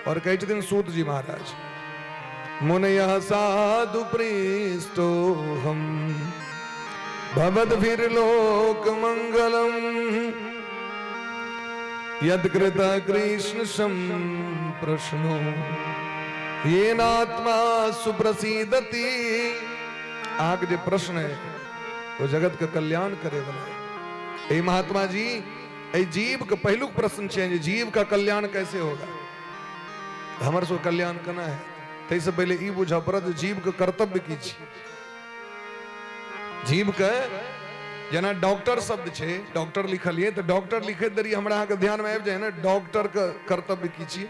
और कहै छथिन सूत जी महाराज, मुनयः साधु पृष्टो हम भवद्भिर्लोक मंगलम यत्कृत कृष्ण संप्रश्नो येनात्मा सुप्रसीदति। अहाँके जे प्रश्न है ओ जगत के कल्याण करे वाला है। हे महात्मा जी, एहि जीव के पहिलुक प्रश्न छै जे जीव का कल्याण कैसे होगा, हमर सब कल्याण केना है। ताहिसँ पहिले ई बुझऽ पड़त जे जीव के कर्तव्य की छै। जीव के जेना डॉक्टर शब्द छै, डॉक्टर लिखलियै तऽ डॉक्टर लिखैत देरी हमरा अहाँके ध्यानमे आबि जाय ने डॉक्टर के कर्तव्य की छियै।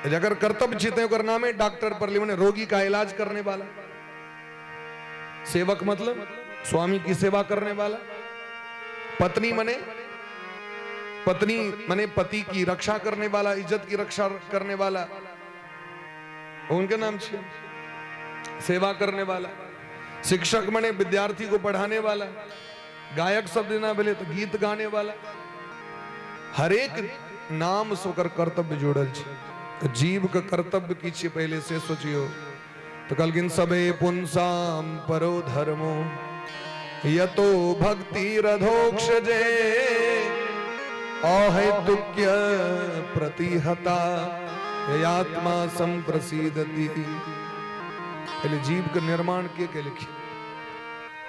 जकर कर्तव्य छै तैं ओकर नामे डॉक्टर पड़लै, मने रोगी का इलाज करने वाला। सेवक मतलब स्वामी की सेवा करने वाला। पत्नी मने पत्नी मने पति की रक्षा करने वाला, इज्जत की रक्षा करने वाला, उनके नाम छे सेवा करने वाला। शिक्षक मने विद्यार्थी को पढ़ाने वाला। गायक शब्द ना भेले तो गीत गाने वाला। हरेक नाम से ओकर कर्तव्य जुड़ल छै। तो जीव के कर्तव्य की छै पहले से सोचियो। तो कहलखिन सबे पुंसाम परो धर्मो यतो भक्ति रधोक्षजे अहेतुक्य प्रतिहता आत्मा संप्रसीदति। पहले जीव के निर्माण के केलखिन?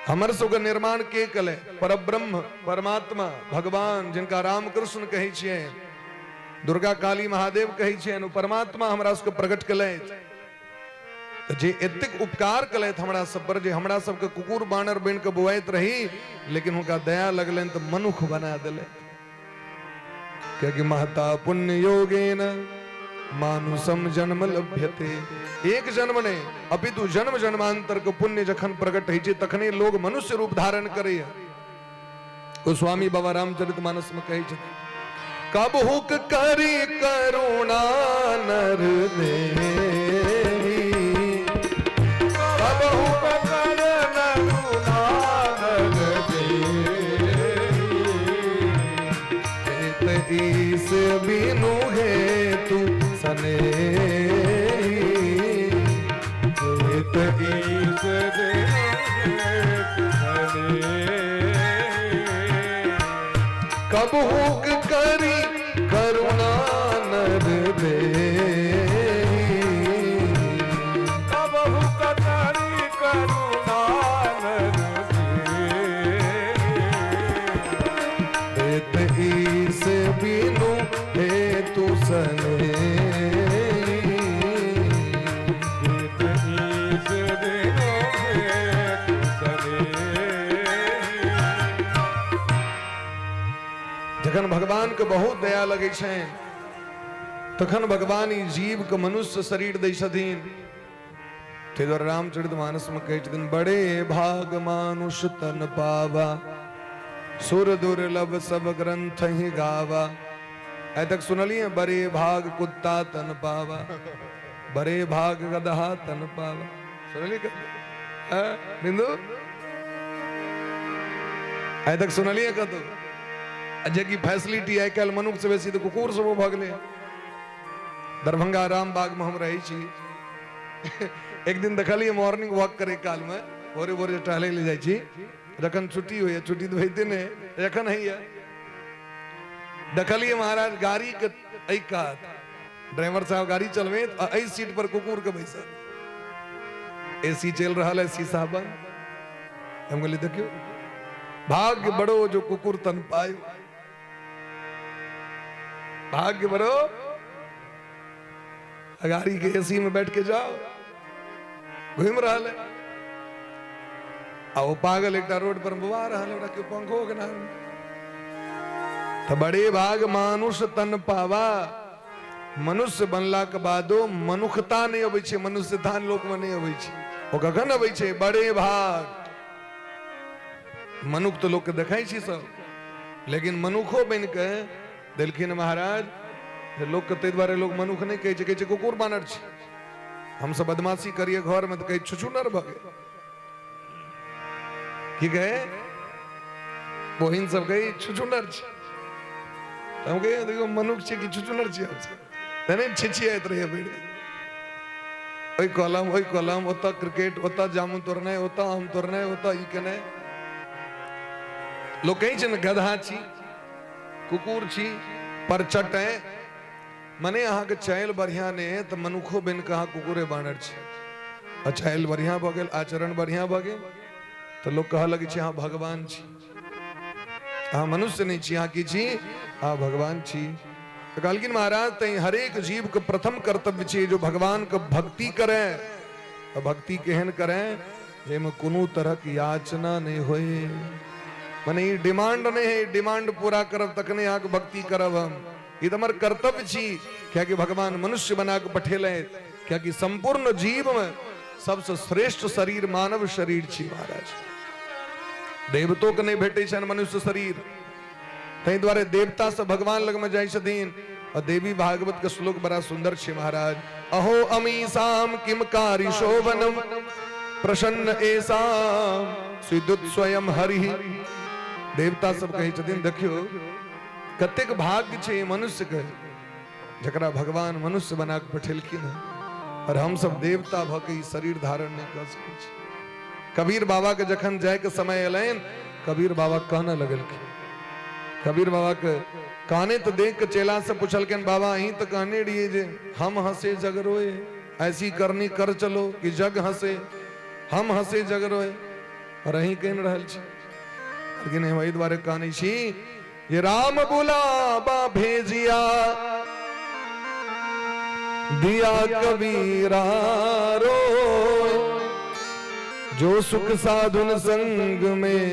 हमर सबके निर्माण के कले? परब्रह्म परमात्मा भगवान, जिनका रामकृष्ण कहै छियै, दुर्गा काली महादेव कहै छियनि, ओ परमात्मा हमरा सबके प्रकट केलथि। तऽ जे एतेक उपकार केलथि हमरा सब पर, जे हमरा सबके कुकुर बानर बनि कऽ बौआइत रही, लेकिन हुनका दया लगलनि तऽ मनुख बना देलथि। कियाकि महता पुण्य योगेन मानुषम जन्म लभ्यते। एक जन्म नहि अपितु जन्म जन्मांतर के पुण्य जखन प्रकट होइ छै तखने लोग मनुष्य रूप धारण करैया। गोस्वामी बाबा रामचरित मानस में कहै छथिन, कबहुक करी करुणा नर देही, कबहुक कर करुणा नर देही, हेत ईस बिनु हेतु सनेही, हेत ईस बिनु हेतु सनेही। कबहुक करी करुणा नर देही, कबहुक करी करुणा नर देही, हेत ईस बिनु हेतु सनेही, हेत ईस बिनु हेतु सनेही। जखन भगवान के बहुत दया लगै छनि तखन भगवान ई जीव के मनुष्य शरीर दै छथिन। ताहि दुआरे रामचरित मानस में कहै छथिन, बड़े भाग मानुष तन पावा, सुर दुर्लभ सब ग्रंथ ही गावा। आइ तक सुनलियै बड़े भाग कुत्ता तन पावा, बड़े भाग गदहा तन पावा, सुनलियै कतौ? बिंदु आइ तक सुनलियै कतौ? आ जेकि फैसिलिटी आइ काल्हि मनुख से बेसी तऽ कुकुर सब भऽ गेलै। दरभंगा रामबाग में हम रहै छी, एक दिन देखलियै मॉर्निंग वॉक करे काल में, भोरे भोरे टहले ले जाइ छी जखन छुट्टी होइए, छुट्टी तऽ होइते नहि जखन होइए। देखलियै महाराज गाड़ी के एहि कात ड्राइवर साहब गाड़ी चलबैत आ एहि सीट पर कुकुर के बैसल, एसी चलि रहल है, शीशा बंद। हम कहलियै देखियौ भाग्य बड़ो जो कुकुर तन पायो, भाग्य बड़ो। गाड़ी के एसी में बैठ के जाओ, घूम रहा है आ ओ पागल एकटा रोड पर बौआ रहल, ओकरा केओ पंखो के नाम। तऽ बड़े भाग मानुष तन पावा। मनुष्य बनला के बादो मनुखता नहि अबै छै, मनुष्यता लोक में नहि अबै छै। ओ कखन अबै छै? बड़े भाग। मनुख तऽ लोक के देखै छै सब, लेकिन मनुखो बनि के देलखिन महाराज जे लोकके ताहि दुआरे लोक मनुख नहि कहै छै, कहै छै कुकुर बानर छै। हमसब बदमाशी करियै घरमे तऽ कहै छुछुनर भऽ गेल। की कहे बहिन सब कहे छुछुनर छै। हम कहिए देखियौ मनुख छै कि छुछुनर छियै हमसब, तने छिछियाइत रहियै भरि दिन। ओहि कलम ओहि कलम, ओतऽ क्रिकेट, ओतऽ जामुन तोड़नाइ, ओतऽ आम तोड़नाइ, ओतऽ ई केनाइ। लोक कहै छै ने गधा छी, कुकुर छी, पर चटै। मने अहाँके चालि बढ़िआँ नहि है तऽ मनुखो बनि कऽ अहाँ कुकुरे बानर छी। आ चालि बढ़िआँ भऽ गेल, आचरण बढ़िआँ भऽ गेल तऽ लोक कहऽ लगै छै अहाँ भगवान छी, अहाँ मनुष्य नहि छी, अहाँ की छी? अहाँ भगवान छी। तऽ कहलखिन महाराज तैं हरेक जीवके प्रथम कर्तव्य छै जो भगवानके भक्ति करै। आ भक्ति केहन करै? जाहिमे कोनो तरहक याचना नहि होय, मने ई डिमांड नहि है, डिमांड पूरा करब तखने अहाँके भक्ति करब हम। ई तऽ हमर कर्तव्य छी, कियाकि भगवान मनुष्य बना कऽ पठेलथि, कियाकि संपूर्ण जीव में सबसे श्रेष्ठ शरीर मानव शरीर छी महाराज। देवतो के नहि भेटै छनि मनुष्य शरीर, ताहि दुआरे देवता सब भगवान लग में जाइ छथिन। और देवी भागवत के श्लोक बड़ा सुंदर छै महाराज। अहो अमीसाम किम कारी शोभनम प्रसन्न एसाम स्विदुत स्वयं हरि। देवता सब कहै छथिन देखियौ कतेक भाग्य छै मनुष्य के जकरा भगवान मनुष्य बना के पठेलखिन हँ, और हम सब देवता भऽ के ई शरीर धारण नहि कऽ सकै छी। कबीर बाबा के जखन जाय के समय एलनि, कबीर बाबा कानऽ लगलखिन। कबीर बाबा के काने तो देख के चेला से पूछलखिन, बाबा अहीं तो कहने रहिए जे हम हंसे जग रोए, ऐसी करनी कर चलो कि जग हंसे, हम हंसे जग रोए, और अहीं कहि रहल छी। लेकिन हम एहि दुआरे कानै छी जे राम बुलाबा भेजिया दिया कबीरा रो, जो सुख साधुन संग में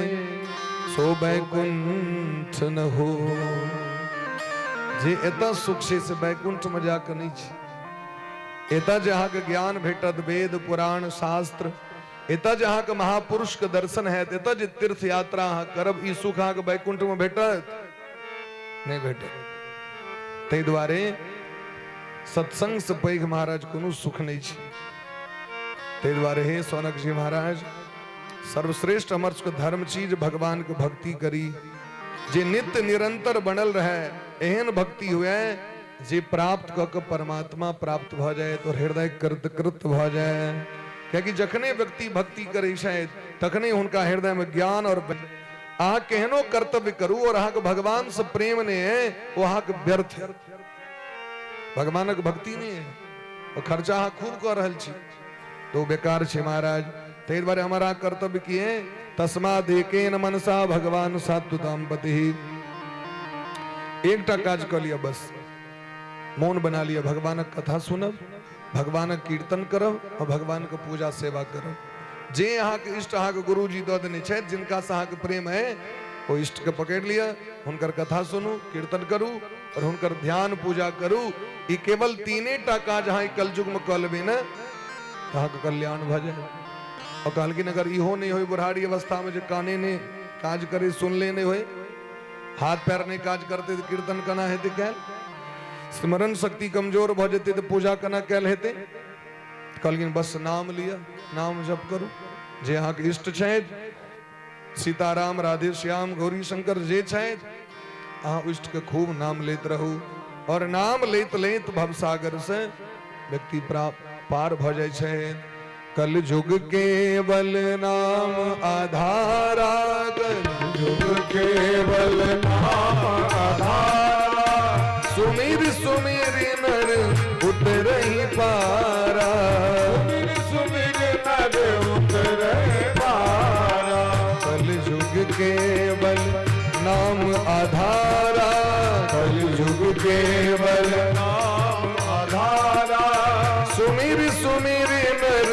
सो बैकुंठ न हो। जे एतऽ सुख छै से बैकुंठ में जाकऽ नहि छै। एतऽ जे अहाँके ज्ञान भेटत, वेद पुराण शास्त्र, एतऽ जे अहाँके महापुरुषके दर्शन हैत, एतऽ जे तीर्थ यात्रा अहाँ करब, ई सुख अहाँके बैकुंठमे भेटत नहि भेटत। ताहि दुआरे सत्संग से पैघ महाराज कोनो सुख नहि छै। ताहि दुआरे हे सौनक जी महाराज, सर्वश्रेष्ठ हमर सबके धर्म छी जे भगवान के भक्ति करी, जे नित्य निरंतर बनल रहे, एहन भक्ति हुए जे प्राप्त कऽ के परमात्मा प्राप्त भऽ जाए तो हृदय कृत कृत भऽ जाए। कियाकि जखने व्यक्ति भक्ति करै छथि तखने हुनका हृदय में ज्ञान और अहाँ केहनो कर्तव्य करू और अहाँके भगवान से प्रेम नहीं है, वो अहाँके व्यर्थ है, भगवानक भक्ति नहीं है, वो खर्चा अहाँ खूब कऽ रहल छी तो बेकार छै महाराज। ताहि दुआरे हमारा कर्तव्य की है, तस्माद एकेन मनसा भगवान सात्वताम पति। एकटा काज कऽ लिअ, बस मोन बना लिअ भगवानक कथा सुनब, भगवानक कीर्तन करब और भगवानके पूजा सेवा करब। जे अहाँके इष्ट अहाँके गुरुजी दऽ देने छथि, जिनकासँ अहाँके प्रेम है, ओ इष्टके पकड़ि लिअ, हुनकर कथा सुनू, कीर्तन करू और हुनकर ध्यान पूजा करू। ई केवल तीने टा काज अहाँ कलयुगमे कऽ लेबै ने तऽ अहाँके कल्याण भऽ जायत। और कहलखिन अगर इहो नहि होय बुढ़ारी अवस्थामे जे काने नहि काज करे, सुनले नहि होय, हाथ पैर नहि काज करते तऽ कीर्तन केना हेतै कयल, स्मरण शक्ति कमजोर भऽ जेतै तऽ पूजा केना कयल हेतै। कहलखिन बस नाम लिअ, नाम जप करू, जे अहाँके इष्ट छथि, सीताराम राधे श्याम गौरी शंकर जे छथि, अहाँ इष्ट के खूब नाम लेत रहू और नाम लेत लेत भवसागर से व्यक्ति पार भऽ जाइ छै। कल युग केवल नाम आधारा, कल युग केवल नाम आधारा, सुमिर सुमिर नर उतरहि पारा, सुमिर सुमिर नर उतरहि पारा, कल युग केवल आधारा। कलयुग केवल नाम आधारा। सुमिर सुमिर नर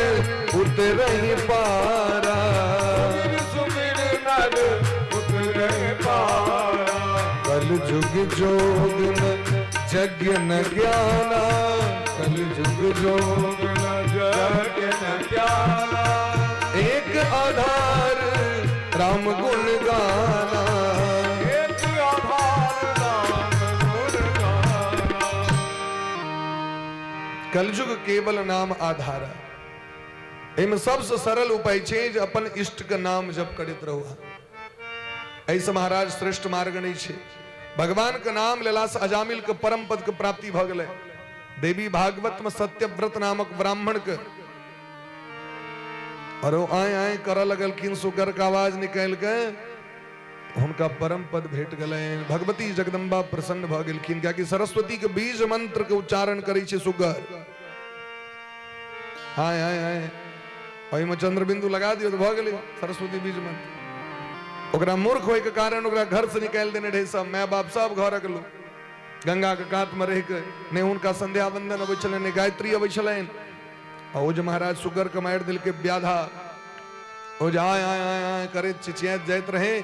उतरहि पारा। सुमिर सुमिर नर उतरे पारा। कलयुग जोग न यज्ञ न ज्ञाना। कलयुग जोग न यज्ञ न ज्ञाना। एक आधार राम गुण गाना। एक आधार राम गुण गाना। कलयुग केवल नाम आधारा। एहिमे सबसँ सरल उपाय छै जे अपन इष्टके नाम जप करैत रहू अहाँ। एहिसँ महाराज श्रेष्ठ मार्ग नहि छै। भगवानके नाम लेलासँ अजामिलके परम पदके प्राप्ति भऽ गेलै। देवी भागवतमे सत्यव्रत नामक ब्राह्मणके और ओ आय आय करऽ लगलखिन, सुगरके आवाज निकालि के हुनका परम पद भेट गेलनि। भगवती जगदम्बा प्रसन्न भऽ गेलखिन, कियाकि सरस्वती के बीज मंत्र के उच्चारण करै छै सुगर। आय आय आय, ओहिमे चंद्रबिंदु लगा दियौ तऽ भऽ गेलै सरस्वती बीज मंत्र। ओकरा मूर्ख होइके कारण ओकरा घर से निकालि देने रहै सब माय बाप, सब घरक लोक। गंगा के कात में रहि के नहि हुनका संध्या वंदन अबै छलनि, नहि गायत्री अबै छलनि। आ ओ जे महाराज सुगर के मारि देलकै व्याधा, ओ जे आय आय आय आय करैत चिचियाइत जाइत रहे,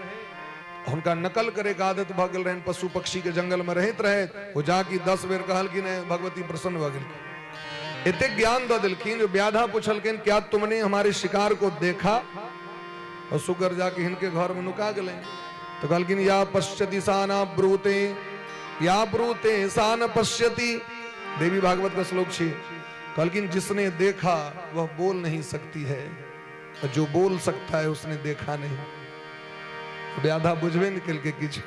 हुनका नकल करे के आदत भऽ गेल रहनि। पशु पक्षी के जंगल में रहैत रहैत ओ जाकि 10 बेर कहलखिन, भगवती प्रसन्न भऽ गेलखिन। एतेक ज्ञान दऽ देलखिन जो व्याधा पुछलखिन, क्या तुमने हमारे शिकार को देखा? और सुगर जाके हिनके घर में नुका गेलै। तो कहलखिन, या पश्यति सा न ब्रूते, या ब्रूते सा न पश्यति। देवी भागवत का श्लोक छी। कहलखिन, जिसने देखा वह बोल नहीं सकती है, और जो बोल सकता है उसने देखा नहीं। व्याधा बुझबे नहीं केलकै किछु।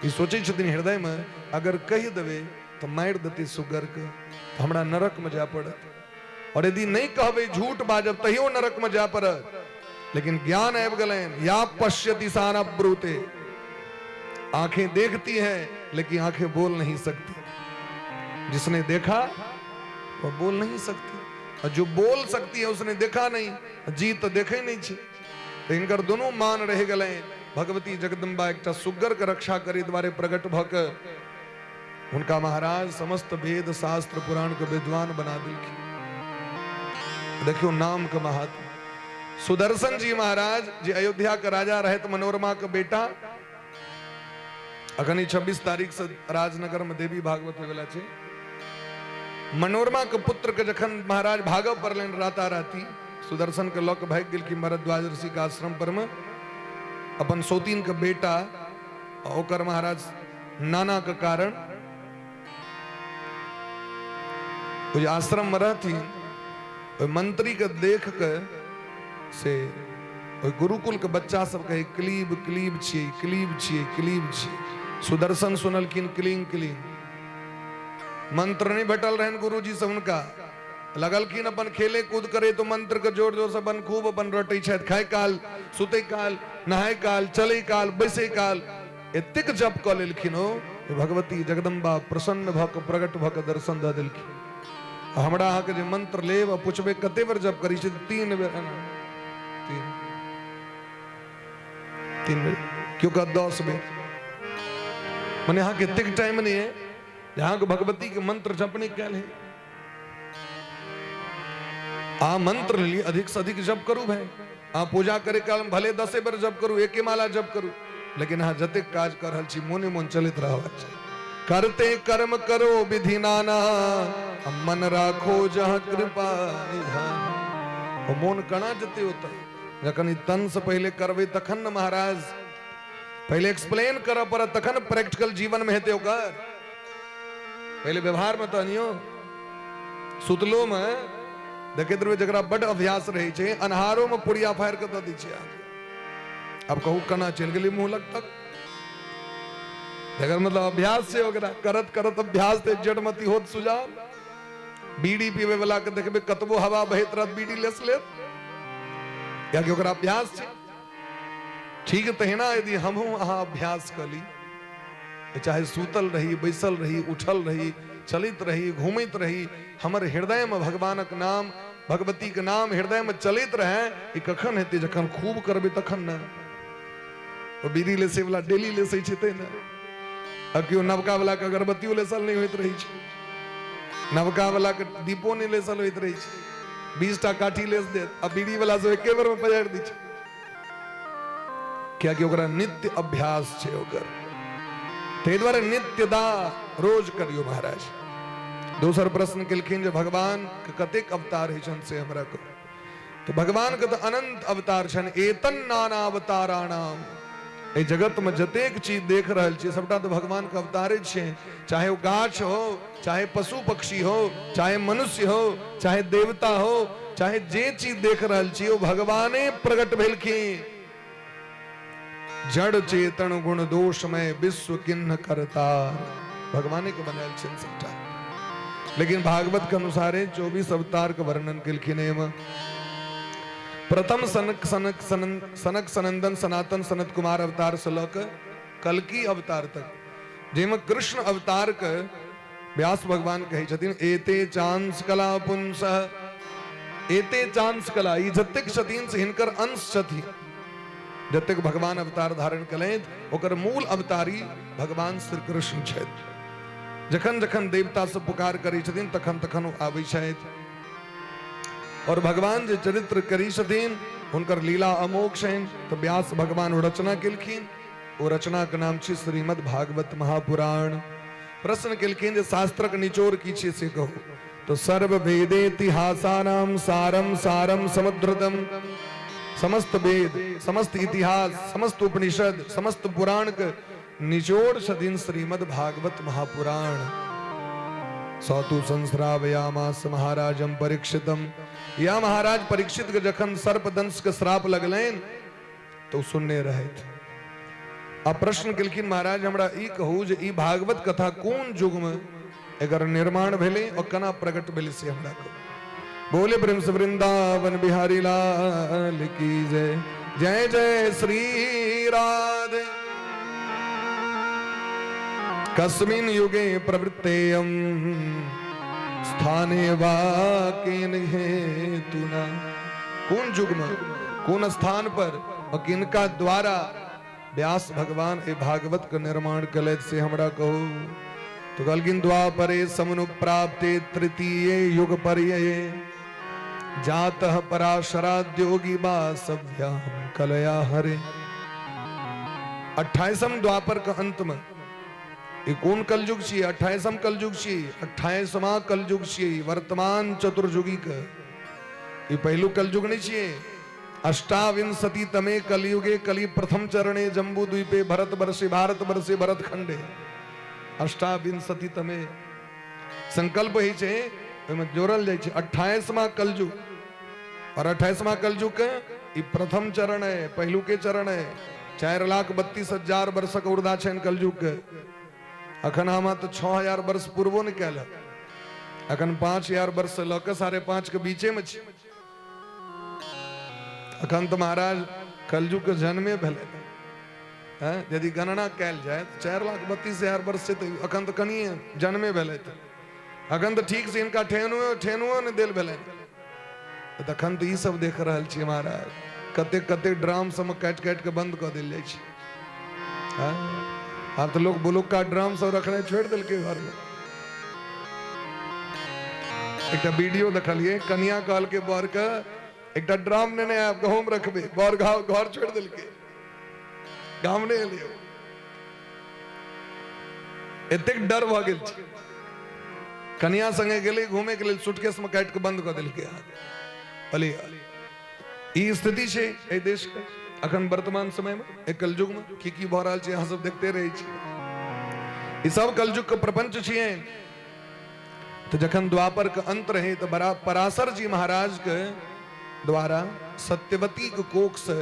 ई सोचै छथिन हृदय में, अगर कहि देबै तऽ मारि देतै सुगर के, तऽ हमरा नरक में जाय पड़त, और यदि नहीं कहबै, झूठ बाजब, तहियो नरक में जाय पड़त। लेकिन ज्ञान आबि गेलनि, या पश्यति सा न ब्रूते। आंखें देखती हैं लेकिन आंखें बोल नहीं सकती। जिसने देखा वह बोल नहीं सकती, और जो बोल सकती है उसने देखा नहीं। जी तो देखे नहीं छी। तो हिनकर दोनों मान रहि गेलनि। भगवती जगदम्बा एकटा सुग्गर के रक्षा करे द्वारे प्रकट भऽ के हुनका महाराज समस्त वेद शास्त्र पुराण के विद्वान बना देलखिन। देखियो नाम के महात्मा। सुदर्शन जी महाराज जे अयोध्या के राजा रहत, मनोरमा के बेटा। अखन 26 तारीख से राजनगर में देवी भागवत होय छै। मनोरमा के पुत्र के जखन महाराज भागव पड़लनि राता राती, सुदर्शन के लऽ के भागि गेलखिन भरद्वाज ऋषि के आश्रम पर में। अपन सौतीन के बेटा ओकर महाराज नाना के कारण ओ जे आश्रम में रहथिन, ओहि मंत्री के देख के से ओहि गुरुकुल के बच्चा सब कहे, क्लीब क्लीब छियै, क्लीब छियै, क्लीब छियै। सुदर्शन सुनलखिन क्लींग क्लींग। मंत्र नहीं भेटल रहनि गुरुजी से हुनका। लगलखिन अपन खेले कूद करे तो मंत्र के जोर जोर से अपन खूब अपन रटै छथि। खाय काल, सुतै काल, नहाय काल, चलै काल, बैसै काल एतेक जप कऽ लेलखिन ओ भगवती जगदम्बा प्रसन्न भऽ कऽ प्रकट भऽ कऽ दर्शन दऽ देलखिन। आ हमरा अहाँके जे मंत्र लेब आ पुछबै कते बेर जप करै छी, 3 बेर एना, तीन तीन बेर, केओ कहत 10 बेर। मने अहाँके एतेक टाइम नहि है जे अहाँके भगवती के मंत्र जप नहि कयल है। आ मंत्र लेली, अधिक से अधिक जप करू भाई। अहाँ पूजा करे काल भले 10 बेर जप करू, एके माला जप करू, लेकिन अहाँ जतेक काज कर रहल छी मोने मोन चलैत रहबाक चाही। करते कर्म करो विधि नाना, मन राखो जहाँ कृपा निधान। ओ मोन कना जते ओतऽ जखन ई तन से पहिले करबै तखन ने महाराज, पहिले एक्सप्लेन करऽ पड़त तखन प्रैक्टिकल जीवन में हेतै ओकर। पहिले व्यवहार में तऽ अनियो। सुतलो में देखैत रहबै, जकरा बड अभ्यास रहै छै, अन्हारो में पुड़िया फाड़ि कऽ दऽ दै छै अहाँके। आब कहू केना चलि गेलै मुँह लग तक? एकर मतलब अभ्यास छै ओकरा, करत करत अभ्यास ते जड़मती होत सुजान। बीड़ी पीबै वाला के देखबै, कतबो हवा बहैत रहत बीड़ी लेस लेत, कियाकि ओकरा अभ्यास छै। ठीक तहिना यदि हमहूँ अहाँ अभ्यास कऽ ली, चाहे सुतल रही, बैसल रही, उठल रही, चलैत रही, घूमैत रही, हमर हृदय में भगवानक नाम, भगवती के नाम हृदय में चलैत रहे। ई कखन हेतै? जखन खूब करबै तखन ने। ओ बीड़ी लेसै वाला डेली लेसै छै तै ने। आ केओ नवका वाला के अगरबत्तियो लेसल नहि होइत रहै छै, नवका वाला के दीपो नहि लेसल होइत रहै छै। 20 टा काठी लेस देत आ बीड़ी वाला सब एके बेर में पजारि दै छै, कियाकि ओकरा नित्य अभ्यास छै ओकर। ताहि दुआरे नित्यदा रोज करियौ महाराज। दोसर प्रश्न केलखिन जे भगवान के कतेक अवतार होइ छनि से हमरा कहू। तऽ भगवान के तऽ अनंत अवतार छनि। एतन नाना अवताराणाम, एहि जगत में जतेक चीज देख रहल छियै सबटा तऽ भगवान के अवतारे छै। चाहे ओ गाछ हो, चाहे पशु पक्षी हो, चाहे मनुष्य हो, चाहे देवता हो, चाहे जे चीज देख रहल छी, ओ भगवाने प्रकट भेलखिन। जड़ चेतन गुण दोषमय विश्व किन्न करतार, भगवाने के बनायल छनि सबटा। लेकिन भागवत के अनुसारे 24 अवतार के वर्णन केलखिन। एहिमे प्रथम सनक सनक सनन सनक सनंदन सनातन सनत कुमार अवतार से लऽ कऽ कल्कि अवतार तक, जाहिमे कृष्ण अवतार के व्यास भगवान कहै छथिन एते चांस कला पुंस। एते चांस कला, ई जतेक छथिन से हिनकर अंश छथिन। जतेक भगवान अवतार धारण केलथि, ओकर मूल अवतारी भगवान श्री कृष्ण छथि। जखन जखन देवता सब पुकार करै छथिन, तखन तखन ओ आबै छथि। और भगवान जे चरित्र करै छथिन, हुनकर लीला अमोघ छनि। तऽ व्यास भगवान ओ रचना केलखिन, ओ रचनाके नाम छै श्रीमद् भागवत महापुराण। प्रश्न केलखिन जे शास्त्रक निचोड़ की छै से कहू। तो सर्व वेदेतिहासानाम सारम सारम समुद्रतम, समस्त वेद, समस्त इतिहास, समस्त उपनिषद, समस्त पुराण के निचोड़ छथिन श्रीमद् भागवत महापुराण। सौतु संश्रावयामास महाराजम परीक्षितम। या महाराज परीक्षित के जखन सर्पदंश के श्राप लगलनि तऽ ओ सुनने रहथि आ प्रश्न केलखिन, महाराज, हमरा ई कहू जे ई भागवत कथा कोन युगमे एकर निर्माण भेलै और केना प्रकट भेलै, से हमरा कहू। बोले प्रेम से वृंदावन बिहारी लाल की जय। जय जय श्री राधे। कस्मिन युगे प्रवृत्तेयम स्थाने वा केन हेतुना। कोन युग में, कोन स्थान पर और किनका द्वारा व्यास भगवान ए भागवत के निर्माण कलथि, से हमरा कहू। तो कहलखिन, द्वापरे समनु प्राप्ते तृतीय युग पर्यये जातः पराशराद्योगी वासव्याम कलया हरे। 28म द्वापर के अंत में। ई कोन कलयुग छियै? 28म कलयुग छियै। 28मा कलयुग छियै वर्तमान चतुर्युगी के। ई पहिलुक कलयुग नहि छियै। अष्टाविंशति तमे कलयुगे कलि प्रथम चरणे जम्बू द्वीपे भरत वर्षे भारत वर्षे भरत खंडे। अष्टाविंशति तमे संकल्प होइ छै, ओहिमे जोड़ल जाइ छै 28मा कलयुग। और 28मा कलयुग के ई प्रथम चरण है, पहिलुके चरण है। 4,32,000 वर्षक उर्दा छनि कलयुग के। अखन हम तऽ 6000 वर्ष पूर्वो नहि कयल, अखन 5000 वर्ष से लऽ कऽ 5.5 के बीचे में छी। अखन तऽ महाराज कलयुग के जन्मे भेलै। हैं, यदि गणना कयल जाय तऽ 4,32,000 वर्ष से तऽ अखन तऽ कनिए जन्मे भेलै, तऽ अखन तऽ ठीक से हिनका ठेहुनो ठेहुनो नहि देल भेलनि। तखन तऽ ई सब देख रहल छी महाराज, कतेक कतेक ड्राम सबमे काटि काटि कऽ बंद कऽ देल जाइ छै। हैं? आब तऽ लोक बुलुक्का ड्राम सब रखनाइ छोड़ि देलकै घरमे। एकटा वीडियो देखलियै, कनिया कहलकै बरके, एकटा ड्राम नेने आयब, गहूम रखबै। बर घर छोड़ि देलकै, गाम नहि एलै ओ। एतेक डर भऽ गेल छै। कनिया संगे गेलै घूमे के लेल, सूटकेस में काटि कऽ बंद कऽ देलकै अहाँके। कहलियै, ई स्थिति छै एहि देश के अखन वर्तमान समय में। एहि कलयुग में की की भऽ रहल छै, अहाँ सब देखते रहै छी। ई सब कलयुग के प्रपंच छियै। तऽ जखन द्वापर के अंत रहे तऽ बड़ा पराशर जी महाराज के द्वारा सत्यवती के कोख से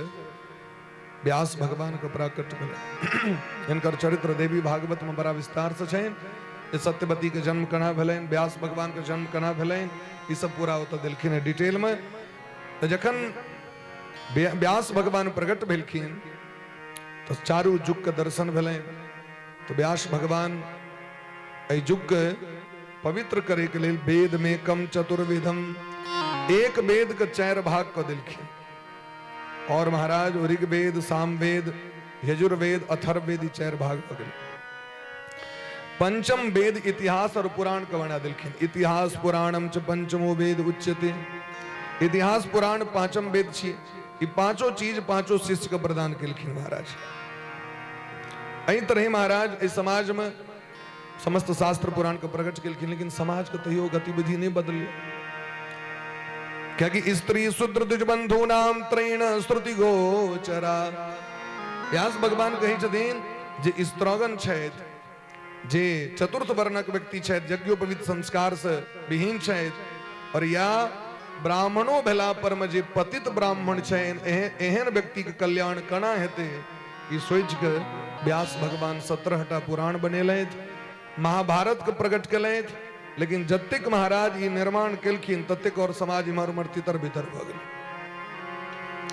व्यास भगवान के प्राकट्य भेलै। हिनकर चरित्र देवी भागवत में बड़ा विस्तार से छनि जे सत्यवती के जन्म केना भेलनि, व्यास भगवान के जन्म केना भेलनि, ई सब पूरा ओतऽ देलखिन हेँ डिटेल में। तऽ जखन व्यास भगवान प्रकट भेलखिन तऽ चारू युग के दर्शन भेलनि। तऽ व्यास भगवान एहि युग के पवित्र करे के लेल वेद में कम चतुर्विधम, एक वेद के चारि भाग कऽ देलखिन। और महाराज ऋग्वेद, सामवेद, यजुर्वेद, अथर्ववेद, ई चारि भाग भऽ गेल। पंचम वेद इतिहास और पुराण के बना देलखिन। इतिहास पुराणम च पंचमो वेद उच्यते। इतिहास पुराण पांचम वेद छियै। ई पांचों चीज पांचों शिष्य के प्रदान केलखिन महाराज। एहि तरह महाराज एहि समाज में समस्त शास्त्र पुराण के प्रकट केलखिन, लेकिन समाज के तैयो गतिविधि नहीं बदललै, कियाकि स्त्री शूद्र द्विज बंधु नाम त्रैण श्रुति गोचरा। व्यास भगवान कहै छथिन जे स्त्रगण छथि, जे चतुर्थ वर्णक व्यक्ति छथि, यज्ञोपवीत संस्कार से विहीन छथि, और या ब्राह्मणो भेला पर में जे पतित ब्राह्मण छनि, एहन व्यक्ति के कल्याण केना हेतै, ई सोचि के व्यास भगवान 17टा पुराण बनेलथि, महाभारत के प्रकट केलथि। लेकिन जतेक महाराज ई निर्माण केलखिन ततेक और समाज इम्हर उम्हर तितर बितर भऽ गेलै।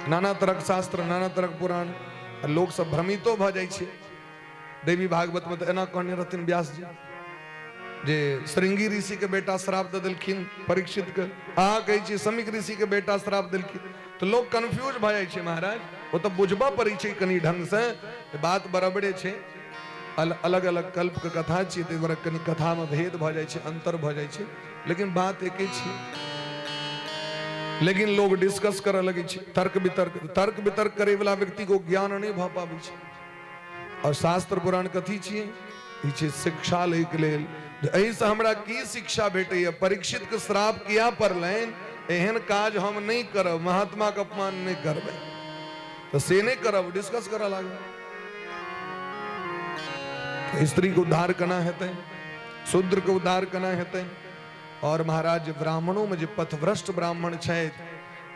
नाना तरहक शास्त्र, नाना तरहक पुराण, आ लोक सब भ्रमितो भऽ जाइ छै। देवी भागवत में तऽ एना कहने रहथिन व्यास जी जे श्रृंगी ऋषि के बेटा श्राप दऽ देलखिन परीक्षित के, अहाँ कहै छी शमीक ऋषि के बेटा श्राप देलखिन, तऽ लोक कन्फ्यूज भऽ जाइ छै महाराज। ओ तऽ बुझबऽ पड़ै छै कनि ढंगसँ, बात बराबरे छै, अलग अलग कल्प के कथा छियै, ताहि दुआरे कनि कथामे भेद भऽ जाइ छै, अंतर भऽ जाइ छै, लेकिन बात एके छै। लेकिन लोग डिस्कस करऽ लगै छै, तर्क वितर्क, तर्क वितर्क करे वाला व्यक्ति को ज्ञान नहि भऽ पाबै छै। और शास्त्र पुराण कथी छियै? ई छै शिक्षा लैके लेल। एहिसँ हमरा की शिक्षा भेटैए? परीक्षित के श्राप किया पड़लनि? एहन काज हम नहि करब, महात्मा के अपमान नहि करबै, तऽ से नहि करब, डिस्कस करऽ लागब। स्त्री के उद्धार केना हेतै, शूद्र के उद्धार केना हेतै, और महाराज जे ब्राह्मणों में जे पथभ्रष्ट ब्राह्मण छथि,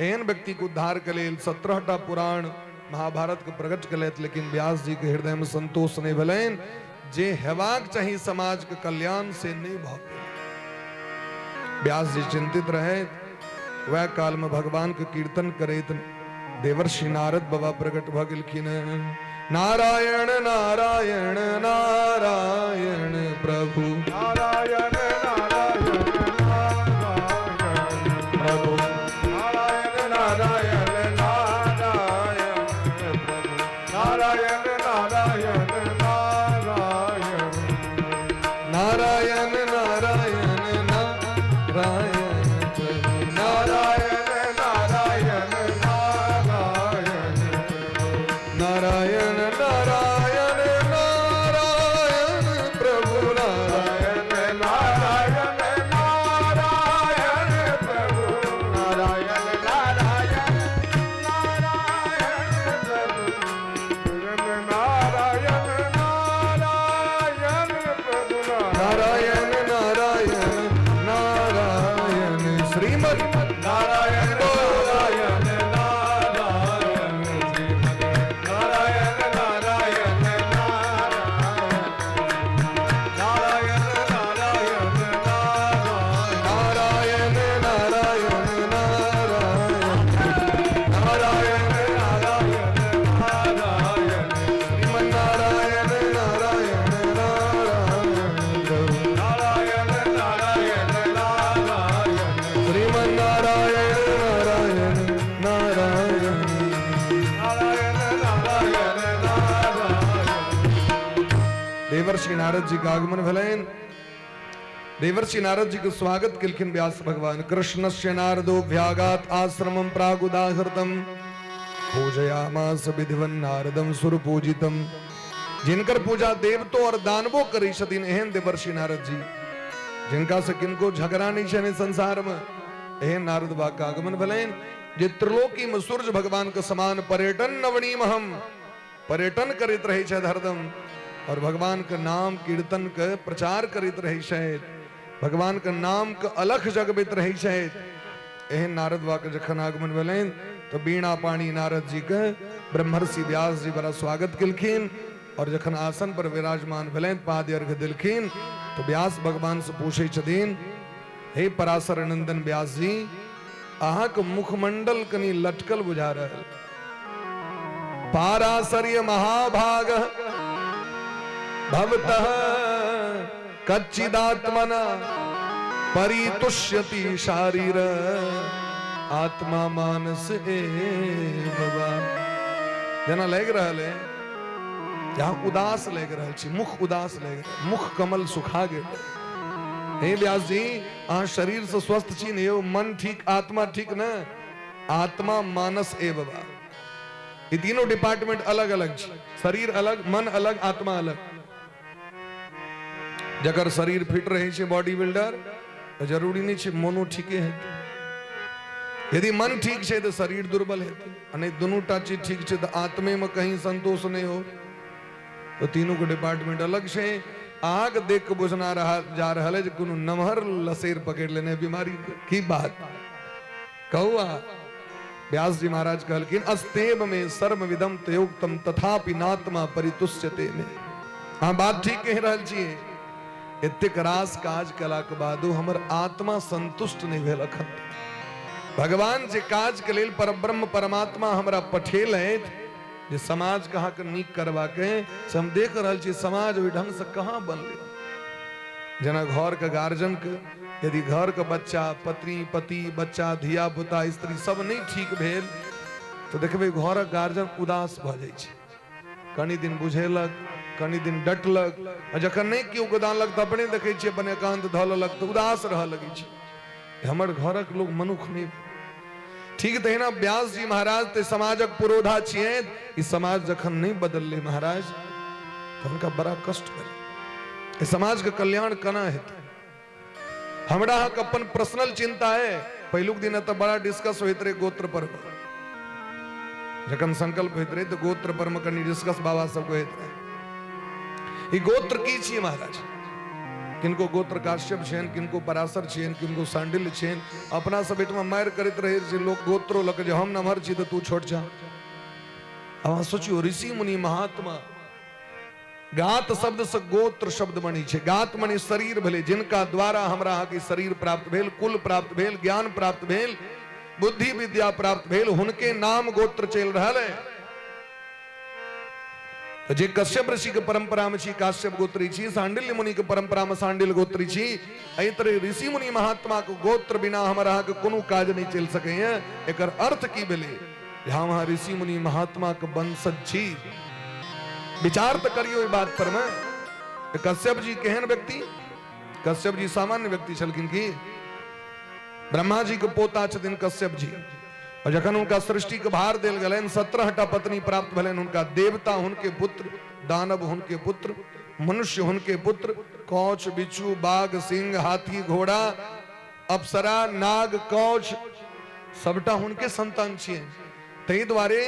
एहन व्यक्ति के उद्धार के लेल 17टा पुराण महाभारत के प्रकट केलथि। लेकिन व्यास जी के हृदय में संतोष नहीं भेलनि, जे हेबाक चाही समाज के कल्याण से नहीं भऽ गेल। व्यास जी चिंतित रहे। वह काल में भगवान के कीर्तन करैत देवर्षि नारद बाबा प्रकट भऽ गेलखिन। नारायण नारायण नारायण प्रभु, नारायण नारायण नारायण प्रभु, नारायण नारायण नारायण प्रभु, नारायण नारायण नारायण, नारायण नारायण नारायण प्रभु, नारायण नारायण नारायण, नारायण नारायण नारायण प्रभु, नारायण नारायण नारायण प्रभु, नारायण नारायण नारायण प्रभु, नारायण नारायण प्रभु, नारायण नारायण नारायण श्रीमद नारायण नारायण नारायण नारायण नारायण नारायण नारायण नारायण नारायण नारायण नारायण नारायण नारायण श्रीमद नारायण नारायण नारायण नारायण नारायण नारायण श्रीमद नारायण नारायण नारायण नारायण नारायण नारायण। देवर्षि नारद जी के आगमन भेलनि। देवर्षि नारद जी के स्वागत केलखिन व्यास भगवान। कृष्णस्य नारदोभ्यागात आश्रमं प्रागुदाहृतम पूजयामास विधिवन् नारदम सुरपूजितम। जिनकर पूजा देवतो और दानवो करै छथिन, एहन देवर्षि नारद जी, जिनका से किनको झगड़ा नहीं छनि संसार में, एहन नारद बा के आगमन भेलनि, जे त्रिलोकी में सूर्य भगवान के समान पर्यटन नवनीमहम पर्यटन करैत रहै छथि हरदम, और भगवान के नाम कीर्तन के प्रचार करैत रहै छथि, भगवान के नाम के अलख जगबैत रहै छथि। एहन नारद बा के जखन आगमन भेलनि तऽ बीणा पाणी नारद जी के ब्रह्मर्षि व्यास जी बड़ा स्वागत केलखिन, और जखन आसन पर विराजमान भेलनि, पाद अर्घ देलखिन, तऽ व्यास भगवान से पूछै छथिन, हे पराशर नंदन व्यास जी, अहाँके मुखमंडल कनि लटकल बुझा रहल। पाराशर्य महाभाग भवतः कच्चिदात्मना परितुष्यति शारीर आत्मा मानस एव वा। जेना लागि रहल है जे अहाँ उदास लागि रहल छी, मुख उदास लागि रहल, मुख कमल सुखा गेल। हे व्यास जी, अहाँ शरीर से स्वस्थ छी ने यौ? मन ठीक, आत्मा ठीक ने? आत्मा मानस ए बाबा, ई तीनों डिपार्टमेंट अलग अलग छै, शरीर अलग, मन अलग, आत्मा अलग। जकर शरीर फिट रहै छै, बॉडी बिल्डर, तऽ जरूरी नहि छै मनो ठीके हेतै। यदि मन ठीक छै तऽ शरीर दुर्बल हेतै, आ नहि दुनू टा चीज ठीक छै तऽ आत्मे मे कहीं संतोष नहि हो। तऽ तीनू के डिपार्टमेंट अलग छै। अहाँके देख के बुझना रहा जा रहल है जे कोनो नमहर लसेर पकड़ि लेने बीमारी के। की बात कहू अहाँ? व्यास जी महाराज कहलखिन, अस्तेव में सर्व विदम तयोक्तम तथापि नात्मा परितुष्यते में। अहाँ बात ठीक कहि रहल छियै, एतेक रास काज कलाक बादो हमर आत्मा संतुष्ट नहि भेल अखन। भगवान जे काज के लेल परब्रह्म परमात्मा हमरा पठेलथि जे समाज के अहाँके नीक करबाक, से हम देख रहल छी समाज ओहि ढंग से कहाँ बनलै। जेना घर के गार्जियन के यदि घर के बच्चा, पत्नी, पति, बच्चा, धिया पुता, स्त्री सब नहि ठीक भेल तऽ देखबै घरक गार्जियन उदास भऽ जाइ छै। कनि दिन बुझेलक, कनि दिन डटलक, आ जखन नहि केओ गोदानलक तऽ अपने देखै छियै अपन एकान्त धऽ लेलक तऽ उदास रहऽ लगै छै, हमर घरक लोक मनुख नहि ठीक। तहिना व्यास जी महाराज तऽ समाजक पुरोधा छियै, ई समाज जखन नहि बदललै महाराज तऽ हुनका बड़ा कष्ट भेलै। ई समाजके कल्याण केना हेतै? हमरा अहाँके अपन पर्सनल चिंता है। पहिलुक दिन तऽ बड़ा डिस्कस होइत रहे गोत्र पर, जखन संकल्प होइत रहे तऽ गोत्र पर मे कनि डिस्कस बाबा सबके होइत रहे। ई गोत्र की छियै महाराज? किनको गोत्र काश्यप छियनि, किनको पराशर छियनि, किनको सांडिल्य छियनि। अपना सब एहिठमा मारि करैत रहे जे लोक गोत्रो लऽ कऽ जे हम नमहर छी तऽ तू छोट छह। आब अहाँ सोचियौ, ऋषि मुनि महात्मा, गात शब्द से गोत्र शब्द बनी छै। गात मने शरीर भेलै, जिनका द्वारा हमरा अहाँके शरीर प्राप्त भेल, कुल प्राप्त भेल, ज्ञान प्राप्त भेल, बुद्धि विद्या प्राप्त भेल, हुनके नाम गोत्र चलि रहल है। तऽ जे कश्यप ऋषि के परंपरा में छी काश्यप गोत्री छी, सांडिल्य मुनि के परंपरा में सांडिल गोत्री छी, एहि तरह ऋषि मुनि महात्मा के गोत्र बिना हमर अहाँके कोनो काज नहि चलि सकैए। एकर अर्थ की भेलै? जे हम अहाँ ऋषि मुनि महात्मा के वंशज छी। विचार तऽ करियौ एहि बात पर में। कश्यप जी केहन व्यक्ति? कश्यप जी सामान्य व्यक्ति छलखिन की? ब्रह्मा जी के पोता छथिन कश्यप जी, और जखन हुनका सृष्टि के भार देल गेलनि, 17 टा पत्नी प्राप्त भेलनि हुनका। देवता हुनके पुत्र, दानव हुनके पुत्र, मनुष्य हुनके पुत्र, कौच, बिच्छू, बाघ, सिंह, हाथी, घोड़ा, अप्सरा, नाग, कौच, सबटा हुनके संतान छियै। ताहि दुआरे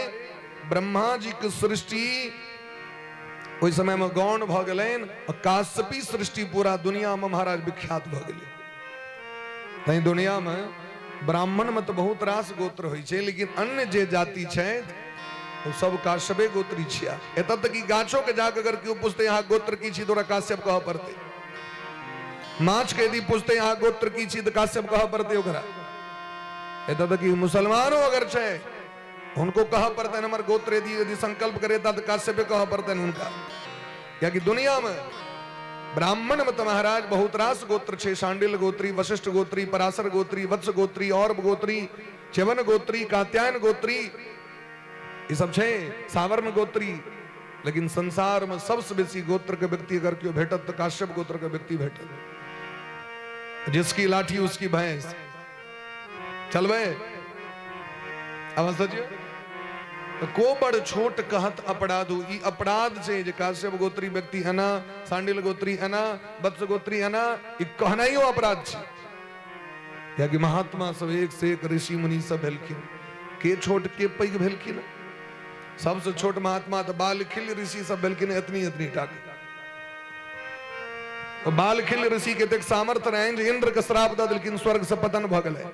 ब्रह्मा जी के सृष्टि ओहि समय में गौण भऽ गेलनि आ काश्यपी सृष्टि पूरा दुनिया में महाराज विख्यात भऽ गेलै। ताहि दुनिया में ब्राह्मण में तऽ बहुत रास गोत्र होइ छै, लेकिन अन्य जे जाति छथि ओ सब काश्यपे गोत्री छिया। एतऽ तक कि गाछो के जाके अगर केओ पुछतै अहाँ गोत्र की छी, तऽ ओकरा काश्यप कहऽ पड़तै। माछ के यदि पुछतै अहाँ गोत्र की छी, तऽ काश्यप कहऽ पड़तै ओकरा। एतऽ तक कि मुसलमानो अगर छै, हुनको कहऽ पड़तनि हमर गोत्र, यदि यदि संकल्प करे तऽ काश्यपे कहऽ पड़तनि हुनका। कियाकि दुनिया में ब्राह्मण में तऽ महाराज बहुत रास गोत्र छै, शांडिल गोत्री, वशिष्ठ गोत्री, पराशर गोत्री, वत्स गोत्री, और्व गोत्री, च्यवन गोत्री, कात्यायन गोत्री, ई सब छै, सावर्ण गोत्री। लेकिन संसार में सबसे बेसी गोत्र के व्यक्ति अगर केओ भेटत तऽ काश्यप गोत्र के व्यक्ति भेटत। जिसकी लाठी उसकी भैंस। चलबै अब सोचियो तो को बड़ छोट कहत अपराधु। ई अपराध छै जे काश्यप गोत्री व्यक्ति एना, सांडिल गोत्री एना, वत्स गोत्री एना, ई कहनाइयो अपराध छै। कियाकि महात्मा सब एक से एक ऋषि मुनि सब भेलखिन, के छोट के पैघ भेलखिन। सबसे छोट महात्मा तऽ बालखिल ऋषि सब भेलखिन, एतनी एतनी टा के। बालखिल ऋषि के एतेक सामर्थ्य रहनि जे इंद्र के श्राप दऽ देलखिन, स्वर्ग से पतन भऽ गेलै।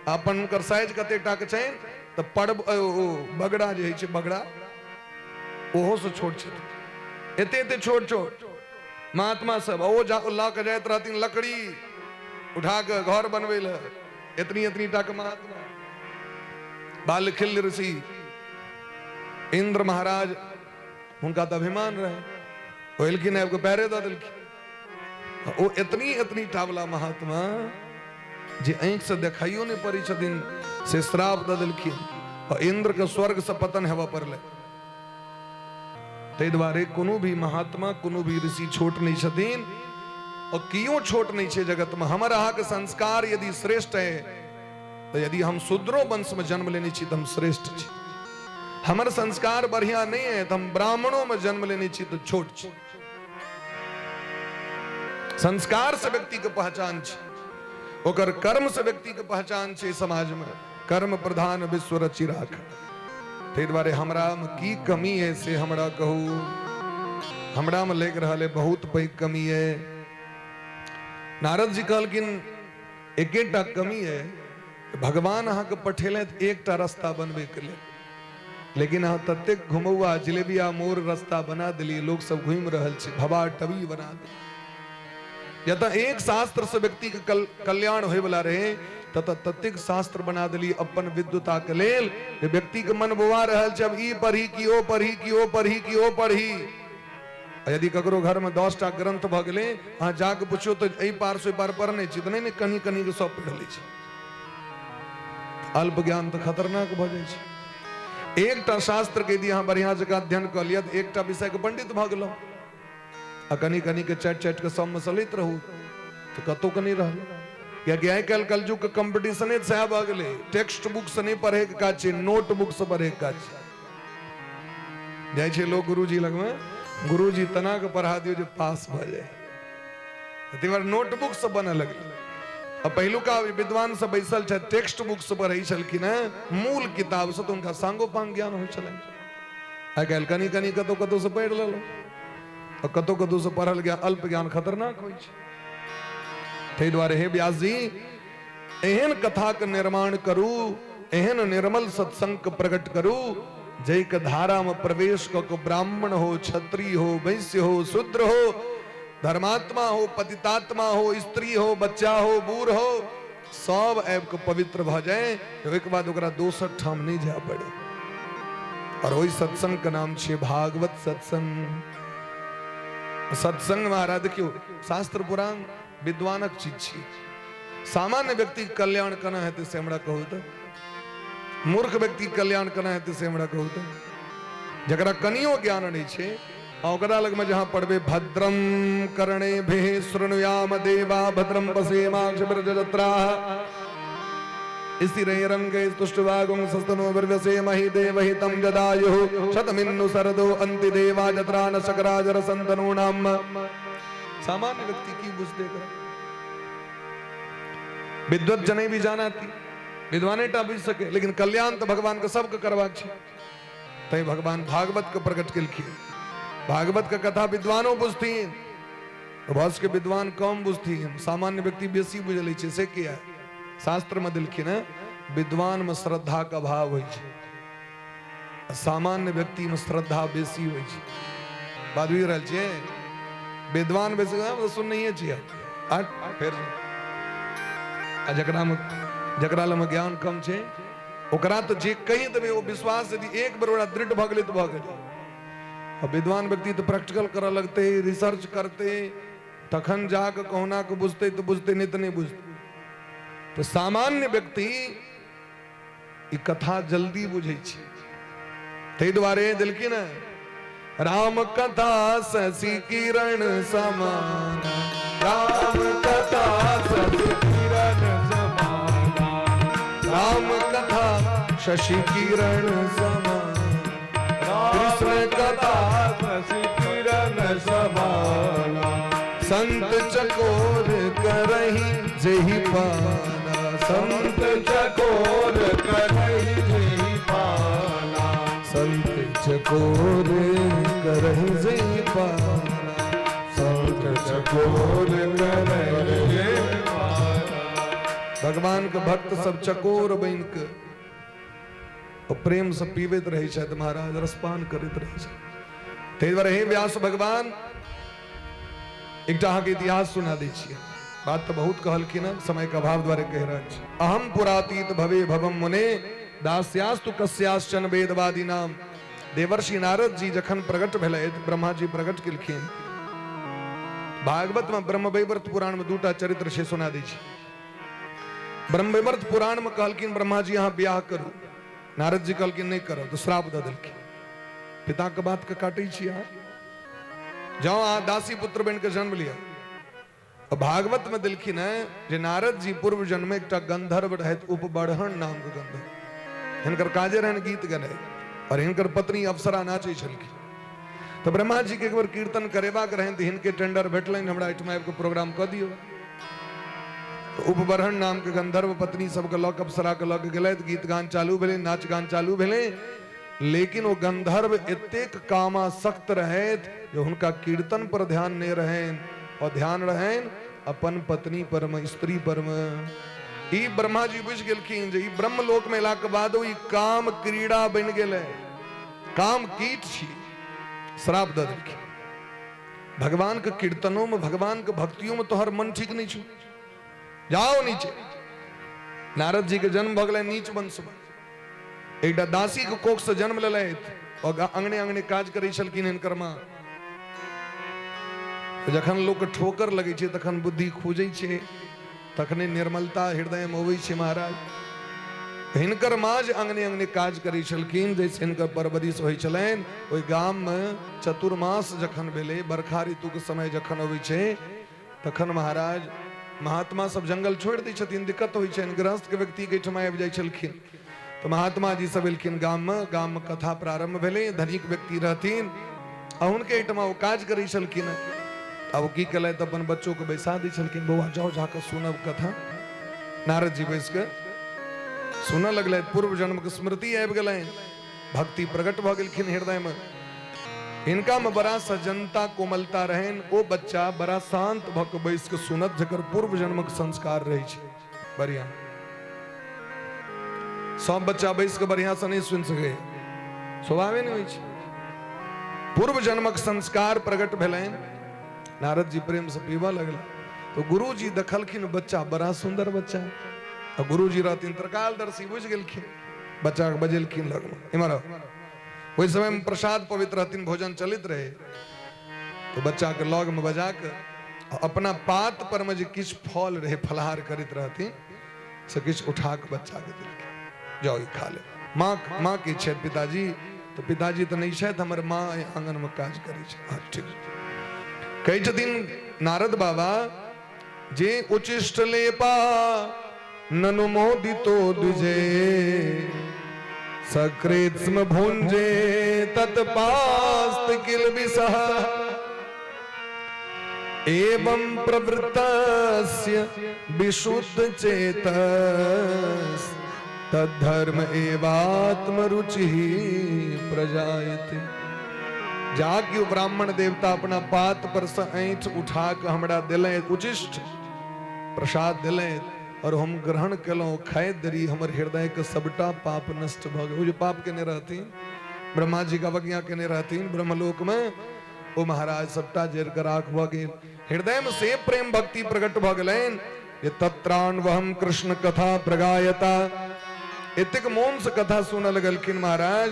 अपन हुनकर साइज कते टा के छनि तऽ पर्व ओ बगड़ा जे होइ छै बगड़ा, ओहो से छोट छथिन। एते एते छोट छोट महात्मा सब, ओ जा लऽ के जाइत रहथिन लकड़ी उठा के घर बनबै लए, एतनी एतनी टा के महात्मा बालखिल ऋषि। इंद्र महाराज हुनका तऽ अभिमान रहे, ओ एलखिन आबि कऽ पैरे दऽ देलखिन। ओ एतनी एतनी टावला महात्मा जे आँखि से देखाइयो नहि पड़ै छथिन, से श्राप दऽ देलखिन आ इंद्र के स्वर्ग से पतन हेबऽ पड़लै। ताहि दुआरे कोनो भी महात्मा, कोनो भी ऋषि छोट नहि छथिन और कियो छोट नहि छै जगतमे। हमर अहाँके संस्कार यदि श्रेष्ठ है तऽ यदि हम शूद्रो वंशमे जन्म लेने छी तऽ हम श्रेष्ठ छी। हमर संस्कार बढ़िया नहीं है तऽ हम ब्राह्मणों में जन्म लेने छी तऽ छोट छी। संस्कार से व्यक्ति के पहचान छै, ओकर कर्म से व्यक्ति के पहचान छै समाज में। कर्म प्रधान विश्व रचि राख। ताहि दुआरे हमरा में की कमी है से हमरा कहू। हमरा में लागि रहल है बहुत पैघ कमी है। नारद जी कहलखिन एकेटा कमी है, भगवान अहाँके पठेलथि एकटा रास्ता बनबैके लेल, लेकिन अहाँ ततेक घुमौआ जिलेबिया मोर रास्ता बना देलियै, लोक सब घुमि रहल छै, भवा टबी बना देलियै। जतऽ एक शास्त्र से व्यक्ति के कल्याण होयवला रहे ततऽ ततेक शास्त्र बना देलियै अपन विद्वता के लेल जे व्यक्ति के मन बौआ रहल छै, अब ई पढ़ी कि ओ पढ़ी कि ओ पढ़ी कि ओ पढ़ी। आ यदि ककरो घर में 10 टा ग्रंथ भऽ गेलै, अहाँ जाके पुछियौ तऽ एहि पार से ओहि पार पढ़ने छी तऽ नहि, नहि कनि कनि के सब पढ़ि लै छै। अल्प ज्ञान तऽ खतरनाक भऽ जाइ छै। एकटा शास्त्र के यदि अहाँ बढ़िआँ जकाँ अध्ययन कऽ लिअ तऽ एकटा विषय के पंडित भऽ गेलहुँ, आ कनि कनि के चाटि चाटि के सबमे चलैत रहू तऽ कतहु के नहि रहल। कियाकि आइ काल्हि कलयुग के कॉम्पिटिशने सएह भऽ गेलै, टेक्स्ट बुक से नहि पढ़ैके काज छै, नोट बुक से पढ़ैके काज छै। जाइ छै लोग गुरुजी लगमे, गुरुजी तना के पढ़ा दियौ जे पास भऽ जाय, ताहि दुआरे नोटबुक सब बनऽ लगलै। आ पहिलुका विद्वान सब बैसल छथि, टेक्स्ट बुक से पढ़ै छलखिन हेँ, मूल किताब से, तऽ हुनका सांगो पांग ज्ञान होइ छलनि। आइ काल्हि कनि कनि कतहु कतहु से पढ़ि लेलहुँ, आ कतहु कतहु से पढ़ल ज्ञान अल्प ज्ञान खतरनाक होइ छै। ताहि दुआरे हे व्यास जी, एहन कथाके निर्माण करू, एहन निर्मल सत्संग के प्रकट करू जाहिके धारा में प्रवेश कऽ के ब्राह्मण हो, क्षत्रिय हो, वैश्य हो, शूद्र हो, धर्मात्मा हो, पतितात्मा हो, स्त्री हो, बच्चा हो, बूढ़ हो, सब आबि कऽ पवित्र भऽ जाय, ओहिके बाद ओकरा दोसर ठाम नहि जाय पड़े। और ओहि सत्संग के नाम छै भागवत सत्संग। सत्संग महाराज देखियौ, शास्त्र पुराण विद्वानक चीज छी, सामान्य व्यक्ति के कल्याण केना हेतै से हमरा कहू तऽ, मूर्ख व्यक्ति के कल्याण केना हेतै से हमरा कहू तऽ। जकरा कनियो ज्ञान नहि छै आ ओकरा लगमे जहाँ पढ़बै भद्रम कर्णे भेः शृणुयाम देवा भद्रम पश्येमाक्षभिर्यजत्राः स्थिरैरङ्गै स्तुष्टुवागुं सस्तनो विर्वसेमहि देवहितं जदायुः शतमिन्नु शरदो अन्ति देवा जत्रा न शकराजर सन्तनूनाम्। सामान्य व्यक्ति की बुझते एकरा? विद्वत जने भी जानाती, विद्वाने टा बुझि सके, लेकिन कल्याण तऽ भगवान के सबके करबाक छै। तैं भगवान भागवत के प्रकट केलखिन। भागवत के कथा विद्वानो बुझथिन, भऽ सके विद्वान कम बुझथिन, सामान्य व्यक्ति बेसी बुझि लै छै। से किया? शास्त्र में देलखिन हेँ, विद्वान में श्रद्धा के अभाव होइ छै, सामान्य व्यक्ति में श्रद्धा बेसी होइ छै। बात बुझि रहल छियै? विद्वान बेसी तऽ सुननहिए छियै, आ फेर आ जकरा में जकरा लग ज्ञान कम छै ओकरा तऽ जे कहि देबै ओ विश्वास यदि एक बेर ओकरा दृढ़ भऽ गेलै तऽ भऽ गेलै। आ विद्वान व्यक्ति तऽ प्रैक्टिकल करऽ लगतै, रिसर्च करतै, तखन जाकऽ कहुना कऽ बुझतै तऽ बुझतै, नहि तऽ नहि बुझतै। तऽ सामान्य व्यक्ति ई कथा जल्दी बुझै छै, ताहि दुआरे देलखिन राम कथा शशि किरण समान, राम कथा शशि किरण समान, राम कथा शशि किरण समान, कृष्ण कथा शशि किरण समान, संत चकोर करही जेहि पाना, संत चकोर करही जेहि पाना, संत चकोर करही जेहि पाना, संत चकोर करही जेहि पाना। भगवान के भक्त सब चकोर बनि के प्रेम से पीबैत रहै छथि महाराज, रसपान करैत रहै छथि। ताहि दुआरे हे व्यास भगवान, एकटा अहाँके इतिहास सुना दै छियै। बात तऽ बहुत कहलखिन हँ, समय के अभाव द्वारे कहि रहल छी। अहम पुरातीत भवे भवम मुने दास्यास्तु कस्याश्चन वेदवादी नाम। देवर्षि नारद जी जखन प्रकट भेलथि, ब्रह्मा जी प्रकट केलखिन। भागवत में ब्रह्मवैवर्त पुराण में दूटा चरित्र छै, सुना दै छी। ब्रह्मवैवर्त पुराण में कहलखिन ब्रह्मा जी अहाँ ब्याह करू, नारद जी कहलखिन नहि करब, तऽ श्राप दऽ देलखिन। पिताके बातके काटै छी अहाँ। जाउ अहाँ दासी पुत्र बनि कऽ जन्म लिअ। भागवत में देलखिन है जे नारद जी पूर्व जन्म में एकटा गंधर्व रहथि, उपबढ़न नाम के गंधर्व। हिनकर काजे रहनि गीत गेनाइ और हिनकर पत्नी अप्सरा नाचै छलखिन। तऽ ब्रह्मा जी के एक बेर कीर्तन करेबाक रहनि तऽ हिनके टेंडर भेटलनि, हमरा एहिठमा आबि कऽ प्रोग्राम कऽ दियौ। तऽ उपबढ़न नाम के गंधर्व पत्नी सबके लऽ कऽ अप्सरा के लऽ कऽ गेलथि, गीत गान चालू भेलै, नाच गान चालू भेलै। लेकिन ओ गंधर्व एतेक कामासक्त रहथि जे हुनका कीर्तन पर ध्यान नहि रहनि और ध्यान रहनि अपन पत्नी पर में, स्त्री पर में। ई ब्रह्मा जी बुझि गेलखिन जे ई ब्रह्मलोक में एलाक बादो ई काम क्रीड़ा बनि गेलै, काम कीट छी, श्राप दऽ देलखिन। भगवान के कीर्तनों में, भगवान के भक्तियों में तोहर मन ठीक नहीं छौ, जाओ नीचे। नारद जी के जन्म भऽ गेलै नीच वंश में, एकटा दासी के कोख से जन्म लेलथि और अंगने अंगने काज करै छलखिन हिनकर माँ। जखन लोक के ठोकर लगै छै तखन बुद्धि खोजै छै, तखने निर्मलता हृदय में अबै छै महाराज। हिनकर माँ जे अंगने अंगने काज करै छलखिन, जैसे हिनकर परवरिश होइ छलनि, ओहि गाम में चतुर्मास जखन भेलै, बरखा ऋतु के समय जखन अबै छै तखन महाराज महात्मा सब जंगल छोड़ि दै छथिन, दिक्कत होइ छनि, गृहस्थ के व्यक्ति के एहिठमा आबि जाइ छलखिन। तऽ महात्मा जी सब एलखिन गाममे, गाममे कथा प्रारंभ भेलै, धनिक व्यक्ति रहथिन आ हुनके एहिठमा ओ काज करै छलखिन। आब ओ की केलथि, अपन बच्चोके बैसा दै छलखिन, बौआ जाओ जाकऽ सुनब कथा। नारद जी बैस कऽ सुनऽ लगलथि, पूर्व जन्मके स्मृति आबि गेलनि, भक्ति प्रकट भऽ गेलखिन हृदयमे। हिनकामे बड़ा सज्जनता कोमलता रहनि, ओ बच्चा बड़ा शांत भऽ कऽ बैस कऽ सुनत जकर पूर्व जन्मक संस्कार रहै छै। बढ़िया सब बच्चा बैस कऽ बढ़िया से नहि सुनि सकै, स्वभावे नहि होइ छै। पूर्व जन्मक संस्कार प्रकट भेलनि, नारद जी प्रेम से पीबऽ लगला। तो गुरुजी देखलखिन बच्चा बड़ा सुंदर बच्चा, आ गुरुजी रहथिन त्रिकालदर्शी, बुझि गेलखिन, बच्चा के बजेलखिन लगमे, इम्हर आउ। ओहि समय में प्रसाद पवित्र रहथिन, भोजन चलैत रहे, तो बच्चा के लग में बजा के अपना पात पर में जे किछु फल रहे फलाहार करैत रहथिन से किछु उठा के बच्चा के देलखिन, जाओ ई खा ले। माँ माँ के छथि पिताजी, तो पिताजी तऽ नहि छथि, हमर माँ एहि आंगन में काज करै छै। हँ ठीक। कहै छथिन नारद बाबा जे उचिष्ट लेपा ननु मोदितो द्विजे सकृत्स्म भुंजे तत्पास्त किल विसह एवं प्रवृत्तस्य विशुद्ध चेतस तद्धर्म एवात्मरुचि प्रजायते। जा कि ब्राह्मण देवता अपना पात पर से ऐंठ उठा के हमरा दिले, उचिष्ट प्रसाद दिले और हम ग्रहण केलहुँ, खाइत देरी हमर हृदय के सबटा पाप नष्ट भऽ गेल। ओ जे पाप केने रहथिन, ब्रह्मा जी के अवज्ञा केने रहथिन ब्रह्मलोक में, ओ महाराज सबटा जरि कऽ राख भऽ गेल। हृदय में से प्रेम भक्ति प्रकट भऽ गेलनि जे तत्रान्वहम कृष्ण कथा प्रगायता। एतेक मोन से कथा सुनऽ लगलखिन महाराज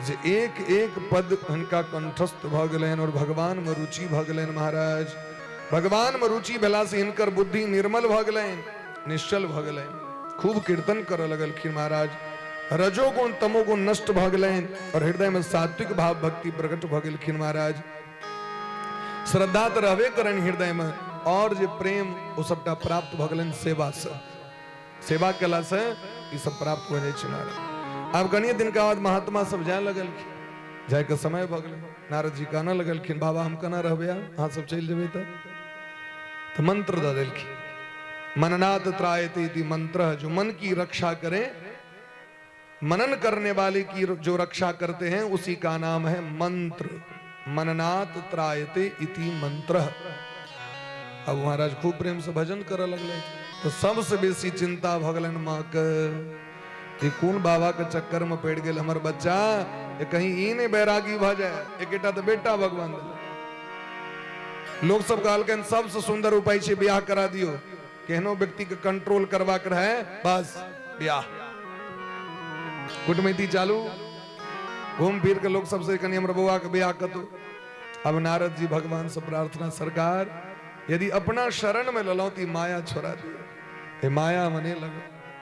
जे एक एक पद हुनका कंठस्थ भऽ गेलनि और भगवान में रुचि भऽ गेलनि महाराज। भगवान में रुचि भेला से हिनकर बुद्धि निर्मल भऽ गेलनि, निश्चल भऽ गेलनि, खूब कीर्तन करऽ लगलखिन महाराज। रजोगुण तमोगुण नष्ट भऽ गेलनि और हृदय में सात्विक भाव भक्ति प्रकट भऽ गेलखिन महाराज। श्रद्धा तऽ रहबे करनि हृदय में, और जे प्रेम ओ सबटा प्राप्त भऽ गेलनि सेवा से। सेवा केला से ई सब प्राप्त हो जाइ छै महाराज। आब कनिए दिनका बाद महात्मा सब जाय लगलखिन, जायके समय भऽ गेलै। नारद जी कानऽ लगलखिन, बाबा हम केना रहबै आब, अहाँ सब चलि जेबै तऽ। तऽ मंत्र दऽ देलखिन, मननात त्रायते इति मंत्र, जो मन की रक्षा करे, मनन करने वाले की जो रक्षा करते हैं उसी का नाम है मंत्र। मननात त्रायते इति मंत्र। अब महाराज खूब प्रेम से भजन करऽ लगले तो सबसे बेसी चिंता भऽ गेलनि माँ के कि कोन बाबा के चक्कर में पड़ि गेल हमर बच्चा, जे कहीं ई नहि बैरागी भऽ जाय, एकेटा तऽ बेटा भगवान देलक। लोक सब कहलकनि सबसे सुंदर उपाय छै बियाह करा दियौ, केहनो व्यक्ति के कंट्रोल करबाक रहे बस बियाह, कुटमैती चालू, घूम फिर के लोग सबसे कनी हमर बौआ के बियाह कतौ। अब नारद जी भगवान से प्रार्थना, सरकार यदि अपना शरण में ललौं तो माया छोड़ा दियो, हे माया मने लग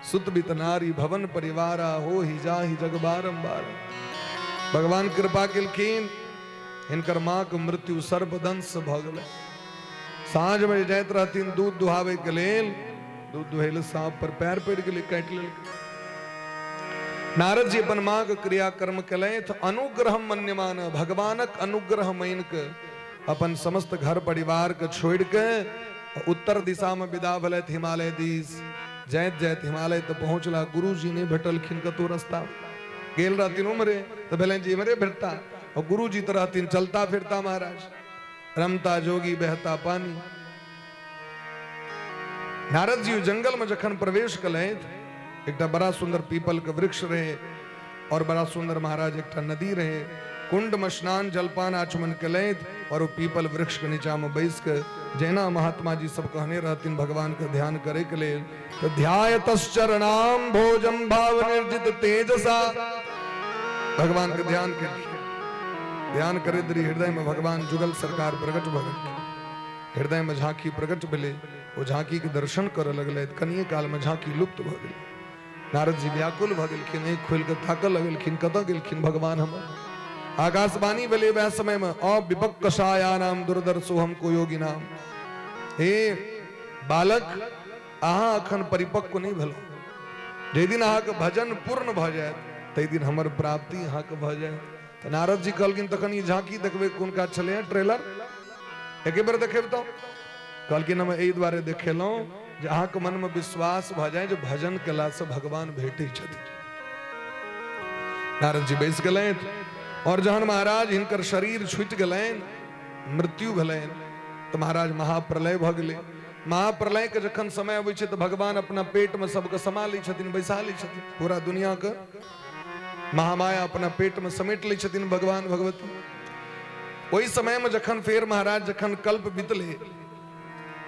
सुत बित नारी भवन परिवारा हो ही जा ही जग बारंबार। भगवान कृपा केलखिन, हिनकर माँ के मृत्यु सर्पदंश से भऽ गेलै। साँझ में जाइत रहथिन दूध दुहाबै के लेल, दूध दुहै लए साँप पर पैर पड़ि गेलै, काटि लेलकै। नारद जी अपन माँ के क्रियाकर्म केलथि, अनुग्रह मन्यमान, भगवानक अनुग्रह मानि के अपन समस्त घर परिवार के छोड़ि के उत्तर दिशा में विदा भेलथि हिमालय दिस। जाइत जाइत हिमालय तऽ पहुँचला, गुरुजी नहि भेटलखिन कतहु रास्ता। गेल रहथिन उम्हरे तऽ भेलनि जे इम्हरे भेटता, और गुरुजी तऽ रहथिन चलता फिरता महाराज, रमता जोगी बहता पानी। नारद जी जंगल में जखन प्रवेश कलथि, एकटा बड़ा सुंदर पीपल के वृक्ष रहे और बड़ा सुंदर महाराज एकटा नदी रहे। कुंड में स्नान जलपान आचमन कलथि और ओ पीपल वृक्ष के नीचा में बैस के जहिना महात्मा जी सब कहने रहथिन भगवान के ध्यान करे के लेल, तो ध्यायतश्चरणाम भोजम भाव निर्जित तेजसा, भगवान के ध्यान केलखिन। ध्यान करैत रही हृदय में भगवान जुगल सरकार प्रकट भऽ गेलखिन। हृदय में झांकी प्रकट भेलै, ओ झांकी के दर्शन करऽ लगलै। कनिए काल में झांकी लुप्त भऽ गेलै। नारद जी व्याकुल भऽ गेलखिन, आँखि खोलि कऽ ताकऽ लगलखिन, कतऽ गेलखिन भगवान हमर। आकाशवाणी भेलै वएह समय में, अविपक्कषाया नाम दुर्दर्शो हम को योगी नाम। हे बालक, अहाँ अखन परिपक्व नहि भेलहुँ, जाहि दिन अहाँके भजन पूर्ण भऽ जायत ताहि दिन हमर प्राप्ति अहाँके भऽ जायत। तऽ नारद जी कहलखिन तखन ई झांकी देखबै कोन काज छलै, ट्रेलर एके बेर देखेब? तऽ कहलखिन हम एहि दुआरे देखेलहुँ जे अहाँके मनमे विश्वास भऽ जाय जे भजन केलासँ भगवान भेटै छथिन। नारद जी बैस गेलथि और जहन महाराज हिनकर शरीर छूटि गेलनि, मृत्यु भेलनि, तऽ महाराज महाप्रलय भऽ गेलै। महाप्रलयके जखन समय अबै छै तऽ भगवान अपना पेटमे सबके समा लै छथिन, बैसा लै छथिन। पूरा दुनियाके महामाया अपना पेटमे समेट लै छथिन भगवान भगवती। ओहि समयमे जखन फेर महाराज जखन कल्प बीतलै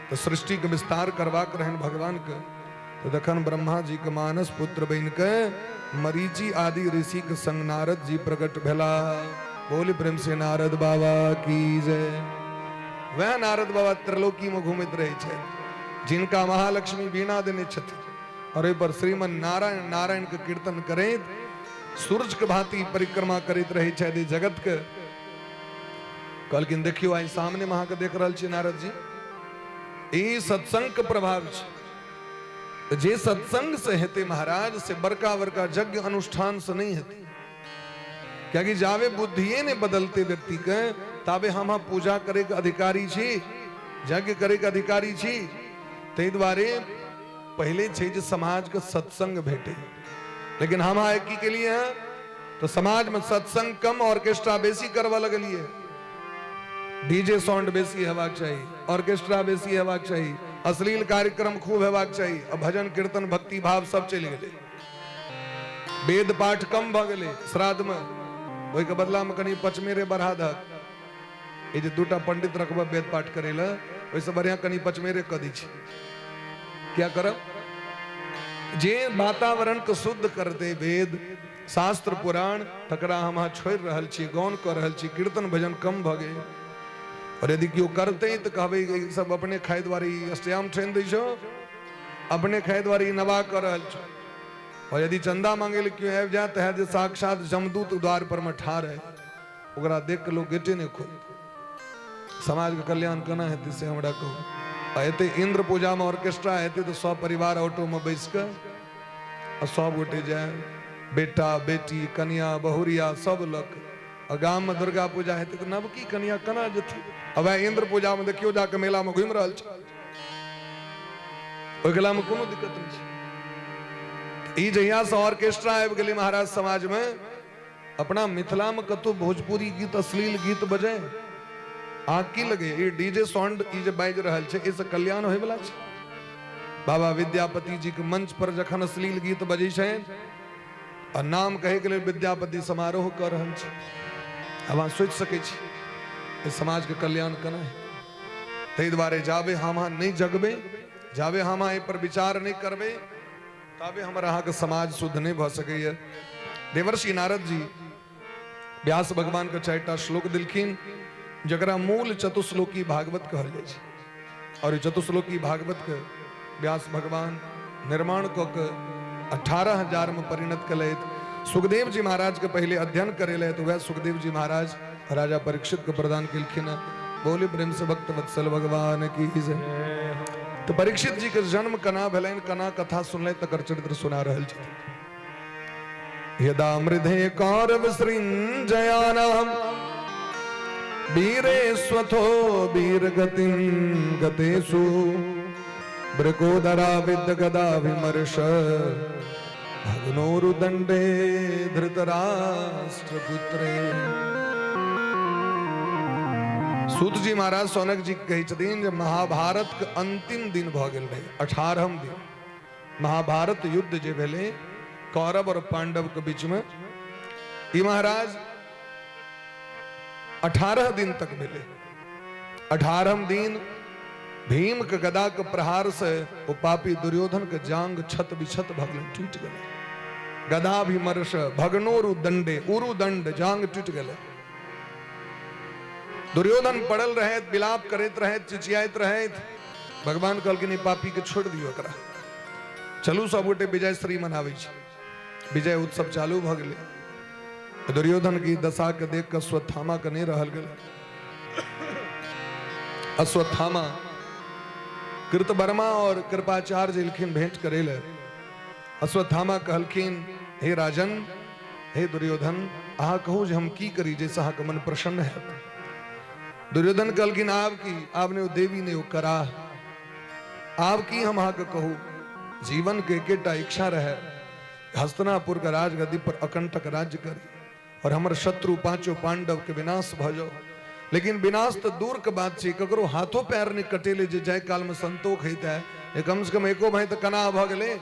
तऽ सृष्टिके विस्तार करबाक रहनि भगवानके, तऽ तखन ब्रह्मा जी के मानस पुत्र बनि के मरीचि आदि ऋषि के संग नारद जी प्रकट भेला। बोल प्रेम से नारद बाबा की जय। वह नारद बाबा त्रिलोकी में घूमैत रहे छथि, जिनका महालक्ष्मी वीणा देने छथिन, और ओहि पर श्रीमन नारायण नारायण के कीर्तन करैत सूरज के भांति परिक्रमा करैत रहे छथि जगत के। कहलखिन देखियौ आइ सामने में अहाँके देख रहल छी नारद जी, ई सत्संग के प्रभाव छै। जे सत्संग से हेतै महाराज से बड़का बड़का यज्ञ अनुष्ठान से नहीं हेतै, कियाकि जाबे बुद्धिए नहीं बदलते व्यक्ति के ताबे हम पूजा करे के अधिकारी छी, यज्ञ करे के अधिकारी छी। ताहि दुआरे पहिले छै जे समाज के सत्संग भेटे, लेकिन हम अहाँ की के लिए हैं तो समाज में सत्संग कम ऑर्केस्ट्रा बेसी करवा लगलिए। डीजे साउंड बेसी हेबाक चाही, ऑर्केस्ट्रा बेसी हेबाक चाही, अश्लील कार्यक्रम खूब हेबाक चाही, आ भजन कीर्तन भक्ति भाव सब चलि गेलै। वेद पाठ कम भऽ गेलै श्राद्ध में, ओहिके बदला में कनि पचमेरे बढ़ा दहक। ई जे दूटा पंडित रखब वेद पाठ करै लए, ओहिसँ बढ़िया कनि पचमेरे कऽ दै छी। क्या करब? जे वातावरण के शुद्ध करते वेद शास्त्र पुराण, तकरा हम अहाँ छोड़ि रहल छी, गौण कऽ रहल छी। कीर्तन भजन कम भऽ गेल, और यदि केओ करतै तऽ कहबै ई सब अपने खाय दुआरे ई अष्टयाम ठानि दै छौ, अपने खाय दुआरे ई नवाह कऽ रहल छौ। और यदि चंदा मांगे लए केओ आबि जाय तऽ हैत जे साक्षात जमदूत द्वार पर मे ठाढ़ है, ओकरा देख के लोग गेटे नहि खोल। समाज के कल्याण केना हेतै से हमरा कहू। आ हेतै इंद्र पूजा में ऑर्केस्ट्रा हेतै तऽ सब परिवार ऑटो में बैस के आ सब गोटे जाय, बेटा बेटी कनिया बहुरिया सब लग। आ गाम में दुर्गा पूजा हेतै तऽ नवकी कनिया केना जेतै? आ वएह इंद्र पूजा में देखियौ जाके मेला में घुमि रहल छै, ओहि गेला में कोनो दिक्कत नहि छै। ई जहिया से ऑर्केस्ट्रा आबि गेलै महाराज समाज में, अपना मिथिला में कतौ भोजपुरी गीत अश्लील गीत बजे आ की लगे? ई डीजे साउंड ई जे बाजि रहल छै, एहिसँ कल्याण होयवला छै? बाबा विद्यापति जी के मंच पर जखन अश्लील गीत बजै छै आ नाम कहै के लेल विद्यापति समारोह कऽ रहल छै, आब अहाँ सोचि सकै छी एहि समाज के कल्याण केना हेतै। ताहि दुआरे जाबे हम अहाँ नहि जगबै, जाबे हम अहाँ एहि पर विचार नहि करबै, ताबे हमर अहाँके समाज शुद्ध नहि भऽ सकैए। देवर्षि नारद जी व्यास भगवान के चारिटा श्लोक दिलखिन, जकरा मूल चतुश्लोकी भागवत कहल जाइ छै। और ई चतुश्लोकी भागवत के व्यास भगवान निर्माण कऽ के 18,000 में परिणत केलथि। सुखदेव जी महाराज के पहले अध्ययन करे ले तो वह सुखदेव जी महाराज राजा परीक्षित के प्रदान केलखिन। बोले प्रेम से भक्त वत्सल भगवान की जय। तो परीक्षित जी के जन्म कना भेलनि, कना कथा सुनले तकर चरित्र सुना रहल छथि। यदा मृधे कौरव सृंजयानाम वीरे स्वथो वीर गतिं गतेषु वृकोदरा विद्ध गदा विमर्श भग्नोरुदंडे धृतराष्ट्रपुत्रे। सूत जी महाराज सौनक जी कहै छथिन जे महाभारत के अंतिम दिन भऽ गेल रहै, 18म दिन। महाभारत युद्ध जे भेलै कौरव और पांडव के बीच में, ई महाराज 18 दिन तक भेलै। 18म दिन भीम के गदा के प्रहार से ओ पापी दुर्योधन के जांग छत बिछत भऽ गेलै, टूटि गेलै। गदा विमर्श भगनोरु दंडे उरु दंड जांग टूटि गेलै। दुर्योधन पड़ल रहैत, विलाप करैत रहैत, चिचियाइत रहैत। भगवान कहलखिन ई पापी के छोड़ि दियौ एकरा, चलू सब गोटे विजय श्री मनाबै छी। विजय उत्सव चालू भऽ गेलै। दुर्योधन की दशा के देख कऽ अश्वत्थामा के नहि रहल गेलै। अश्वत्थामा कृतवर्मा और कृपाचार्य एलखिन भेंट करे ले। अश्वत्थामा कहलखिन हे राजन, हे दुर्योधन, अहाँ कहू जे हम की करी जाहिसँ अहाँके मन प्रसन्न हैत। दुर्योधन कहलखिन आब की, आब ने ओ देवी ने ओ कराह, आब की हम अहाँके कहू। जीवन के एकेटा इच्छा रहे, हस्तिनापुर के राजगद्दी पर अकंटक राज्य करी और हमर शत्रु पांचों पांडव के विनाश भऽ जाओ। लेकिन विनाश तो दूर के बात छै, ककरो हाथों पैर नहीं कटेले जे जाय काल में संतोख होता है। कम से कम एको भाई तो कना भऽ गेलै,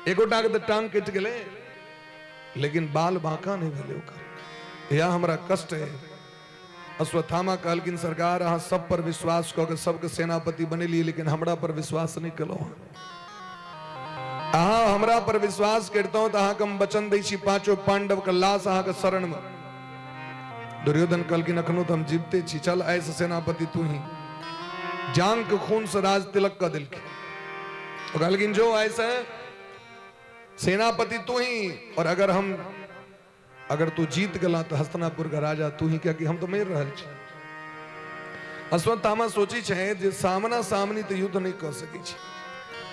एकोटा के तो टांग कटि गेलै, लेकिन बाल बांका नहीं भेलै ओकर। यह हमरा कष्ट है। अश्वत्थामा कहलखिन सरकार अहाँ सब पर विश्वास कऽ के सबके सेनापति बनेलियै, लेकिन हमरा पर विश्वास नहि केलहुँ। अहाँ हमरा पर विश्वास करितहुँ तऽ अहाँके हम वचन दै छी पांचों पांडव के लाश अहाँके शरण में। दुर्योधन कहलखिन अखनो तऽ हम जीवते छी, चल आइ से सेनापति तू ही। जांग के खून से राज तिलक कऽ देलखिन। ओ कहलखिन जो आइ से सेनापति तू ही, और अगर हम अगर तू जीत गेला तऽ हस्तिनापुर के राजा तू ही, कियाकि हम तऽ मरि रहल छी। अश्वत्थामा सोची छै जे सामना सामनी तऽ युद्ध नहि कऽ सकै छी,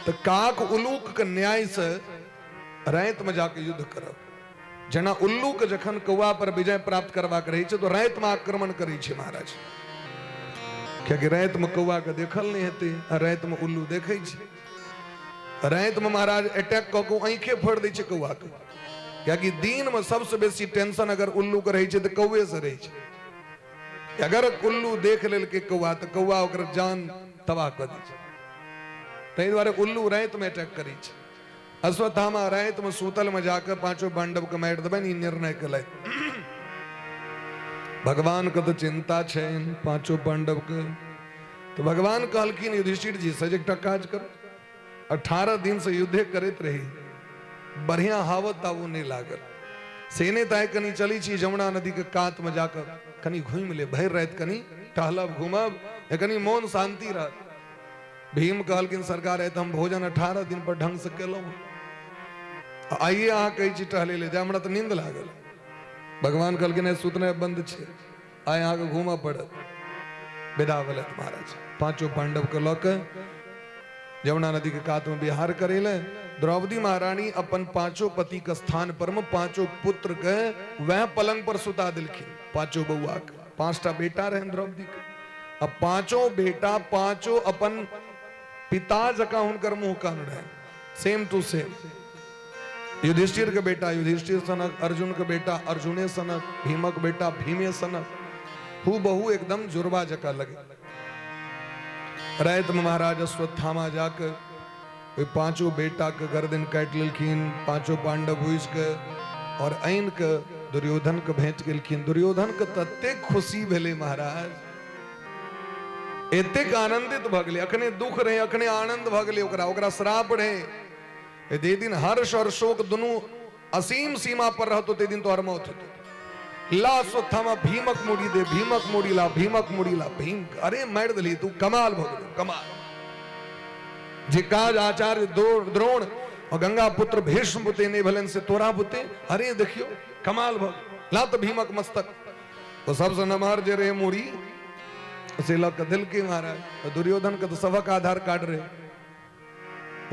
तऽ काक उलूक के न्याय से राति में जाके युद्ध करब। जेना उल्लू के जखन कौआ पर विजय प्राप्त करबाक रहै छै तऽ राति में आक्रमण करै छै महाराज, कियाकि राति में कौआ के देखल नहि हेतै आ राति में उल्लू देखै छै। राति में महाराज अटैक कऽ के आँखे फोड़ि दै छै कौआ के, कियाकि दिन में सबसे बेसी टेंशन अगर उल्लू के रहै छै तऽ कौए से रहै छै। अगर उल्लू देख लेलकै कौआ तऽ कौआ ओकर जान तबाह कऽ दै छै। ताहि दुआरे उल्लू राति में अटैक करै छै। अश्वत्थामा राति में सूतल में जाके पांचों पांडव के मारि देबनि, ई निर्णय केलथि। भगवान के तऽ चिंता छनि पांचों पांडव के, तऽ भगवान कहलखिन युधिष्ठिर जी से जे एकटा काज करू, 18 दिन से युद्धे करैत रही, बढ़िया हावत ताबो नहीं लागल, से नहि तऽ आइ कनि चलै छी जमुना नदी के कात में जाकर कनि घूमि ले, भरि राति कनि टहलब घूमब, कनि मोन शांति रहत। भीम कहलखिन सरकार आइ तऽ हम भोजन 18 दिन पर ढंग से केलहुँ, आइए अहाँ कहै छी टहले ले जाय, हमरा तऽ नींद लागल। भगवान कहलखिन आइ सुतनाइ बंद छै, आइ अहाँके घूमऽ पड़त। विदा भेलथि महाराज पांचों पांडव के लऽ के यमुना नदी के कात में विहार करे ले। द्रौपदी महारानी अपन पांचों पति के स्थान पर में पांचों पुत्र के वह पलंग पर सुता दिलखिन। पांचों बउआ के 5टा बेटा रहे द्रौपदी के, अब पांचों बेटा पांचों अपन पिता जकाँ हुनकर मुंह कान रहे, सेम टू सेम। युधिष्ठिर के बेटा युधिष्ठिर सनक, अर्जुन के बेटा अर्जुने सनक, भीमक बेटा भीमे सनक, who बहु एकदम जुड़वा जका लगे। राति में महाराज अश्वत्थामा जाके ओहि पांचों बेटा के गर्दन काटि लेलखिन, पांचों पांडव भूसि के और आनि के दुर्योधन के भेंट गेलखिन। दुर्योधन के ततेक खुशी भेलै महाराज, एतेक आनंदित भऽ गेलै, अखने दुख रहे अखने आनंद भऽ गेलै ओकरा, ओकरा श्राप रहे जे दिन हर्ष और शोक दुनू असीम सीमा पर रहतो ते दिन तोहर मौत हेतो। ला अश्वत्थामा भीमक मुड़ी दे, भीमक मुड़ी ला, भीमक मुड़ी ला। भीम अरे मारि देली तू, कमाल भऽ गेलौ कमाल। जे काज आचार्य द्रोण और गंगा पुत्र भीष्म बुते नहीं भेलनि से तोरा बुते। अरे देखियो कमाल भऽ लात भीमक मस्तक। ओ सबसँ नमहर जे रहे मूड़ी से लऽ कऽ देलकै महाराज। तऽ दुर्योधन के तऽ सबक आधार कार्ड रहे,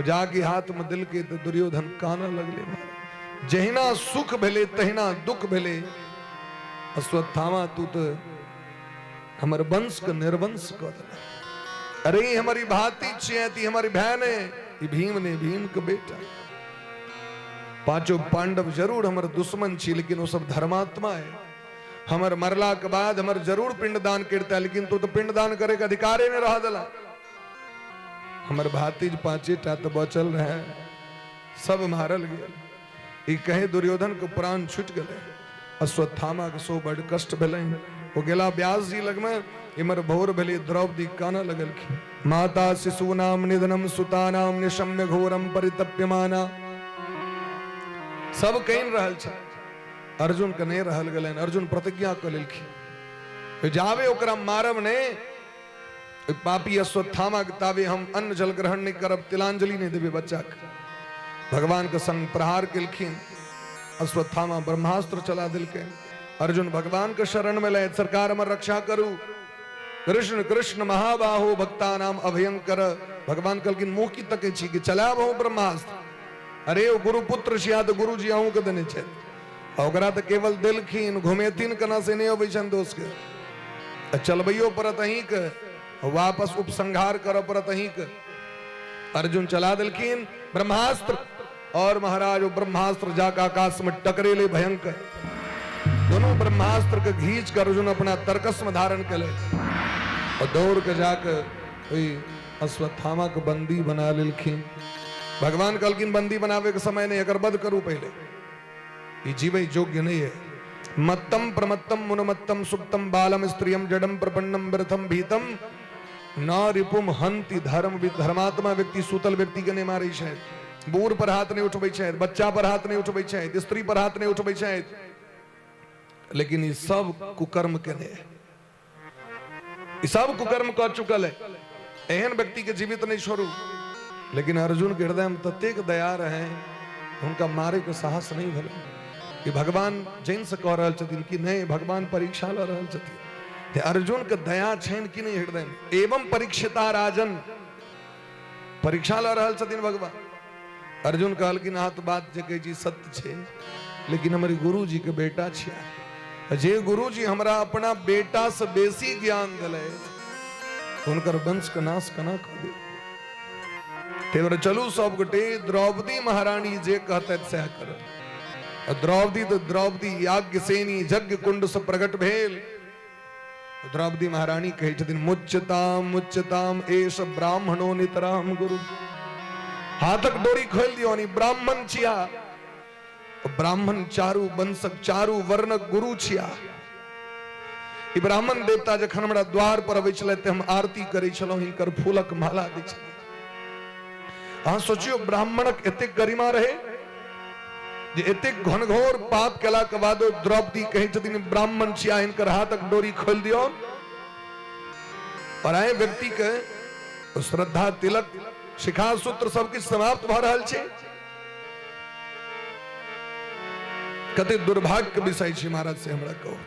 जाके हाथ में देलकै तऽ दुर्योधन कानऽ लगलै महाराज। जहिना सुख भेलै तहिना दुख भेलै। अश्वत्थामा तू तऽ हमर वंश के निर्वंश कऽ देलक। अरे ई हमर ई भाती छियै, ई हमर भाय ने, ई भीम ने, भीम के बेटा। पांचों पांडव जरूर हमर दुश्मन छी, लेकिन ओ सब धर्मात्मा है। हमर मरला के बाद हमर जरूर पिंडदान करता, लेकिन तू तो पिंडदान करे के अधिकारे नहीं रह दिला। हमर भातीज पांचे टा तो बचल रहे, सब मारल गेल। ई कहे दुर्योधन के प्राण छूट गेलै। अश्वत्थामा के सो बड़ कष्ट भेलै। ओ गेला व्यास जी लगमे। इमर भोर भेलै, द्रौपदी कानऽ लगलखिन। माता शिशूनाम निधनम सुतानाम निशम्य घोरम परितप्यमाना। सब कहि रहल छै, अर्जुन के नहि रहल गेलनि। अर्जुन प्रतिज्ञा कऽ लेलखिन, जाबे ओकरा मारब नहि पापी अश्वत्थामा के, ताबे हम अन्न जल ग्रहण नहीं करब, तिलांजलि नहीं देबे बच्चा के। भगवान के संग प्रहार केलखिन। अश्वत्थामा ब्रह्मास्त्र चला दिलकै। अर्जुन भगवान के शरण में लए, सरकार हमर रक्षा करू, कृष्ण कृष्ण महाबाहो भक्ता नाम अभयंकर। भगवान कहलखिन मुँह की तकै छी कि चलाब हम ब्रह्मास्त्र? अरे ओ गुरुपुत्र छिया तऽ गुरुजी अहूँ के देने छथि। आ ओकरा तऽ केवल देलखिन, घुमेथिन केना से नहि अबै छनि दोस्त के, आ चलबैयो पड़त अहीँके, वापस उपसंहार करऽ पड़त अहीँके। अर्जुन चला देलखिन ब्रह्मास्त्र और महाराज वो ब्रह्मास्त्र जाके आकाश में टकरेले भयंकर। दोनों ब्रह्मास्त्र के घींच कर अर्जुन अपना तरकस में धारण केले और दौड़ के जाके ओहि अश्वत्थामा के बंदी बना लेलखिन। भगवान कहलखिन बंदी बनावे के समय नहीं, एकर वध करू पहले, ई जीवे योग्य नहीं है। मत्तम प्रमत्तम मुनमत्तम सुप्तम बालम स्त्रियम जडम प्रपन्नम व्यर्थम भीतम न रिपुम हंति धर्म। धर्मात्मा व्यक्ति सुतल व्यक्ति के नहीं मारै छै, बूढ़ पर हाथ नहीं उठबै छै, बच्चा पर हाथ नहीं उठबै छै, स्त्री पर हाथ नहीं उठबै छै, लेकिन ई सब कुकर्म केने है, ई सब कुकर्म कऽ चुकल है, एहन व्यक्ति के जीवित नहीं छोड़ू। लेकिन अर्जुन के हृदय में ततेक दया रहे, हुनका मारे के साहस नहीं भेलै कि भगवान जैन से कह रहल छथिन कि नहीं, भगवान परीक्षा लऽ रहल छथिन ते अर्जुन के दया छनि कि नहीं हृदय में। एवं परीक्षिता राजन, परीक्षा लऽ रहल छथिन भगवान। अर्जुन कहलखिन अहाँ तऽ बात जे कहै छी सत्य छै, लेकिन हमर गुरु जी के बेटा छिया, जे गुरु जी हमरा अपना बेटा से बेसी ज्ञान दिलथि, हुनकर वंश के नाश केना कऽ देब? ताहि चलू सब गोटे, द्रौपदी महारानी जे कहतथि सएह करब। द्रौपदी तऽ द्रौपदी याज्ञसेनी यज्ञ कुंड से प्रकट भेल। द्रौपदी महारानी कहै छथिन मुच्यताम मुच्यताम एष ब्राह्मणो नितराम गुरु। हाथक डोरी खोलि दियौ, नी ब्राह्मण छिया, ब्राह्मण चारू वंशक चारू वर्णक गुरु छिया। ई ब्राह्मण देवता जखन हमरा द्वार पर अबै छलै तऽ हम आरती करै छलहुँ, हिनकर फूलक माला दै छलहुँ। अहाँ सोचियौ ब्राह्मणक एतेक गरिमा रहे जे एतेक घनघोर पाप केला के बादो द्रौपदी कहै छथिन ब्राह्मण छिया, हिनकर हाथक डोरी खोलि दियौ। और आए व्यक्ति के श्रद्धा तिलक शिखा सूत्र सब किछु समाप्त भऽ रहल छै। कते दुर्भाग्य के विषय छै महाराज से हमरा कहू।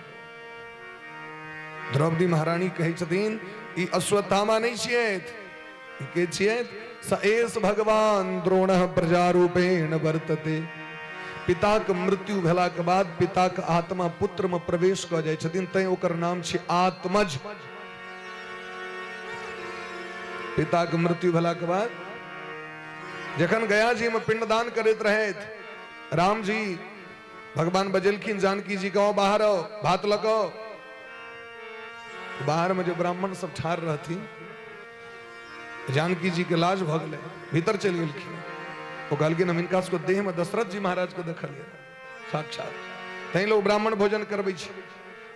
द्रौपदी महारानी कहै छथिन ई अश्वत्थामा नहि छियथि, के छियै? स एष भगवान द्रोण प्रजारूपेण वर्तते। पिताक मृत्यु भेलाक बाद पिताक आत्मा पुत्र में प्रवेश कऽ जाइ छथिन, तैं ओकर नाम छै आत्मज। पिताक मृत्यु भेलाक बाद जखन गया जी में पिंडदान करैत रहथि राम जी, भगवान बजेलखिन जानकी जी के, बाहर आओ, भात लऽ कऽ आओ। बाहर में जे ब्राह्मण सब ठाढ़ रहथिन, जानकी जी के लाज भऽ गेलै, भीतर चलि गेलखिन। ओ कहलखिन हम हिनका सबके देह में दशरथ जी महाराज के देखलियै साक्षात, तैं लोग ब्राह्मण भोजन करबै छै।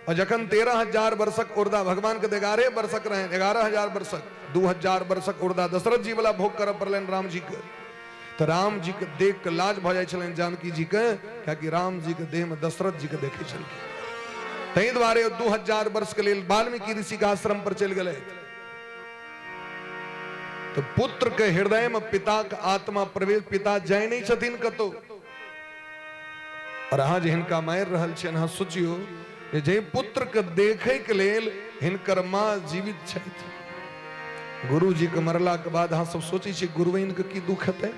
और जखन 13,000 वर्षक उर्दा भगवान के 11 वर्षक रहनि, 11,000 वर्षक, 2,000 वर्षक उर्दा दशरथ जी वाला भोग करऽ पड़लनि राम जी के, तऽ राम जी के देख के लाज भऽ जाइ छलनि जानकी जी के, कियाकि राम जी के देह में दशरथ जी के देखै छलखिन। ताहि दुआरे 2,000 वर्ष के लेल वाल्मीकि ऋषि के आश्रम पर चलि गेलै। तऽ पुत्र के हृदय में पिता के आत्मा प्रवेश, पिता जाय नहीं छथिन कतौ। और अहाँ जे हिनका मारि रहल छियनि, अहाँ सोचियौ जे जाहि पुत्र के देखै के लेल हिनकर माँ जीवित छथि। गुरुजी के मरला के बाद अहाँ सब सोचै छियै गुरुवैन के की दुख हेतै।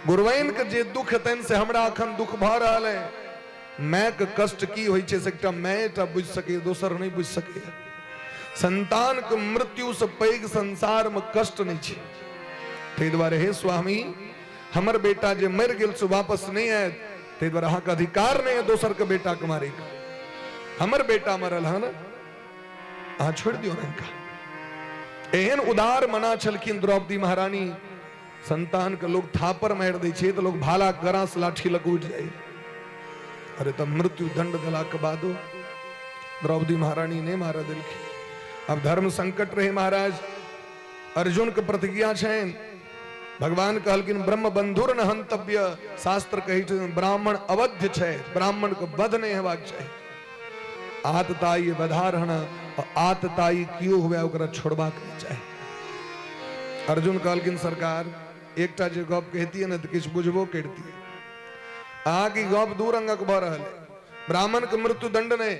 गुरुवैन के जे दुख हेतनि से हमरा अखन दुख भऽ रहल है। माय के कष्ट की होइ छै से एकटा माय टा बुझि सकैए, दोसर नहि बुझि सकैए। संतान के मृत्यु से पैघ संसार में कष्ट नहीं छै। ताहि दुआरे हे स्वामी, हमर बेटा जे मरि गेल से वापस नहीं आयत, ताहि दुआरे अहाँके अधिकार नहीं है दोसर के बेटा के मारे के। हमर बेटा मरल हन, अहाँ छोड़ि दियौ ने हिनका। एहन उदार मना छलखिन द्रौपदी महारानी। संतान के लोग थापर मारि दै छै तऽ लोग भाला गरास लाठी लग उठि जाइ। अरे तब मृत्यु दंड देला के बादो द्रौपदी महारानी नहीं मारा देलखिन। अब धर्म संकट रहे महाराज, अर्जुन के प्रतिज्ञा छनि। भगवान कहलखिन ब्रह्म बंधुर न हंतव्य। शास्त्र कहै छै ब्राह्मण अवध्य छै, ब्राह्मण के वध नहीं हेबाक चाही। आतताई वधारण, आतताई कियो हुए ओकरा छोड़बाक नहीं चाही। अर्जुन कहलखिन सरकार एकटा जे गप कहतियै ने तऽ किछु बुझबो करितियै। अहाँके गप दू रंगक भऽ रहल है। ब्राह्मण के मृत्यु दंड नहीं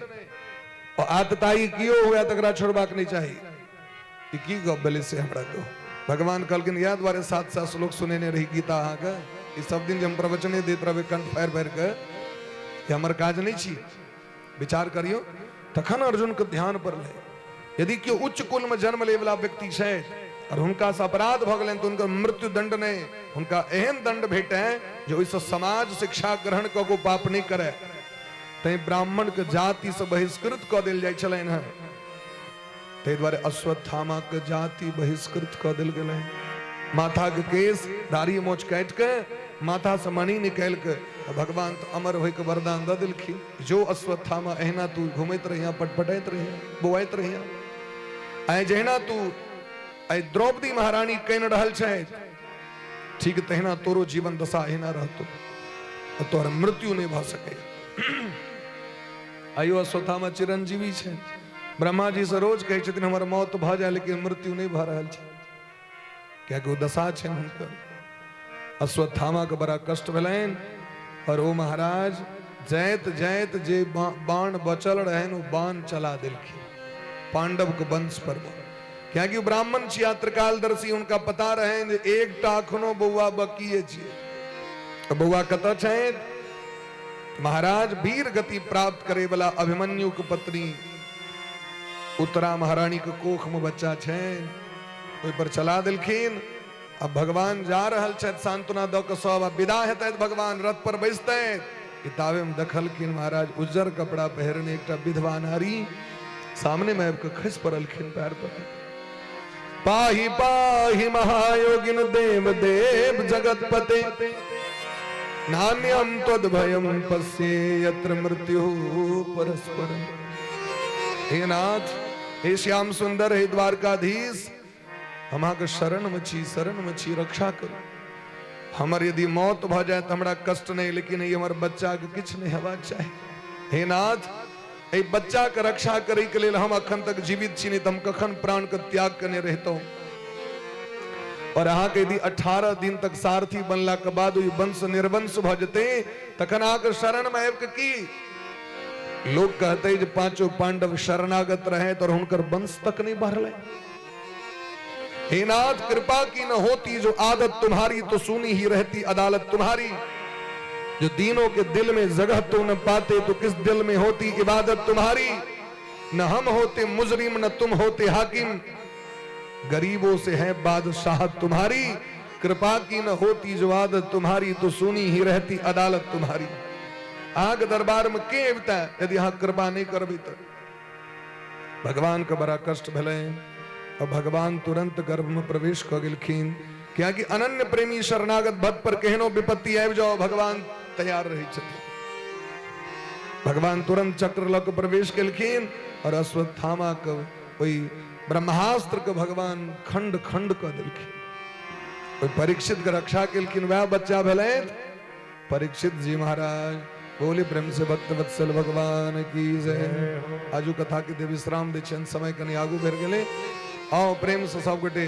और आतताई कियो हुए तकरा छोड़बाक नहीं चाही। ई की गप भेलै से हमरा कहू। भगवान कहलखिन इएह दुआरे सात सात श्लोक सुनेने रही गीता अहाँके। ई सब दिन जे हम प्रवचने दैत रहबै कंठ फाड़ि फाड़ि कऽ, ई हमर काज नहि छी। विचार करियौ। तखन अर्जुन के ध्यान पड़लै, यदि केओ उच्च कुल में जन्म ले वाला व्यक्ति छै और हुनका से अपराध भऽ गेलनि तऽ हुनकर मृत्यु दंड नहि, हुनका एहन दंड भेटै जे ओहिसँ समाज शिक्षा ग्रहण कऽ कऽ पाप नहि करय। तैं ब्राह्मण के जाति से बहिष्कृत कऽ देल जाइ छलनि हेँ। ताहि दुआरे अश्वत्थामा के जाति बहिष्कृत कऽ देल गेलै। माथा के केश दाढ़ी मोछ काटि के माथा से मणि निकालि के भगवान तऽ अमर होय के वरदान दऽ देलखिन। जो अश्वत्थामा एहिना तू घुमैत रहिया, पटपटाइत रहिया, बौआइत रहिया। आइ जहिना तू आइ द्रौपदी महारानी कनि रहल छथि, ठीक तहिना तोरो जीवन दशा एहिना रहतो और तोहर मृत्यु नहि भऽ सकैए। आइयो अश्वत्थामा चिरंजीवी छै। ब्रह्मा जी से रोज कहै छथिन हमर मौत भऽ जाय, लेकिन मृत्यु नहि भऽ रहल छै, कियाकि ओ दशा छनि हुनकर। अश्वत्थामा के बड़ा कष्ट भेलनि और ओ महाराज जाइत जाइत जे बाण बचल रहनि ओ बाण चला देलखिन पांडव के वंश पर। कियाकि ब्राह्मण छिया त्रिकालदर्शी, हुनका पता रहनि जे एकटा अखनो बौआ बकिए छियै। तऽ बौआ कतऽ छथि? महाराज वीर गति प्राप्त करे वाला अभिमन्यु के पत्नी उत्तरा महारानी के कोख में बच्चा छनि, ओहि पर चला देलखिन। अब भगवान जा रहल छथि सांत्वना दऽ कऽ सब, आ विदा हेतथि भगवान रथ पर बैसतथि कि ताबे में देखलखिन महाराज उज्जर कपड़ा पहिरने एकटा विधवा नारी सामने में आबि कऽ खसि पड़लखिन पैर पर। पाही पाही महायोगिन देव देव जगत पते, नान्यम त्वद भयम पश्ये यत्र मृत्यु परस्पर। हे नाथ, हे श्याम सुंदर, हे द्वारकाधीश, हम अहाँके शरण में छी, शरण में छी, रक्षा करू। हमर यदि मौत भऽ जाय तऽ हमरा कष्ट नहि, लेकिन ई हमर बच्चाके किछु नहि हेबाक चाही। हे नाथ, एहि बच्चाके रक्षा करैके लेल हम अखन तक जीवित छी, नहि तऽ हम कखन प्राणके त्याग केने रहितहुँ। और अहाँके यदि 18 दिन तक सारथी बनला के बाद ओहि वंश निर्वंश भऽ जेतै, तखन अहाँके शरणमे आबि कऽ की लोग कहते जे पांचों पांडव शरणागत रहे और हुनकर वंश तक नहीं बढ़ले। हे नाथ, कृपा की न होती जो आदत तुम्हारी, तो सुनी ही रहती अदालत तुम्हारी। जो दीनों के दिल में जगह तो न पाते, तो किस दिल में होती इबादत तुम्हारी। न हम होते मुजरिम न तुम होते हाकिम, गरीबों से है बादशाह तुम्हारी। कृपा की न होती जो आदत तुम्हारी, तो सुनी ही रहती अदालत तुम्हारी। आग दरबार में के अबता यदि अहाँ कृपा नहीं करबी तो। भगवान के बड़ा कष्ट भेलै और भगवान तुरंत गर्भ में प्रवेश कऽ गेलखिन, कियाकि अनन्य प्रेमी शरणागत भक्त पर केहनो विपत्ति आबि जाओ भगवान तैयार रहै छथिन। भगवान तुरंत चक्र लऽ कऽ प्रवेश केलखिन और अश्वत्थामा के ओहि ब्रह्मास्त्र के भगवान खंड खंड कऽ देलखिन। ओहि परीक्षित के रक्षा केलखिन, वएह बच्चा भेलथि परीक्षित जी महाराज। बोले प्रेम से भक्त वत्सल भगवान की जय। आजू कथा के दे विश्राम दै छियनि, समय कनि आगू बढ़ि गेलै। आओ प्रेम से सब गोटे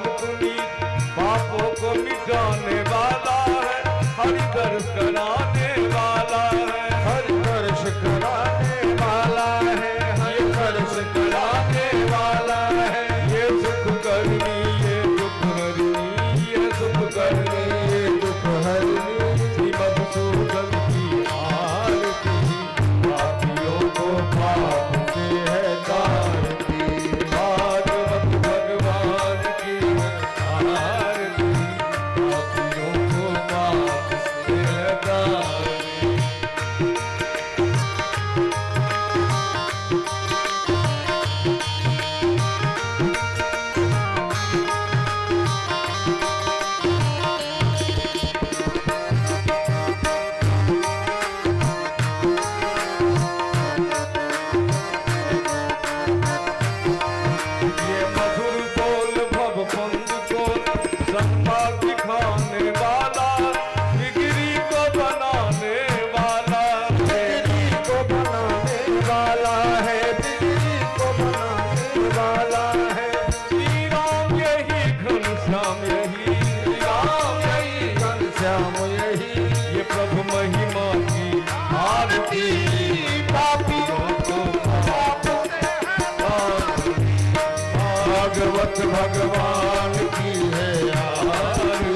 भगवान की है आरती,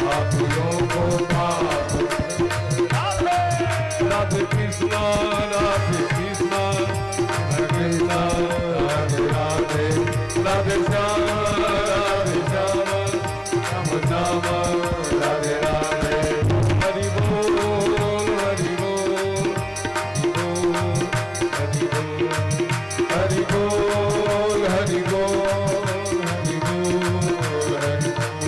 पापियों को पाप। राधे कृष्णा राधे कृष्णा कृष्णा राधे राधे, राधे श्याम राधे श्याम राम राम राधे राधे। हरि बोल हरि बोल हरि बोल हरि बोल हरि बोल हरि बोल हरि बोल।